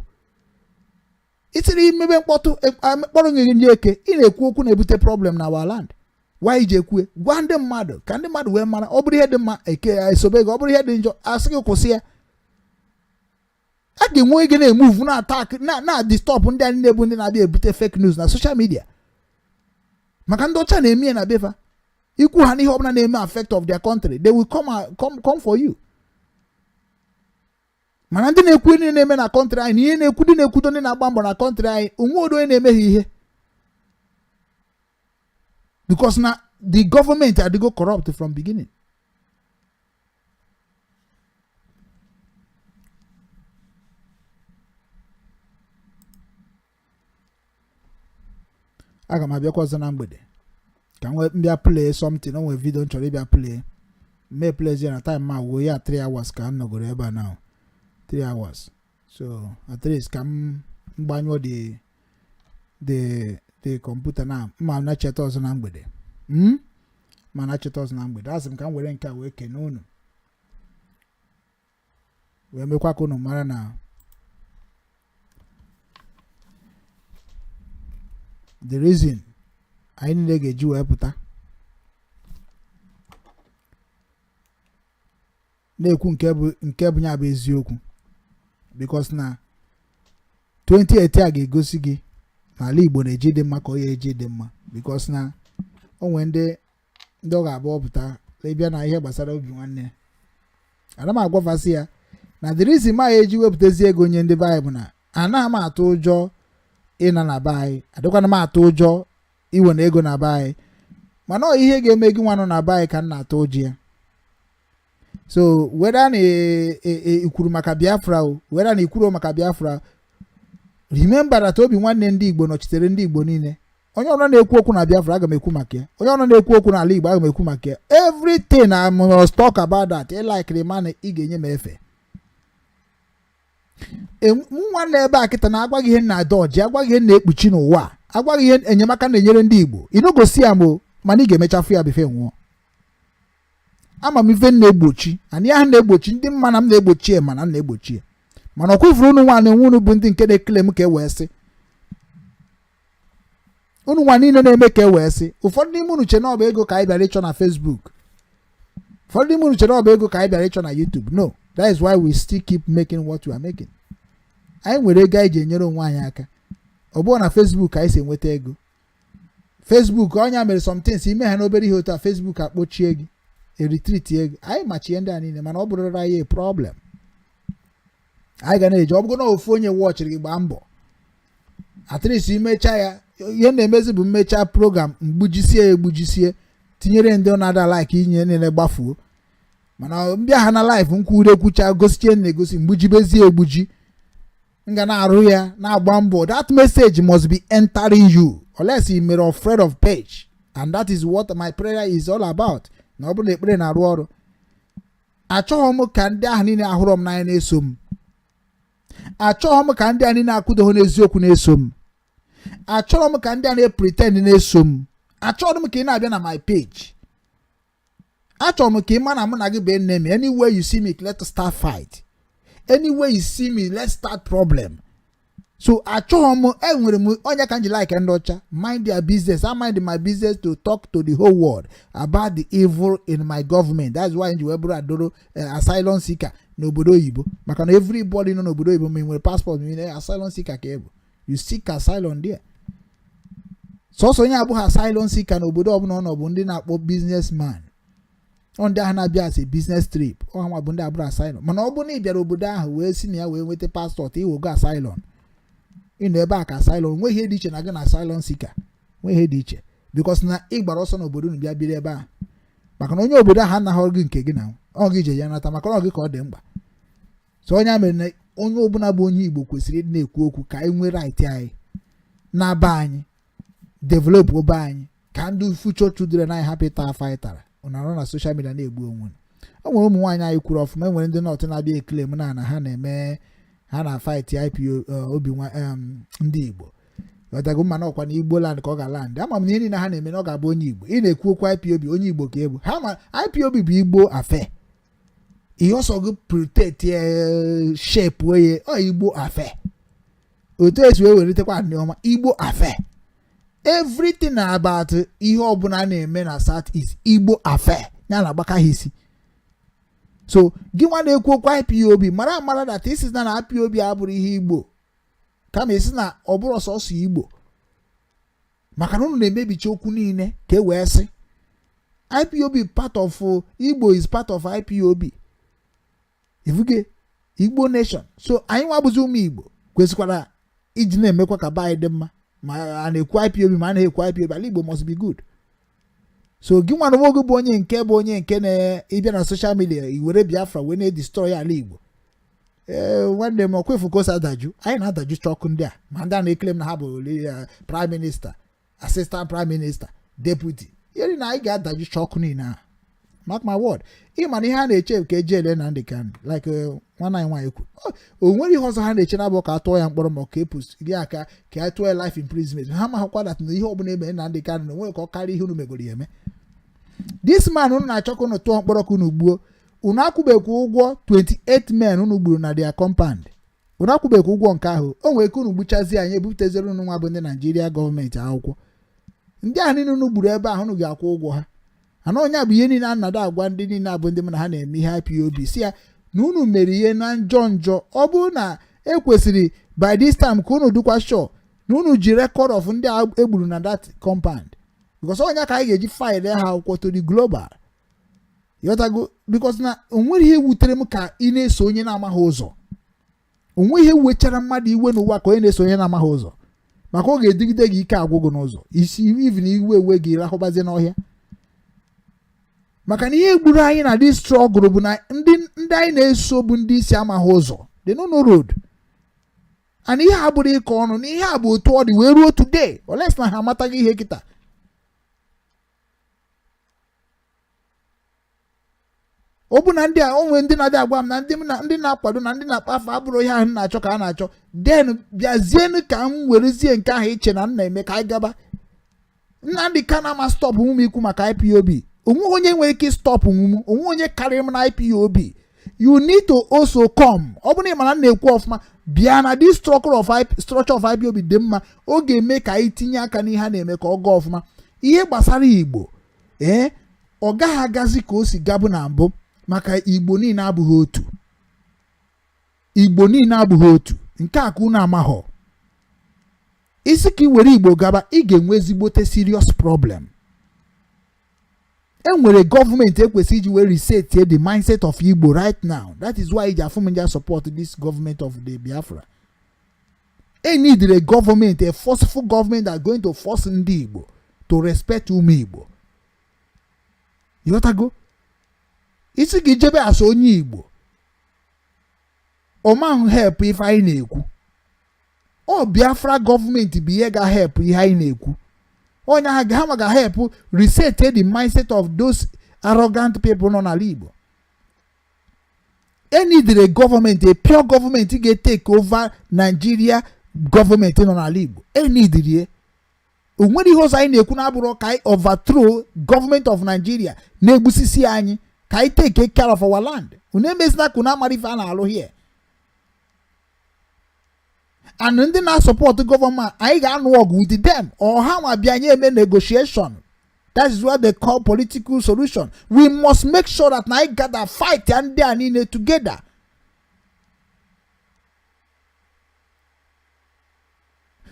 Itiri imebe mkpọtụ kpọrọ gị ndị eke. Ị na-ekwu okwu na-ebute problem na our land. Why iji ekwu? Gwa ndị mmadụ ka ndị mmadụ wee mara. Ọ bụrụ ihe dị mma, eke esobe gị. Ọ bụrụ ihe dị njọ, asị gị kwụsị ya. A ga-enwe ike na-emove na attack na disturb ndị anyị na-ebu, ndị na-abịa ebute fake news na social media. Maka ndị ọcha na-eme ya na befa ikwu ha n'ihe ọbụla na-eme affect of their country, they will come for you. Mana ndị na-ekwu ihe na-eme na country anyị na ihe na-ekwu, ndị na-ekwudo, ndị na-agba mbọ na country anyị, onwe odo onye na-eme ha ihe, because na the government adịgo corrupt from beginning. Aga m abịakwa ọzọ na mgbede ka m nwee mbịa play something. O nwee video m chọrọ ịbịa play, mee play ya na time ma wuo ya 3 hours ka m nọgoro ebe a now, 3 hours. So at least ka m gbanyụọ the computer na mma na cheta ọzọ na mgbede, Ma na cheta ọzọ na mgbede. Asị m ka m were nke a wee kene unu, wee mekwa ka unu mara na the reason anyị niile ga-eji wee pụta na-ekwu nke bụ ya bụ eziokwu, because na 28 a ga-egosi gị n'ala Igbo na-eji dị mma ka ọ ya eji dị mma, because na o nwee ndị ọ ga-abụ ọpụta ịbịa na ihe gbasara obi nwanne. Ana m agwafasị ya na the reason ma ya eji wepụtazi ego nye ndị be anyị bụ na anaghị m atụ ụjọ ịna na be anyị, adịkwana m atụ ụjọ iwe na ego na be anyị, mana ọ ihe ga-eme gị nwa nọ na be anyị ka m na-atụ ụjọ ya. So whether na ikwuru maka Biafra o, whether na ikwuru maka Biafra, remember that obi nwanne ndị Igbo nọchitere ndị Igbo niile. Onye ọbụla na-ekwu okwu na Biafra, aga m ekwu maka ya. Onye ọbụla na-ekwu okwu n'ala Igbo, aga m ekwu maka ya. Everything I must talk about that. Ị likiri mana ị ga-enye m efe nwanne ebe a kịta na-agwaghị ihe na dọji, agwaghị ihe na-ekpuchi n'ụwa a, agwaghị ihe enyemaka na-enyere ndị Igbo. Ị ya mo, mana ị ga-emechafu ya befe nwụọ. Ama m ife na-egbochi and ihe ahụ na-egbochi ndị mma na m na-egbochi ya, mana m na-egbochi ya, mana ọ kwefuru unu nwa na-enwe unu bụ ndị nke na-ekele m ka e wee sị unu nwa niile na-eme ka e wee sị. Ụfọdụ n'ime unu che na ọ bụ ego ka anyị bịara ịchọ na Facebook, ụfọdụ n'ime unu che na ọ bụ ego ka anyị bịara ịchọ na YouTube. No, that is why we still keep making what we are making. Anyị nwere ego anyị ji enyere onwe anyị aka. Ọ bụrụ na Facebook ka anyị si enweta ego, Facebook ọnya mere somethings ime ha n'obere ihe otu a, Facebook akpọchie gị, eretreat ego anyị machie ndị a niile. Mana ọ bụrụra anyị a problem, anyị ga na-eji ọ bụgo na ofu onye wọchịrị gị, gbaa mbọ at least imecha ya. Ihe na-emezi bụ mmecha program, mgbujisie egbujisie, tinyere ndị ọ na-ada like inye niile gbafuo. Mana mbịa ha na live, nkwure kwucha, gosichie na-egosi, mgbujibezie egbuji, m ga na-arụ ya, na-agba mbọ. That message must be entering you unless you mere afraid of page, and that is what my prayer is all about. Na ọ bụrụ na ekpere na-arụ ọrụ, achọghị m ka ndị ahụ niile ahụrọ m n'anya na-eso m. Achọghị m ka ndị a niile akwụdoghị n'eziokwu na-eso m. Achọrọ m ka ndị a na-pretend na-eso m. Achọrọ m ka ị na-abịa na my page. Achọrọ m ka ị ma na mụ na gị bụ enemy. Anywhere you see me, let's start fight. Anywhere you see me, let's start problem. So achọghị m, enwere m onye ka m ji like ndị ọcha, mind their business. I mind my business to talk to the whole world about the evil in my government. That's why m ji wee bụrụ adoro asylum seeker n'obodo oyibo, maka na everybody nọ n'obodo oyibo, ma ị nwere passport, ma ị nwere asylum seeker ka ị bụ, you seek asylum there. Sọsọ onye abụghị asylum seeker n'obodo ọbụla ọ nọ bụ ndị na-akpọ businessman, ọ ndị ahụ na-abịa as a business trip, ọ ha bụ ndị abụrụ asylum. Mana ọ bụrụ na ị bịara obodo ahụ wee si na ya wee nweta passport, iwogo asylum, ịnọ ebe a ka asylum. Nwe ihe dị iche na gị na asylum seeker, nwe ihe dị iche, because na ị gbara ọsọ n'obodo unu bịa biri ebe ahụ, maka na onye obodo ahụ anaghị gị nke gị na ọ gị je ya nata, maka na ọ gị ka ọ dị mkpa. So onye a mere na onye ọbụla bụ onye Igbo kwesịrị ịdị na-ekwu okwu ka anyị nwee right anyị na-aba anyị, develop obe anyị, ka ndị future children anyị hapụ ịta afọ anyị tara. Ụnụ arụ na social media na-egbu onwe unu. O nwere ụmụ nwaanyị anyị kwuru ọfụma. E nwere ndị North na-abịa ekele m na ha na-eme, ha na fight IPO obi nwa ndị Igbo ọtago mma na ọkwa na Igbo land ka ọ ga-land. Ama m na ihe niile ha na-eme na ọ ga-abụ onye Igbo. Ị na-ekwu okwu IPOB, onye Igbo ka ebu ha ma IPOB bụ Igbo affair. Ihe ọsọ gị protect shape oye ọ Igbo affair, otu esi wee welitekwa ndị ọma Igbo affair. Everything about ihe ọbụla a na-eme na South East, Igbo affair ya na-agbaka ha isi. So gị nwa na-ekwu okwu IPOB, mara amara that isi na IPOB abụrụ ihe Igbo, kama isi na ọ bụrụ sọsọ Igbo, maka na unu na-emebicha okwu niile ka e wee sị IPOB part of Igbo is part of IPOB, ifuge Igbo nation. So anyị nwa bụzi ụmụ Igbo kwesịkwara iji na-emekwa ka be anyị dị mma, ma a na-ekwu IPOB, ma a na-ekwu IPOB, ala Igbo must be good. So gị nwa na gị bụ onye nke bụ onye nke na-ịbịa na social media i were Biafra wee na-edestroy ala Igbo. Ee, nwanne m, ọkwefu ka o si adaju. Anyị na-adaju chọkụ ndị a, ma ndị a na-ekele m na ha bụ prime minister, assistant prime minister, deputy ihe na anyị ga-adaju chọkụ niile ahụ. Mark my word, ị ma na ihe a na-eche ka eji ele Nnamdi Kanu, like nwanne anyị nwaanyị kwuru, o nwere ihe ọzọ ha na-eche na-abụ ka a tụọ ya mkpọrọ, ma ka epus ri aka ka a tụọ ya life imprisonment. Ha mahakwa that na ihe ọbụla emere Nnamdi Kanu na onwere ka ọ karịa ihe unu megoro ya eme. This man unu na-achọ ka unu tụọ mkpọrọ ka unu gbuo, unu akwụbekwa ụgwọ 28 men unu gburu na their compound. Unu akwụbekwa ụgwọ nke ahụ. O nwere ike unu gbuchazie anyị, ebupụtazere unu nwa bụ ndị Naijiria gọọmenti akwụkwọ. Ndị ahụ niile unu gburu ebe ahụ, unu ga-akwụ ụgwọ ha. Ana onye bụ ihe niile a nado agwa ndị niile abụ ndị mụ na ha na-eme ihe IPOB, si ya na unu mere ihe na njọ njọ. Ọ bụrụ na ekwesịrị By this time ka unu dịkwa sure na unu ji record of ndị a egburu na that compound, because onye ka anyị ga-eji file ha akwụkwọ to the global, ịghọtago? Because na onwere ihe wutere m ka ị na-eso onye na-amaghị ụzọ. Onwe ihe wechara mmadụ iwe n'ụwa ka onye na-eso onye na-amaghị ụzọ, maka ọ ga-edigide gị ike agwụgụ n'ụzọ isi, even iwe ewe gị rahụbazie n'ọhịa. Maka na ihe gburu anyị na this struggle bụ na ndị anyị na-eso bụ ndị isi amaghị ụzọ, they no know road. And ihe a bụrụ ịkọ ọnụ na ihe a bụ otu ọ dị wee ruo today, unless na ha amataghị ihe kịta. Ọ bụ na ndị a onwe ndị na-adị agwa m na ndị m na ndị na-akwado na ndị na-akpa afọ abụrụ ihe ahụ m na-achọ ka a na-achọ, then bịazienụ ka m werezie nke ahụ iche na m na-eme ka anyị gaba. Nnamdi Kanu ama stop m ikwu maka IPOB. Onwe onye nwere ike stop m, onwe onye karịrị m na IPOB. You need to also come. Ọ bụrụ na ị mara m na-ekwu ọfụma, bịa na this structure of IPOB dị mma. Ọ ga-eme ka anyị tinye aka n'ihe a na-eme ka ọ gaa ọfụma. Ihe gbasara Igbo, ee, ọ gaghị agazi ka o si gabụ na mbụ, maka Igbo niile abụghị otu. Igbo niile abụghị otu. Nke a ka unu amaghọ. Isi ka ị were Igbo gaba, ị ga-enwe ezigbote serious problem. E nwere gọọmenti ekwesị iji wee reset the mindset of Igbo right now. That is why iji afụ m nja support this government of the Biafra. E need a government, a forceful government that going to force ndị Igbo to respect ụmụ Igbo, ịghọtago? Isi ka ijebe asa onye Igbo, ọma help ife anyị na-ekwu. Ọ Biafra gọọmenti bụ ihe ga-help ihe anyị na-ekwu. Onye ha ha ma ga-help reset the mindset of those arrogant people nọ n'ala Igbo. E need a government, a pure government ga-take over Nigeria gọọmenti nọ n'ala Igbo. E need ye. O nwere ihe ọzọ anyị na-ekwu na-abụrụ ka anyị overthrow government of Nigeria na-egbusisi anyị, ka anyị take care of our land. Unu emezina ka unu amara ife a na-alụ here. And ndị na-support gọọmenti, anyị ga-anụ ọgụ with them or ha nwa bịa nye eme negotiation. That is what they call political solution. We must make sure that na anyị gather fight ya ndị a niile together.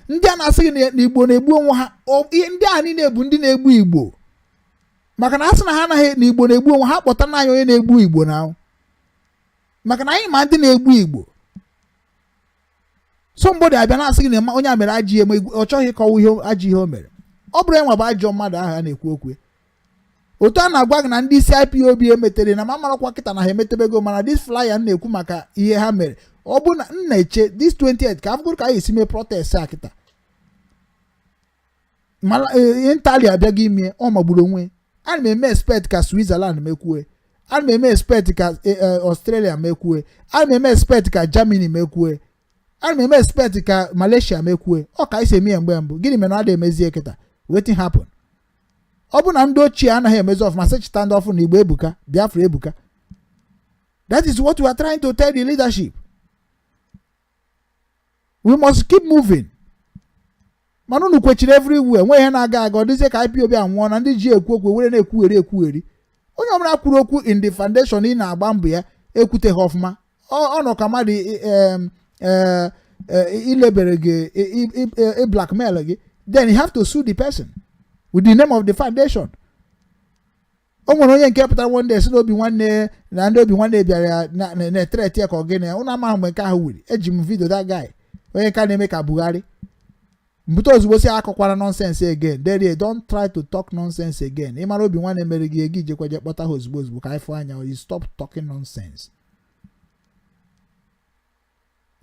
Ndị a na-asị gị na Igbo na-egbu onwe ha, ihe ndị a niile bụ ndị na-egbu Igbo, maka na a sị na ha anaghị na Igbo na-egbu onwe ha, kpọta na anyị onye na-egbu Igbo na, maka na anyị ma ndị na-egbu Igbo. Somebody abịa na-asị gị na onye a mere ajọ ihe, ma ọ chọghị ịkọwa ihe ajọ ihe o mere. Ọ bụrụ ya nwa bụ ajọ mmadụ ahụ a na-ekwu okwu. Otu a na-agwa gị na ndị isi IPOB emetere na ma marakwa kịta na ha emetebego, mana this flyer m na-ekwu maka ihe ha mere, ọ bụ na m na-eche this 28 ka afụgoro ka anyị esi mee protest a kịta. Mara Italy abịaghị ime, ọ magburu onwe. Ana m eme expect ka Switzerland mekwue, ana m eme expect ka Australia mekwue, ana m eme expect ka Germany mekwue, ana m eme expect ka Malaysia mekwue. Ọ ka anyị si eme ya mgbe mbụ. Gịnị mere na ọ dị emezie kịta? Wetin happen? Ọ bụ na ndị ochie anaghị emezi ọfụma, sị chita ndị ọfụ na Igbo ebuka, Biafra ebuka. That is what we are trying to tell the leadership. We must keep moving. Mana unu kwechiri everywhere, nwe ihe na-aga aga. Ọ dịzie ka IPOB anwụọ na ndị ji ekwu okwu were na-ekwugheri ekwugheri. Onye ọbụla kwuru okwu in the foundation ị na-agba mbọ ya ekwuteghị ọfụma, ọ nọ ka mmadụ ilebere gị, blackmail gị. Then you have to sue the person with the name of the foundation. O nwere onye nke pụtara one day si n'obi nwanne na ndị obi nwanne bịara na-ethreat ya ka ọ gịnị. Ụnụ amaghị mgbe nke ahụ wiri. Eji m video that guy, onye ka na-eme ka Buhari mbute ozugbo si akọkwara nonsense again. Derie, don't try to talk nonsense again. Ị mara obi nwanne mere gị ego, ijekwa je kpọta ha ozugbo ozugbo ka anyị fụ anya. You stop talking nonsense.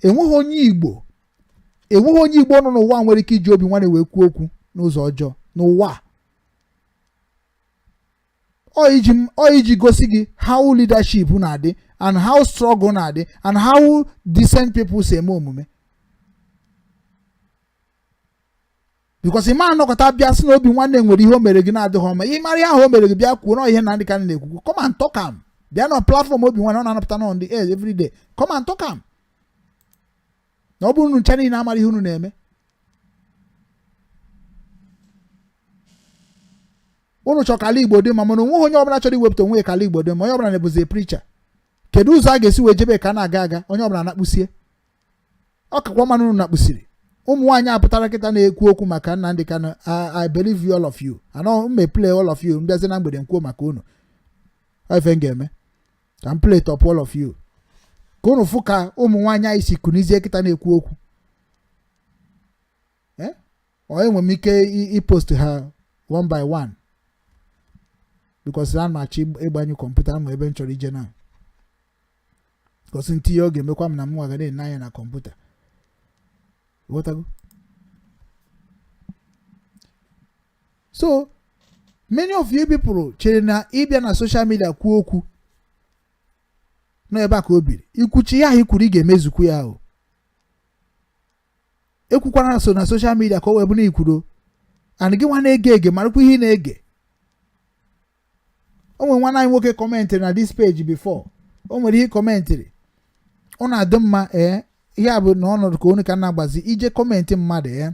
Enweghị onye Igbo, enweghị onye Igbo nọ n'ụwa nwere ike iji obi nwanne wee kwuo okwu n'ụzọ ọjọọ n'ụwa a. Ọ iji gosi gị how leadership na-adị and how struggle na-adị and how decent people si eme omume, because ị ma anọkọta bịa sị na obi nwanne nwere ihe o mere gị na-adịghị ọma. Ị mara ihe ahụ o mere gị, bịa kwuo na ihe Nnamdi Kanu na-ekwu. Come and talk am. Bịa na platform obi nwanne, ọ na-anapụta on the air every day. Come and talk am. Na ọ bụrụ unu ncha niile amara ihe unu na-eme, unu chọrọ ka ala Igbo dị mma, mana onweghị onye ọbụla chọrọ iwepụta onwe ya ka ala Igbo dị mma. Onye ọbụla na-ebuzi preacher. Kedu ụzọ a ga-esi wee jebe ka a na-aga aga? Onye ọbụla na-akpụsie. Ọ kakwa mmanụ unu nakpụsiri ụmụ nwaanyị apụtara kịta na-ekwu okwu maka Nnamdi Kanu. I believe you, all of you. Anọ m play all of you. Mbịazi na mgbede nkwuo maka unu. Ọ ife m ga-eme ka m play top all of you, ka unu fụ ka ụmụ nwaanyị anyị si kunizie kịta na-ekwu okwu. Eh? Ọ enwere m ike ipost ha one by one because ana m achọ ịgbanyụ kọmputa ma ebe m chọrọ ije na because ntinye oge emekwa m na m nwa ga na-ene anya na kọmputa. Ghọtago? So many of you people chere na ịbịa na social media kwuo okwu nọ ebe a ka o biri. Ikwuchi ya ahụ ikwuru, ị ga-emezukwu ya. O ekwukwana so na social media ka o wee bụ na ikwuro and gị nwa na-ege ege marakwa ihe ị na-ege. O nwere nwanne anyị nwoke commentịrị na this page before. O nwere ihe commentịrị, ọ na-adị mma. Ee, ihe a bụ na ọnọdụ ka onye ka na-agbazi ije comment mmadụ. Ee,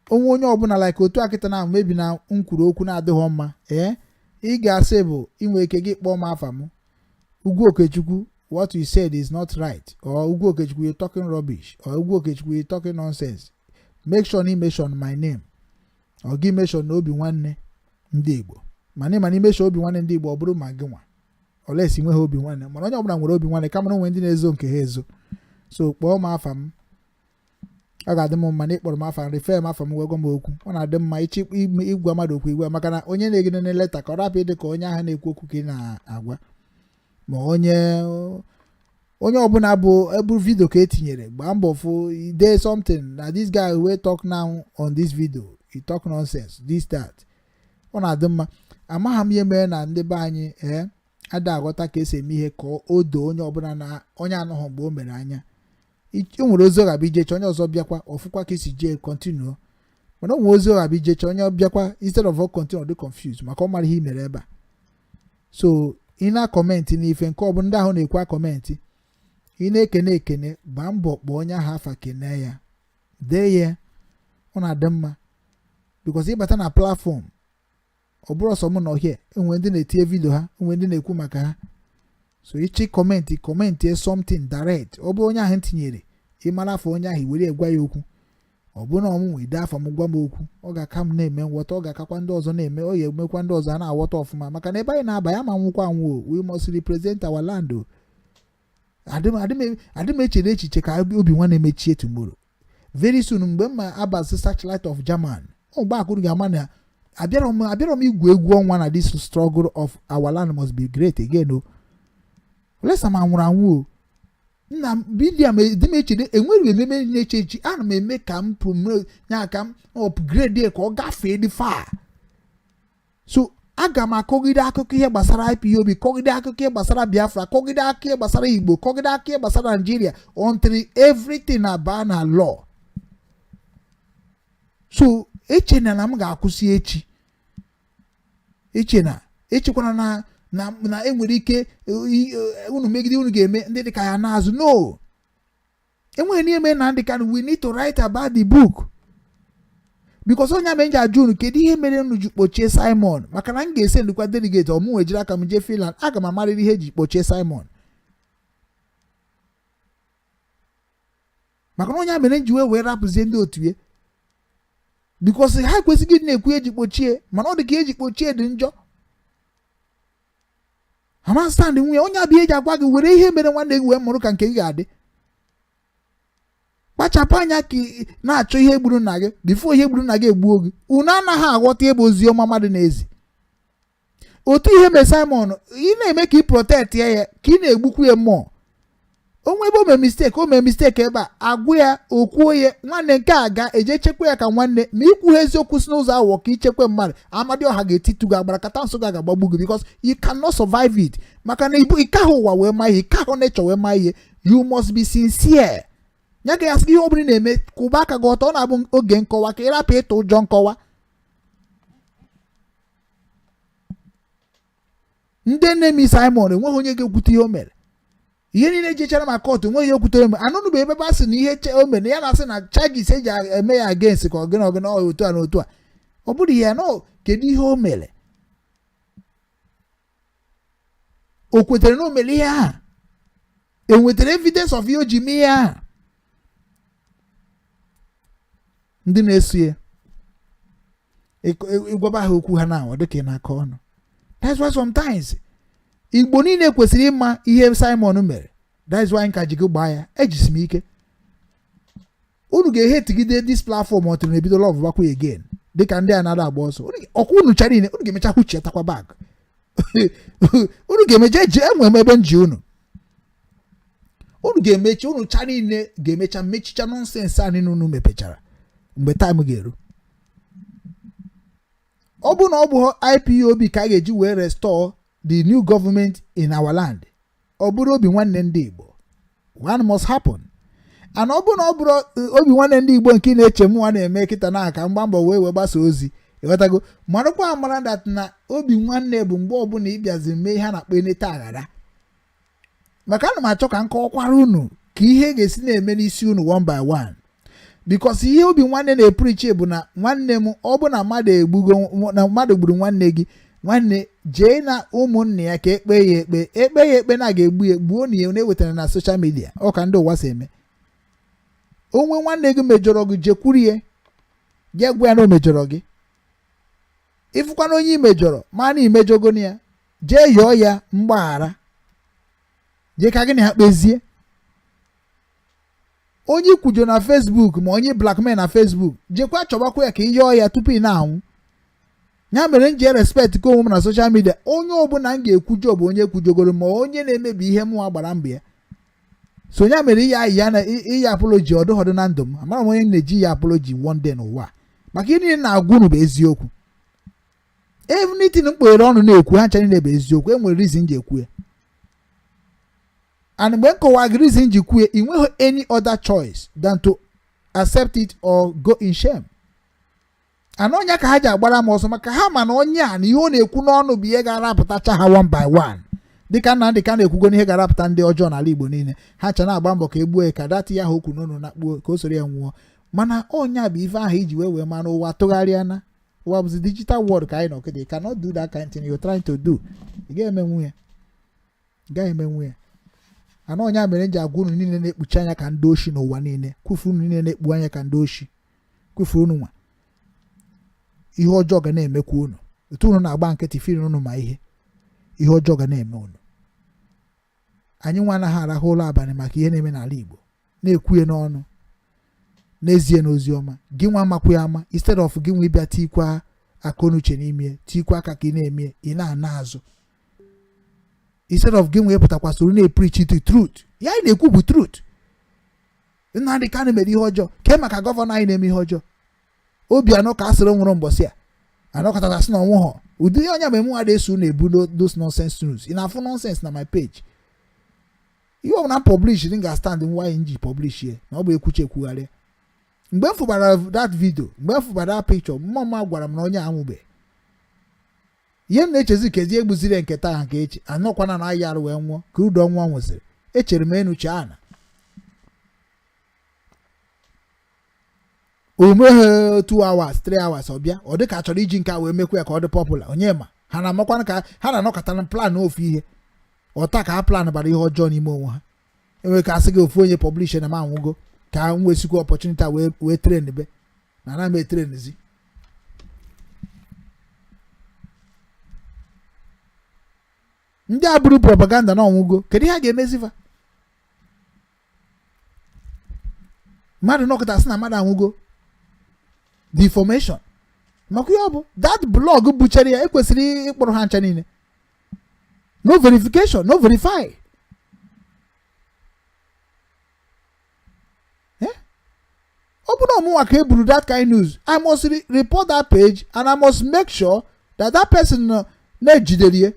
onwe onye ọbụla like otu akịta na mebi na m kwuru okwu na-adịghị mma, ee, ị ga-asị bụ inwe ike gị kpọọ m afa m, "Ugwu Okechukwu, what you said is not right," or "Ugwu Okechukwu, you're talking rubbish," or "Ugwu Okechukwu, you're talking nonsense." Make sure na ị mention my name or gị mention na Obi Nwanne Ndị Igbo. Mana imention Obi Nwanne Ndị Igbo, ọ bụrụ ma gị nwa olesi nweghị obi nwanne, mana onye ọbụla nwere obi nwanne, kama na onwe ndị na-ezo nke ha ezo. So kpọọ m afa m, ọ ga-adị m mma na ịkpọrọ m afa m, refer m afa m, wee gwa m okwu. Ọ na-adị mma ịchị ịgwa mmadụ okwu igwe, maka na onye na-egide leta ka ọ rapụ ịdị ka onye ahụ na-ekwu okwu ka ị na-agwa. Ma onye ọbụla bụ eburu video ka etinyere, gbaa mbọ fụ dee something na "This guy wey talk now on this video, he talk nonsense, this, that." Ọ na-adị mma. Amaghị m ihe mere na ndị be anyị ee ada aghọta ka esi eme ihe ka o doo onye ọbụla na onye anọghị mgbe o mere anya. O nwere ozi ọ ga-abịa ijecha, onye ọzọ bịakwa ọfụkwa ka esi jee continue. Mana o nwere ozi ọ ga-abịa ijecha, onye bịakwa, instead of continue, dị confused maka ọ mara ihe i mere ebe a. So ị na-acomment n'ife nke ọ bụ ndị ahụ na-ekwu acomment, ị na-ekene ekene, gbaa mbọ kpọọ onye ahụ afa, kene ya, dee ya. Ọ na-adị mma because ịbata na platform, ọ bụrụ ọsọ m nọ here, enwere ndị na-etinye video ha, enwere ndị na-ekwu maka ha. So ịchị comment, comment something direct. Ọ bụrụ onye ahụ tinyere, ịmara afọ onye ahụ, were gwa ya okwu. Ọ bụrụ na ọmụnwe ide afọ m, gwa m okwu, ọ ga-aka m na-eme nghọta, ọ ga-akakwa ndị ọzọ na-eme, ọ ga-emekwa ndị ọzọ a na-aghọta ọfụma, maka na ebe anyị na-aba ya ma nwụkwa anwụ o. We must represent our land o. Adị m echere echiche ka obi nwa na-emechie tomorrow, very soon, mgbe m ma abazi Searchlight of German mgbe akụrụ ga-ama na abịarọ m igwu egwu ọnwa na this struggle of our land must be great again o. Olesa ma nwụrụ anwụ o. Nna m bidia m dị m echere enwere ememe na-eche echi. Ana m eme ka m ya ka m upgrade ka ọ gafee dị far. So aga m akọgide akụkọ ihe gbasara IPOB, kọgide akụkọ ihe gbasara Biafra, kọgide akụkọ ihe gbasara Igbo, kọgide akụkọ ihe gbasara Nigeria until everything aba na law. So echena na m ga-akwụsị echi, echena echekwana na enwere ike unu megide, unu ga-eme ndị dịka ya n'azụ. No, enweghị n'ime Nnamdi Kanu. We need to write about the book because onye mere m ji ajụ unu kedu ihe mere unu ji kpochie Simon, maka na m ga-ese ndukwa delegate ọmụ wee jiri aka m jee Finland, aga m amarịrị ihe eji kpochie Simon, maka na onye mere m ji wee rapụzie ndị otu ya because ha ekwesịghị ịdị na-ekwu eji kpochie, mana ọ dị ka eji kpochie dị njọ. Ama stand nwunye onye abịa eji agwa gị were ihe mere nwanne gị wee mụrụ ka nke gị ga-adị. Kpachapụ anya ka ị na-achọ ihe gburu nna gị before ihe gburu nna gị egbuo gị. Unu anaghị aghọta ebe ozi ọma mmadụ na-ezi otu ihe mere Simon. Ị na-eme ka ị protect ya ka ị na-egbukwu ya mmụọ onwe ebe o mere mistake. O mere mistake ebe a, agwụ ya okwuo ya nwanne nke a ga eje chekwa ya ka nwanne. Ma ikwu ha eziokwu si n'ụzọ aghụghọ ka ichekwa mmadụ, Amadioha ga-etitu gị agbara kata nso gị ga-agbagbu gị because you cannot survive it, maka na ibu ike ahụ ụwa wee maa ihe, ike ahụ nature wee maa ihe. You must be sincere. Ya ga asị gị ihe ọ bụla ị na-eme, kwụba aka gị ọtọ. Ọ na-abụ oge nkọwa ka ị rapụ ịtụ ụjọ nkọwa. Ndị nne Simon enweghị onye ga-ekwute ihe o mere. Ihe niile jechara ma court, enweghị ihe okwutere eme. Anụnụ bụ ebe a sị na ihe o mere ya na-asị na charges eji eme ya against ka ọgịna ọgịna ọ otu a na otu a, ọ bụrụ ya na kedu ihe o mere? O kwetere na o mere ihe ahụ? E nwetara evidence of ihe o ji mee ihe ahụ? Ndị na-eso ya, ịgwaba ha okwu ha na ọ dịka ị na-akọ ọnụ. That's why sometimes Igbo niile kwesịrị ịma ihe Simon mere. That's why nka ji gị gbaa ya. Ejisi m ike unu ga-ehetigide this platform ọtụrụ na-ebido love bakwa again, dịka ndị a na-ada agba ọsọ. Ọkwa unu chara niile, unu ga-emecha hụchetakwa back. Unu ga-emecha eji enwe m ebe nji unu. Unu ga-emechi, unu cha niile ga-emecha mechicha nonsense a niile unu mepechara mgbe time ga-eru. Ọ bụ na ọ bụ IPOB ka a ga-eji wee restore the new government in our land, ọ bụrụ Obi Nwanne Ndị Igbo, one must happen. And ọ bụrụ na ọ bụrụ Obi Nwanne Ndị Igbo nke ị na-eche mụnwa na-eme kịta na aka mgba mbọ wee wee gbasa ozi, ịghọtago? Marakwa amara that na Obi Nwanne bụ mgbe ọbụla ịbịazi mee ihe a na-akpọ eneta aghara, maka ana m achọ ka m kọwakwara unu ka ihe ga-esi na-eme n'isi unu one by one, because ihe Obi Nwanne na-epreach bụ na, nwanne m, ọ bụ na mmadụ egbugo, na mmadụ gburu nwanne gị, nwanne, jee na ụmụnne ya ka ekpe ya ekpe, ekpe ya ekpe na a ga-egbu ya, gbuo na ya na-ewetara na social media. Ọ ka ndị ụwa si eme. Onwe nwanne gị mejọrọ gị, jekwuru ya, jee gwa ya na o mejọrọ gị. Ịfụkwana onye i mejọrọ, ma na imejọgo ya, jee yọọ ya mgbaghara, jee ka gị na ha kpezie. Onye ikwujo na Facebook ma onye blackmail na Facebook, jekwa chọbakwa ya ka ị yọọ ya tupu ị na-anwụ. Ya mere m ji respect ka onwe m na social media. Onye ọbụla m ga-ekwujo bụ onye kwujogoro ma onye na-emebi ihe mụnwa gbara mbọ ya. So ya mere iya ya na iya apology ọdụghọdụ na ndụ m. Amara m onye m na-eji ya apology one day n'ụwa, maka ihe niile na-agwa unu bụ eziokwu. Everything m kpoghere ọnụ na-ekwu, ha ncha niile bụ eziokwu. E nwere reason ji ekwu ya, and mgbe m kọwara gị reason ji kwu ya, ị nweghị any other choice than to accept it or go in shame. And onye ka ha ji agbara m ọsọ, maka ha ma na onye a na ihe ọ na-ekwu n'ọnụ bụ ihe ga-arapụtacha ha one by one, dịka Nnamdị ka na-ekwugo n'ihe ga-arapụta ndị ọjọọ n'ala Igbo niile. Ha cha na-agba mbọ ka e gbuo ya, ka data ya ahụ okwu n'ọnụ na kpuo ka o soro ya nwụọ. Mana onye a bụ ife ahụ iji wee mara ụwa tụgharịa na ụwa bụzi digital world ka anyị nọ kịta. You cannot do that kind thing you're trying to do. Ị gaghị emenwu ya, ị gaghị emenwu ya. Ana onye a mere m ji agwa unu niile na-ekpuchi anya ka ndị oshi n'ụwa niile kwufu. Unu niile na-ekpu anya ka ndị oshi, kwufu. Unu nwa ihe ọjọọ ga na-emekwa unu. Otu unu na-agba nkịtị firi unu ma ihe ọjọọ ga na-eme unu. Anyị nwa anaghị arahụ ụlọ abalị maka ihe na-eme n'ala Igbo, na-ekwuye n'ọnụ n'ezie n'ozi ọma. Gị nwa amakwa ya ama, instead of gị nwa ịbịa tikwa akọnuche n'ime, tikwa aka ka ị na-eme, ị na-ana azụ. Instead of gị nwa ịpụtakwa soro na-epreach the truth ya, anyị na-ekwu bụ truth. Nnamdị Kanụ mere ihe ọjọọ kee maka governor anyị na-eme ihe ọjọọ. Obianọ ka a sịrị nwụrụ mbọsị a, anọkọtara sị na ọnwụ họ. Ụdị onye ma emunwa na-eso na-ebu those nonsense news. Ị na-afụ nonsense na my page. Ihe ọbụla m publish m ga-stand nwaanyị m ji publish ya na ọ bụ ekwuche ekwugharịa. Mgbe m fụbara that video, mgbe m fụbara that picture, mmụọ mma gwara m na onye anwụbe. Ihe m na-echezi kezi egbuziri nke taa nke echi anọkwana na ahịa arụ wee nwụọ ka udo ọnwa nwụsịrị. Echere m enu chee ana o meghe 2 hours, 3 hours, ọ bịa ọ dị ka chọrọ iji nke a wee mekwa ya ka ọ dị popular. Onye ma ha na-amakwana ka ha na-anọkọta na plan ofu ihe ọta ka ha plan bara ihe ọjọọ n'ime onwe ha. Enwere ka asị gị ofu onye publish na m anwụgo ka m wee sikwa opportunity a wee trend be na ana m etrendzi. Ndị a bụrụ propaganda na ọnwụgo, kedu ihe a ga-emezifa? Mmadụ nọkọta sị na mmadụ anwụgo, deformation. Maka ihe ọ bụ that blog buchere ya, ekwesịrị ịkpọrọ ha ncha niile. No verification, no verify. Eh? Ọ bụrụ na ọmụnwa ka e buru that kind news, I must report that page and I must make sure that that person na-ejidere ya.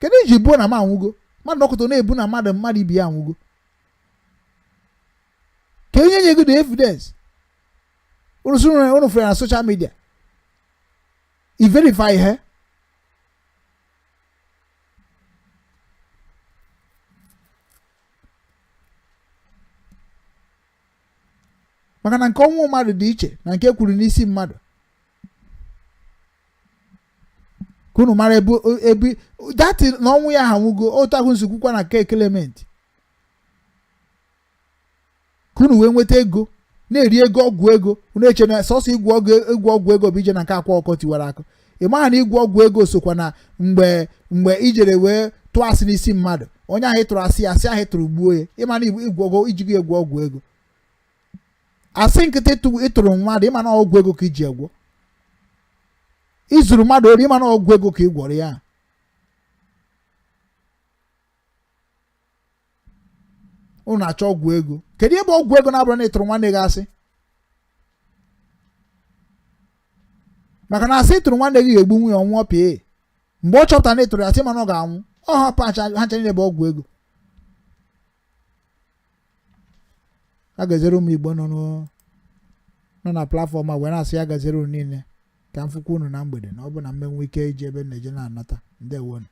Kedu iji buo na m anwụgo? Mmadụ nọkọta na-ebu na mmadụ ibi ya anwụgo, ka onye nye gị the evidence? Unu sị unu fere na social media, i verify ihe. Maka na nke ọnwụ mmadụ dị iche na nke kwuru n'isi mmadụ, ka unu mara ebe ebe dati na ọnwụ ya ha nwụgo. Otu ahụ nsikwukwa na nke Clement, ka unu wee nweta ego. Na-eri ego ọgwụ ego. Unu eche na sọsọ ịgwọ ọgwụ, ịgwọ ọgwụ ego bụ ije na nke Akwa Ọkụkọ Tiwara Akụ. Ị maha na ịgwọ ọgwụ ego sokwa na mgbe mgbe ijere wee tụọ asị n'isi mmadụ, onye ahụ ị tụrụ asị, asị ahụ ị tụrụ gbuo ya. Ịma na ịgwọ ọgwụ iji gị egwọ ọgwụ ego, asị nkịtị ịtụrụ mmadụ, ịma na ọgwụ ego ka iji egwọ. Izuru mmadụ ori, ịma na ọgwụ ego ka ị gwọrọ ya. Unu achọ ọgwụ ego, kedu ebe ọgwụ ego na-abụrụ na ịtụrụ nwanne gị asị? Maka na asị ịtụrụ nwanne gị ga-egbu nwunye ọnwụọ pịa. Mgbe ọ chọpụtara na ịtụrụ ya asị, mana ọ ga-anwụ. Ọ hapụ ha ncha niile bụ ọgwụ ego. A gazere ụmụ Igbo nọ na platform a wee na-asị ya gazere unu niile. Ka m fụkwa unu na mgbede, na ọ bụ na mmenwe ike iji ebe m na-eje na-anata. Ndewonu.